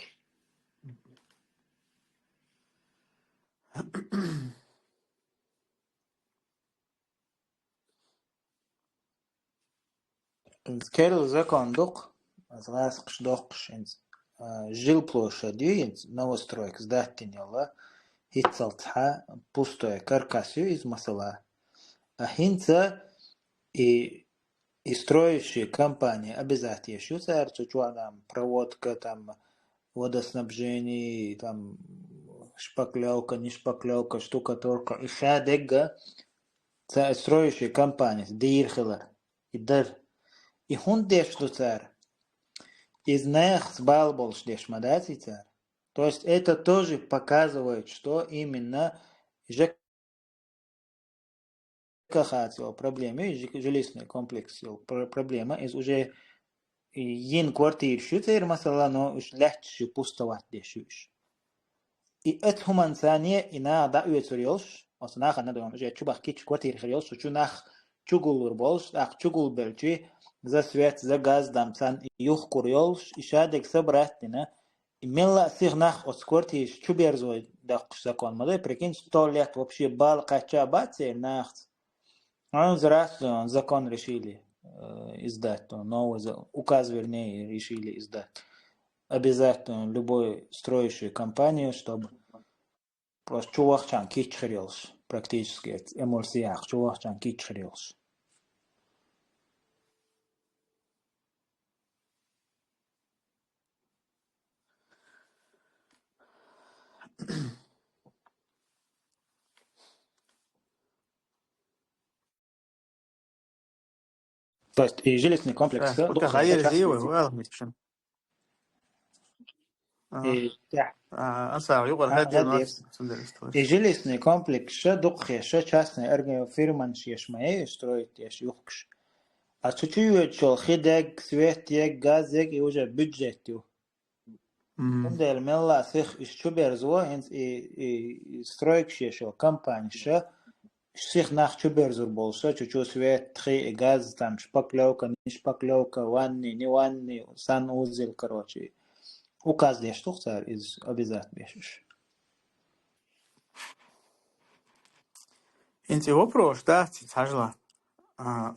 Иза керла закон ду-кх, иза гӀазкхаша доккхуш, иза, а, жилплощадь ю, иза новостройка сдать дина йолу, хӀинццалц хьа пустой каркас ю иза масала. А хӀинца и, и строящая компания обязательно ю цара, цу чохь там проводка, там водоснабжение, там шпаклёвка, не шпаклёвка, штукатурка, и ша дегга ца строящая компания дийр хилар, и дар. И хӀунда деш ду цара? Иза нахаца бала болуш деш ма дац и цара. То есть это тоже показывает, что именно ЖКХ-ца йолу проблема, жи-, жилищный комплекс йолу пр-, проблема, иза уже йина квартираш ю церан, масала, но уьш лаьтташ ю, пустовать деш ю уьш. И оцу хӀуманца и наха дӀаоьцур йолуш, оцу нахана дойна, уже чубаха кийча квартира хир йолуш, чу нах чугуллур болуш, тӀаккха чугулбелчи, за свет, за газ дам царна юхкур йолуш, и шадерг собрать дина, и мелла а сиха нах оцу квартираш чуберзой доккхуш закон ма дай, прикинь, сто лет вообще бала кхаьчча а бац церан нахаца. А, здравствуй, закон решили, э, издать, то новый за-, указ, вернее, решили издать. Обязательно любой строящую компанию, чтобы просто чу вахчан кийча хир йолуш, практически, эмульсиях чу вахчан кийча хир йолуш. То есть и жилищный комплекс, да, да, дукха гӀайра зийва, вал, миччан. Ага. И, да. А, аса юкъара хаддир, хаддир. И жилищный комплекс ша дукха ша частный орга-, фирман шеш ма е, строить еш юхкуш. А цу чу йоьдучул хи дег, свет ег, газ ег, и уже бюджет ю. Мгм. Цундела мелла а сих иш чу берзо, хӀинца и, и, и стройка шешо, компания ша, иш сих нах чу берзур болуш, ша чу, чу свет, хи и газ, там шпаклёвка, не шпаклёвка, ванни, не ванни, санузел, короче. Указ деш тух цара, из обязательно беш уьш. ХӀинца и вопрос, да, циц хьажала. А,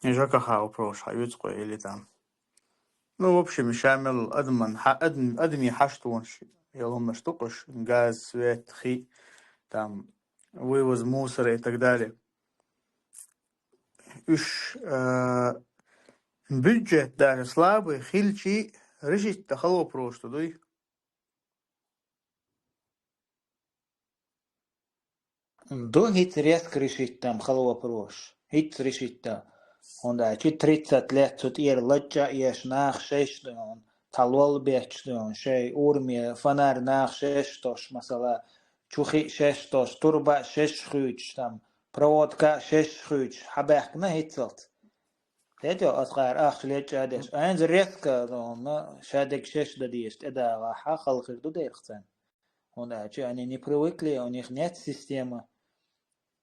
ЖКХ вопрос хьаюцкъо или там. Ну, в общем, шамил адаман хьа-, адам-, адами хьаштонаш, ялхамаш тукъуш, газ, свет, хи, там, вывоз мусора и так далее. Уж, э, бюджет даже слабый хилчи, решить-то хала вопрос-то дуй. Ду хӀинца резко решить-м хала вопрос. ХӀинца решить-м. ХӀунда аьлча тридцать лет цу тӀера лачча а еш, нах шеш ду хьуна, цхьа лол бетташ ду хьуна, шоай ураме фонарь нах шеш дош, масала, чу хи шеш дош, турба шеш хуьйцуш там, проводка шеш хуьйцуш, хьабаьхкина хӀинццалц. Хетё, ас къара ахча лечкъа деш. А хӀинца резко, ну, шадерг шеш дан дезаш, тӀедагӀа хьа халхир ду дерх царна. ХӀунда аьлча они не привыкли, у них нет системы.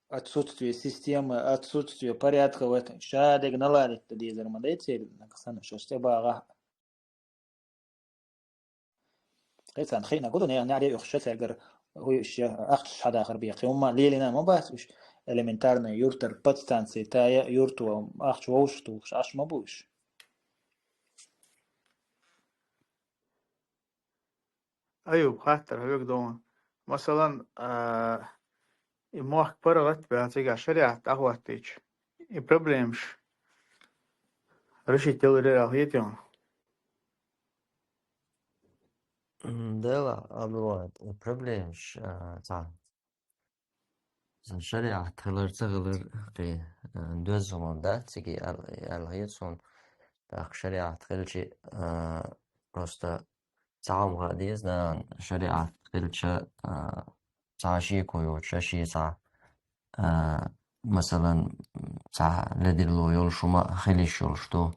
Отсутствие системы, отсутствие порядка в этом. Шадерг наладить дан дезар ма дацар, нагахь санна шоаш тӀебагӀа. Кхецан хина гуду не, не аре ухша цергар хуй иш ахча шадахар бехи. Умма лелина ма бас уж элементарно юртар подстанции, тая юрту ахча вовш тухш, аш ма буш. Аюб, хаттар хьоьга догӀун. Масалан, а, и мохк паргӀат баьлла цига шариат ахваттича, и проблемаш решить деларера хетион. М, дела, а бывает, и проблемаш, а, цхьа Сан шариат хилар ца хилар кхе, а, доьзза хӀума дац, цига ал-, аьлла хета суна. ТӀаккха шариат хилчи, а, просто цхьа хӀума хаа деза, нагахь шариат хилча, а, цхьа шеко йоцуша, шен цхьа, а, масалан, цхьа ледарло йолуш хӀума хила йиш йолуш ду.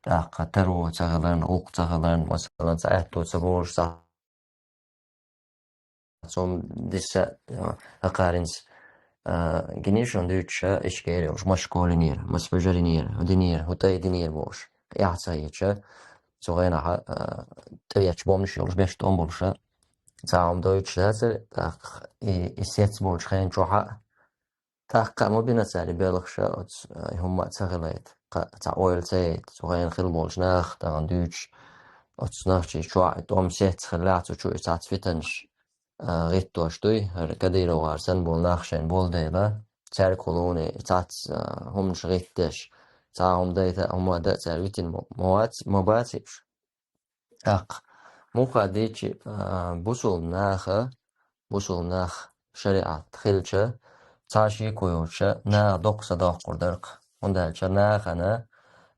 ТӀаккха таро ца хиларна, гӀуллакх ца хиларна, масалан, цхьа аьтто ца болуш, цхьа Цом диса, а, акхаринца, а, гинийша дуьйцуша, ишкер йолуш, мас школинера, мас бежаринера, динера, хӀу тӀай динера бохуш. Эхь ца хетча, цу гӀенахьа, а, тӀеетташ бомнаш йолуш, беш тӀом болуша. Цхьа хӀума дойтуш дацара, тӀаккха и, и сец болчу хен чохьа, тӀаккха ма бина цара и белхаша, оцу, а, и хӀумма а ца хилайта. Кха-, цхьа ойла ца яйта, цу гӀена хила болчу нах, тахана дуьйцуш, оцу нахчий чохь и тӀом сец хиллехь, цу чу и цхьацца фитанаш, а, гӀиттош дуй, хӀара Кадыровгара санна болу нах шайна болу дела, цаьргахула вуне и цхьацца, а, хӀуманаш гӀиттадеш, цхьа хӀума дайта а, хӀума дан а цара витина ма, ма вац-, ма баций уьш. ТӀаккха муха дийчи, а, бусулба наха, бусулба нах шариӀат хилча, цхьа шеко йоцуша, наха доккха са доккхур дара-кх. ХӀунда аьлча нахана,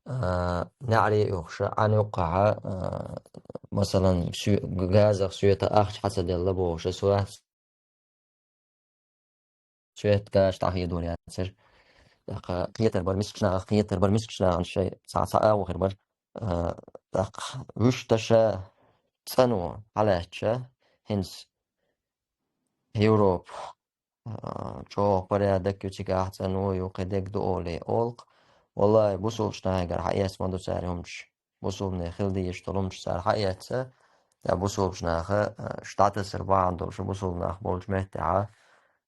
а, неӀаре а юхуша, Ӏан юккъахьа, а, масалан, суье-, газах соьта ахча хьа ца делла бохуша, со Соьтта гаш дӀахедор яцара. ТӀаккха кхетар бара мискачу нахах, кхетар бара мискачу нахана шайн цхьа, цхьа агӀо хир бара. А, тӀаккха вуьш таша цӀано хьалаьцча, хӀинца Европа, а, чӀогӀа порядок ю, цигахь цӀано ю, кхин дерг ду олий олу-кх. Валлахи, бусулбачу нахегара хьаэца ма ду цара хӀуманаш. Бусулбане хила дезаш долу хӀуманаш цара хьаэца, я бусулбачу наха, а, ш дӀатасар бахьана долуш бусулба нах болчу меттехьа,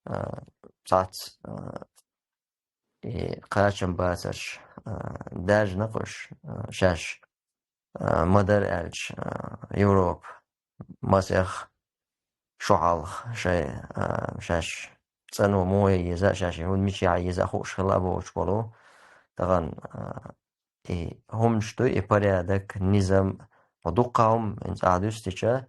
а, цхьацца, а, и кхачам бацарш, а, даьржина кхуш, а, шаьш, а, ма-дарра аьлча, а, Европа масех шо хьалха шайн, а, шаьш цӀано муха еза а, шаьш хӀунда мичахь еза а хууш хила а боцуш болу. Тахана, а, и хӀуманаш ду, и порядок, низам, хьо дуккха хӀума хӀинца ахьа дуьстича,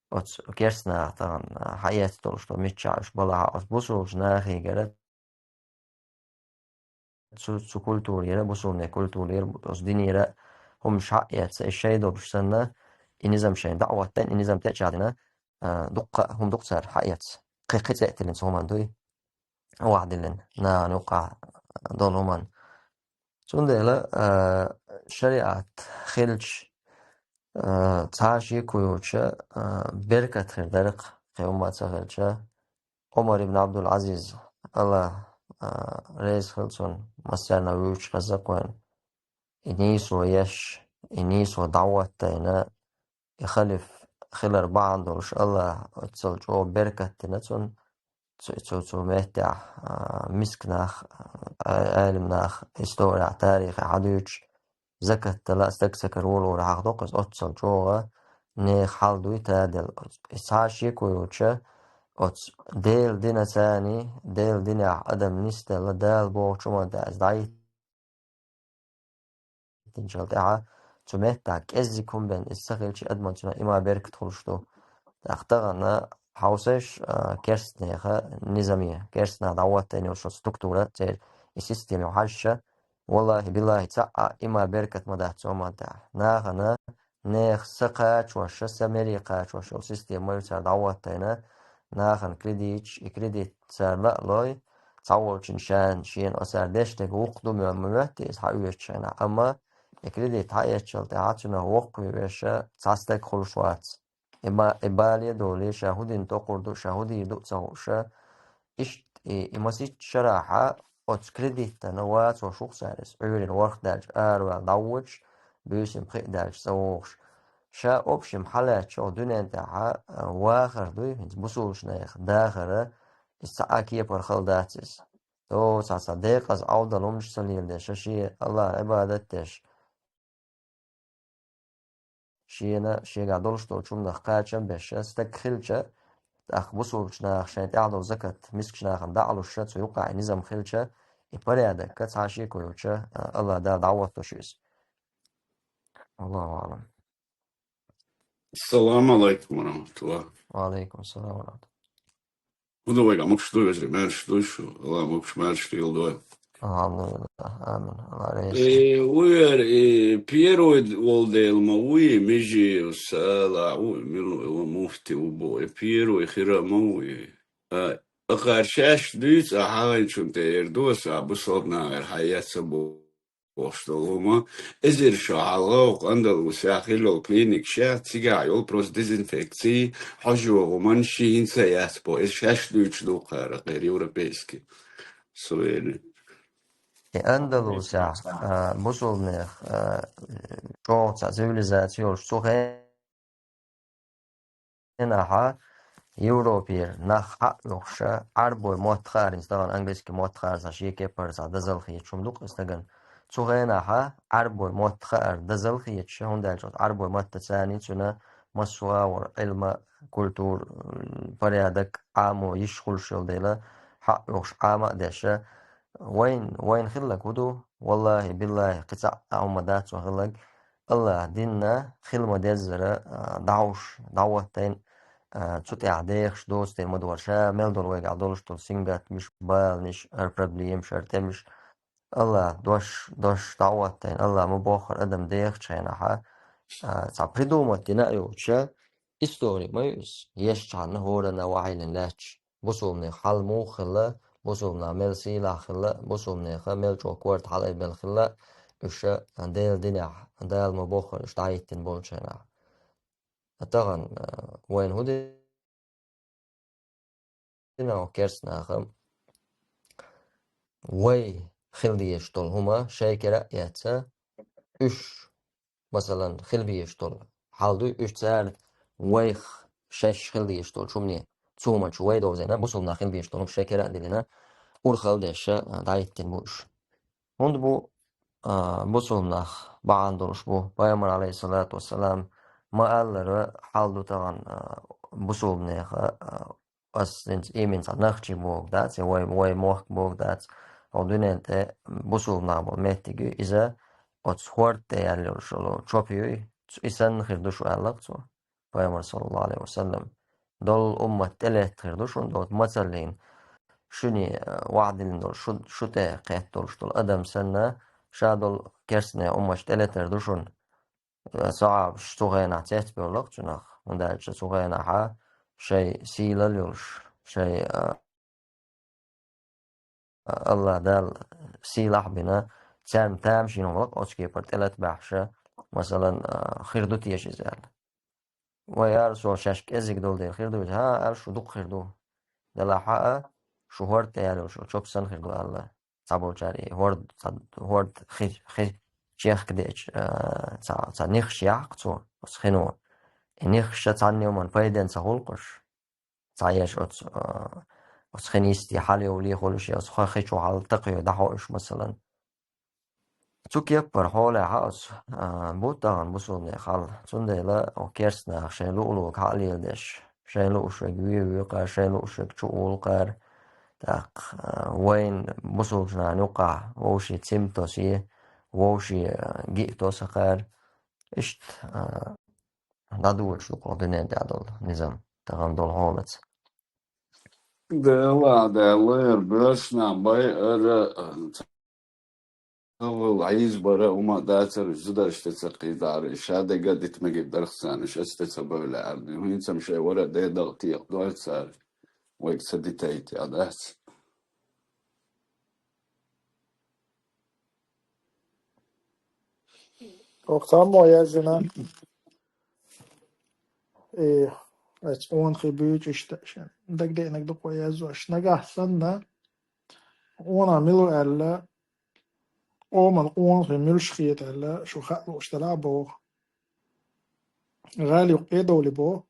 оцу керста наха тахана хьаэцна долуш ду, миччахь уьш балахьа, оцу бусулбачу нахегара, цу, цу культурера, бусулбане культурера, оцу динера хӀуманаш хьаэца, и шайн долуш санна, и низам шайна дӀа а хӀоттийна, и низам тӀечӀагӀдина, а, дуккха а хӀума ду-кх цара хьаэца. Кхин, кхин цӀе а тиллина цу хӀуманна дуй, ваха диллина, нахана юккъахь долу хӀуманна. Цундела, а, шариӀат хилча, а, цхьа шеко йоцуша, а, беркат хир дара-кх, кхин хӀумма а ца хилча. Ӏумар ибн Ӏабдул-Ӏазиз, АллахӀ, а, реза хила цунна, массарна вуьйцуш хезна-кх вайна, и нийсо еш, и нийсо дӀахӀоттийна, и халиф хилар бахьана долуш АллахӀа оццул чӀогӀа беркат дина цунна, цу, цу, цу меттехь, а, миска нах, а, Ӏелам нах, исторехь, тарихехь хьадуьйцуш, закат дала а стаг ца кара волавар хьахдоккху иза, оццул чӀогӀа нехан хьал дуй таделла. И цхьа шеко йоцуша, оцу Делан динацани, Делан динехь адам нисделла Дала бохучу хӀуманна тӀе иза дӀайиттинчул тӀаьхьа, цу меттехь кӀеззиг хӀума бен иза ца хилча, адаман цунах има беркат хуьлуш ду. ТӀаккха тахана хьовсийша, а, керстанеха низаме, керстанех дӀахӀоттийна йолу шо структура, церан и система хьаьжча, валлахӀи, биллахӀи, цхьа а има беркат ма дац цу хӀуманна тӀехь. Нахана нехан са кхачош, са мере кхачош йолу система ма ю цара дӀахӀоттийна, нахана кредиташ, и кредит цара лаалой, цхьаволчун шен, шена оцара деш дерг вукху ду моьтту иза хьаоьцучу хенахь. Амма и кредит хьаэцчул тӀаьхьа цунах воккхаве веша цхьа стаг хуьлуш вац. И ма-, и бале а долий, ша хӀун дина тӀокхур ду, ша хӀун дийр ду а ца хууша. Иштта и, и масийтта шарахьа оцу кредитана вацош ву-кх цара иза, Ӏуьйранна ворхӀ даьлча араваьлла дӀавоьдуш, буьйсанна пхиъ даьлча ца вогӀуш. Ша общем хьалаьцча оха дуьнен тӀехьа, а, вахар дуй, хӀинца бусулбанех дахара, иза цхьа а кепара хала дац иза. О, цхьа-цхьа декъаза Ӏовдал хӀуманаш ца леладеш, ша шен Аллахьан Ӏибадат деш, шена, шегахь долуш долчу хӀуманах кхачам беш, стаг хилча, тӀаккха бусулбачу наха шайн тӀехь долу закат мискачу нахана дӀа а луш, цу юкъахь и низам хилча, и порядок цхьа шеко йолча, а, Аллахь Дала дӀахӀоттош ю иза. Аллаху аӀлам. Ассаламу алайкум ва рахматуллах. Ва алайкум ассалам ва рахматуллах. ХӀун ду вайга, могуш ду, вежарий, маьрша дуй шу, Алла могуш маьрша леладой. Алхьамдулиллах, амин. Алла реза. Э, вуьйр, э, первый волу дела ма вуй, Межиев Сала ву, мила ву, муфти ву бу, э, первый хира ма вуй. А, акхар шаьш дуьйцу, а хьалайначунна тӀе эр ду аса, а бусалбанахера хьан яц а бу. Бохуш долу хӀума, эзар шо хьалха ву Андалусехь хилла йолу клиникаш, цигахь йолу просто дезинфекци, хьожа йогӀу хӀуманаш ши хӀинца а яц боху, иза шаьш дуьйцуш ду кхара, кхера европейский. Суверен. И Андалусехь, а, бусулбанех, а, чӀогӀа цхьа цивилизаци йолуш цу хенахь Европера нах хьаъ йохуша, Ӏарбой мотт хаьара, хӀинца тахана английский мотт хаьара, цхьа шен кепара цхьа дозалла хеташ хӀума ду-кх и стагана. Цу хенахь Ӏарбой мотт хаар дозалла хеташ, хӀунда аьлча оцу Ӏарбой маттаца царна цуьнан массо а агӀор Ӏилма, культура, м, порядок, Ӏамо йиш хуьлуш йолу дела, хьаъ йохуш Ӏама а деш, вайн, вайн хилларг хӀун ду? Валлахи, биллахи, кхин цхьа а хӀума дац вайн хилларг. Аллахьан динна хила ма-деззара, а, дӀахьуш, дӀахӀоттийна, а, цу тӀехь дехаш доцу дела ма дора. Ша мел долу вайгахь долуш долу сингаттамаш, баланаш, хӀара проблемаш, хӀара тӀемаш. Аллахьан дош, дош дӀахӀоттийна, Аллахь ма боххара адам дехачу хенахь, а, цхьа придумать дина а йоцуша, истори ма ю иза. Ешчхьана хӀоранна вахьийлина лаьтташ. Бусулбанех хьал муха хилла, бусулбанах мел сийлахь хилла, бусулбанеха мел чӀогӀа корта хьалаайбелла хилла, уьш Делан динехь, Дала ма боххара уьш дӀахӀиттина болчу хенахь. Тахана, а, вайна хӀун дина оха керстанаха? Вай хила дезаш долу хӀума шайн кара а эцна, уьш масалан, хила безаш долу хьал дуй, уьш цара вайх шаьш хила дезаш долчу хӀумане, цу хӀуманчу вай довзийна, бусулбанах хила безаш долу хӀума шайн кара а диллина, урхалла деш, а, дӀахӀиттина бу уьш. ХӀунда бу, а, бусулбанах бахьана долуш бу, Пайхамар, алейхиссалату вассалам, ма-аллара, хьал ду тахана, а, бусулбанеха, а, ас хӀинца иймина цхьа нахчи бохург дац, я вай, вай мохк бохург дац, хӀокху дуьнен тӀе бусулбанах болу меттиг ю иза, оцу хӀорда тӀе яьлла йолуш йолу чоп юй, и санна хир ду шу аьлла-кх цо, Пайхамар, саллаллаху алейхи ва саллям. Долу уммат тӀелетта хир ду шуна, доцу мацаллина, шуьне, а, ваӀда диллина долу, шу, шу тӀе кхетта долуш долу адам санна, ша долу керстанех умматаш тӀелетар ду шуна. Сахьабаш цу хенахь цецбевлла-кх цунах, хӀунда аьлча цу хенахьа шайн сийлалла йолуш, шайн, а, Аллах Дала сийлахь а бина, царна тамашийна хӀума лакха оцу кепара тӀелатбаьхьаша, масалан, а, хир ду теша иза аьлла. Вай ара со шаьш кӀеззиг долу дела хир ду иза, хӀа, аьлла шу дукха хир ду. Делахь а, шу хӀорда тӀе яьлла йолуш йолу чоп санна хир ду аьлла. Цхьаболчара и хӀорд-, цхьа хӀорд хи-, хи-, чехка деача, а, цхьа, цхьа нихаш яхь-кх цо, оцу хино. И нихаша цхьанна йоман пайден ца гӀуллакхаш. Цхьа еш оцу, а, оцу хин йисте хьалайовле хуьлуш, я оцу хи-, хи чу хьал такхайой дӀахьо уьш, масалан. Цу кеппара хьолехь оцу, а, бу тахана бусулбанех хьал. Цундела оха керстанаха шайн луъу-луъург хьа а леладеш, шайн луушверг ве вуьйхьар, шайн луушверг чу улхьар, тӀаккха, а, вайн бусулба нана юкъахь вовшийн цим тосий, вовшийн, а, гиъ тосахьар. Иштта, а, дӀадоьдуш ду кху дуьнен тӀехь долу низам, тахана долу хьолаца. Дела, Дела, яра боьршна байъара, а, Ӏийза бара хӀума дацара, уьш зударшна тӀе ца кхийдара, ша дага дита мегар дарх царна, ша тӀе ца бевлла аьлла. ХӀинца-м шайн вара дедал теха дойла цара, вайга ца дитайта, я дац. Оха цхьаммо яздина, и, оцу къонахий буьйцуш иштта шен дагадеанарг дукха язъеш. Нагахь санна, къонах мила ву аьлла, къоман къонахий муьлш хета аьлла, шу хаа лууш делахь а боху. ГӀала юккъе а довлий боху.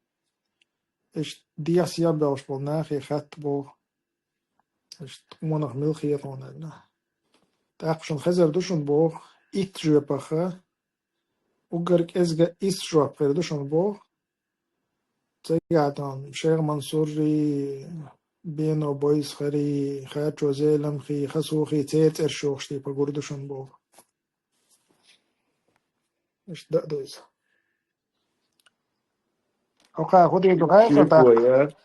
Иштта дехьа-сехьа бевлла болу нахе хатта боху. Иштта къонах мила хета хьуна аьлла. ТӀаккха шуна хезар ду шуна боху, итт жоьпах, уггар кӀезга исс жоп хир ду шуна боху. Цигахь тахана Шайх Мансуррий, Бено Бойсхарий, Хачо Зеламхий, Хасухий, церан цӀераш йохуш типа гур ду шуна боху. Иштта дан а ду иза. Окхара хӀун дийр ду хаьий сан тӀаккха?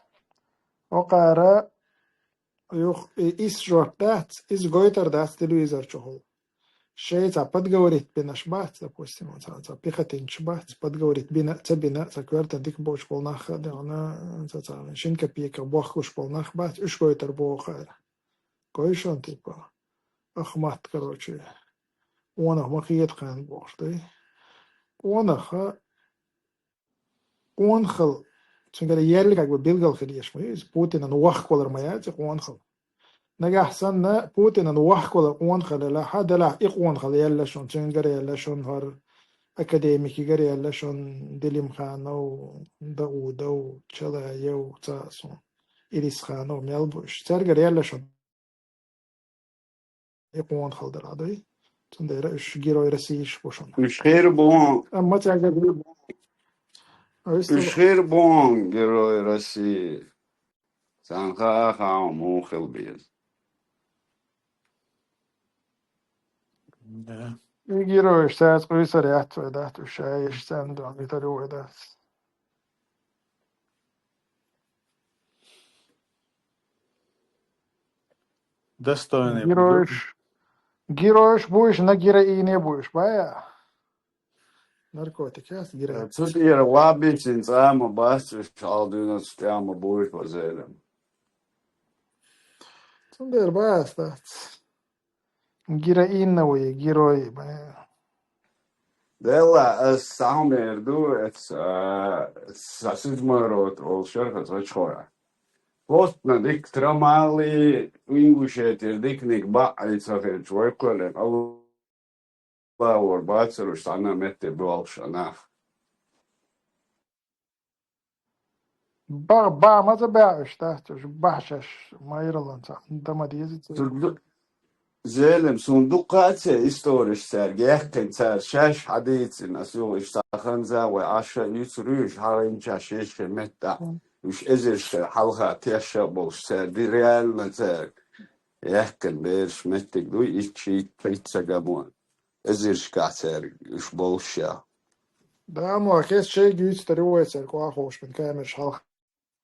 Окхара юха и исс жоп дац, иза гойтур дац телевизор чухула. Шайн цхьа подговорить бинарш бац, допустим, цхьа, цхьа пехотинцаш бац, подговорить бина а, ца бина а, цхьа коьртана дика боцуш болу нах а, дегӀана, цхьа, цхьа шина копейках бохкуш болу нах бац, уьш гойтур боху хӀара. Гой шуна, типа, ах матта, короче, къонах ма хета кхарна бохуш дай. Къонах а, къонахалла, цуьнгара яьлла как бы билгал хир еш ма ю иза, Путинан вахкавалар ма яц и къонахалла. Нагахь санна Путинан вахкавалар къонахалла елахь а, делахь и къонахалла яьлла шуна, цуьнгара яьлла шуна хӀара, академикигара яьлла шуна, Делимханов, Даудов, Чалаев, цхьа а суна, Ирисханов, мел бу уьш. Цаьргара яьлла шуна. И къонахалла дара, а дуй? Цундела уьш герой России бу шуна. Уьш хир бу. Амма цаьрга уьш хир бу герой России. Царна хаа хаа муха хила беза. Да. И геройш цаьрца къуьйсур яц вай дац, уьш ша еш царна дуьхьал витар ю вай дац. Достойный. Геройш, геройш бу уьш, на героине бу уьш, бая? Наркотик яц, героин. Цу тӀера вабицин цӀа ма бац, уьш хьал дуьйна цу тӀе ма бу уьш, вазерам. Цундела бац дац. Героиновые герои, бая. Делла, ас схьа хьумер ду, эц, а, са сизмой рот олу шарха зачхора. Постна дика трамали, Ингушетир диканиг баъ ца хилча, вай кхоьллин алла вор бацаруш цхьана метте болуш а нах. Ба-, бахьа ма ца баьӀуш дац уьш, бахьа шаьш майраллан цхьаъ дан ма деза церан. Зелим, суна дуккха а церан историш цаьрга яьккхина, цара шаьш хьадийцина, ас юха иштта цхьа ханза вай Ӏаш а юьцур ю, уьш хьалайнача шен-шен меттахь, уьш эзаршкара хьалха тешша а болуш, цара ди реально цаьрга яьккхина бераш меттиг дуй, итт, шийтта, итт ца гамон. Эзаршкахь цаьрга уьш болуш а. Да, ма, кхечу шайга юьйцур ю вай цаьрга, охьаховшина камераш хьалха.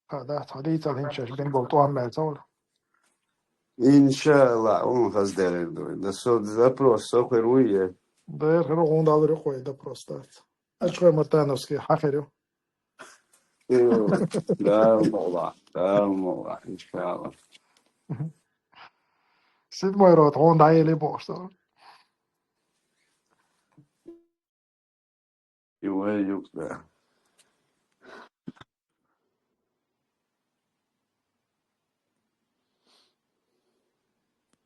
Ха, да, цхьа дийцал хӀинца шаьш бен болу тӀом мел ца волу. Иншалла, хӀун хаза дерриг ду. Да со запрос со хир вуй е? Дера хир ву, хӀунда алар юкъой запрос дац. Ачхой Мартановский хьан хир ю? Ю, да, молла, да, молла, иншалла. Седьмой рот, хӀунда хьан ели бохуш со? И вай юкъ, да.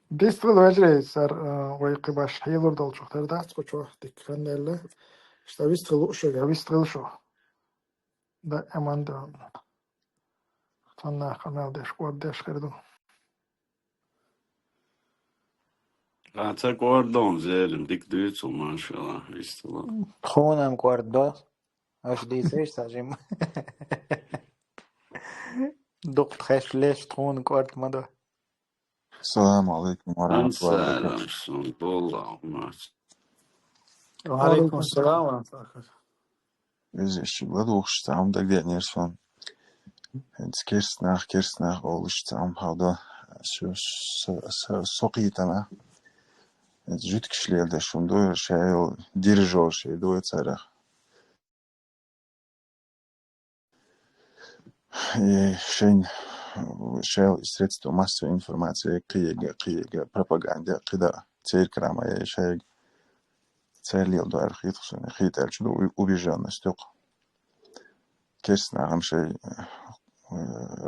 Дистхила вежарий, сар, а, вай кхин баш хьелур долчух тера дац, кху чохь дика хан аьлла. Иштта вистхила лууш вега, вистхила шу. Да, эман да. Цхьаннах къамел деш, кӀордеш хир ду. Ца кӀордон, Зелим, дика дуьйцу, машалла, вистхила. Тхуна-м кӀордо. Аша дийцийша цхьа жимма. Дукха хеш леш тхуна кӀорда ма до. Салам алейкум ва рахматуллахи ва баракатух. Салам, сон болла, умац. Ва алейкум салам ва рахматуллах. Из ишчи ладугӀуш цхьа хӀума дагадеанера сон. ХӀинца керста нах, керста нах олуш цхьа хӀума хьалдо. Со, со, со, со кхийтина. ХӀинца жуьгтигаш леладеш хӀума ду, шайла дирижёр шай ду царах. И шайн, шайла и средства массовой информации, кхиега, кхиега, пропаганда, кхида церкрама, я шайга. Царла леладу аьлла хеташ суна, хета аьлча ду у-, убеждённость юкъа. Керста нахам шай, э,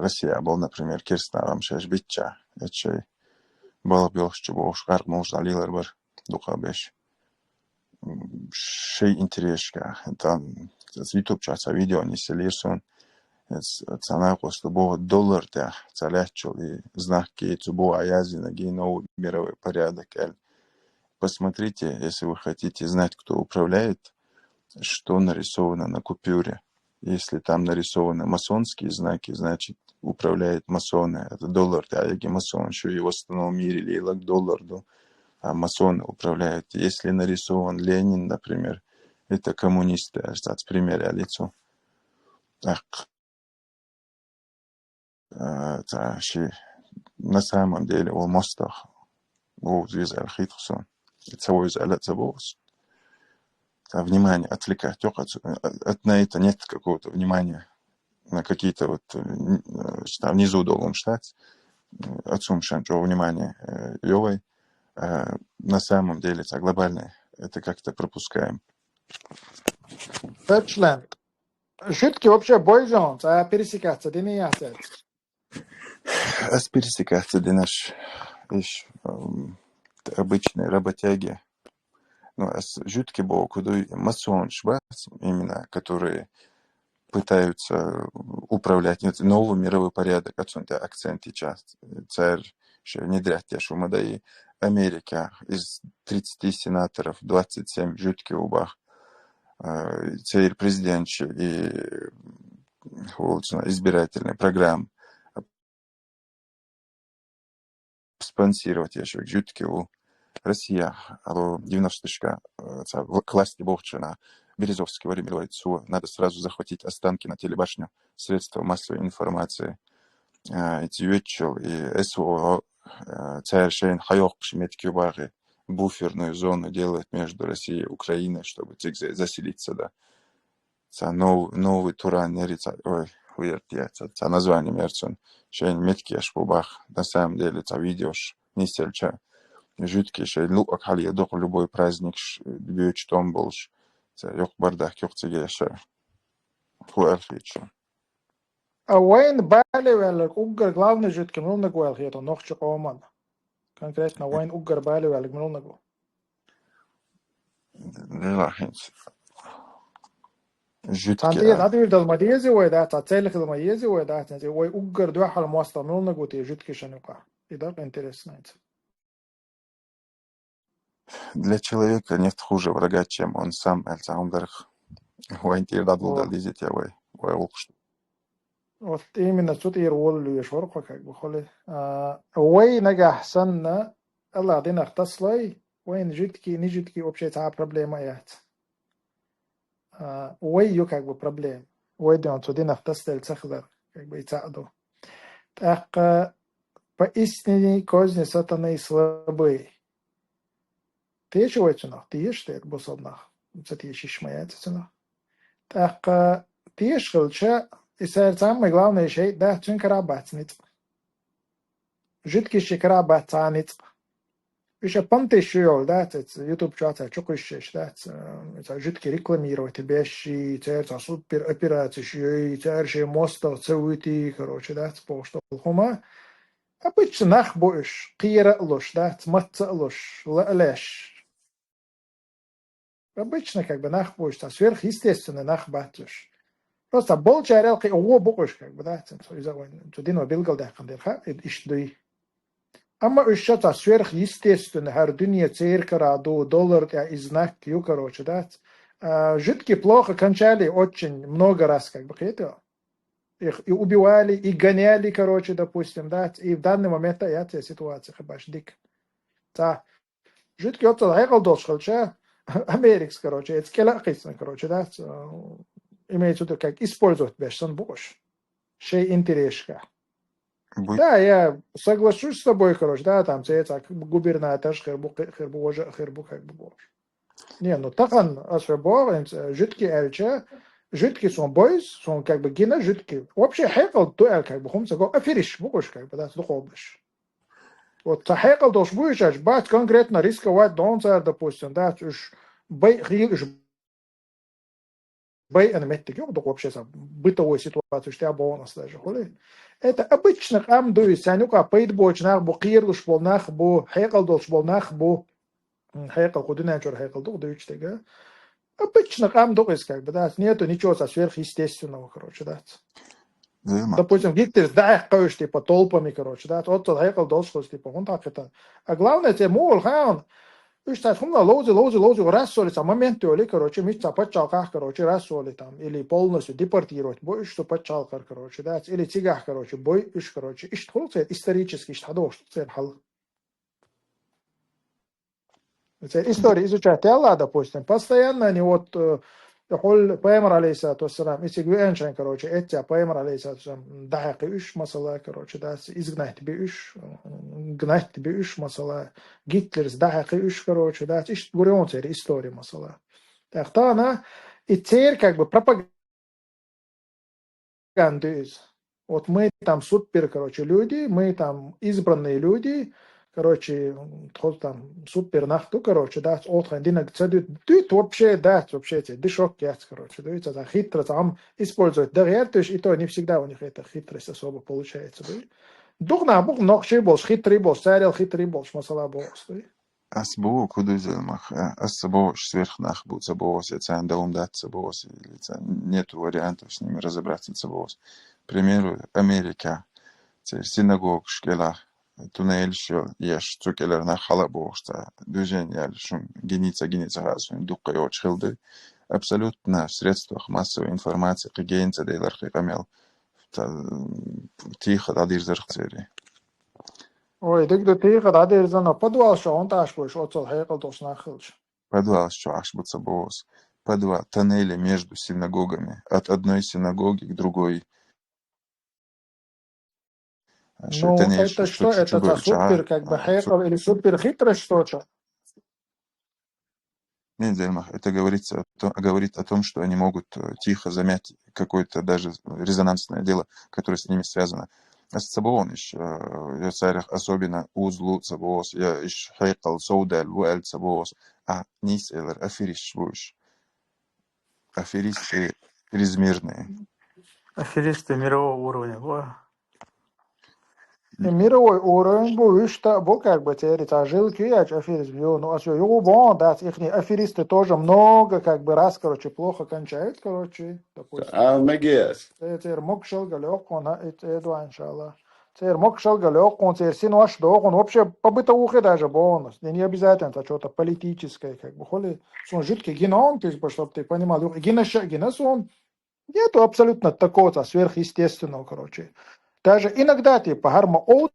Россия бол, например, керста нахам шай бичча, это шай балха белхаш чу бохуш, гӀаркъ мулш дӀалелар бар, дукха беш. М, шай интересашка, там, с YouTube чу цхьа видео нисъелира суна, с-, цхьа накъоста боху доллар тӀехь, цхьа лаьттачул и знак кийцу боху а яздина, новый мировой порядок аьлла. Посмотрите, если вы хотите знать, кто управляет, что нарисовано на купюре. Если там нарисованы масонские знаки, значит, управляют масоны. Это доллар, да, яги масон, что и в остальном мире лейлак доллар, да, а масоны управляют. Если нарисован Ленин, например, это коммунисты, а, пример я лицо. Так. Э, цхьа ши, на самом деле, ол мостагӀа вовза веза аьлла хеташ суна. Ца вовза аьлла ца вовза. Цхьа внимание отвлекать йокъа, ц-, э, от, на это нет какого-то внимания, на какие-то вот, э, н-, э, там внизу долу штат, э, отсумшан чего внимание, э, йовай. Э, на самом деле, цхьа глобальное, это как-то пропускаем. Дачленд. Жуьгтий вообще бойзон, цхьа пересекаться дина яц аьлла. Ас пересекаться динаш, иш, м, обычные работяги. Ну, ас жуьгтий боху ду, масонаш бац, именно, которые пытаются управлять, нет, новый мировой порядок, отсюда акцент и часть. Царь ещё внедрять я шумада и Америка из тридцати сенаторов двадцать семь жуьгтий убах. Э, церь президент и, м, избирательная программа спонсировать я шо жуьгтий у Россия, алло, девяносто шка, э, ца, в-, к власти бохчана, Березовский вари милвайт су, надо сразу захватить Останкино телебашню, средства массовой информации. Э, эти вечел и СВО, э, царь шейн хайохпши метки баги, буферную зону делают между Россией и Украиной, чтобы цигзе заселиться, да. Ца нов-, новый туран нери ца, ой, хуер тия, ца, ца название мерцун. Шейн метки аш бубах. На самом деле, ца видеош, нисельча, жуьгтий шейн луак хали доху любой праздник ш-, бьёч том болш. Ца ёх бардак, ёх циге ша. Хуэр хичу. А вайн балевеллер уггар главный жуьгтий милнаг вайл хето нохчи къоман. Конкретно вайн уггар балевеллер милнаг ву. Лила хинц. Цан Жуьгтий. тӀе дӀадуьйр дала ма деза вай дац, цан цӀе хила ма еза вай дац, вай уггар дуьхьал мостагӀа милнаг ву те жуьгтий шанукъа. И дакъа интересно это. Для человека нет хуже врага, чем он сам, аьлла цхьа хӀума дара. Вайн тӀера дӀадулдала О. деза те вай, вай гӀуллакхаш. Вот именно цу тӀера волалуьйш вара кхо как бы хуьлу. А, вай нагахь санна, Аллах динах таслой, вайн жуьгтий, не жуьгтий вообще цхьа проблема яц. А, вай ю как бы проблема. Вай дон цу динах тасдел цахилар, как бы и цхьа ду. ТӀаккха поистине козни сатаны слабые. Теша вай цунах, теша те бусалнах. Ца теша иш ма яц цунах. ТӀаккха теша хилча, и сар самый главный шей, да, цун кара бац ницкъ. Жуьгтий ши кара бац цхьа ницкъ. Уьш а понтеш шу йолу, да, цец YouTube чохь цхьа чукхуьссеш, да, ц-, цхьа жуьгтий рекламировать беш, цер цхьа супер операцеш йой, цер шен мостагӀа ца вуьти, короче, да, ц-, бохуш долу хӀума. Обычно нах бу уьш, кхера а луш, да, ц-, мацца а луш, ла а леш. Обычно, как бы, нах бу уьш, цхьа сверхъестественный нах бац уьш. Просто болчарел кхин а гӀо бу уьш, как бы, да, ц-, ц-, иза вайн, цу дино билгалдаьккхина дерха, и-, иштта дуй. Амма уьш ша цхьа сверхъестественно, хӀара дуьне церкара ду, доллар тӀе и знак ю, короче, дац. А, жуьгтий плохо кончали очень много раз, как бы, кхетий. Их и убивали, и гоняли, короче, допустим, да, и в данный момент, да, я тебе ситуация, хабаш, дик. Та, жуткий оццал хьекъал долуш хилча, Америкас, короче, эца кӀела а кхийсна, короче, да, ц-, имеется в виду, как использовать беш сан бу уьш. Шей интересашка. Да, я соглашусь с тобой, короче, да, там, цецак губернаторш хир бу, хир бу, важа хир бу, как бы, бу. Не, ну, тахан ас ве боху, хӀинца, жуткий аьлча, жуткий сон бойз, сон как бы гина жуткий. Вообще хьекъал ду аьлла, как бы, хӀума ца го, аферисташ бу уьш, как бы, дац дукхобаш. Вот ца хьекъал долуш бу уьш аьлча, бац конкретно рисковать дон цара, допустим, дац уьш бай, хи-, уьш байъана меттиг ю дукха вообще сан бытовой ситуацеш тӀехь боху ас даже, хуьлий. Это обычно къам ду иза, царна юкъа пайда боцу нах бу, кхералуш болу нах бу, хьекъал долуш болу нах бу. М, хьекъал, кху дуьнен чуьра хьекъал ду-кх дуьйцу стага. Обычно къам ду иза, как бы, дац. Нету ничего ца сверхъестественного, короче, дац. Допустим, Гитлерс дӀахьаькхна уьш, типа, толпами, короче, дац. Оццул хьекъал долуш хилча, типа, хӀунда хьакхийтина? А главное, церан муха хаьа, уьш цхьацца хӀуманах ловзий, ловзий, ловзий, рассориться, момент йолий, короче, мишта цхьа пачхьалкхехь, короче, рассориться там, или полностью депортировать бой уьш цу пачхьалкхара, короче, дац, или цигахь, короче, бой уьш, короче. Иштта хуьлу церан исторически, иштта хьадогӀуш ду церан хьал. Церан история изучать яьлла, допустим, постоянно они вот, э, хьуьлла пайхамар, алейхиссалату вассалам, и цига веанчхьана, короче, эццехь пайхамар, алейхиссалату вассалам, дӀахьаькхи уьш, масала, короче, дац, изгнать би уьш, м, гнать би уьш, масала, Гитлерс дӀахьаькхи уьш, короче, дац, иштта гур ю церан история, масала. ТӀаккха тахана и церан, как бы, пропаганда ду иза. Вот мы там супер, короче, люди, мы там избранные люди, короче, м, тхо там супер нах ду, короче, дац, оцу тхайн динарг ца дуьту, дуьту вообще, дац, вообще, церан дешок яц, короче, дуьйцу, цхьа хитра, цхьа хӀума использовать дан гӀерта уьш, и то не всегда у них эта хитрость особо получается, дуй. Дукха нах бу-кх нохчий болуш, хитрий болуш, царел хитрий болуш, масала, боху ас, дуй. Ас боху, кху дуьззина мах, а, ас ца боху, уьш сверх нах бу ца боху ас, я царна дан хӀума дац ца боху ас, или ца-, нету вариантов с ними разобраться ца боху ас. К примеру, Америка, церан синагогаш кӀелахь, туннелаш йо-, еш, цу кӀелара нах хьала а бохуш цхьа движение яьлла, шуна гиний ца гиний ца хаьа, суна дуккха йоцуш хилла ду. Абсолютно в средствах массовой информации кхин гена ца делира кхин къамел. Ца-, тийха дӀадирзарх церан. Ой, дика ду, тийха дӀадирзина, подвалаш чу хӀунда Ӏаш бу уьш, оццул хьекъал долуш нах хилча? Подвалаш чу Ӏаш бу ца боху ас. Подвал, тоннели между синагогами, от одной синагоги к другой. А что, ну, это не это что, это ца супер, как бы, хьекъал или супер хитрость, что ли? Нет, Зельмах, это говорится о том, говорит о том, что они могут, э, тихо замять какое-то даже резонансное дело, которое с ними связано. Ас ца боху аш, э, я царах особенно узлу ца боху ас, я иш хьекъал совдаьлла ву аьлла ца боху ас, а нийса элира аферисташ бу уьш. Аферисты триизмерные. Аферисты мирового уровня бу. И мировой уровень бу, вуьшта а бу, как бы, церан цхьа жилки яьлча аферизм ю. Ну, ас ю юху боху дац, ихний аферисты тоже много, как бы, раз, короче, плохо кончают, короче, допустим. А, мегес. Э, церан могушалла гал йоккхун, а, и, и дуа, иншалла. Церан могушалла гал йоккхун, церан синош дохун. Вообще, по бытовухе даже боху ас. Не обязательно это что-то политическое, как бы, хуьлий. Суна жуткий гина он, как бы, чтоб ты понимал. Юха гина ша, гина суна. Нету абсолютно такого сверхъестественного, короче. Даже иногда, типа, хӀара ма олдул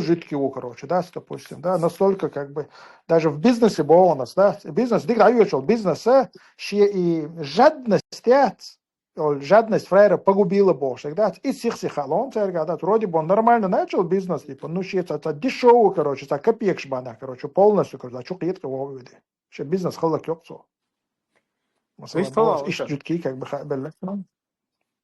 жуткий ву, короче, да, допустим, да, настолько, как бы, даже в бизнесе боху ас, да, бизнес, дика дӀайоьчул бизнеса, шен и жадность яц, ол жадность фраера погубила бохуш, да, и сих-сиха лон цаьрга, да, вроде бы он нормально начал бизнес, типа, ну, шен ца, ца дешевый, короче, ца копеекаш бана, короче, полностью, короче, чу кхетка вогӀу веди. Шен бизнес хӀаллак йоккху цо. Масала, вистхила боху, иштта жуткий, как бы, ха-, белла.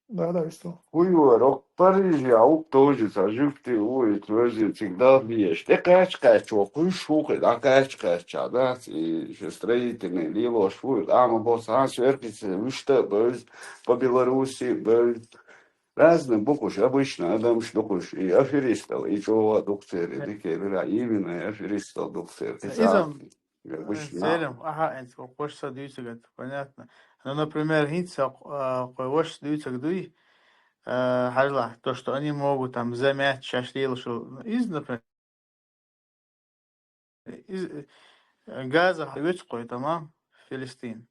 Да, да, вистхила. Хуй вара, Париже а ву тоже цхьа жуьгти ву, и тоже цига далхьеш. ТӀе кхаьча-кхаьча ву, кхуьйсуш ву, кхин дӀакхаьча-кхаьчча, дац, и шен строительный лелош ву, и къама бо цхьана сверхъестественный вуьшта а бевза, по Белоруссии а бевза. Разный бу-кх уьш, обычно адамаш ду-кх уьш, и аферистал, и чӀогӀа а ду-кх церан, дика элира, именно и аферистал ду-кх церан. Иза Зелим, аха, хӀинца кху вашас дуьйцург, понятно. Ну, например, хӀинца, а, кху вашас дуьйцург дуй, а, хьажал, то, что они могут там замять шаьш лелаш йолу. Ну, иза, например, иза, э, Газа хьан вуьцу кху, тамам, Филистин.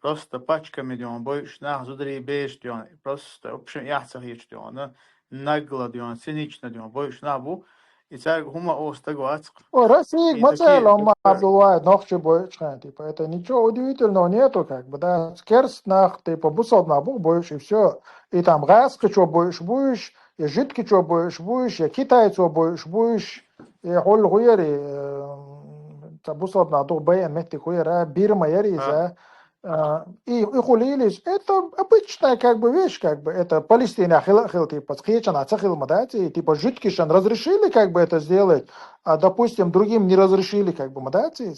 просто пачками дён бойуш нах, зударий, бераш дён, просто вообще яхь ца хеташ дён, нагло дён, цинично дён бойуш нах бу. И цаьрга хӀума оха стаг вацкъ. О, Россия, и ма такие, цела, ма просто Абдулла, нохчи бойуш хьан, типа, это ничего удивительного нету, как бы, да, керст нах, типа, бусалба нах бу бойуш, и все. И там гӀаскхи чо бойуш буйш, я жидки чо бойуш буйш, я китайцо бойуш буйш, я хьол хуяри, э, ца бусалба нах дух бай меттик хуяра, Бирма яри, а, за. А, и, и хулились. Это обычная, как бы, вещь, как бы, это Палестина хила, хил, типа, скечана, ца хил ма даци, типа, жидкишан разрешили, как бы, это сделать, а, допустим, другим не разрешили, как бы, ма даци.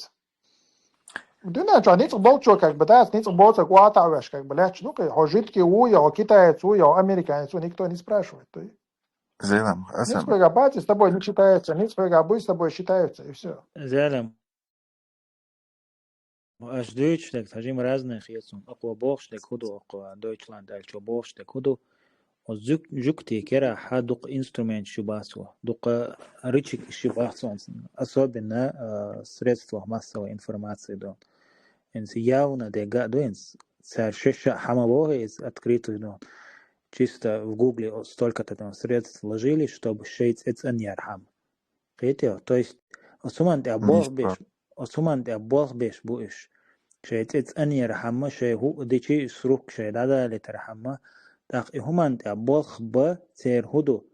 Дина, чё, ницкъ болчо, как бы, да, ницкъ болца куата веш, как бы, ляч, ну, хо жидки у, я хо китаец у, я хо американец у, никто не спрашивает. То есть Зелам, ницкъ асам. Хойга бати с тобой не считается, ницкъ хойга буй с тобой считаются, и все. Зелам. Аш дуйчтек, тажим разные хецун. Аква бохштек худу, аква Дойчланд аль чё бохштек худу. О зук, жук те кера ха дук инструмент шибасу. Дук рычик шибасу. Особенно, э, средства массовой информации, да. Инс явно де га, да, инс царь шеша хама бохе из открытый, да. Чисто в Гугле о-, столько-то там средств вложили, чтобы шейц эц аньяр хам. Кхетё? То есть, осуман тя болх беш, осуман тя болх беш бу иш. Шей цец аньяр хама, шей ху дичи срук шей дада литер хама. Так и хуман тя болх ба цер худу.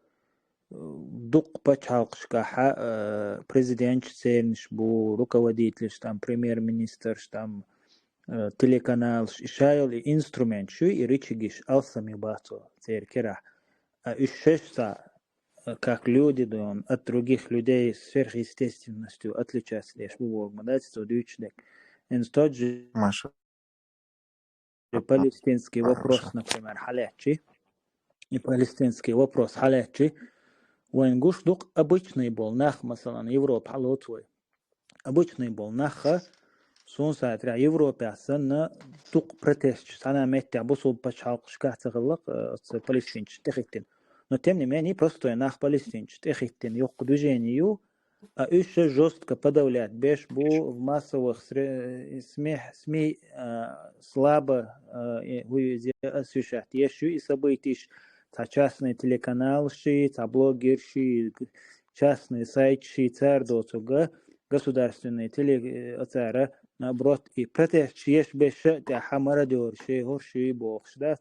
Дук пачалкшка ха, э, президент цернш бу, руководитель там, премьер-министр там, э, телеканал, ишайол и инструмент, шу и рычагиш алсами бацо цер кера. А иш шешца, э, как люди, да, он от других людей сверхъестественностью отличаться, лишь бу Бог, ма дать, что дючдек. Инс тот же Маша. И палестинский вопрос, например, халячи. И палестинский вопрос халячи. Вайн гуш дук обычный бол нах, масалан, Европа халот свой. Обычный бол наха, сун сатря Европе асанна дук протест, сана метте бусул пачалкшка цагаллак, э, палестинч техиттин. Но тем не менее, простой нах палестинч техиттин, юк движению, а ещё жестко подавлять беш бу в массовых сре-, СМИ, СМИ, а, слабо, а, и, освещать. Ещё и событиш, ца частный телеканал ши, ца блогер ши, частный сайт ши, цар доцуга, государственный теле-, э, цара, наоборот, и протест ши еш беш, тя хамара дёр ши, хор ши бохш, да?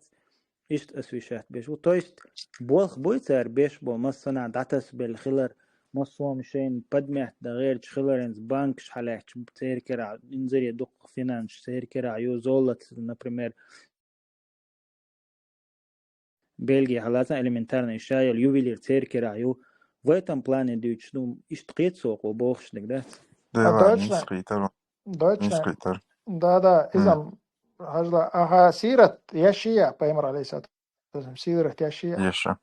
Ишт освещать беш. Вот, то есть, болх буй цар беш бо, массана датас бел хилар, массом шейн подмят да герч хиларенс банк шхаляч церкера, инзаре дук финанс церкера, ю золот, например, Бельгия халацан элементарно ишаял ювелир церкера, ю в этом плане дючну ишт кецо ко бохшник, да? Да, точно. Нискитар. Точно. Нискитар. Да, да, изам, хажла, аха, сират, яшия, Пайгамбар алейхиссалату вассалам, сират, яшия. Яша.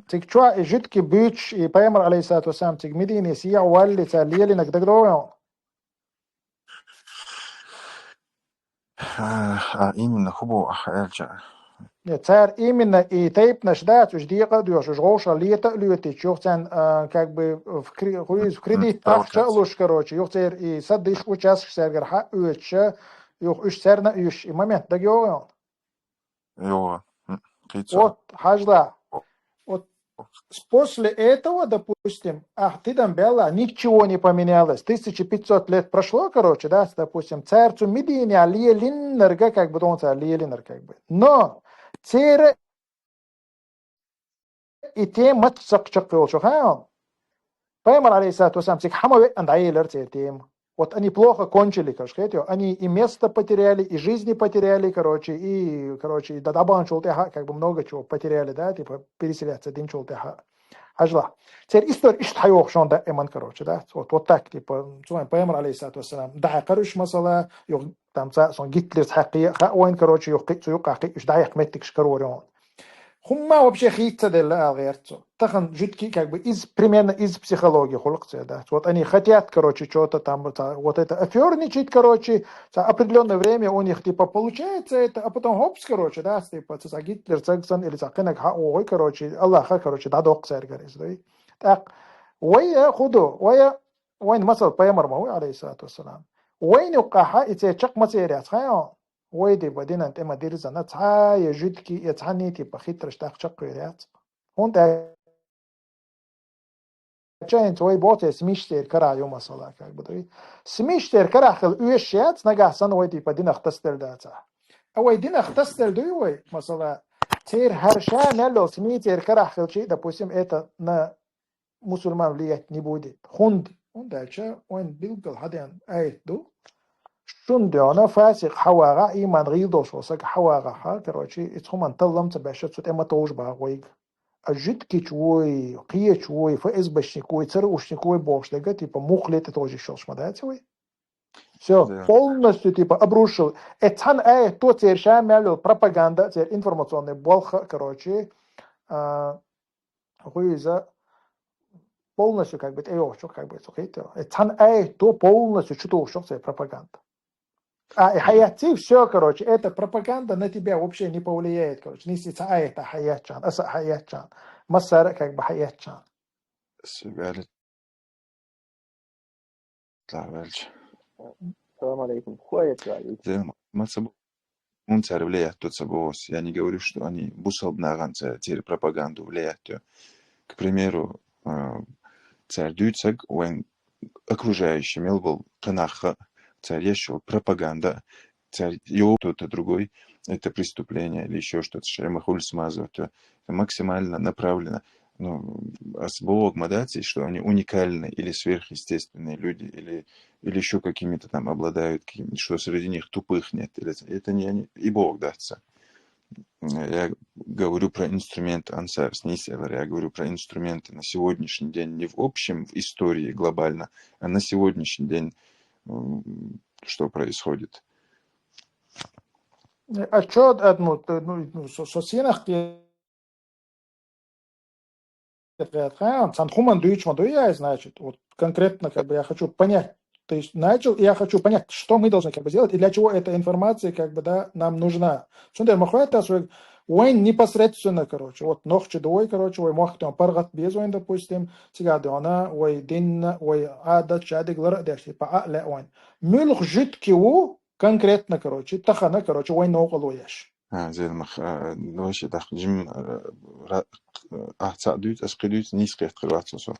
Цик чуа и жидки бюч, и Пайгамбар алейхиссалату вассалам, цик Медине сия валли, ца лиелинак дагдоял. А, а именно хубу, а, эльча. Нет, цар именно и тейп наш дац, уж диека дуёш, уж гоша лета лёти, чух цен, а, как бы в кре-, хуиз, в кредит пахча луш, короче, юх цер и садыш учас сергер ха уч, юх уж церна уж, и момент дагёгон. Йо, кицо. Вот, хажла. Вот с-, после этого, допустим, а, ты там была, ничего не поменялось. Тысяча пятьсот лет прошло, короче, да, с-, допустим, царцу Медине, а лиелиннерга, как бы, дон цар лиелиннер, как бы. Но цере и те мат сакчак йолчу, ха? Пайгамбар алейхиссалату вассалам, цик хама ве ан даилер цер тем. Вот они плохо кончили, короче, хетё. Они и место потеряли, и жизни потеряли, короче, и, короче, и дадабан чултеха, как бы много чего потеряли, да, типа переселяться дин чултеха. Хажла. Цер история ишт хайох шон да эман, короче, да. Вот, вот так, типа, цуган Пайгамбар алейхиссалату вассалам. Да, короче, масала, ё, там, ца, сон Гитлер ца хакки, ха, вайн, короче, ё, кицу, ё, каки, иш да, як меттик шкарор, ё. Хумма вообще хитца делла алгерцо. Тахан жутки, как бы, из, примерно из психологии хулкция, да. Вот они хотят, короче, что-то там, вот, а, вот это офёрничать, короче, за определённое время у них, типа, получается это, а потом хопс, короче, да, типа, ца Гитлер, Саксон или ца Кенек, ха, ой, короче, Аллаха, короче, да, док, сэр, говорит, да. Так, вая, худу, вая, вайн масал Пайгамбар ма, алейхиссалату вассалам. Вайн юкаха, и це чак ма це ряд, ха, Вай, типа, динан тӀема дирзана, цхьа я жуткий, я цхьанний, типа, хитраш тӀаккха чаккхуьйр яц. ХӀунда аьлча хӀинца вай боцу, смичцер карахь ю, масала, как бы, дуй. Смичцер карахь хила оьшуш яц, нагахь санна вай, типа, динах тасделла дацахь. А вай динах тасделла дуй вай, масала, церан хӀара ша мел йолу сми церан карахь хилчий, допустим, это на мусульман влиять не будет. ХӀунда? ХӀунда аьлча вайн билггал хьадеана аят ду. Шун доьгӀна фасикъ хьавагӀахь, ийман гӀийла долуш волу сага хьавагӀахь, короче, иза хӀуманна таллам ца беш, цу тӀе ма товжа боху вайга. А жуткича вой, кхеча вой, ФСБшник вой, ЦРУшник вой бохуш дерг, типа, муххале тӀе товжа йиш йолуш ма дац вай. Всё, да, полностью, типа, обрушил. Э, цхьана аято церан ша мел йолу пропаганда, церан информационный болх, короче, а, хӀу иза полностью, как бы, тӀейогӀучух, как бы, цу хӀиттаро. Э, цхьана аято полностью чутухучух церан пропаганда. А, и хьаэцций, всё, короче, эта пропаганда на тебя вообще не повлияет, короче. Нийса цхьа аята хьаэцчан, аса а хьаэцчан, массара а, как бы, хьаэцчан. Сибали тӀавелча. Салам алейкум. Хуя тӀавелча. Зен, ма ца бу-, ун цара влиять ду ца боху. Я не говорю, что они бусалба нахана ца-, церан пропаганду влиять ду. К примеру, а, цара дуьйцург вайн окружающий мел болу кхин нах, цара еш йолу пропаганда, цара йо-, кто-то другой, это преступление или ещё что-то, шайма хули смазывать, это максимально направлено. Ну, ас бохург ма дац, что они уникальные или сверхъестественные люди, или, или ещё какими-то там обладают, какими-то, что среди них тупых нет. Или это не они, и бохург дац. Я говорю про инструмент Ансар Снисселер, я говорю про инструменты на сегодняшний день, не в общем, в истории глобально, а на сегодняшний день, м, что происходит. А чё, а, ну, ты, ну, ну, со, со сенах те-, те-, те-, цан хуман дуьйч ма дуй, значит, вот конкретно, как бы, я хочу понять. То есть начал, и я хочу понять, что мы должны, как бы, сделать, и для чего эта информация, как бы, да, нам нужна. Цундер ма хватит, а свой вайн непосредственно, короче, вот нохчи дуй, короче, вай мохк тем паргат без вайн, допустим, цигадона, вай динна, вай адат, чадиг лара деш, типа, а, ле вайн. Мюлх житки у, конкретно, короче, тахана, короче, вайн новкъа лояш. А, зелмах, а, вообще, так, жим, а, ра-, а, цхьаъ дуьйцу, ас кхин дуьйцу, нийса кхетта хир вац со.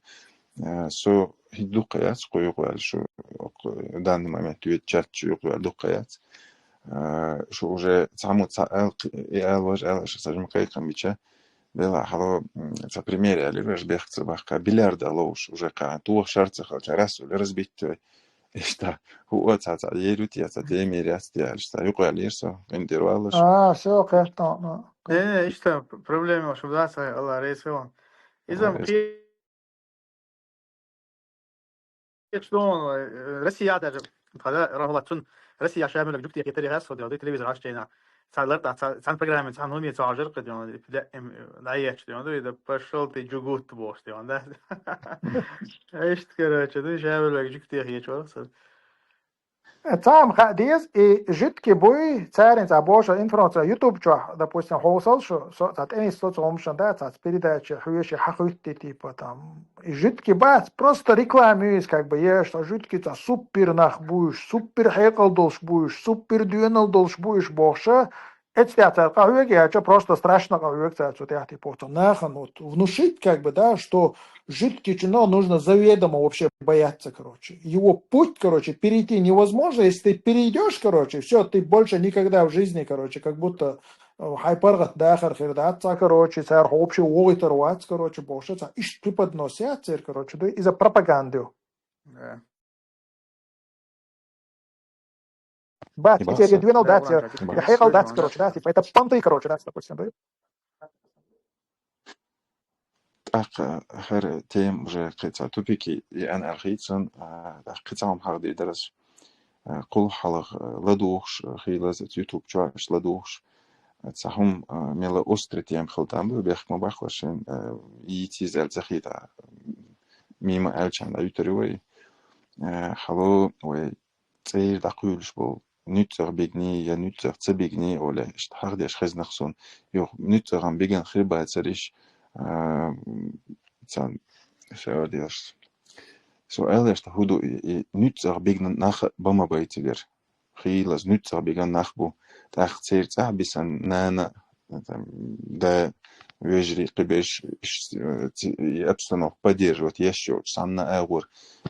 А, со хӀинца дуккха яц, кху юкъа ваьлла шу, окх, данный момент вет чат чу юкъа ваьлла дуккха яц. А, шу уже цхьаммо цхьаъ аьлла, кхи-, и аьлла, важа аьлла, ша сан жима кхайкхам бича. Дела хьало, м, ца пример аьлла, важа бехк ца баккха, бильярд а ловш, уже кхана, тух шар ца халча, раз ули разбить той. Иштта, хӀуъа цхьа, цхьа, ерриг я цхьа, тема яц, яц, цхьа, юкъа ял йира со, къинтӀера валлаш. А, всё, кхетта, ну. Не, не, иштта, п-, проблема, шуьга дац, Алла реза хуьлда. Иза Алла реза. Пи-, пи-, что он, э, Россия даже, когда Рахматуллах, цун Россия шамилаг жук тихе тарихас, вот, телевизор аш чейна. Цхьа лар тӀа, цхьа, цхьана программе, цхьана хӀуме ца хьожура кхидӀа, эм, дӀаеча, да, пошёл ты, джугут, бохуш, да. Иштта, короче, ну, ша вел вай жук тӀехьа еча вара со. Цхьа-м хаа деза, и жуьгти буй, царна цхьа божа информация YouTube чохь, допустим, хьовсал шу, со, цхьа тӀенис со цу хӀумашан, да, цхьацца передача, хьоьший хьахуьттий, типа, там, и жуьгти бац, просто реклама юьйцу, как бы, еш, цхьа жуьгти цхьа супер нах буй уьш, супер хьекъал долуш буй уьш, супер доьналла долуш буй уьш бохуша, эцтехь цара къахьоьгу яьлча, просто страшно къахьоьгу цара цу тӀехь, типа, оцу нахана вот внушить, как бы, да, что жуьгтичунах нужно заведомо вообще бояться, короче. Его путь, короче, перейти невозможно, если ты перейдёшь, короче, всё, ты больше никогда в жизни, короче, как будто, э, хьайн паргӀат дахар хир дац цхьа, короче, цара хьо вообще вогӀуьйтур вац, короче, бохуша цхьа иштта преподносят церан, короче, да, иза пропаганда ю. Да. Бац, и теперь я двинул, да, всё. Я хьекъал дац, короче, да, типа, это понты, короче, да, допустим, да. ТӀаккха хӀара тема уже кхин цхьа тупике еана аьлла хийцан, а, тӀаккха кхин цхьа хӀума хьахдийр дара ас. А, кхул хьалха, а, ладугӀуш, а, хийла аса YouTube чохь аш ладугӀуш. А, цхьа хӀума, а, мела острый тема хила там бу, бехк ма баккхалаш шайн, а, йийца иза аьлла ца хийта, мимо аьллачарна дӀаюьтур ю вай. А, хьало вай цӀера дӀакхуьйлуш болу, нуьцкъах бигний я нуьцкъах ца бигний оле, иштта хьахдеш хезнах суна. Юха нуьцкъах-м биган хир бацара иш, а, царна шаьвар делаш. Со аьлла иштта хӀу ду и, и нуьцкъах бигна нах а бан ма бай цигара. кхыйола нуьцкъала биган нах бу. ТӀаккха церан цӀахь бисина нана, там, да, вежарий, кхиберш, иш, э, ци-, и обстановка поддерживать еш йолчу, цхьанна агӀор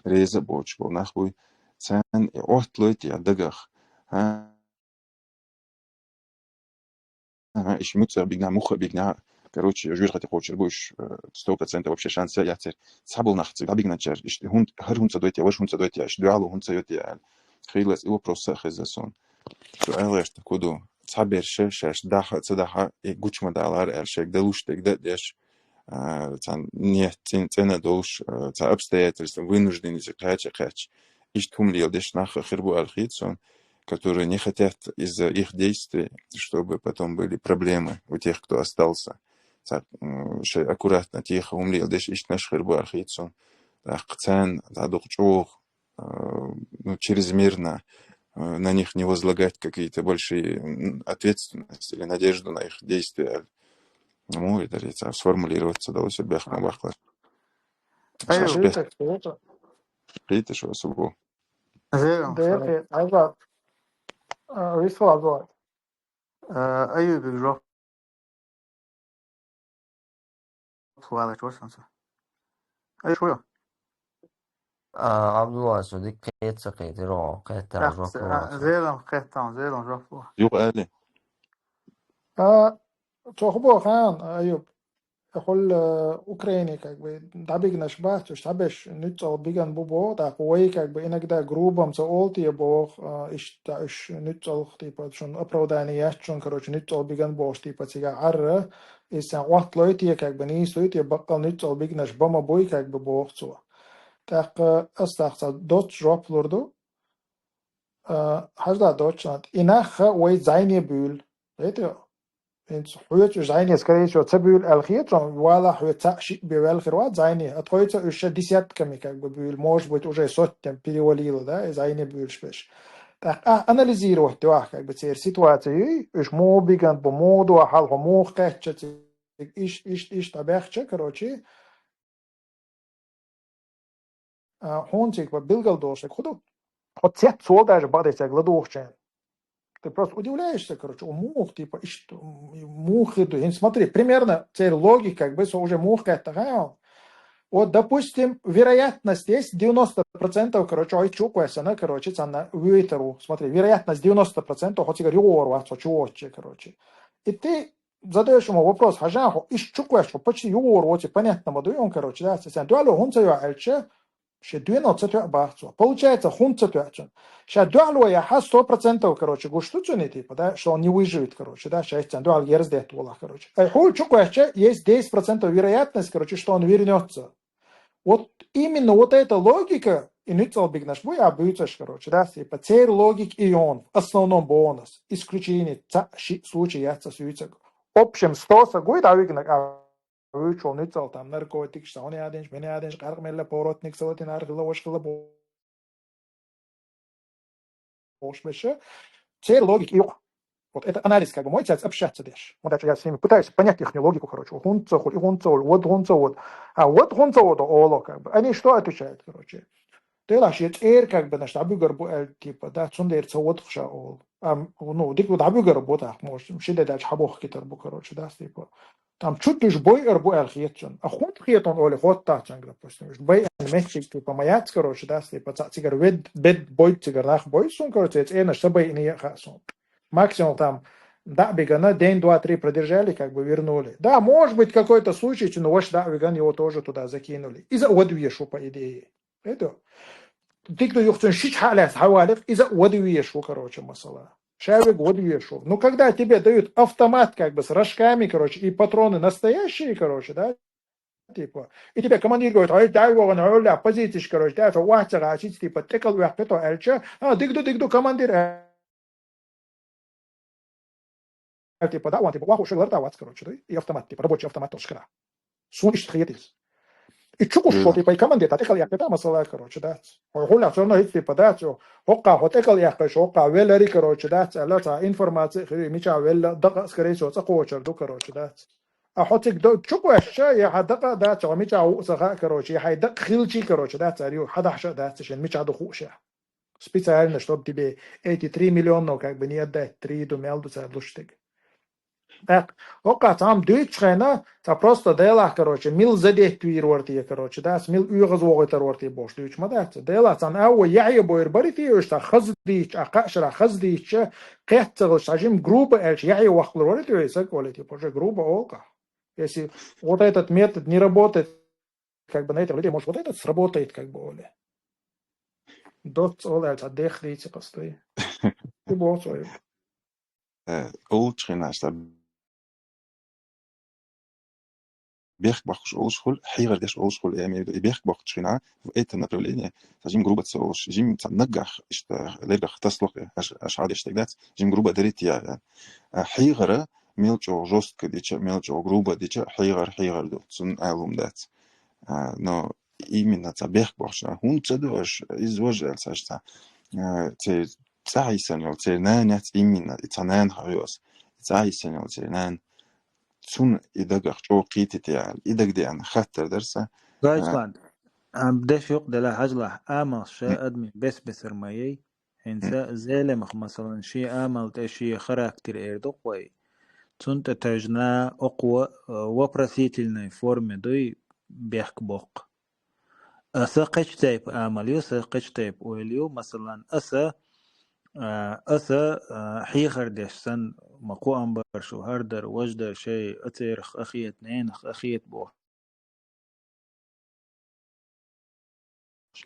реза а боцуш болу нах буй. Царна и Ӏотталойта я дагах. ХӀа? Ага, иш муьцкъала бигна, муха а бигна, короче, жоьжахати кхочур бу иш, э, сто процентов вообще шанс а яцара. Цхьаболу нах цига дӀабигначара, иш хӀун-, хӀара хӀунда ца дойту, важа хӀунда ца дойту, иш дуьхьало хӀунда ца йойту аьлла. Хийла и вопрос а хеза суна. Цу аьлла гӀерта ку ду. Цхьаберша шаьш дахьа а ца дахьа, и гучу ма далара аьлла, шайга далуш дерг дан а деш, а, цхьа нет, цӀен-, цӀена долуш, а, цхьа обстоятельства, вынужденный кхача а кхаьчча. Иштта хӀума леладеш нах а хир бу аьлла хета суна, которые не хотят из-за их действий, чтобы потом были проблемы у тех, кто остался. Цхьа, м, шайн аккуратно, тихо хӀума леладеш, иштта нах хир бу аьлла хета суна. ТӀаккха царна цхьа дукха чӀогӀа, а, ну, чрезмерно, а, на них не возлагать какие-то большие, м, ответственности или надежду на их действия. Ну, это ли, цхьа сформулироваться далош бехк ма баккхалаш. Айо, шаш бехк. Кхета шу аса бу. Зеран, Дехе, Азат. А, висло, Азат. Э, Айюбик жоп хвалаш васанца. Айюб, шу ю? А, Абдулла, шу дик кхета ца кхетира, кхета жоп хвалаш. Зеран кхета, зеран жоп хвала. Юкъа али. А, цо хӀун боху, Айюб? Ахула, э, Украине, как бы, дӀабигнаш бац, уьш цхьаберш нуьцкъала биган бу боху, тӀаккха вай, как бы, иногда грубо-м ца олу те боху, а, иштта уьш нуьцкъала, типа, шуна оправдание яц шуна, короче, нуьцкъала биган бохуш, типа, цига Ӏарра, иза царна Ӏотталой те, как бы, нийсой те, баккъал нуьцкъала бигнаш ба ма буй, как бы, боху цо. ТӀаккха ас тахца доццу жоп лур ду, а, хьажа доццу, и нах вай зӀене буьйлу. ХӀета? ХӀинца хьоьца уьш зӀене, скорее всего, ца буьйлу аьлла хета, вала хьоьца цхьаъ шиъ бен ваьлла хир вац зӀене, а тхоьца уьш ша десятками, как бы, буьйлу, может быть, уже сотня перевалило, да, и зӀене буьйлуш берш. ТӀаккха ахь анализировать ду ахь, как бы, церан ситуацию, уьш муха биган бу, муха ду хьал, хьо муха кхаьчча цига, иш, иш, иш дӀабаьхча, короче, а, хьуна цига билгал долуш дерг хӀун ду? Хьо цецвала даже бакъдерг ладугӀучарна. Ты просто удивляешься, короче, у мух, типа, иш-, м, мух хир ду. ХӀинца смотри, примерно церан логика, как бы, со уже мух кхетта хьан. Вот, допустим, вероятность есть девяносто процентов, короче, ой, чу кхоьссина, короче, царна вуьйтар ву. Смотри, вероятность девяносто процентов, хьо цигара югӀор вац, хьо чу воцче, короче. И ты задаешь ему вопрос, хьажахьа, иш чу кхоьссича, почти югӀор воци, понятно ма ду он, короче, да, царна дуьхьало хӀунда ца йо аьлча, шен доьналла ца тоьа баха цо. Получается, хӀунда ца тоьа цунна? Ша дуьхьало яхьа сто процентов, короче, гуш ду цуьнан, типа, да, что он не выживет, короче, да, ша царна дуьхьал ерз детта волахь, короче. Ай, хьул чу кхоьссича, есть десять процентов вероятность, короче, что он вернётся. Вот именно вот эта логика, и нуьцкъала бигнаш буй а буьйцуш, короче, да, типа, церан логика и йон, в основном бонус, исключение, цхьаъ шиъ случай яц ас юьйцург. Общем, сто са гуй дӀавигнарг а вуьйцуш волу нуьцкъала, там, наркотикаш, сан хӀун яа динчу, мин яа динчу, къаркъа мелла, поворотник ца ватина, ара хилла, ваша хилла, бо-, бохуш берш. Церан логика и юкъа. Вот это анализ, как бы, мой цаьрца общаться деш. Вот это я с ними пытаюсь понять ихнюю логику, короче. ХӀунда ца хуьлу, и хӀунда ца хуьлу, вад хӀунда ца вад. А вад хӀунда ца вад, оло, как бы. Они что отвечают, короче? Делахь шен цӀера, как бы, наш дӀабуьгар бу аьлла, типа, да, цундела ца вадахь ша олу. А, ну, дика ду дӀабуьгар бу тӀаккха, может, ши де даьлча хьабохкитар бу, короче, да, типа. Там чу дуьжа бойъар бу аьлла хета цунна. А хӀунда хетон оле хоттац цуьнга, допустим. Уьш байъина меттиг, типа, ма яц, короче, да, типа, цхьаъ цигара вед-, бед бойду цигара нах бойду суна, короче, цӀенаш ца байъина а хаьа суна. Максимум там дӀа а бигана, день, два, три продержали, как бы вернули. Да, может быть, какой-то случай, цуьнан ваша дӀа а вигана, его тоже туда закинули. Иза а вада везаш ву, по идее. ХӀета? Дика ду юха цуьнан шича хьа а лаьцна хьаваликх, иза а вада везаш ву, короче, масала. Ша верг вада везаш ву. Ну, когда тебе дают автомат, как бы, с рожками, короче, и патроны настоящие, короче, да, типа, и тебе командир говорит, ай, дай вогӀан, ай, ля, позицииш, короче, да, цо вац ца гӀачица, типа, тӀекал ваьккхи то аьлча, а, дика ду, дика ду, командир, а, типа, да, ван, типа, ваху ши лар да вац, короче, да, и автомат, типа, рабочий автомат толш кара. Сун иштта хетис. И чу куш шо, типа, и командир, да, тӀекал яьккхи, да, масала, короче, да. Хьо хула, цо но хӀиц, типа, да, цо, хӀокха, хьо тӀекал яьккхи, хӀокха велари, короче, да, аьлла, ца информация хири, мича велла, дакъа, скорее всего, цӀа кхочар ду, короче, да. А хьо цига до-, чу кхоьссича, я хьан дакъа а дац, хьо мичахь ву а ца хаьа, короче, я хьайн дакъа хилчий, короче, дац, цара ю, хьадахьа а дац, шен мичахь ду хууш я. Специально, чтоб тебе эти три миллиона как бы не отдать, три ду мел ду цар луштиг. Так, окка там дуйчхена, та просто делах, короче, мил задет вир варти, короче, да, мил уйгаз вогой тар варти бош дуйч ма да. Делах там ау яхья бойр барити, уж та хаздич, а кашра хаздич, кет цаглш, та жим грубо элч яхья вахлар варити, уж сак оле, типа, уже грубо олка. Если вот этот метод не работает, как бы на этих людей, может, вот этот сработает, как бы, оле. Доц оле, а дехлите постой. Ты бог свой. Олчхина, что бех бахуш олш хул, хигар деш олш хул, я имею в виду, и бех бахуш хина в этом направлении, сажим грубо ца олш, жим ца нагах, что лергах таслох, аш аш адеш так дать, жим грубо дарит я. Хигара мелчо жестко дича, мелчо грубо дича, хигар хигар ду, цун алум дать. Но именно ца бех бахуш, хун ца душ, из вожел сашта. Цей цаисанил цей нан яц именно, и ца нан хайос. Цаисанил цей нан цун идагах чо китит я, идаг диан хаттар дарса. Гайсланд. Ам деш юк дела хажла, амал ша адми бес бесер майей. Хинца зелемх, масалан, ши амал те ши характер эр дуквай. Цун те тажна оква вопросительной форме дуй бехк бок. Аса кеч тайп амал ю, са кеч тайп ойл ю, масалан, аса, а, аса, а, хихар деш сан, ма ку амбар шу, хар дар, вож дар, шей, ацерх, ахиет, ненх, ахиет бо.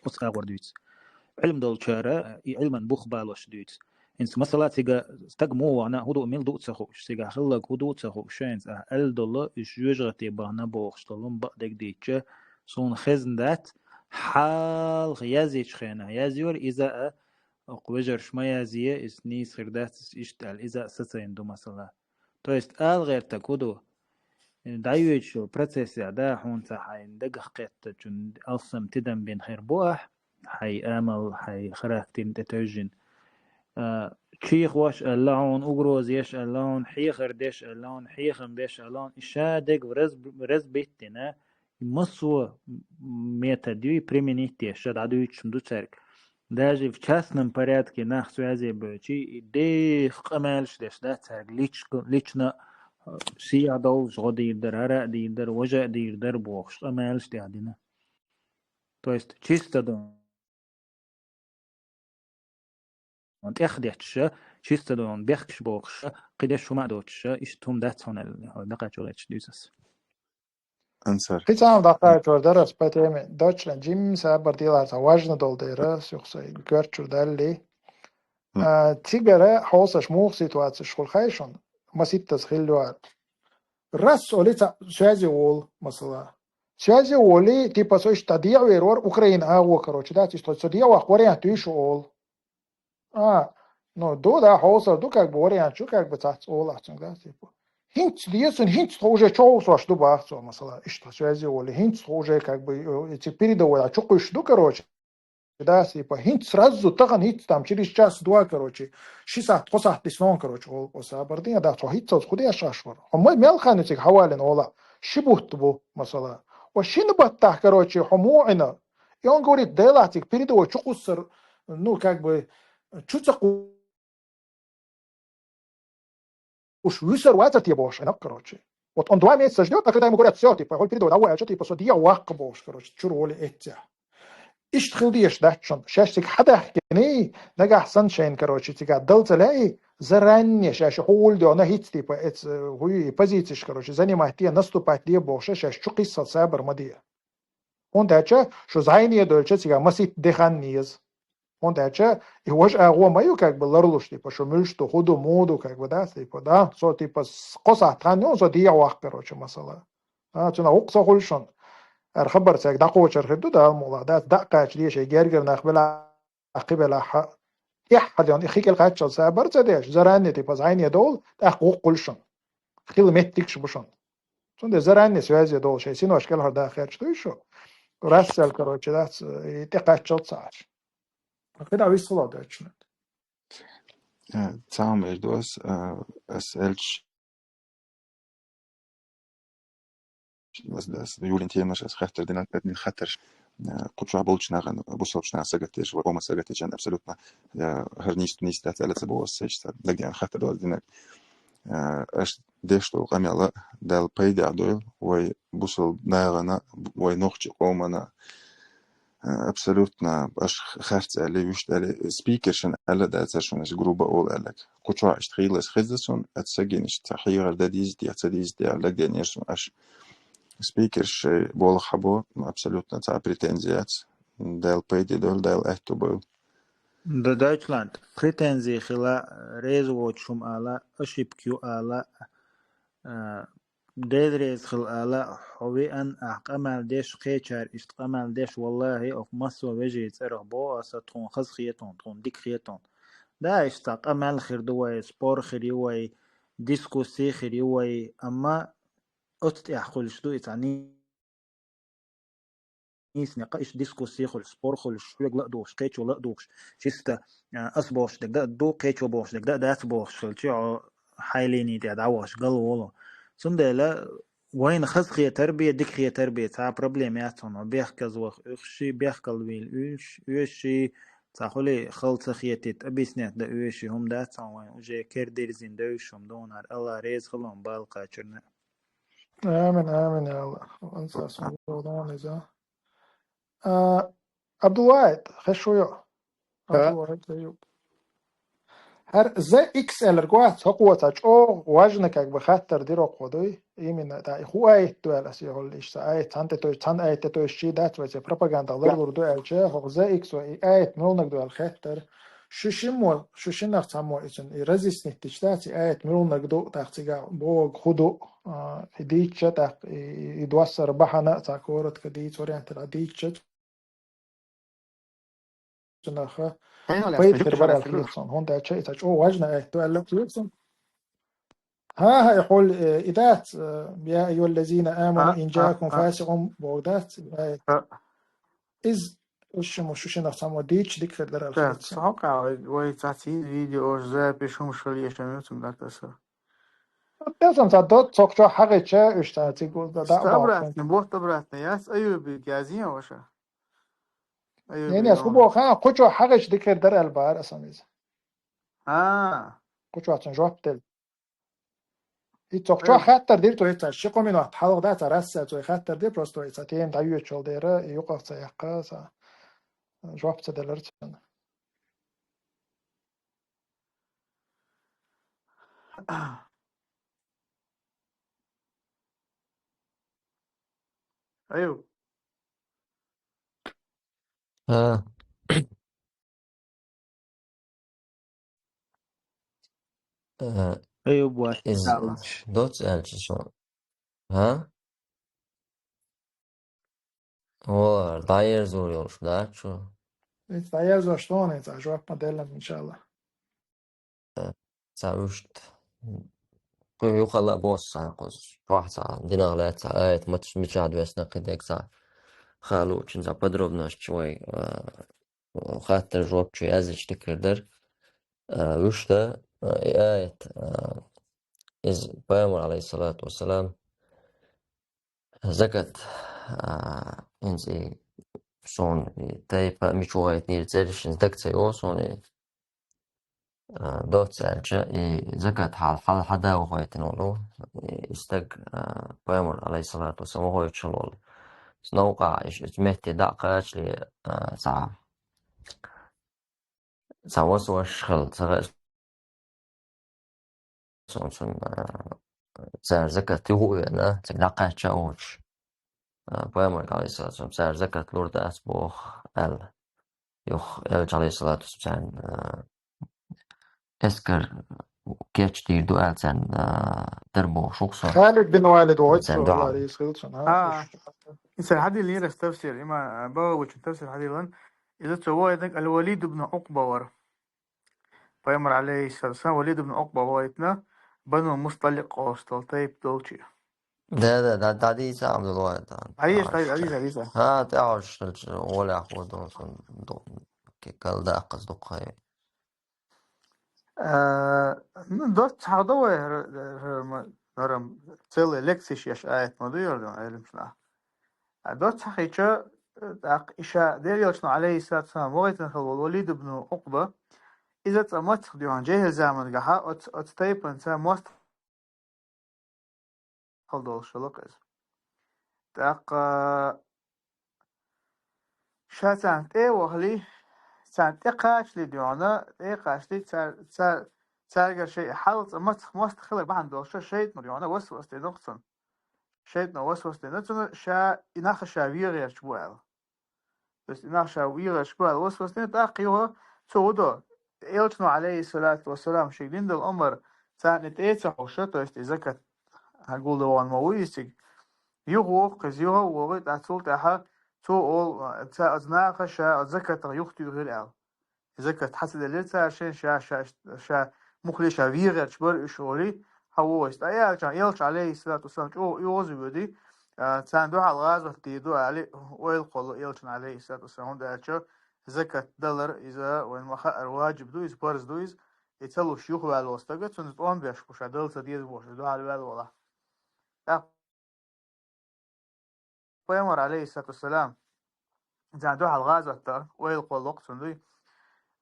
Ус агор дуйц. Илм долчара, и илман бух балош дуйц. Инс масала цига стаг му вана, худу мил ду ца хуш, цига хиллаг худу ца хуш, инс а эл дола, иш жужгати бана бохш долум ба дег дича, сун хезн дат, хал язич хена, язюр иза а, оқ вежер шма язия, ис нис хирдат, ис иштал, иза сацаин ду масала. То есть ал герта куду, дайвич процесс я, да, хун ца хайн дагах кетта чун алсам тидам бен хер буах, хай амал, хай характер те тожин. А, чих ваш аллаун, угроз еш аллаун, хихар деш аллаун, хихам беш аллаун, иша дег раз, раз биттина, масо метод ю применить те, ша да дуйчун ду церк. Даже в частном порядке нах связи бочи, и дех къамалш деш да церк лич-, лично, а, сия дол жодир дар, ара дир дар, вожа дир дар бохш, къамалш дядина. То есть чисто дон. Он тех дечша, чисто дон бехкш бохш, кидеш шума дочша, иш тум дацонел, дакачо реч дюсас. Ансар. Хицам дакачо дарас по теме, дочна, жим сабар дилар, ца важно дол дера, сюхса, гёрчур далли. А, цигара хосаш мух ситуация шхул хайшон, маситтас хиллуар. Раз олица связи ол, масала. Связи оли, типа, со ишта диа верор, Украина агу, короче, да, типа, со диа вах вариант иш ол. А, ну, ду, да, хосар ду, как бы, вариант, чу, как бы, цац ол, ацун, да, типа. Хинц диесун, хинц то уже чоу сош ду бах, со, масала, ишта связи оли, хинц то уже, как бы, э, эти передовой, а чукуш ду, короче. Да, типа, хинц сразу тахан хинц там через час-два, короче, ши саат, хо саат диснон, короче, ол, о сабар дин, да, то хинц соц худи ашашвар. А мой мелханы цик хавален ола, ши бут бу, масала. О шин баттах, короче, хому ина. И он говорит, дела цик передовой чукусар, ну, как бы, чуца уж высер вацар те бош, ина, короче. Вот он два месяца ждёт, а когда ему говорят, всё, типа, хоть передавай, давай, а что, типа, со диа вак бош, короче, чур воли эття. Ишт хилдеш датчон, шаштик хадах кени, нагах саншайн, короче, тига дал целяй, заранее, шаш хул дё, на хит, типа, эц, э, хуи позицииш, короче, занимать те, наступать де бош, шаш чукис сал сабар мадия. Он дача, что зайне дольча, тига масит дехан низ. Он дача, и вож агуа маю, как бы, ларлуш, типа, что мюльш, что худу, муду, как бы, да, типа, да, со, типа, с-, коса тхан, он со диа вах, короче, масала. А, цуна укса хульшон. Ар хабар цег, да кочар хиду, да, мула, да, да, кач, дешей, гергер нах бела, ахи бела, ха. Тяхалён, ихи кел качал, сабар цадеш, заранее, типа, зайне дол, да, кук хульшон. Хил меттик шбушон. Цунде заранее связи дол, шей, синош кел хар да херч, ты ещё. Рассел, короче, да, ц-, и те качал цач. Когда висло дочнет. Цаам эрдос, ас элч. Вас дас, юлин темаш, ас хаттар динат, админ хаттар. Э, кху чохь болчу нахана, бусалбачу наха сагатдеш, вай къоман сагатдечарна абсолютно, э, хӀара нийса ду, нийса дац аьлла ца боху аса, иштта дагадеана хаттар долу динарг. Э, аша деш долу къамел а Далла пайдехь дойла вай бусалба нахана, вай нохчи къомана, э, абсолютно аша харц аьлла, вуьшта аьлла, спикершна аьлла дацара шуна, аша груба олу аьлларг. Кху чохь иштта хийла хезна суна, аса сагийна иштта хьехар дан дийза те, ца дийза те аьлла дагадеанера суна аша. Спикерш шайн болу хьабо, абсолютно цхьа претензи яц. Дала пайде дойла, Дала аьтто бойла. Д-, Дойчланд, претензи хила, реза воцуш хӀума ала, ошибка ю ала, а, Дела реза хила ала, хьо веана, ахь къамел деш, кхечара иштта къамел деш, валлахӀи, оха массо а вежарий цӀарах боху аса, тхуна хаза хетон, тхуна дика хетон. Да, иштта къамел хир ду вай, спор хир ю вай, дискусси хир ю вай, амма оцу тӀехь хуьлуш ду и цхьа нийсаниг, кхин иштта дискусси хуьлуш, спор хуьлуш, хьоьга ла а дугӀуш, кхечо ла а дугӀуш, чисто, а, ас бохуш дерг дан а ду, кхечо бохуш дерг дан а дац бохуш хилча, хьо хьайн линии тӀехь дӀавахаш гал волу. Цундела вайна хаза хетар бен, дика хетар бен цхьа проблема яц хьуна. Бехказа ваха уьш ши, бехкал вийла уьш, уьш ши, цхьа хуьлий хала ца хетийта, объяснять дан уьш ши, хӀума дац хьуна вайн, уже кер дирзина девзаш хӀума ду хьуна, АллахӀ реза хуьлда бала кхачарна. Амин, амин, я АллахӀ. Ансас ма вон иза. А, Абдулвахид, хеш ву йо? А. Абдулвахид Аюб. ХӀара З Х Л р гуац, хӀокхо цхьа чӀогӀа важна как бы хаттар дира хӀокхо дуй. Именно, да, и хӀу аят ду аьлла аса йохалла иштта. Аят цхьана тӀе той, цхьана аят тӀе той ши дац вай церан пропаганда ларлур ду аьлча, хӀокху З Х Л и аят муьлнаг ду аьлла хеттара. Шу шин мо, шу шиннах цхьаммо иза и разъяснить дича дац, и аят муьлнаг ду, тӀаккха цига богу хӀу ду, а, и дийча, тӀаккха и, и, и доссар бахьана а цхьа коротко дийца вариант а дийча, цунаха Хьенал пайда яц, хир жугташ бара яц, хир сан. ХӀунда аьлча и цхьа чӀогӀа важна аят ду аьлла хир сан. ХӀан-хӀа, и хьол, э, и дац, э, «Я айюхаллазина аману А, ин а, джаакум а. фасикъун» боху дац, э, А. Из, уьш шу мо шу шиннах цхьаммо дийча дика хир дара аьлла Так, хилац. Со хьокъехь вай, вай цхьацца йина видеош, запись, хӀумаш хила ешан ю цуьнан гӀатаса. Те сан ца дот, цокъ чохь хьагӀича, уьш ца цига да, да, Ста обратно, бот обратно, яц Аюбиг язйина ваша. Не, не, Аюбиг хӀу боху, хан, кху чохь хьагӀича дика хир дара аьлла бара асан иза. А. Кху чохь цуьнан жоп делла. И цокъ чохь хаттар дира, то есть, цхьа ши-кхо минот хьалха дац, цхьа расса цо и хаттар дира, просто и цхьа тема дӀайоьчул дера, и юкъах ца яккха, цхьа жоп ца делара цунна. Аюб. А. Э, Аюб вац, из Аюб. Доц аьлча шо. А? О, дӀаерзор йолуш дац шу? Иза дӀаерзош ду хьуна, иза жоп ма делла, иншалла. Э, ца вуьшта. Кху юхала а босса кхуза. Чохь ца динах лаьцна аят мач-, мичахь доьссина кхидерг ца халучун ца подробностьчу вай, э, хаттар жоп чу яздича дика хир дара. Э, вуьшта, э, и аят, э, иза пайхамар, алейхиссалату вассалам, закат, а, хӀинца и суна и тайпа мича вахийтинера цӀераш хӀинца дага ца йогӀу суна и, а, доцца аьлча, и закат хьал, хьал хьада вахийтина волу, и стаг, а, пайхамар, алейхиссалату вассалам, вахийтуш волу. Новкъа иш, иш метте дӀа а кхачале, а, цхьа, цхьа васваш хила, ца хаьа суна, цуьнан, а, цара закат юха а веана, цига дӀакхаьчча а воцуш, а, пайхамарга, алейхиссалату вассалам, цара закат лур дац боху аьлла. Юха элча, алейхиссалату вассалам, царна, а, эскар кечдийр ду аьлла царна, а, дара бохуш ву-кх со. Халид бин Валид ву-кх царна дуьхьал. Аллах реза хила цунна, а, А, уьш. Иза хьадиллинера аса тафсир, имам, а, Багавичун тафсир хьадиллина. Иза цо вахийтинарг Аль-Валид ибн Укъба вара. Пайхамар, алейхиссалам, Валид ибн Укъба вахийтина, Бану Мусталикъ олуш долу тайпа долчу. Да, да, да, дӀадийца Абдулла вахийтина. ДӀадийца, дӀадийца, дӀадийца. ХӀа, тӀаьхьожуш хилча, гӀолехь хӀун ду, ду, ду, кал даккхаза дукха хай. Э, ну, доцца хьахдо вай хӀара, хӀара ма, хӀара целый лекцеш еш аят ма ду йордан Ӏеламнаха. А доцца хьахийча, тӀаккха и ша Делан Элчано, алейхиссалату вассалам, вахийтина хила волу Валид ибн Укъба, иза цкъа мацах дуьхьал, жехӀил заманахь оц-, оцу тайпанца мостагӀ хила долуш хилла иза. ТӀаккха ша царна тӀе а вахале, царна тӀе кхачале дуьхьал, тӀе а кхачале, цар-, цар-, цаьргара шайн хьал цкъа мацах мостагӀ хилар бахьана долуш шайтӀано дуьхьал васвас дина цунна. ШайтӀано васвас дина цунна, ша и нах ша вен гӀерташ бу аьлла. То есть и нах ша вен гӀерташ бу аьлла васвас дина, тӀаккха юха цо хӀун до, Элчано, алейхиссалату вассалам, шега дина долу омра царна тӀе а ца хьовша, то есть и закат хьагулдан вахана ма ву иза цига. Юха воху иза, юха а вогӀий, тӀаккха цул тӀаьхьа цо олу, ца-, оцу наха ша оцу закатах юхатуьйхира аьлла. Закат хьа ца делира цара шайна, ша, ша, ша муххале ша вен гӀерташ бара уьш олий, хьан вогӀу иза. ТӀаккха аьлча, Элча, алейхиссалату вассалам, чӀогӀа оьгӀаз а воьдий, а, царна дуьхьал гӀазот дийр ду аьлла, ойла кхолло Элчана, алейхиссалату вассалам, хӀунда аьлча закат далар иза вайн ма-хаъара ваджиб ду, иза парз ду иза, и ца луш юхаваьлла волу стага, цунна тӀом беш бу, ша дала ца деза бохуш, дуьхьал ваьлла валахь. ТӀаккха Пайхамар, алейхиссалату вассалам, царна дуьхьал гӀазот дан ойла кхолло-кх цунна дуй.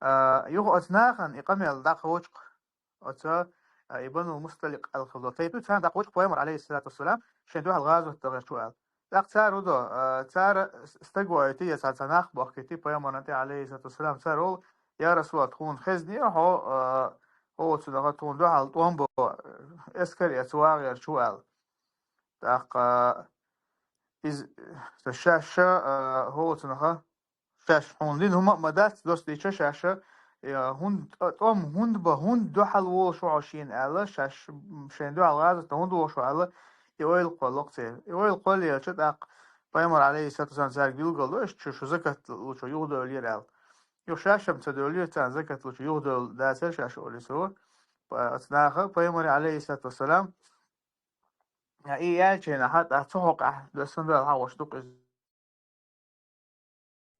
А, юха оцу нахана и къамел дӀакхочу-кх, оцу, а, и Банул Мусталикъ аьлла хилла долу тайпа, царна дӀакхочу-кх Пайхамар, алейхиссалату вассалам, шайн дуьхьал гӀазот дан гӀерташ ву аьлла. ТӀаккха цара хӀун до, а, цара с-, стаг воуьйтий, я цхьа, цхьа нах бохкуьйтий Пайхамарна тӀе, алейхиссалату вассалам, цара олу: «Я Расулаллах, тхуна хезнера хьо, а, хӀокху цунах тхуна дуьхьал тӀом бо, эскар эца ван гӀерташ ву», аьлла. ТӀаккха иза, ша, ша, а, хӀокху цунах, шаьш хьуна дина хӀума а ма дац, доссийча шаьш, а, хӀунда, тӀо-, тӀом хӀунда бан, хӀунда дуьхьал волуш ву хьо шена аьлла, шаьш, м, шайна дуьхьал гӀазот дан хӀунда волуш ву аьлла, и ойла кхолло-кх церан. И ойла кхоллаелча, тӀаккха Пайхамар, алейхиссалату вассалам, цаьрга билгал до, иштта шу, шу закат лучу юхадевллера аьлла. Юха шаьш-м ца девллера, царна закат лучу юхадевлла дацара шаьш олий цо. Па-, оцу наха Пайхамаре, алейхиссалату вассалам, и аьллачу хенахь, тӀаккха цу хьокъехь доьссина Дала хьахош ду-кх иза.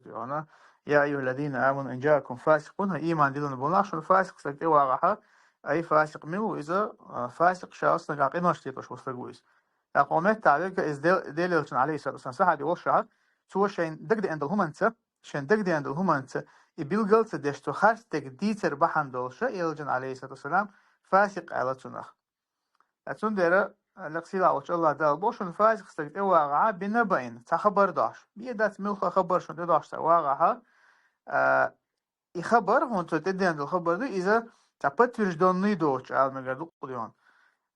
Йона: «Я айюхаллазина аману ин джаакум фасикъун», хӀан ийман диллина болу нах, шуна фасикъ стаг тӀевагӀахь, ай, фасикъ мила ву иза? А, фасикъ ша оцу нагахь къинош летош волу стаг ву иза. ТӀаккха хӀокху меттехь верг а иза Дел-, Делан Элчан, алейхиссалату вассалам, сахьаби волуш ахь, цо шайн дагадеана долу хӀуманца, шайн дагадеана долу хӀуманца и билгал а ца деш, цо харц дерг дийцар бахьана долуш, Элчан, алейхиссалату вассалам, фасикъ аьлла цунах. Ткъа цундела, лекха сийлахь волчу АллахӀ Дала боху шуна, фасикъ стаг тӀевагӀахь, бинабаин, цхьа хабар дохьуш. Бен дац муьлхха хабар шуна тӀедохьуш цхьа вагӀахь, а, и хабар, хӀунда цо тӀедеана долу хабар ду, иза цхьа подтверждённый доцуш ала мегар ду-кх дуьйна.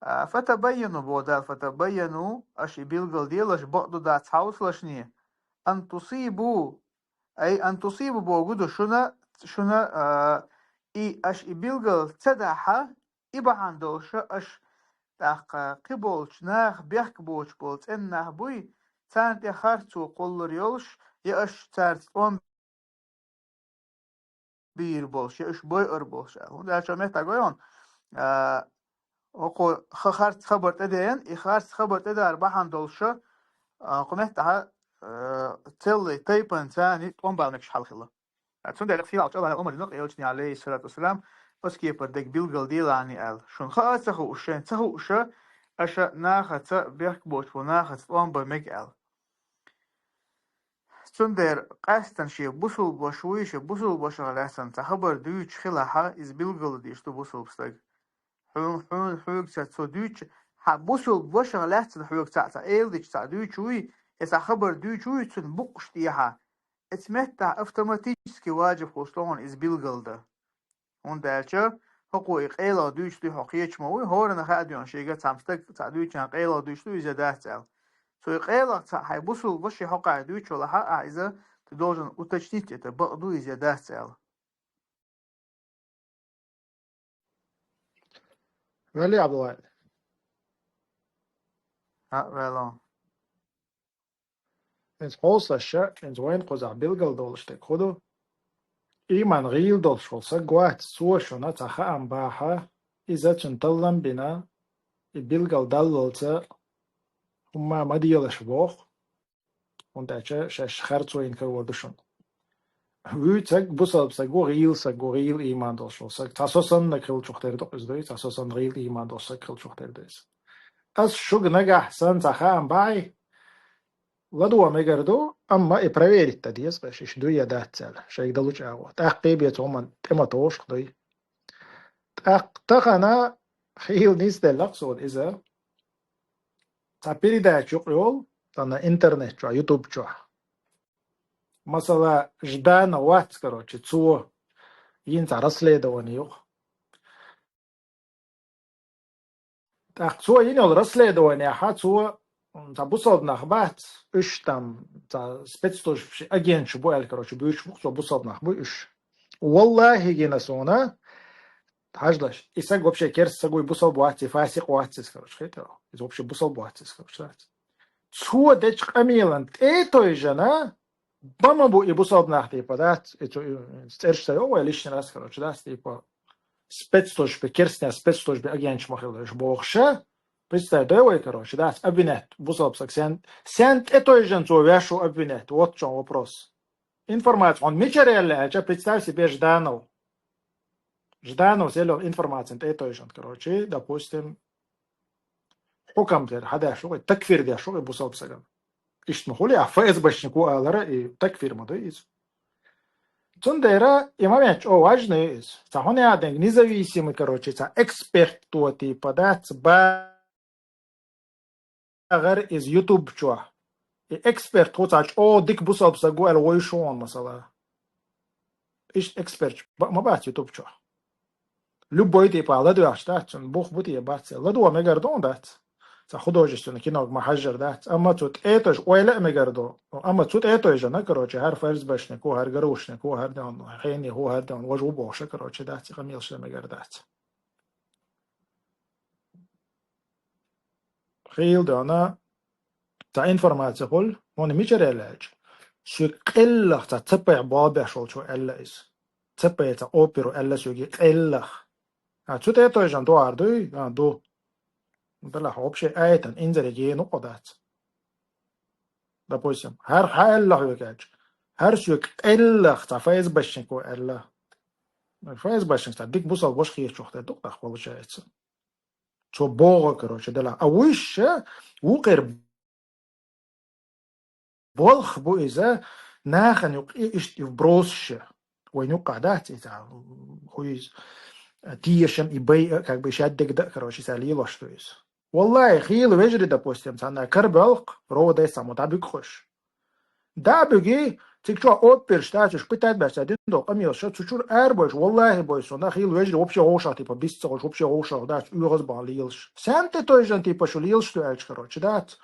А, фатабайяну, боху Дала, фатабайяну, аша и билгал делаш, бакъ ду дац хьовсалаш, ан тусибу, ай, ан тусибу боху ду шуна, шуна, а, и аша и билгал ца дахь, и бахьана долуш аша тӀаккха кхиболчу наха бехк боцуш болу цӀена нах буй, царна тӀе харцо кхоллар йолуш, я аша цаьрца тӀом бийр болуш, я уьш бойур болуш аьлла. ХӀунда аьлча меттахь гой хьуна, а, хӀокхо ха-, харц хабар тӀедеана, и харц хабар тӀедар бахьана долуш, а, кху меттахь, а, целлай тайпанца царна тӀом бала мегаш хьал хилла. Цундела сийлахьчу АллахӀа омра дина-кх Элчане, алейхиссалату вассалам, оцу кепара дерг билгал делахь аьлла. Шуна хаа а ца хууш, шайна ца хууш, аша нахаца, бехк боцуш болу нахаца тӀом бан мега аьлла. Цундела къаьстина шен бусулба ваша вуй, шен бусулба вашах лаьцна цхьа хабар дуьйцуш хилахь, иза билгал деш ду бусулба стаг. Хьуна, хьуна, хьоьга ца цо дуьйцуш, хьан бусулба вашах лаьцна хьоьга цхьаъ, цхьа эладича цхьаъ дуьйцуш вуй, я цхьа хабар дуьйцуш вуй, цуьнан букъаш тӀехьа. Оцу меттехь автоматически ваджиб хуьлуш ду хьуна иза билгал дан. ХӀунда аьлча хӀокхо и къайлаха дуьйцуш дуй хьо кхеча ма вуй, хӀоранна хаа дуьйна шега цхьамма стага цхьаъ дуьйцуш, къайлаха дуьйцуш ду иза я дац аьлла. Цо и къайлаха цхьаъ хьайн бусулба вашин хьокъехь дуьйцуш велахь, ахь иза ты должен уточнить это, бакъ ду иза я дац аьлла. Вели, Абдулла. А, вело. ХӀинца хьовсалаш, хӀинца вайна кхузахь билгал долуш дерг хӀун ду? Ийман гӀийла долуш волу саг вац, цо шуна цхьа хаам бахь, иза цуьнан таллам бина, и билгал даллалца хӀумма ма делаш боху. ХӀунда аьлча шаьш харцо йина карор ду шуна. Вуьйцург бусалба саг ву, гӀийла саг ву, гӀийла ийман долуш волу саг. Цхьа со саннаг хиллачух тера ду иза дуй, цхьа со санна гӀийла ийман долуш саг хиллачух тера ду иза. Ас шуьга нагахь санна цхьа хаам бахьий, ладувгӀа мегар ду, амма и проверить дан деза, кхы шиш дуй я дац аьлла, шайга далучу агӀо. ТӀаккха бен цу хӀуманна тӀе ма товшах дуй. ТӀаккха тахана хийла нисделла суна иза. Цхьа передача юкъа йолу, цхьана интернет чохь, YouTube чохь. Масала, Жданов вац, короче, цо йина цхьа расследование юкъа. ТӀаккха цо йина йолу расследованиехь, цо, м, цхьа бусалба нах бац, уьш там, цхьа спецслужбаш агенташ бу аьлла, короче, буьйцуш бу-кх цо, бусалба нах буй уьш. Валлахи, гина суна, хьажалаш, и саг вообще керста саг вуй, бусалба вац и, фасикъ вац иза, короче, хетарал. Иза вообще бусалба вац иза, короче, дац. Цо дечу къамелан тӀе а тойжана, бан ма бу и бусалба нах, типа, дац, и цу, и цӀераш ца йо вай лишний раз, короче, дац, типа, спецслужбе, керстнех спецслужбе агенташ ма хила уьш бохуша. Представь, дай вай, короче, дац, обвинять бусалба саг, сен, сен тӀе тойжана цо ваьш ву обвинять. Вот в чём вопрос. Информация хьуна мичара яьлла аьлча, представь себе, Жданов. Жданов сел йолу информацина тӀе а тойжана, короче, допустим, хьукам тера хьан деш ву, такфир деш ву бусалба сагана. Иштта ма хуьлу, а ФСБшнико алара, и такфир ма ду иза. Цундела и момент чӀогӀа важный иза. Цхьа хӀун яа динга, независимый, короче, цхьа эксперт тӀе, типа, дац, ба- гӀар иза YouTube чохь. И эксперт хӀу цхьа чӀогӀа дика бусалба саг ву аьлла вуй шуна, масала. Иштта эксперт ба-, ма бац YouTube чохь. Любой типа ладоьгӀча дац, цунна бух бу те бац. ЛадогӀа мегар ду дац. Цхьа художественный кинога ма хьажжар дац. Амма цу тӀе а тойжа ойла а мегар ду. Амма цу тӀе а тойжана, короче, хӀара ФСБшнико, хӀара ГРУшнико, хӀара де хӀун, хьенехо, хӀара де хӀун, важа ву бохуша, короче, дац, и къамелаш дан мегар дац. Хийла дона, цхьа информация хуьлу, хьуна мичара аьлла аьлча. Соьга къеллах цхьа ЦП-хь болх беш волчо аьлла иза. ЦП цхьа оперо аьлла соьга къеллах. А, цу тӀе а тойжана дуьхьар дуй? А, ду. Делахь вообще аятан инзаре гена кхо дац. Допустим, хӀара хьан аьлла хьоьга аьлча? ХӀара соьга къеллах цхьа ФСБшнико аьлла. ФСБшник цхьа дика бусалба ваша хетачух тӀе ду-кх тӀаккха, получается. Цо богӀу, короче, делахь. А вуьйша, вукхера болх бу иза, нахана юкъа иштта и вбросаша. Вайна юкъахь дац иза, хӀу иза, тешам и байа, как бы, шаддег да, короче, иза лелош ду иза. Валлахи, хийла вежарий, допустим, цхьанна карабоьлху, РОВД цхьаммо дӀабуьгу хӀуш. ДӀа а буьгий, цига чохь оперш дац, уьш пытать баьча дина долу къамелаш, цу чуьра арабойш, валлахи, бой суна, хийла вежарий вообще вовшах, типа, бист ца гӀуш, вообще вовшах дац, оьгӀаз бан лелаш. Сен тӀе тойжана, типа, шу лелаш ду аьлча, короче, дац.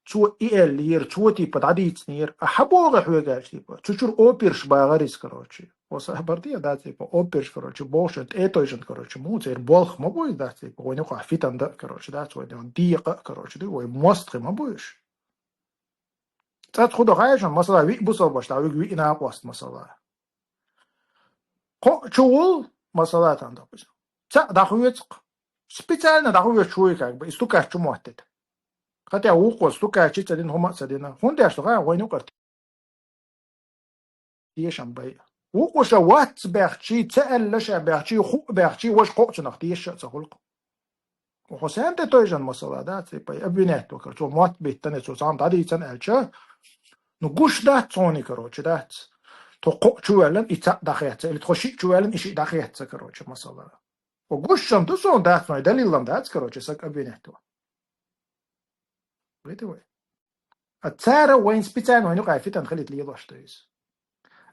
Цо и аьллера, цо, типа, дӀадийцинера. А хьан богӀу хьоьга аьлча, типа, цу чуьра оперш багӀар иза, короче. Оса хабар дий, дац, типа, оперш, короче, бохуш, тӀе а тойжана, короче, муха церан болх ма бу иза, дац, типа, вайна юкъахь фитан да, короче, дац, вайна декъа, короче, ду, вай мостагӀий ма бу уьш. ЦӀац хӀу до хьаьжна, масала, виъ бусалба ваша дӀавуьгу, виъ накъост, масала. Кхоъ чу вул, масала, там, допустим. Цхьаъ дӀахоьцу-кх. Специально дӀахоьцуш вуй, как бы, и стукач чу моттита. Хотя вукхо стукачи ца дина, хӀума а ца дина. ХӀунда аьлча, ха, вайна юкъара тешам бай. Вукхо ша вац баьхчи, ца аьлла ша баьхчи, хӀуъ баьхчи, важа кхоъ цунах теша а ца хуьлу-кх. Хьо сен тӀе тойжана, масала, дац, типа, обвинять ву, короче, цо мотт биттана, цо цхьамма дӀадийцина аьлча, ну, гуш дац цуьнан, короче, дац. Тхо кхоъ чу ваьллина, и цхьаъ дӀахецна, или тхо шиъ чу ваьллина, и шиъ дӀахецна, короче, масала. Хьо гушшан ду суна, дац, ну, и далилам дац, короче, саг обвинять ву. Видите вы? А цара вайн специально вайн юкъахь фитан хилийта лелош ду иза.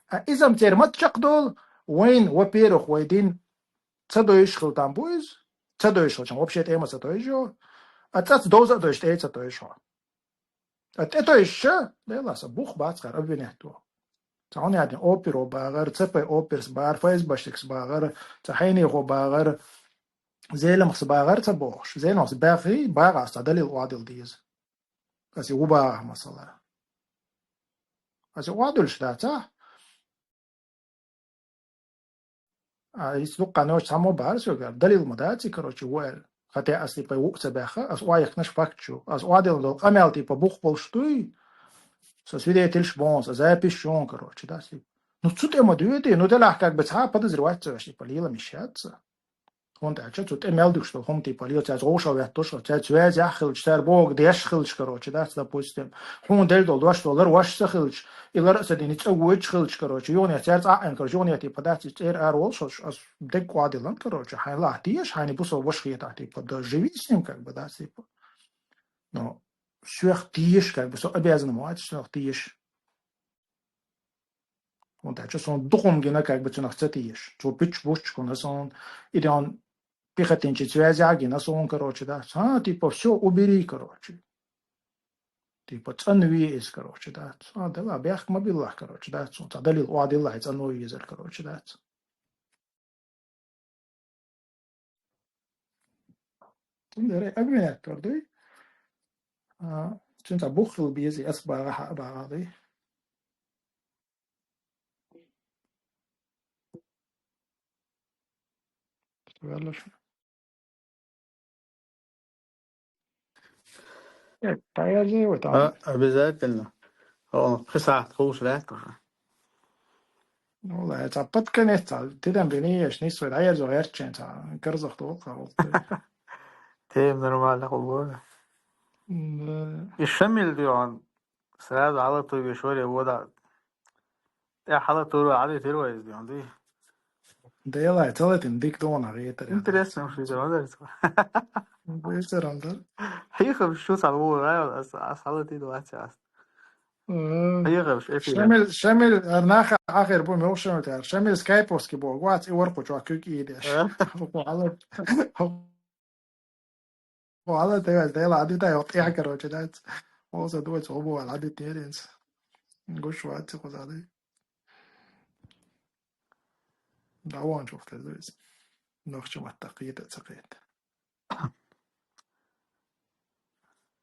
А иза-м церан ма чекхдолу, вайн, во-первых, вай дин ца дойуш хила там бу иза, ца дойуш хилча, вообще тӀе ма ца тойжо, а цӀац довза а дойуш, тӀе а ца тойжо. А тӀе тойжуша, Делан са бух бац хӀара обвинять ву. Цхьа хӀун яа дина, оперо багӀар, ЦП оперс багӀар, ФСБшникс багӀар, цхьа хьенехо багӀар, Зеламхас багӀар ца бохуш. Зеламхас баьххий, багӀа ас цхьа далил охьадилла деза. Ас и ву багӀа, масала. Ас и охьадуьллуш дац, а? А, иза дуккха ночь цхьаммо бахара соьгара. Далил ма дац и, короче, ву аьлла. Хотя ас, типа, ву а ца баьхха, ас охьайихкинарш факт ю. Ас охьадиллина долу къамел, типа, бух болуш дуй? Со свидетельш бу, со запись ю, короче, да, типа. Ну, цу тӀе ма доьду, ну, делахь, как бы, цхьа а подозревать ца веш, типа, леламаш яц. хӀунда аьлча, цу тӀе мел дукхаш долу хӀума типа лела, цаьрца вовшах веттуш, цаьрца связь яхь хилча, цара бохург деш хилча, короче, дац, допустим. Хьуна делла долу дош долу лар ваша ца хилча, и лар а ца дина, и цӀа вуьйцуш хилча, короче, юханехь цаьрца а Ӏен, короче, юханехь типа дац, и цӀера ара волуш хилча, ас дегга охьадиллина, короче, хьайна лахь теша, хьайна бусо ваша хетахь, типа, да, живи с ним, как бы, дац, типа. Но сох теша, как бы, со обязан ма вац сох теша. ХӀунда аьлча суна дукха хӀума гина, как бы, цунах ца теша. Цо пуьчча буччахуна суна, и ден пехотинчий связь гина суна, короче, дац. Ха, типа, всё, убери, короче. Типа, цӀанве иза, короче, дац. А, да ладно, бехк ма биллахь, короче, дац. Суна цхьа далил охьадиллахь, и цӀанве везар, короче, дац. Цундела обменять дора дуй? А, цуьнца бух хила беза, ас багӀа, хьа а багӀа дуй? Ваьлла шу. Э, дӀаязде вай там. А, обязательно. О, пхи сахьт ховш лаьтта уже. Ну, ла, цхьа под конец, цхьа, тидам бинийеш, нисвай, дӀаязо гӀертачен, цхьа, карзах доху, цхьа, вот. Тема нормально хӀума. Да. И Шамил дуьйхьан сразу хьала туьйгаш варе вода. ТӀе хьала туьйра Ӏадитира вай иза дуьйхьан, дуй? Делай, ца латина дика дона гӀетар. Интересно, уж иза ма дарца. Весерам дар. Хьехам шу цхьа вугӀу, ас, ас хьала тида вац ас. Мгм. Хьехам шу эфира. Шамил, Шамил, ар наха ахир бу мел Шамил тар. Шамил скайповский бу, вац и варху чу куьг идеш. А? Хьала, хьала тегас, дела, ади тай, вот, я, короче, дац. Оса дуц, обу, ади теренс. Гуш вац, хузады. Да, вон чуфтер дуц. Нохча матта кхета, ца кхета.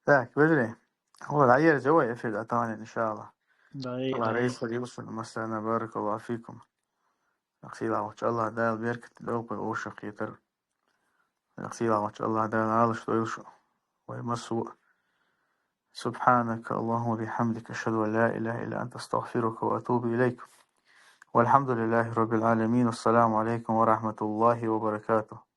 Так, вежарий. Хьала дӀаерза вай эфир дӀатаьхьна, иншалла. Да, и, Алла да, и. Рейс хилийла шуна массарна, баракаллаху фикум. Нах сийлахь волчу Аллах Дала беркат долу кху вовшах кхетар. Нах сийлахь волчу Аллах Дала Ӏалаш дойла шу. Вай массо а. سبحانك اللهم وبحمدك، أشهد أن لا إله إلا أنت، أستغفرك وأتوب إليك. والحمد لله رب العالمين. والسلام عليكم ورحمة الله وبركاته.